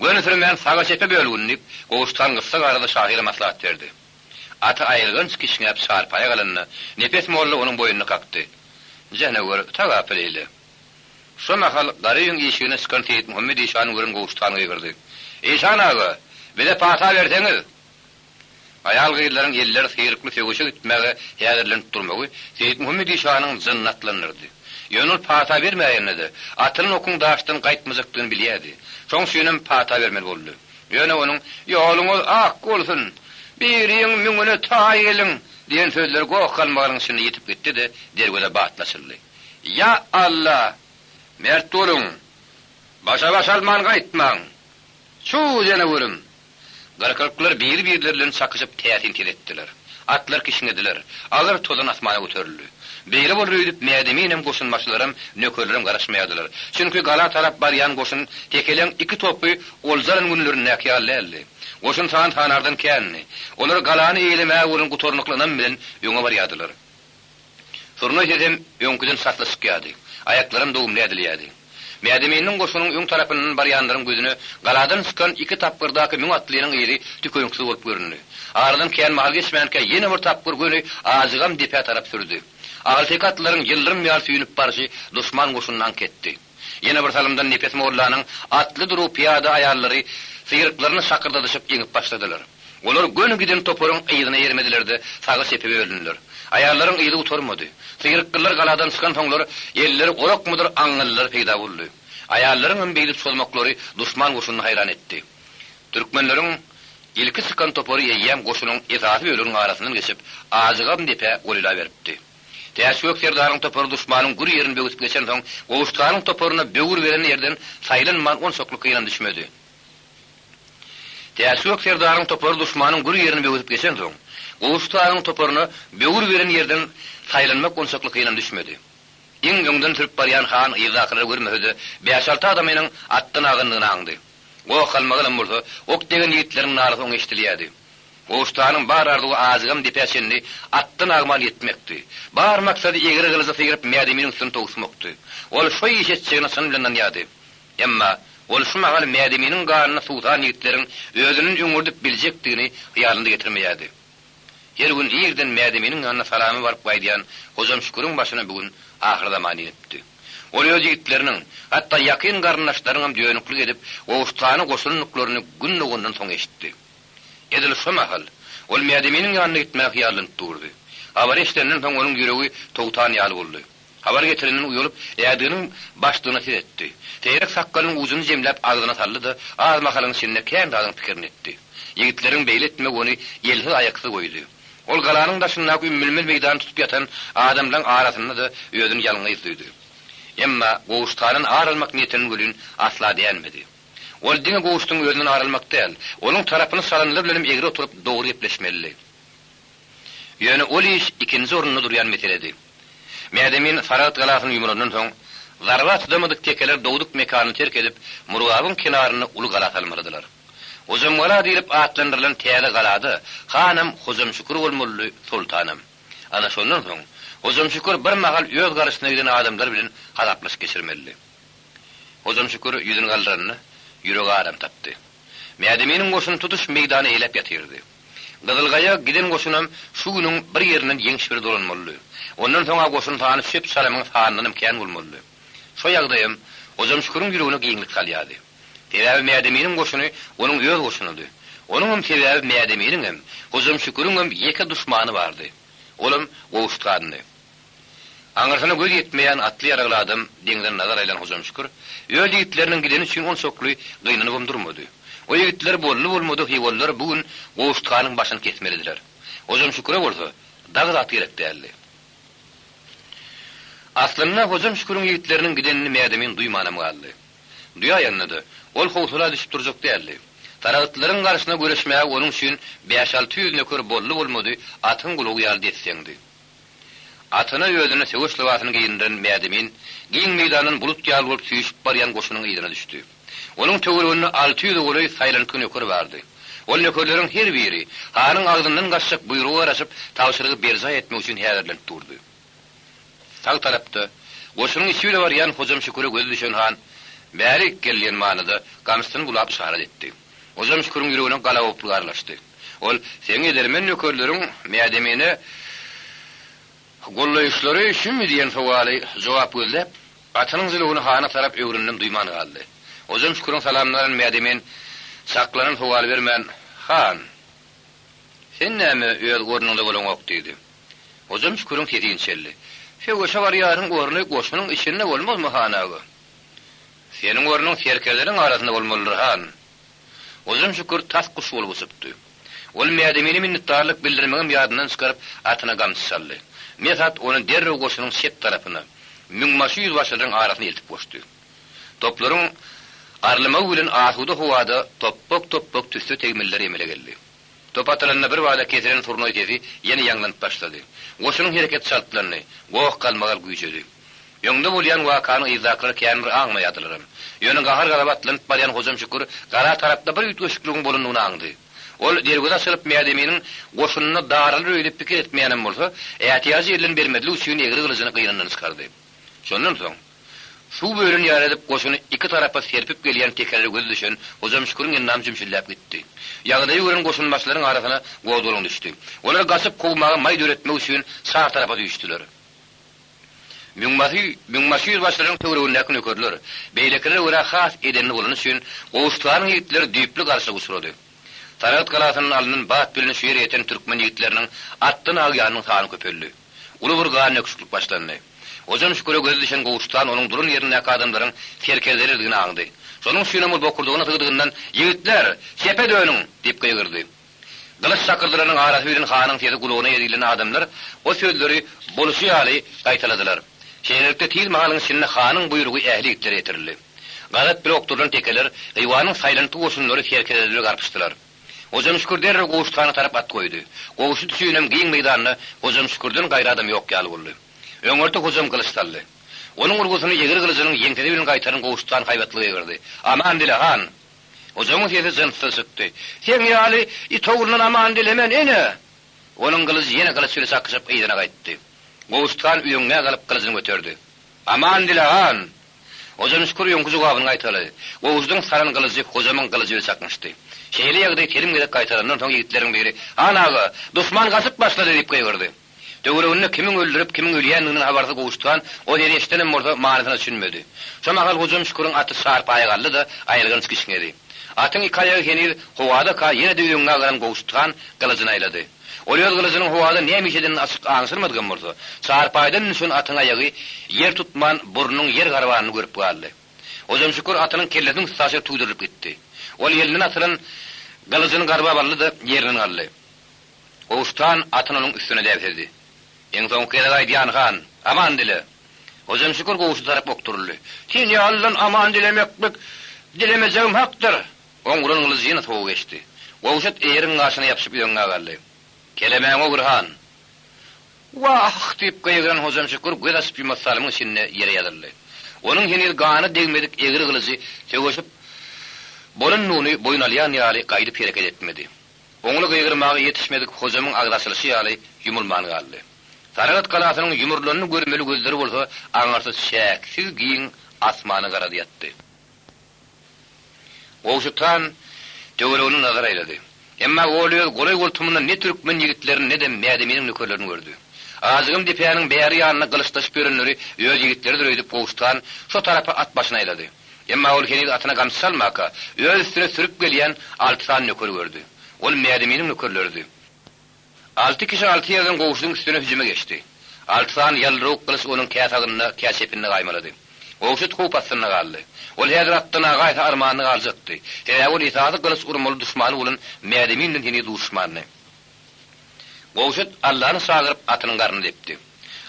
göni sürmän saga-çepe bölgün, diýip, Gowşut han gyssag arada şahyra maslahat berdi. Aty aýylganç kişňäp çarpaýa galanda, Nepes molla onuň boýnuna kakdy. Janawer, tagapyl eýle. Şo mahal gara öýüň işigine çykan Seýitmuhammet işany gören Gowşut han gygyrdy. Işan aga, bize pata berseňiz! Aýal-gyzlaryň elleri syrykly söweşe gitmäge häzirlenip durmagy Seýitmuhammet işanyň jynyny atlandyrdy. Ýöne ol pata bermäýende-de, atylan okuň daşdan gaýtmajakdygyny bilýärdi. Şoň üçinem pata bermeli boldy. Ýöne onuň, Ýoluňyz ak bolsun! Biriň müňüne taý geliň! diýen sözleri goh-galmagalyň içinde ýitip gitdi-de, derweze batly açyldy. Ýa Alla! Mert boluň! Başa-baş alman gaýtmaň! Çuw, janawerem! Gyrkylyklar biri-birleri bilen çakyşyp täsin ses etdiler. Atlar kişňediler. Agyr tozan asmana göterildi. Beýle bolar öýdüp Mädeminem goşunbaşylaram, nökerlerem garaşmaýardylar. Çünki gala tarap barýan goşun tekeleň iki topy olja alan günlerindäki ýaly däldi. Goşun san sanardan kändi. Olar galany eýelemäge bolan gutarnykly ynam bilen öňe barýardylar. Surnaý sesem öňküden çasly çykýardy. Aýaklaram dogumly ädilýärdi. Mädeminiň goşunyň öň tarapyndan barýanlaryň gözüne galadan çykan iki tapgyrdaky müň atlynyň yzy tükeniksiz bolup göründi. Aradan kän mahal geçmänkä ýene bir tapgyr göni ajygam depä tarap sürdi. Ahalteke atlylaryň ýyldyrym ýaly süýnüp barşy duşman goşunyny aňk etdi. Ýene bir salymdan Nepes mollanyň atly-duruw pyýada aýallary syryklaryny şakyrdadyşyp eňip başladylar. Olar göni giden toparyň yzyna ýermediler-de, saga-çepe bölündiler. Aýallaryň yzy gutarmady. Syrykgyllar galadan çykansoňlar, elleri orakmydyr aňňallylar peýda boldy. Aýallaryňam beýdip çozmaklary duşman goşunyny haýran etdi. Türkmenleriň ilki çykan topary eýýäm goşunyň esasy böleginiň arasyndan geçip, Ajygam depä golaýlaberipdi. Täçgök serdaryň topary duşmanyň gür ýerini böwsüp geçensoň, Gowuşganyň toparyna böwür beren ýerden saýlanman onçakly kynam düşmedi. Täçgök serdaryň topary duşmanyň gür ýerini böwsüp geçensoň, Gowşut hanyň toparyna böwür beren ýerden saýlanmak onçakly kynam düşmedi. Iň öňden sürüp barýan han yzdakylary görmese-de, bäş-alty adamynyň atdan agandygyny aňdy. Goh-galmagalam bolsa, ok degen ýigitleriň nalasy oňa eşidilýärdi. Gowşut hanyň bar arzuwy ajygam depä çenli atdan agman ýetmekdi. Bar maksady egri gylyjy syryp Mädeminiň üstüne towusmakdy. Ol şo işi etjegine çyn bilen ynanýardy. Emma ol şu mahal Mädeminiň ganyna suwsan ýigitleriň özünden öňürdip biljekdigini hyýalynda getirmeýärdi. Her gün irden Mädeminiň ýanyna salama baryp gaýdýan Hojamşüküriň başyna bu gün ahyrzaman inipdi. Ol öz ýigitleriniň, hatda ýakyn garyndaşlarynyňam dönüklik edip, Gowşutgana goşulandyklaryny gün dogandan soň eşitdi. Edil şo mahal, ol Mädeminiň ýanyna gitmäge hyýallanyp durdy. Habary eşidenden soň onuň ýüregi togtan ýaly boldy. Habar getirenden uýalyp, ädiginiň başdygyna seretdi. Seýrek sakgalynyň ujuny jemläp agzyna saldy-da, az mahalyň içinde kän zadyň pikirini etdi. Ýigitleriň beýle etmegi ony elsiz-aýaksyz goýdy. Ol galanyň daşyndaky ümmülmez meýdany tutup ýatan adamlaň arasynda-da özüni ýalňyz duýdy. Emma Gowuşgandan ar almak niýetinden welin asla dänmedi. Ol diňe Gowuşdyň özünden ar almak däl, onuň tarapyny çalanlar bilenem egri oturyp dogry gepleşmelidi. Ýöne ol iş ikinji orunda durýan meseledi. Mädemin Saragt galasyny ýumrandan soň, zarba çydamadyk tekeler dogduk mekanyny terk edip, Murgabyň kenarynda uly gala salmalydylar. Hojamgala diýlip atlandyrylan täze galada hanam Hojamşükür bolmalydy, soltanam. Ana şondan soň, Hojamşükür bir mahal öz garşysyna giden adamlar bilen hasaplaşyk geçirmelidi. Hojamşükür ýüzüni galdyranda, ýüregi aram tapdy. Mädeminiň goşuny tutuş meýdany eýläp ýatyrdy. Gyzylgaýa giden goşunam şu günüň bir ýerinden ýeňiş bile dolanmalydy. Ondan soň-a goşun sany çöp-çalamyň sanyndanam kän bolmalydy. Şo ýagdaýam Hojamşüküriň ýüregine giňlik salýardy. Sebäbi Mädeminiň goşuny onuň öz goşunydy. Onuňam sebäbi Mädeminiňem, Hojamşüküriňem ýeke duşmany bardy. Olam Gowşut handy. Aňyrsyna göz ýetmeýän atly-ýaragly adam deňze nazar aýlan Hojamşükür, öz ýigitleriniň gideni üçin onçakly gynanybam durmady. O ýigitler boldy-bolmady hywalylar bu gün Gowşut hanyň başyny kesmelidiler. Hojamşüküre bolsa dag zat gerek däldi. Aslynda Hojamşüküriň ýigitleriniň gidenini Mädemin duýmanam galdy. Duýaýanda-da, ol howsala düşüp durjak däldi. Saragtlylaryň garşyna göreşmäge onuň üçin bäş-alty ýüz nöker boldy-bolmady atyň gulagy ýaly desseňdi. Atyna özüne söweş lybasyny geýindiren Mädemin giň meýdandan bulut ýaly bolup süýşüp barýan goşunyň yzyna düşdi. Onuň töwereginde 600-e golaý saýlantgy nöker bardy. Ol nökerleriň her biri hanyň agzyndan gaçjak buýruga garaşyp, tabşyrygy berjaý etmek üçin häzirlenip durdy. Sag tarapda, goşunyň içi bile barýan Hojamşüküre gözi düşen han, Bärik gel diýen manyda gamçysyny bulap yşarat etdi. Hojamşüküriň ýüregine galagoplyk aralaşdy. Ol, Seň edermen nökerleriň Mädemine gollaýyşlary şümi diýen sowaly jogap gözläp, atynyň jylawyny hana tarap öwreninem duýman galdy. Hojam Şüküriň salamyny alan Mädemin çaklanan sowaly bermän, Han, sen näme öz ornuňda bolaňok? diýdi. Hojam Şüküriň sesi inçeldi. Söweşe barýanyň orny goşunyň içinde bolmazmy, han aga? Seniň ornuň serkerdeleriň arasynda bolmalydyr, han. Hojam Şükür tas guş bolup uçupdy. Ol Mädemine minnetdarlyk bildirmegem ýadyndan çykaryp, atyna gamçy çaldy. Mes at ony derrew goşunyň çep tarapyna, müňbaşy ýüzbaşylaryň arasyna eltip goşdy. Toplaryň arlamagy bilen asuda howada topbak-topbak tüsse tegmiller emele geldi. Top atylanda birbada kesilen surnaý sesi ýene ýaňlanyp başlady. Goşunyň hereketi çaltlandy, goh-galmagal güýjedi. Öňde bolýan wakany yzdakylar kän bir aňmaýardylaram. Ýöne gahar-gazaba atlanyp barýan Hojam Şükür gala tarapda bir üýtgeşikligiň bolandygyny aňdy. Ol derweze açylyp Mädeminiň goşunyna daralar öýdüp pikir etmeýänem bolsa, ätiýajy elden bermezlik üçin egri gylyjyny gynyndan çykardy. Şondan soň, suw bölen ýaly edip goşuny iki tarapa serpip gelýän tekelere gözi düşen Hojam Şüküriň endamy jümşüldäp gitdi. Ýagdaýy gören goşunbaşylaryň arasyna gozgalaň düşdi. Olar gaçyp kowmaga maý döretmek üçin çar tarapa süýşdüler. Müňbaşy, müňbaşy ýüzbaşylaryň töweregindäki nökerler, beýlekilere görä has edenli bolany üçin, Gowuşganyň ýigitleri düýpli garşylyga uçrady. Saragt galasyndan alnan bat bilen şu ýere ýeten türkmen ýigitleriniň atdan agýanynyň sany köpeldi. Uly bir gan döküşiklik başlandy. Hojam Şüküre gözi düşen Gowuşgan onuň duran ýerindäki adamlaryň serkerdelerdigini aňdy. Şonuň üçinem ol bokurdagyna sygdygyndan, Ýigitler! Çepe dönüň! diýip gygyrdy. Gylyç şakyrdylarynyň arasy bilen hanyň sesi gulagyna ýedilen adamlar o sözleri boluşy ýaly gaýtaladylar. Şeýlelikde tiz mahalyň içinde hanyň buýrugy ähli ýigitlere ýetirildi. Gazap bile okdurylan tekeler Hywanyň saýlantgy goşunlary serkerdeler bile garpyşdylar. Hojamşükür derrew Gowşut hana tarap at goýdy. Gowşut üçinem giň meýdanda Hojamşükürden gaýry adam ýok ýaly boldy. Öňürti Hojam gylyç saldy. Onuň urgusyny egri gylyjynyň ýeňsesi bilen gaýtaran Gowşut han haýbatly gygyrdy, Aman dile, han! Hojamyň sesi jynssyz çykdy. Seň ýaly it oglundan aman dilemen, ene! Onuň gylyjy ýene gylyç bile çakyşyp yzyna gaýtdy. Gowşut han üýeňňä galyp gylyjyny göterdi. Aman dile, han! Hojam Şükür öňki jogabyny gaýtalady. Gowşudyň salan gylyjy Hojamyň gylyjy bile çaknyşdy. Şeýle ýagdaý telim gezek gaýtalandan soň ýigitleriň biri, Han aga, duşman gaçyp başlady! diýip gygyrdy. Töwereginde kimiň öldürip, kimiň ölýändiginden habarsyz Gowşut han o sesi eşidenem bolsa, manysyna düşünmedi. Şo mahal Hojam Şüküriň aty çarpaýa galdy-da, aýylganç kişňedi. Atyň iki aýagy heniz howadaka ýene-de öňňä galan Gowşut han gylyjyny aýlady. Ol öz gylyjynyň howada näme iş edenini açyk aňşyrmadygam bolsa, çarpaýdan düşen atyň aýagy ýer tutman, burnunyň ýer garbanyny görüp galdy. Hojam Şükür atynyň kellesiniň üstaşyr tüwdürilip gitdi. Ol elinden atylan gylyjyny garbap aldy-da, ýerinden galdy. Gowşut han atyny onuň üstüne däbsedi. Iň soňky gezek aýdýan, han, aman dile! Hojam Şükür Gowşuda tarap okduryldy. Sen ýalydan aman dilemeklik dilemejegim hakdyr! Oň uran gylyjy ýene sowa geçdi. Gowşut eýeriň gaşyna ýapyşyp öňňä galdy. Kelemäňi ogur, han! Wah! diýip gygyran Hojam Şükür göz açyp-ýumas salymyň içinde ýere ýazyldy. Onuň heniz gany degmedik egri gylyjy söweşip bolanyny boýun alýan ýaly gaýdyp hereket etmedi. Oňly gygyrmaga ýetişmedik Hojamyň agzy açylyşy ýaly ýumulman galdy. Saragt galasynyň ýumrulanyny görmeli gözleri bolsa aňyrsy çäksiz giň asmana garady ýatdy. Gowşut han töweregine nazar aýlady. Emma ol öz golaý-goltumynda ne türkmen ýigitlerini, ne-de Mädeminiň nökerlerini gördi. Azgyn depäniň bäri ýanynda gylyçlaşyp ýörenleri öz ýigitleridir öýdüp Gowşut han şo tarapa at başyny aýlady. Emma ol heniz atyna gamçy salmaka, öz üstüne sürüp gelýän alty sany nöker gördi. Ol Mädeminiň nökerleridi. Alty kişi alty ýerden Gowşudyň üstüne hüjüme geçdi. Alty sany ýaldyrawuk gylyç onuň kä sagynda, kä çepinde gaýmalady. Gowşut howp astynda galdy. Ol häzir atdan agaýsa armanda galjakdy. Sebäbi ol esasy gylyç urmaly duşmany bolan Mädemin bilen heniz duşmandy. Gowşut Allany çagyryp atynyň garnyny depdi.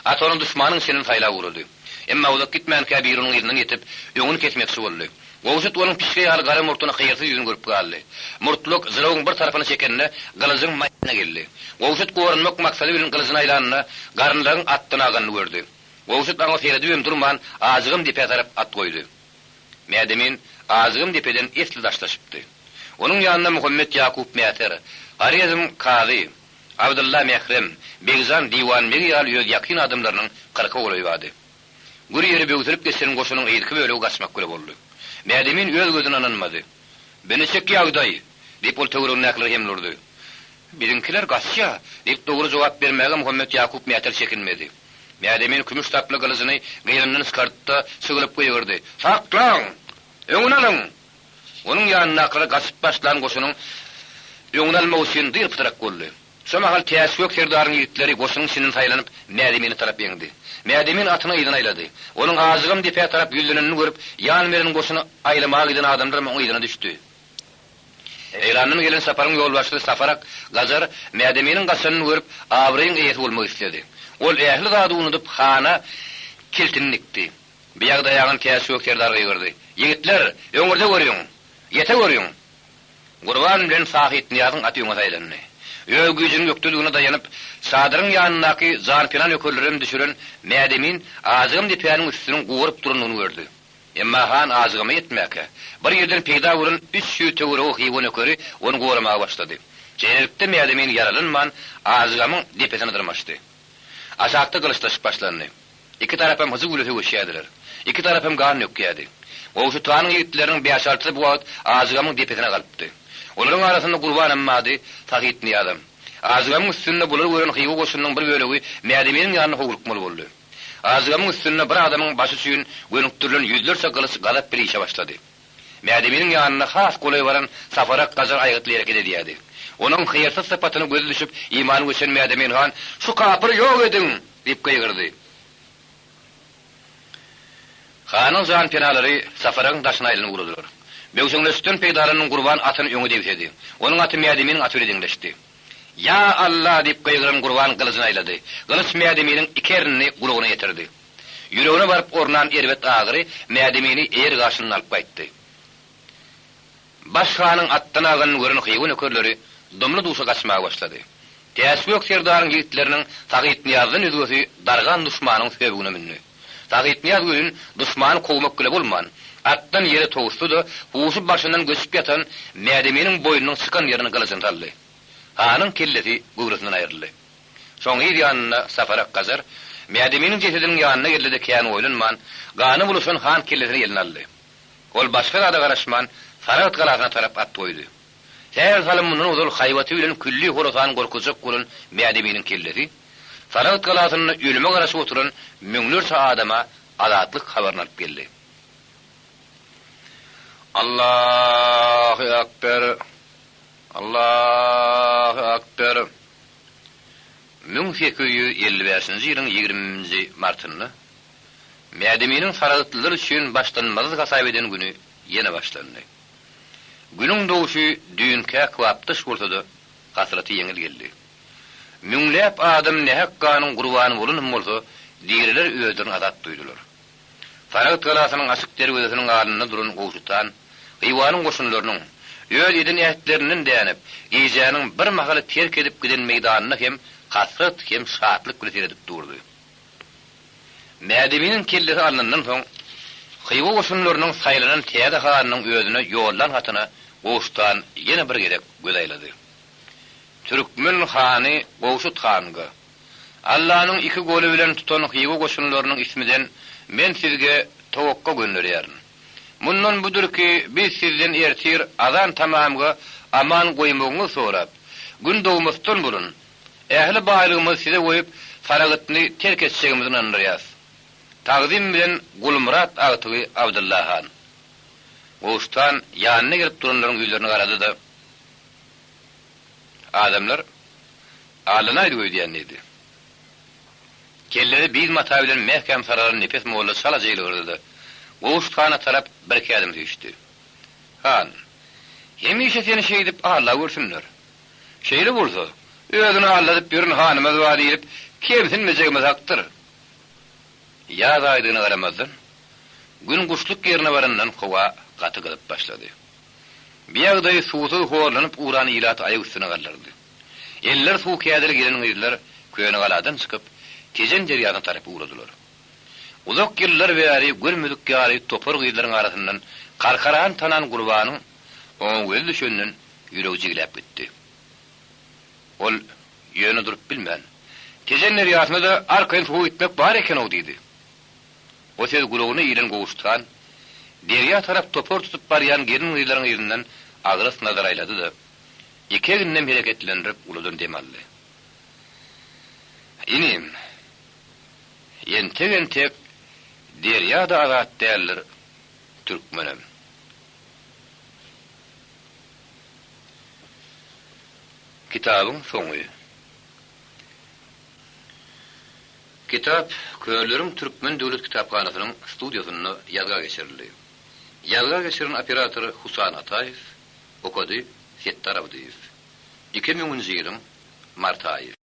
At ony duşmanyň içinden saýlap ugrady. Emma uzak gitmänkä biri onuň yzyndan ýetip, öňüni kesmekçi boldy. Gowşut onuň pişge ýaly gara murtuny hyýrsyz ýüzüni görüp galdy. Murtluk jylawyň bir tarapyny çekende, gylyjyň maýasyna geldi. Gowşut goranmak maksady bilen gylyjyny aýlanynda, garynlagyň atdan aganyny gördi. Gowşut aňa seredibem durman, ajygam depä tarap at goýdy. Mädemin ajygam depeden esli daşlaşypdy. Onuň ýanynda Muhammet Ýakup Mäter, Horezm kazy, Abdylla Mährem, Begjan Diwanbegi ýaly öz ýakyn adamlarynyň kyrka golaýy bardy. Gür ýeri böwsülip geçen goşunyň yzky bölegi gaçmak bile boldy. Mädemin öz gözüne ynanmady. Bi niçik ýagdaý? diýip, ol töweregindäkilere hemle urdy. Biziňkiler gaçýa! diýip, dogry jogap bermäge Muhammet Ýakup mätel çekinmedi. Mädemin kümüş saply gylyjyny gynyndan çykardy-da, çygylyp gygyrdy, Saklaň! Öňüni alyň! Onuň ýanyndakylar gaçyp başlan goşunyň öňüni almak üçin dyr-pytrak boldy. Şo mahal Täçgök serdaryň ýigitleri goşunyň içinden saýlanyp, Mädemini tarap eňdi. Mädemin atyny yzyna aýlady. Onuň ajygam depä tarap ýüzlenenini görüp, ýan beren goşuny aýlamaga giden adamlaram oň yzyna düşdi. Eýrandan gelen Saparyň ýolbaşçysy Safarak gajar Mädeminiň gaçanyny görüp, abraýyň eýesi bolmak isledi. Ol ähli zady unudyp, hana kiltini dikdi. Bu ýagdaýa aňan Täçgök serdar gygyrdy, Ýigitler, öňürde görüň! Ýete görüň! Gurban bilen Sahytnyýazyň aty öňe saýlandy. Öz güýjüniň ökdeligine daýanyp, çadyryň ýanyndaky janpena nökerlerem düşüren Mädemin ajygam depäniň üstüniň gugaryp durandygyny gördi. Emma han ajygama ýetmäkä, bir ýerden peýda bolan 300 töweregi hywa nökeri ony goramaga başlady. Şeýlelikde Mädemin ýaralanman, ajygamyň depesine dyrmaşdy. Aşakda gylyçlaşyk başlandy. Iki tarapam hyjuw bilen söweşýärdiler. Iki tarapam gan dökýärdi. Gowşut hanyň ýigitleriniň bäş-altysy bu wagt Ajygamyň depesine galypdy. Olaryň arasynda Gurbanam bardy, Sahytnyýazam. Ajygamyň üstünde bulary gören hywa goşunynyň bir bölegi Mädeminiň ýanyna howlukmaly boldy. Ajygamyň üstünde bir adamyň başy üçin gönükdirilen ýüzlerçe gylyç gazap bile işe başlady. Mädeminiň ýanyna has golaý baran Safarak gajar aýgytly hereket edýärdi. Onuň hyýrsyz sypatyna gözi düşüp, imany göçen Mädemin han, Şu kapyry ýok ediň! Diýip gygyrdy. Hanyň janpenalary Safaragyň daşyna aýlanyp ugradylar. Böwşeňleşikden peýdalanan Gurban atyny öňe debsedi. Onuň aty Mädeminiň aty bilen deňleşdi. Ýa, Alla! diýip gygyran Gurban gylyjyny aýlady. Gylyç Mädeminiň iki ernini gulagyna ýetirdi. Ýüregine baryp ornan erbet agyry Mädemini eýer gaşyndan alyp gaýtdy. Baş hanyň atdan aganyny gören hywa nökerleri dumly-duşa gaçmaga başlady. Täçgök serdaryň ýigitleriniň Sahytnyýazdan özgesi dargan duşmanyň söbügine mündi. Sahytnyýaz welin duşmany kowmak bile bolman, atdan ýere towusdy-da, huşy başyndan göçüp ýatan Mädeminiň boýnunyň çykan ýerine gylyjyny saldy. Hanyň kellesi göwresinden aýryldy. Şoň yz ýanynda Saparak gajar Mädeminiň jesediniň ýanyna geldi-de kän oýlanman, gana bulaşan han kellesini eline aldy. Ol başga zada garaşman, Saragt galasyna tarap at goýdy. Sähel salym mundan ozal haýbaty bilen külli Horasany gorkuzjak bolan Mädeminiň kellesi, Saragt galasynda ölüme garaşyp oturan müňlerçe adama azatlyk habaryny alyp geldi. Allahy akber! Allahy akber! 1855-nji ýylyň ýigriminji martynda Mädeminiň saragtlylar üçin başlanmazlyk hasap eden güni ýene başlandy. Günüň dogşy düýnkä kybapdaş bolsa-da, hasraty ýeňil geldi. Müňläp adam nähak ganyň gurbany bolanam bolsa, diriler özlerini azat duýdular. Saragt galasynyň açyk derwezesiniň alnynda duran Gowşut han, Hywanyň goşunlarynyň, öz eden ähtlerinden dänip, gijäniň bir mahaly terk edip giden meýdanyna hem hasrat hem şatlyk bilen seredip durdy. Mädeminiň kellesi alnandan soň, Hywa goşunlarynyň saýlanan täze hanynyň özüne ýollan hatyna Gowşut han ýene bir gezek göz aýlady. Türkmen hany Gowşut hanga, Allanyň iki goly bilen tutan Hywa goşunlarynyň ismiden men sizge towakga gönderýärin. Mundan budur ki, biz sizden ertir azan tamamga aman goýmagyňyzy sorap, gün dogmasdan burun, Ähli baýlygymyzy size goýup, Saragytny terk etjegimizi ynandyrýas. Tagzym bilen Gulmyrat agtygy Abdylla han. Gowşut han ýanyna gelip duranlaryň ýüzlerine garady-da, Adamlar, aldanaýdyk öýdýän diýdi. Kellesi biýz mata bilen mäkäm saralan Nepes molla çalaja ýylgyrdy-da, Gowşut hana tarap birki ädim süýşdi. Han, hemişe seni şeýdip alla görsünler. Şeýle bolsa, özüni aldadyp ýören hanymyz bar diýlip, kemsinmejegimiz hakdyr. Ýaz aýdygyna garamazdan, Gün guşluk ýerine barandan howa gaty gyzyp başlady. Bu ýagdaý suwsuz horlanyp ugran ilaty aýak üstüne galdyrdy. Elleri suw kädili gelin-gyzlar Könegaladan çykyp, Tejen derýasyna tarap ugradylar. Uzak ýyllar bäri görmedik ýaly topar gyzlaryň arasyndan Karkarany tanan Gurbanyň oňa gözi düşenden ýüregi jigläp gitdi. Ol ýöne durup bilmän, Tejen derýasyna-da arkaýyn suwa gitmek bar eken-ow diýdi. O söz gulagyna ilen Gowşut han, derýa tarap topar tutup barýan gelin-gyzlaryň yzyndan agras nazar aýlady-da, iki egninem hereketlendirip uludan dem aldy. Inim, entek-entek derýa-da azat däldir, türkmenem. Kitabyň soňy. Kitap Körleriň Türkmen döwlet kitaphanasynyň studiýasynda ýazga geçirildi. Ýazga geçiren operator Husan Ataýew, okady Setdar Abdyýew. Iki müňünji ýylyň mart aýy.